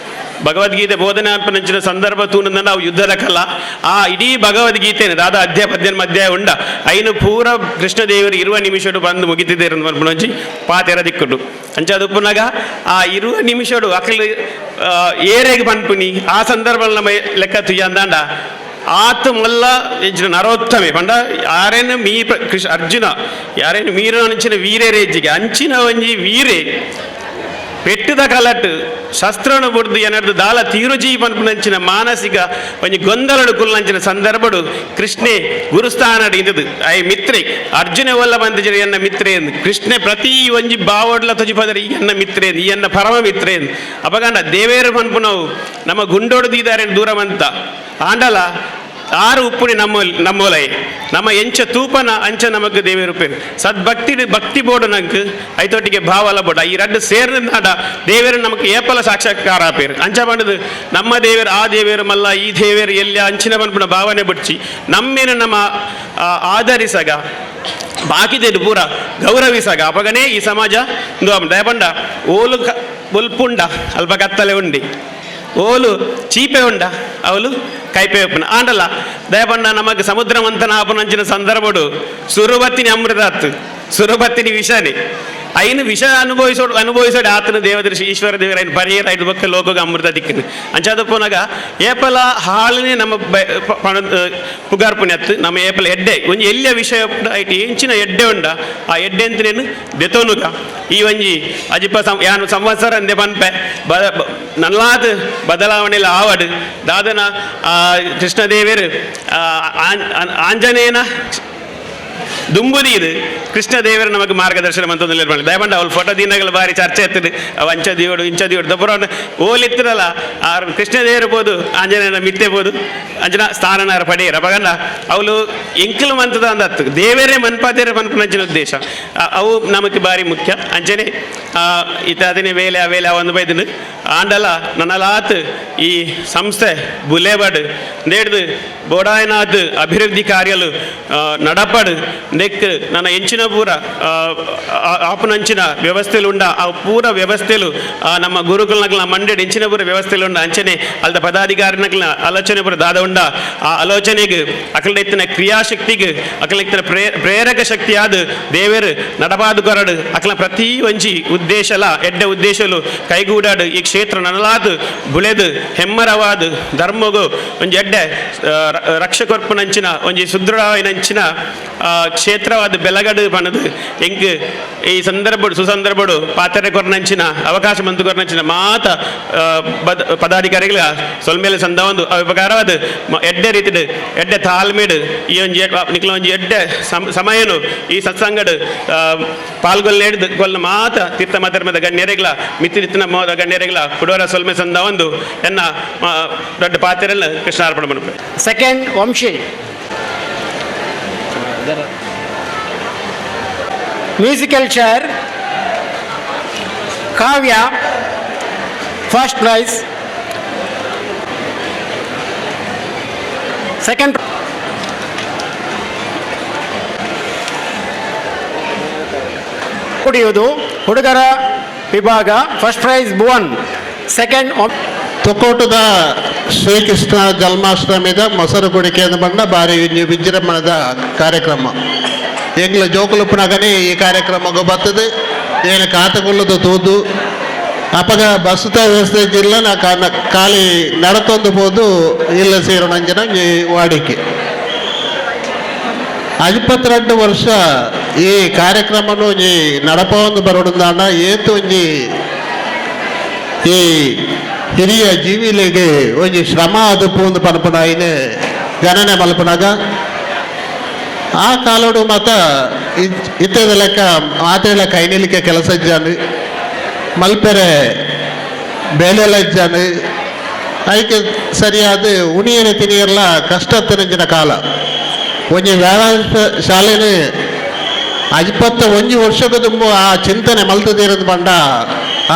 ಭಗವದ್ಗೀತೆ ಬೋಧನೆ ಅನ್ಪನಂಚಿನ ಸಂದರ್ಭ ತೂನಂದ ಅವು ಯುದ್ಧದ ಕಲಾ. ಆ ಇಡೀ ಭಗವದ್ಗೀತೆ ದಾದಾ ಅಧ್ಯಾಯ 18 ಅಧ್ಯಾಯ ಉಂಡ ಐನು ಪೂರ ಕೃಷ್ಣದೇವರು ಇರುವ ನಿಮಿಷಡು ಬಂದು ಮುಗಿತಿದ್ದೇರು ಪನ್ಪುನಂಚಿ ಪಾತೆರ ದಿಕ್ಕುಂಡು. ಅಂಚ ಅದು ಪುನಗ ಆ ಇರುವ ನಿಮಿಷಡು ಅಕಲ್ ಏರೆಗೆ ಪನ್ಪುನಿ ಆ ಸಂದರ್ಭ ನಮ್ಮ ಲೆಕ್ಕ ತುಯ್ಯಂದಾಂಡ ಆತ ಮಲ್ಲ ಎಂಚಿನ ನರೋತ್ತಮೆ ಪಂಡ ಯಾರೇನು ಮೀ ಕೃಷ್ಣ ಅರ್ಜುನ ಯಾರೇನು ಮೀರು ಅಂಚಿನ ವೀರೇರೇಜಿಗೆ ಅಂಚಿನ ಒಂಜಿ ವೀರೆ ಪೆಟ್ಟದ ಕಲಟ್ ಶಸ್ತ್ರನು ಬುಡ್ದು ಎನರ್ದು ದಾಲ ತೀರುಜಿ ಪನ್ಪುನಂಚಿನ ಮಾನಸಿಕ ಒಂಜಿ ಗೊಂದಲಡು ಕುಲ್ಲಂಚಿನ ಸಂದರ್ಭಡು ಕೃಷ್ಣೆ ಗುರುಸ್ಥಾನಡು ಇಂದದು I ಮಿತ್ರೆ ಅರ್ಜುನ ಒಲ್ಲ ಬಂದಿಜರು ಎನ್ನ ಮಿತ್ರೆ ಎಂದು ಕೃಷ್ಣೆ ಪ್ರತಿ ಒಂಜಿ ಬಾವಡ್ಲ ತುಜಿ ಪದರಿ ಎನ್ನ ಮಿತ್ರೆ ಎಂದು ಎನ್ನ ಪರಮ ಮಿತ್ರೆ ಎಂದು. ಅಪಗಂಡ ದೇವೇರು ಪನ್ಪುನವು ನಮ್ಮ ಗುಂಡೋಡು ದೀದಾರೆ ದೂರ ಬಂತ ಆಂಡಲ ಆರು ಉಪ್ಪುನಿ ನಮ್ಮ ನಮ್ಮೊಲೈ ನಮ್ಮ ಎಂಚ ತೂಪನ ಅಂಚ ನಮಗ್ ದೇವೇರು ಉಪ್ಪೇನು ಸದ್ಭಕ್ತಿ ಭಕ್ತಿ ಬೋಡು ನಂಕ್ ಐತೊಟ್ಟಿಗೆ ಭಾವಲ ಬೋಡ ಈ ರಡ್ಡು ಸೇರ್ನಾಡ ದೇವೇರು ನಮಕ್ ಏಪಲ ಸಾಕ್ಷಾತ್ಕಾರ ಆಪೇರು. ಅಂಚ ಪಂಡದು ನಮ್ಮ ದೇವೇರು ಆ ದೇವೇರು ಮಲ್ಲ ಈ ದೇವೇರು ಎಲ್ಲಿ ಅಂಚಿನ ಪನ್ಪುನ ಭಾವನೆ ಬುಡ್ಚಿ ನಮ್ಮೇನು ನಮ್ಮ ಆಧರಿಸಗ ಬಾಕಿದೇನು ಪೂರ ಗೌರವಿಸಗ ಅಪಗನೇ ಈ ಸಮಾಜ ದಯಪಂಡ ಓಲು ಬೊಲ್ಪುಂಡ ಅಲ್ಪ ಕತ್ತಲೆ ಉಂಡಿ ಓಲು ಚೀಪೆ ಉಂಡ ಅವಲು ಕೈಪೆ ಉಪ್ಪುನ ಆಂಡಲ ದಯಪಂಡ ನಮಗೆ ಸಮುದ್ರ ಮಂಥನ ಆಪುನಂಚಿನ ಸಂದರ್ಭಡು ಸುರುಬತ್ತಿನಿ ಅಮೃತ ಅತ್ತು ಸುರುಬತ್ತಿನಿ ವಿಷನೇ ಐನು ವಿಷ ಅನುಭವಿಸೋಡು ಅನುಭವಿಸೋಡು ಆತನ ದೇವದೃಶಿ ಈಶ್ವರ ದೇವರ ಐನು ಪರಿಹಾರ ಐದು ಬೊಕ್ಕ ಲೋಕಗ ಅಮೃತ ದಿಕ್ಕನು. ಅಂಚಾದ ಪುನಗ ಏಪಲ ಹಾಲನೆ ನಮ್ಮ ಪುಗಾರ್ ಪುಣ್ಯತ್ತು ನಮ್ಮ ಏಪಲ ಎಡ್ಡೆ ಒಂಜಿ ಎಲ್ಲಿಯ ವಿಷಯ ಐಟ್ ಎಂಚಿನ ಎಡ್ಡೆ ಉಂಡ ಆ ಎಡ್ಡೆ ಅಂತನೇನು ದೆತೋನುಗ ಈ ಒಂಜಿ ಅಜಿಪ ಯಾನು ಸಂವತ್ಸರ ಅಂದೆ ಪನ್ಪೆ ನಲ್ಲಾದ ಬದಲಾವಣೆಲ ಆವಡು ದಾದನ ಕೃಷ್ಣದೇವರು ಆಂಜನೇಯನ ದುಂಬುದೀದು ಕೃಷ್ಣದೇವರು ನಮಗೆ ಮಾರ್ಗದರ್ಶನ ಮಂತೊಂದು ದಯಪಂಡ ಅವಳು ಫೋಟೋ ದಿನಗಳ ಬಾರಿ ಚರ್ಚೆ ಇರ್ತದೆ ಅವು ಅಂಚ ದಿಯೋಡು ಇಂಚ ದಿಯೋಡು ದಬ್ಬರ ಓಲಿತ್ತಿರಲ್ಲ ಆರು ಕೃಷ್ಣದೇವರು ಬೋದು ಆಂಜನೇಯನ ಮಿತ್ತೆ ಬೋದು ಅಂಚನ ಸ್ಥಾನನಾರ ಪಡೆಯರ ಅಪಗಂಡ ಅವಳು ಎಂಕಲು ಮಂತದ ಅಂದತ್ತು ದೇವರೇ ಮನ್ಪಾತೇರೆ ಪನ್ಪುನಂಚಿನ ಉದ್ದೇಶ ಅವು ನಮಗೆ ಬಾರಿ ಮುಖ್ಯ. ಅಂಚನೆ ಇತ್ತಾದಿನ ವೇಲೆ ಆ ವೇಲೆ ಒಂದು ಬೈದಿನ ಆಂಡಲ ನನ್ನಲಾತ್ ಈ ಸಂಸ್ಥೆ ಬುಲೇಬಡ್ ನೇಡ್ದು ಬೋಡಾಯನಾಥ್ ಅಭಿವೃದ್ಧಿ ಕಾರ್ಯಲು ನಡಪಡು ನೆಕ್ ನನ್ನ ಎಂಚಿನ ಪೂರ ಆಪುನಂಚಿನ ವ್ಯವಸ್ಥೆಲು ಉಂಡ ಆ ಪೂರ ವ್ಯವಸ್ಥೆಲು ನಮ್ಮ ಗುರುಕುಲನಕ್ಲ ಮಂಡೆಡ್ ಎಂಚಿನ ಪೂರ ವ್ಯವಸ್ಥೆಲು ಉಂಡ ಅಂಚನೆ ಅಲ್ದ ಪದಾಧಿಕಾರಿನಕ್ಲ ಆಲೋಚನೆ ಪೂರ ದಾದ ಉಂಡ ಆ ಆಲೋಚನೆಗೆ ಅಕಲ ಕ್ರಿಯಾಶಕ್ತಿಗೆ ಅಕಲ ಪ್ರೇರಕ ಶಕ್ತಿಯಾದ ದೇವರು ನಡಪಾದು ಕೊರಡು ಅಕಲ ಪ್ರತಿ ಒಂಜಿ ಉದ್ದೇಶಲ ಎಡ್ಡೆ ಉದ್ದೇಶಲು ಕೈಗೂಡಾಡು ಈ ಕ್ಷೇತ್ರ ನನಲಾದು ಬುಳೆದು ಹೆಮ್ಮರವಾದ ಧರ್ಮಗು ಒಂಜಿ ಎಡ್ಡೆ ರಕ್ಷಕೊರ್ಪುನಂಚಿನ ಒಂಜಿ ಸುದೃಢವಾಯಿನಂಚಿನ ಕ್ಷೇತ್ರವಾದ ಬೆಲಗಡು ಪಣದು ಎಂಕ್ ಈ ಸಂದರ್ಭಡು ಸುಸಂದರ್ಭಡು ಪಾತ್ರೆ ಕೊರ್ನಂಚಿನ ಅವಕಾಶ ಮಂತು ಕೊರ್ನಂಚಿನ ಮಾತ ಪದಾಧಿಕಾರಿಗಳ ಸೊಲ್ಮೇಲೆ ಸಂದ ಒಂದು ಉಪಕಾರವಾದ ಎಡ್ಡೆ ರೀತಿಡು ಎಡ್ಡೆ ತಾಳ್ಮೇಡು ಈ ಒಂಜಿ ನಿಕ್ಲ ಒಂಜಿ ಎಡ್ಡೆ ಸಮಯನು ಈ ಸತ್ಸಂಗಡು ಪಾಲ್ಗೊಳ್ಳ ಕೊಲ್ಲ ಮಾತ ತೀರ್ಥ ಮಾತರ್ಮದ ಗಣ್ಯರೆಗ್ಲ ಮಿತ್ತಿರಿತ್ತಿನ ಮೋದ ಗಣ್ಯರೆಗ್ಲ ಕುಡೋರ ಸೊಲ್ಮೆ ಸಂದ ಒಂದು ಎನ್ನ ದೊಡ್ಡ ಪಾತ್ರೆಲ್ಲ ಕೃಷ್ಣಾರ್ಪಣೆ ಮನ್ಪೆ. Second Vamshi. Musical chair Kavya first prize. Second ಕುಡಿಯುವುದು ಹುಡುಗರ ವಿಭಾಗ ಫಸ್ಟ್ ಪ್ರೈಸ್ ಭುವನ್, ಸೆಕೆಂಡ್ ತೊಕ್ಕೋಟದ ಶ್ರೀಕೃಷ್ಣ ಜನ್ಮಾಷ್ಟಮಿದ ಮೊಸರು ಕುಡಿಕೆ ಬಣ್ಣ ಬಾರಿ ವಿಜೃಂಭಣದ ಕಾರ್ಯಕ್ರಮ. ಎಂಗ್ಲ ಜೋಕುಲುಪ್ಪನಗನೇ ಈ ಕಾರ್ಯಕ್ರಮಕ್ಕೆ ಬರ್ತದೆ. ಏನು ಕಾತಗುಳ್ಳದು ತೂದು ಅಪಗ ಬಸ್ಸುತ ವ್ಯವಸ್ಥೆ ಜಿಲ್ಲ ನಾ ಖಾಲಿ ನಡತೊಂದು ಪೋದು ಇಲ್ಲ ಸೇರೋಣಂಜನ ವಾಡಿಕೆ. 52 ವರ್ಷ ಈ ಕಾರ್ಯಕ್ರಮನು ಒಂಜಿ ನಡಪವೊಂದು ಬರೋಡುಂದಾಂಡ ಏತು ಒಂಜಿ ಈ ಹಿರಿಯ ಜೀವಿಲೆಗೆ ಒಂಜಿ ಶ್ರಮ ಅದು ಒಂದು ಪನ್ಪುನ ಐನೆ ಗಣನೆ ಮಲ್ಪುನಾಗ ಆ ಕಾಲೋಡು ಮಾತ ಇತ್ತದ ಲೆಕ್ಕ ಮಾತೆಲ್ಲ ಕೈನಿಲಿಕ್ಕೆ ಕೆಲಸ ಜಾನು. ಮಲ್ಪೆರೆ ಬೇಲೆಲ ಇಜ್ಜಾನು ಐಕೆ ಸರಿಯಾದ ಉಣಿಯರೆ ತಿನಿಯರ್ಲ ಕಷ್ಟ ತಿನಂಚಿನ ಕಾಲ. ಒಂಜಿ ವ್ಯಾಯಾಮ ಶಾಲೆನೆ 51 ವರ್ಷದ ತುಂಬ ಆ ಚಿಂತನೆ ಮಲ್ತದಿರೋದು ಬಂಡ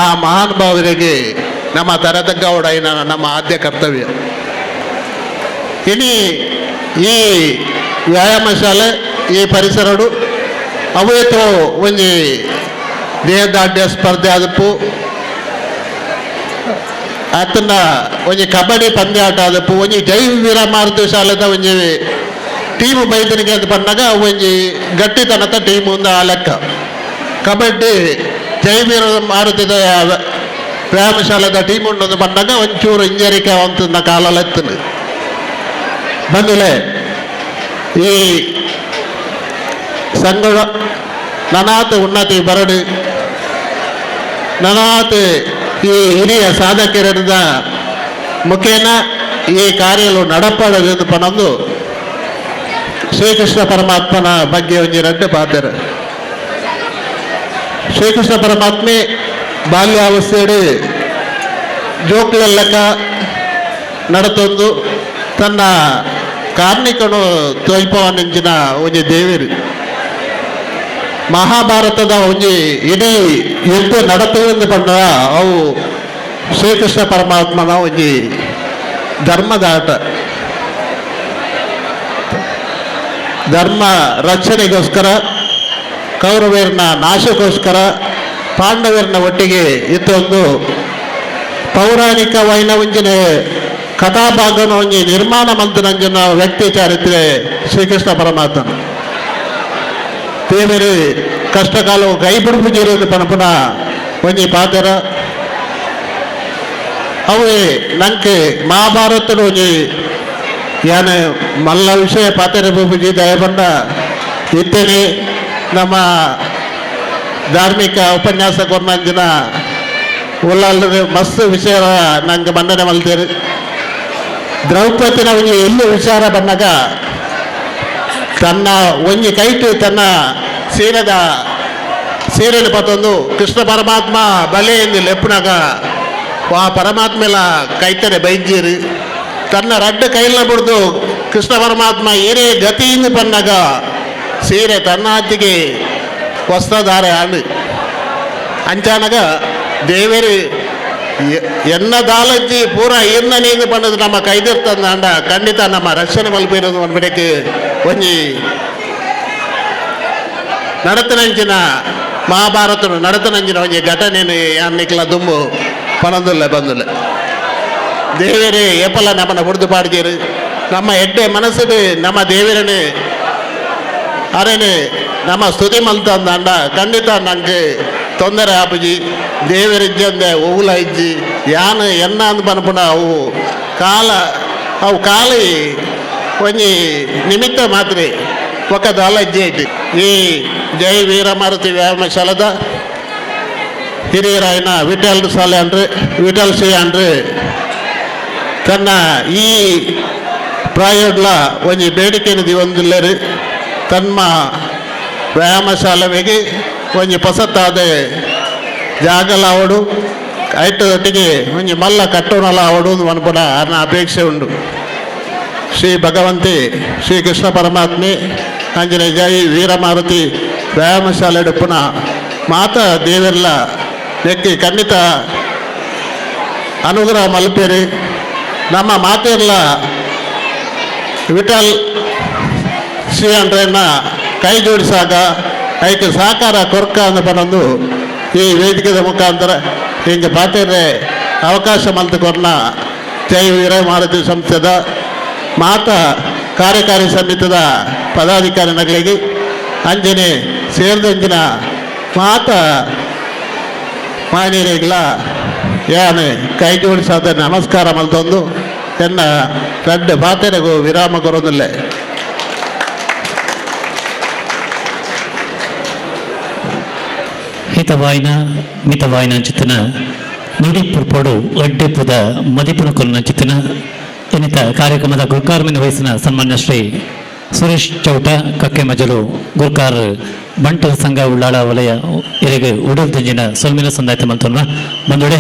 ಆ ಮಹಾನುಭಾವರಿಗೆ ನಮ್ಮ ತರತಗ್ಗವಡೈನ ನಮ್ಮ ಆದ್ಯ ಕರ್ತವ್ಯ. ಇನಿ ಈ ವ್ಯಾಯಾಮ ಶಾಲೆ ಈ ಪರಿಸರಡು ಅವೇತೋ ಒಂಜಿ ದೇಹದಾಢ್ಯ ಸ್ಪರ್ಧೆ ಆದಪ್ಪು ಆತನ ಒಂಜಿ ಕಬಡ್ಡಿ ಪಂದ್ಯಾಟ ಆದಪ್ಪು ಒಂಜಿ ಜೈ ವೀರ ಮಾರುತಿ ಶಾಲೆದ ಒಂಜಿ ಟೀಮ್ ಬೈದನಿಗೆ ಅಂತ ಬಂದಾಗ ಒಂಜಿ ಗಟ್ಟಿತನದ ಟೀಮ್ ಒಂದು ಆ ಲೆಕ್ಕ. ಕಬಡ್ಡಿ ಜೈ ವೀರ ಮಾರುತಿದ ವ್ಯಾಯಾಮ ಶಾಲೆದ ಟೀಮ್ ಉಂಟು ಬಂದಾಗ ಒಂಚೂರು ಇಂಜರಿಕೆ ಅಂತ ಕಾಲಲೆತ್ತನು ಬಂದಲೆ ಈ ಸಂಘ ನನಾತ್ ಉನ್ನತಿ ಬರಡು ನನಾತ್ ಈ ಹಿರಿಯ ಸಾಧಕರಿಂದ ಮುಖೇನ ಈ ಕಾರ್ಯಗಳು ನಡಪಡದು ಪನೊಂದು ಶ್ರೀಕೃಷ್ಣ ಪರಮಾತ್ಮನ ಬಗ್ಗೆ ಒಂಜಿ ರಡ್ಡು ಪಾತೆರ. ಶ್ರೀಕೃಷ್ಣ ಪರಮಾತ್ಮೆ ಬಾಲ್ಯಾವಸ್ಥೆಯಡು ಜೋಕ್ಲೆಲ್ಲಕ ನಡತೊಂದು ತನ್ನ ಕಾರ್ಣಿಕನು ತೋಯ್ಪವನಿಂಚಿನ ಒಂಜಿ ದೇವರು. ಮಹಾಭಾರತದ ಒಂಜಿ ಇಡೀ ಯುದ್ಧ ನಡತವೆಂದು ಪಂಡ ಅವು ಶ್ರೀಕೃಷ್ಣ ಪರಮಾತ್ಮನ ಒಂಜಿ ಧರ್ಮದ ಆಟ. ಧರ್ಮ ರಕ್ಷಣೆಗೋಸ್ಕರ ಕೌರವರನ್ನ ನಾಶಕ್ಕೋಸ್ಕರ ಪಾಂಡವರನ್ನ ಒಟ್ಟಿಗೆ ಇತ್ತೊಂದು ಪೌರಾಣಿಕವಾಯಿನ ಒಂಜಿನ ಕಥಾಭಾಗನ ಒಂಜಿ ನಿರ್ಮಾಣ ಮಂತನಂಜಿನ ವ್ಯಕ್ತಿ ಚಾರಿತ್ರೆ ಶ್ರೀಕೃಷ್ಣ ಪರಮಾತ್ಮನ. ದೇವರು ಕಷ್ಟಕಾಲ ಕೈ ಬಿಡುಪುಜಿರೋದು ಪನಪುನ ಒಂಜಿ ಪಾತೆರ. ಅವೇ ನಂಗೆ ಮಹಾಭಾರತದ ಒಂಜಿ ಯಾನ ಮಲ್ಲ ವಿಷಯ ಪಾತೆರ ಬೂಪುಜಿ ದಯಬಂಡ ಇತ್ತೇನೆ ನಮ್ಮ ಧಾರ್ಮಿಕ ಉಪನ್ಯಾಸ ಕೊರ್ನಂಜಿನ ಉಳ್ಳಾಲ್ದ ಮಸ್ತ್ ವಿಷಯ ನಂಗೆ ಮಂಡನೆ ಮಲ್ತೇರು. ದ್ರೌಪದಿನ ಒಂಜಿ ಎಲ್ಲಿ ವಿಚಾರ ಬಂದಾಗ ತನ್ನ ಒಂಜಿ ಕೈಟು ತನ್ನ ಸೀರೆದ ಸೀರೆನ ಪತ್ತೊಂದು ಕೃಷ್ಣ ಪರಮಾತ್ಮ ಬಲೆ ಎಂದು ಲೆಪ್ಪುನಾಗ ಆ ಪರಮಾತ್ಮೆಲ ಕೈತರೆ ಬೈಜೀರು ತನ್ನ ರಡ್ಡು ಕೈಲ ಬಿಡ್ದು ಕೃಷ್ಣ ಪರಮಾತ್ಮ ಏನೇ ಗತಿಯಿಂದ ಪನ್ನಾಗ ಸೀರೆ ತನ್ನ ಅತ್ತಿಗೆ ವಸ್ತ್ರಧಾರೆ ಆಂಡು. ಅಂಚಾನಗ ದೇವರು ಎನ್ನ ದಾಲಜ್ಜಿ ಪೂರ ಎನ್ನ ನೀನು ಪಣ್ಣದು ನಮ್ಮ ಕೈದಿರ್ತಂದ ಅಂಡ ಖಂಡಿತ ನಮ್ಮ ರಕ್ಷಣೆ ಮಲ್ಪಿರೋದು ಅನ್ಬಿಡಕ್ಕೆ ಒಂಜಿ ನಡತನಂಚಿನ ಮಹಾಭಾರತನು ನಡತನಂಚಿನ ಒಂಜಿ ಘಟನೆ ಅನ್ನಿಕ್ಲ ದುಂಬು ಪಣಂದುಲ್ಲ ಬಂದುಲ್ಲ. ದೇವರೇ ಏಪಲ್ಲ ನಮ್ಮನ್ನ ಹುಡ್ದು ಪಾಡ್ಜೇರು ನಮ್ಮ ಎಡ್ಡೆ ಮನಸ್ಸುಡು ನಮ್ಮ ದೇವರನೆ ಅರೇನೆ ನಮ್ಮ ಸ್ತುತಿ ಮಲ್ತಂದ ಖಂಡಿತ ನಂಗೆ ತೊಂದರೆ ಆಪುಜಿ. ದೇವರಿಜ್ಜಂದೆ ಓವುಲ ಇಜ್ಜಿ ಯಾನು ಎನ್ನ ಅಂದ್ ಪನ್ಪುನ ಅವು ಕಾಲ ಅವು ಖಾಲಿ ಒಂಜಿ ನಿಮಿತ್ತ ಮಾತ್ರ ಒಕ್ಕ ದಾಲ ಇಜ್ಜಿ ಐತಿ. ಈ ಜೈ ವೀರಮಾರುತಿ ವ್ಯಾಯಾಮ ಶಾಲೆದ ಹಿರಿಯರಾಯನ ವಿಠಲ್ ಶಾಲೆ ಅಂದ್ರೆ ವಿಠಲ್ ಶ್ರೀ ಅಂದ್ರೆ ತನ್ನ ಈ ಪ್ರಾಯಡ್ಲ ಒಂಜಿ ಬೇಡಿಕೆನ ದಿವೊಂದುಲ್ಲೆರ್ ತನ್ನ ವ್ಯಾಯಾಮ ಶಾಲೆಗೆ ಒಂಜಿ ಪೊಸತ್ತಾದ ಜಾಗಲ ಅವಡು ಐಟದೊಟ್ಟಿಗೆ ಒಂಜಿ ಮಲ್ಲ ಕಟ್ಟೋಣಲ ಅವಡು ಮನ್ಪುನ ಅನ್ನ ಅಪೇಕ್ಷೆ ಉಂಡು. ಶ್ರೀ ಭಗವಂತಿ ಶ್ರೀ ಕೃಷ್ಣ ಪರಮಾತ್ಮೆ ಆಂಜನೇಯ ಜೈ ವೀರಮಾರುತಿ ವ್ಯಾಯಾಮ ಶಾಲೆ ಪುನಃ ಮಾತಾ ದೇವೆರ್ಲ ನೆಕ್ಕಿ ಖಂಡಿತ ಅನುಗ್ರಹ ಮಲ್ಪೇರಿ. ನಮ್ಮ ಮಾತೆರ್ಲ ವಿಠಲ್ ಶ್ರೀ ಅಂಡ್ರನ್ನ ಕೈ ಜೋಡಿಸಾಗ ಐಕೆ ಸಹಕಾರ ಕೊರ್ಕ ಅಂದ ಪನೊಂದು ಈ ವೇದಿಕೆದ ಮುಖಾಂತರ ಹಿಂಗೆ ಪಾತೆರೆ ಅವಕಾಶ ಮಲ್ತು ಕೊರ್ನ ಜೈ ವೀರ ಮಾರುತಿ ಸಂಸ್ಥೆದ ಮಾತಾ ಕಾರ್ಯಕಾರಿ ಸಮಿತಿದ ಪದಾಧಿಕಾರಿ ನಗಲಿಗೆ ಅಂಜನೆ ಸೇರಿದಂಜಿನ ಮಾತಾ ಮಾನ್ಯರಿಗಳ ಯಾನೆ ಕೈ ಜೋಡಿಸಾದ ನಮಸ್ಕಾರ ಮಲ್ತೊಂದು ಎನ್ನ ರಡ್ಡು ಪಾತೆರೆಗೂ ವಿರಾಮ ಕೊರೊಂದುಲ್ಲೆ. ಹಿತವಾಯಿನ ಮಿತವಾಯಿನ ಚಿತ್ತನ ನುಡಿ ಪುರ್ಪೊಡು ಅಡ್ಡೆಪುದ ಮದಿಪುನ ಕೊಲ್ಲನ ಚಿತ್ತನ ಇನ್ನಿತ ಕಾರ್ಯಕ್ರಮದ ಗುರುಕಾರ್ಮಿನ ವಹಿಸಿನ ಸನ್ಮಾನ್ಯ ಶ್ರೀ ಸುರೇಶ್ ಚೌಟ ಕಕ್ಕೆ ಮಜಲು ಗುರುಕಾರ್ ಬಂಟರ ಸಂಘ ಉಳ್ಳಾಳ ವಲಯ ಇರೆಗೆ ಉಡಲ್ ದಿಂಜಿನ ಸೊಲ್ಮಿನ ಸಂದಾಯ್ತ ಮಲ್ತೊನ್ನ ಬಂದೊಡೆ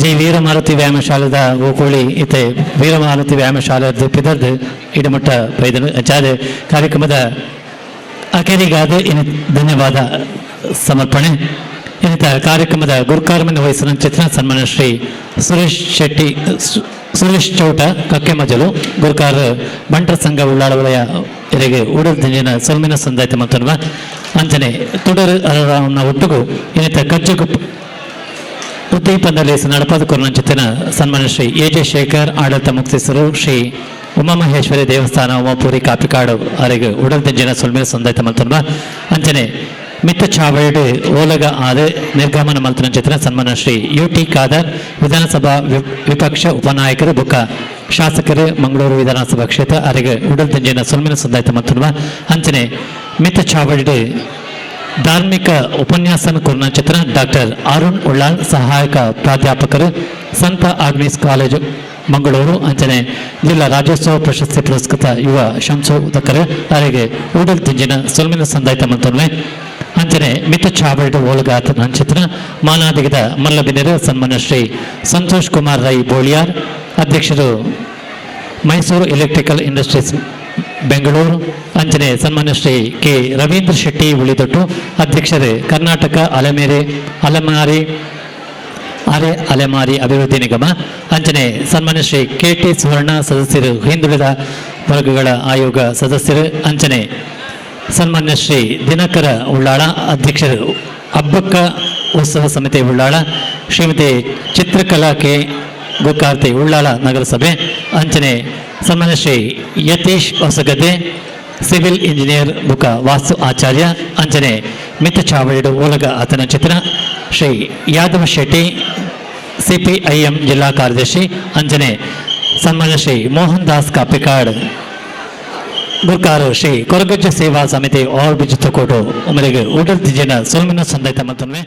ಜೈ ವೀರಮಾರುತಿ ವ್ಯಾಯಾಮ ಶಾಲೆದ ಓಕೋಳಿ ಇತ್ತೆ ವೀರಮಾರುತಿ ವ್ಯಾಯಾಮ ಶಾಲೆ ಪಿದರ್ದು ಇಡಮಟ್ಟ ಪೈದನು ಚಾದೆ ಕಾರ್ಯಕ್ರಮದ ಅಖೇರಿಗಾದ ಇನ್ನು ಧನ್ಯವಾದ ಸಮರ್ಪಣೆ. ಇನ್ನಿತ ಕಾರ್ಯಕ್ರಮದ ಗುರುಕಾರವನ್ನು ವಹಿಸಿದ ಚಿತ್ರ ಸನ್ಮಾನ್ಯ ಶ್ರೀ ಸುರೇಶ್ ಶೆಟ್ಟಿ, ಸುರೇಶ್ ಚೌಟ ಕಕ್ಕೆಮಜಲು, ಗುರುಕಾರ, ಬಂಟರ ಸಂಘ ಉಳ್ಳಾಳ ವಲಯ ಇರೆಗೆ ಉಡಲ್ ದಿಂಜಿನ ಸೊಲ್ಮಿನ ಸಂದಾಯ್ತ ಮತ್ತೊಂದು ಅಂಚನೆ ತುಡರು ಅರವನ್ನ ಒಟ್ಟುಗು ಇನ್ನಿತ ಕಜ್ಜಗು ಉದ್ದೀಪದಲ್ಲಿ ನಡಪಾದ ಚಿತ್ತಿನ ಸನ್ಮಾನ್ಯ ಶ್ರೀ ಎ ಜೆ ಶೇಖರ್, ಆಡಳಿತ ಮುಕ್ತೇಸರು, ಶ್ರೀ ಉಮಾಮಹೇಶ್ವರಿ ದೇವಸ್ಥಾನ, ಉಮಾಪುರಿ, ಕಾಪಿಕಾಡು ಅರೆಗೆ ಉಡಲ್ ದಿಂಜಿನ ಸೊಲ್ಮಿನ ಸಂದಾಯ್ತ ಮಲ್ತೊಂಬ ಅಂಚನೆ ಮಿತ್ತ ಚಾವಳಿಡು ಓಲಗ ಆದ ನಿರ್ಗಮನ ಮಲ್ತನ ಚಿತ್ರ ಸನ್ಮಾನ ಶ್ರೀ ಯು ಟಿ ಖಾದರ್, ವಿಧಾನಸಭಾ ವಿಪಕ್ಷ ಉಪನಾಯಕರು ಬುಕ್ಕ ಶಾಸಕರು, ಮಂಗಳೂರು ವಿಧಾನಸಭಾ ಕ್ಷೇತ್ರ ಅರೆಗೆ ಉಡಲ್ ದಿಂಜಿನ ಸೊಲ್ಮಿನ ಸಂದಾಯ್ತ ಮಲ್ತೊಂಬ ಅಂಚನೆ ಮಿತ್ತ ಚಾವಳಿಡು ಧಾರ್ಮಿಕ ಉಪನ್ಯಾಸನ ಕುರ್ನ ಚಿತ್ರ ಡಾಕ್ಟರ್ ಅರುಣ್ ಉಳ್ಳಾಲ್, ಸಹಾಯಕ ಪ್ರಾಧ್ಯಾಪಕರು, ಸಂತ ಆಗ್ನೇಸ್ ಕಾಲೇಜು, ಮಂಗಳೂರು ಅಂಚನೆ ಜಿಲ್ಲಾ ರಾಜ್ಯೋತ್ಸವ ಪ್ರಶಸ್ತಿ ಪುರಸ್ಕೃತ ಯುವ ಸಂಶೋಧಕರು ಅವರಿಗೆ ಉಡಲ್ ತಿಂಜಿನ ಸೊಲ್ಮಿನ ಸಂದಾಯ್ತ ಮಂತೊನ್ವೆ ಅಂಚನೆ ಮಿತ ಚಾವಳಿಡು ಓಲಗಾತ ಚಿತ್ರ ಮಾನಾದಿಗದ ಮಲ್ಲಬಿನರು ಸನ್ಮಾನ್ಯ ಶ್ರೀ ಸಂತೋಷ್ ಕುಮಾರ್ ರೈ ಬೋಳಿಯಾರ್, ಅಧ್ಯಕ್ಷರು, ಮೈಸೂರು ಎಲೆಕ್ಟ್ರಿಕಲ್ ಇಂಡಸ್ಟ್ರೀಸ್, ಬೆಂಗಳೂರು ಅಂಚನೆ ಸನ್ಮಾನ್ಯ ಶ್ರೀ ಕೆ ರವೀಂದ್ರ ಶೆಟ್ಟಿ ಉಳಿದೊಟ್ಟು, ಅಧ್ಯಕ್ಷರು, ಕರ್ನಾಟಕ ಅಲೆಮೇರೆ ಅಲೆಮಾರಿ ಅರೆ ಅಲೆಮಾರಿ ಅಭಿವೃದ್ಧಿ ನಿಗಮ ಅಂಚನೆ ಸನ್ಮಾನ್ಯ ಶ್ರೀ ಕೆ ಟಿ ಸುವರ್ಣ, ಸದಸ್ಯರು, ಹಿಂದುಳಿದ ವರ್ಗಗಳ ಆಯೋಗ ಸದಸ್ಯರು ಅಂಚನೆ ಸನ್ಮಾನ್ಯ ಶ್ರೀ ದಿನಕರ ಉಳ್ಳಾಳ, ಅಧ್ಯಕ್ಷರು, ಹಬ್ಬಕ್ಕ ಉತ್ಸವ ಸಮಿತಿ ಉಳ್ಳಾಳ, ಶ್ರೀಮತಿ ಚಿತ್ರಕಲಾ ಕೆ ಗುಕಾರ್ತಿ, ಉಳ್ಳಾಳ ನಗರಸಭೆ ಅಂಚನೆ ಸನ್ಮಾನ್ಯ ಶ್ರೀ ಯತೀಶ್ ಹೊಸಗದ್ದೆ, ಸಿವಿಲ್ ಇಂಜಿನಿಯರ್ ಬುಕ ವಾಸ್ತು ಆಚಾರ್ಯ ಅಂಚನೆ ಮಿತ್ತ ಚಾವಳಿಡು ಓಲಗ ಆತನ ಚಿತ್ರ ಶ್ರೀ ಯಾದವ ಶೆಟ್ಟಿ, ಸಿಪಿಐಎಂ ಜಿಲ್ಲಾ ಕಾರ್ಯದರ್ಶಿ ಅಂಚನೆ ಸನ್ಮಾನ್ಯ ಶ್ರೀ ಮೋಹನ್ ದಾಸ್ ಕಾಪಿಕಾಡ್, ಗುರ್ಕಾರು, ಶ್ರೀ ಕೊರಗಜ್ಜ ಸೇವಾ ಸಮಿತಿ, ಓವರ್ ಬ್ರಿಡ್ಜ್, ತೊಕ್ಕೊಟ್ಟು ಉಮರಿಗೆ ಉಡಲ್ ಜನ ಸೊಲ್ಮಿನ ಸಂದೈತ ಮತ್ತೊಮ್ಮೆ.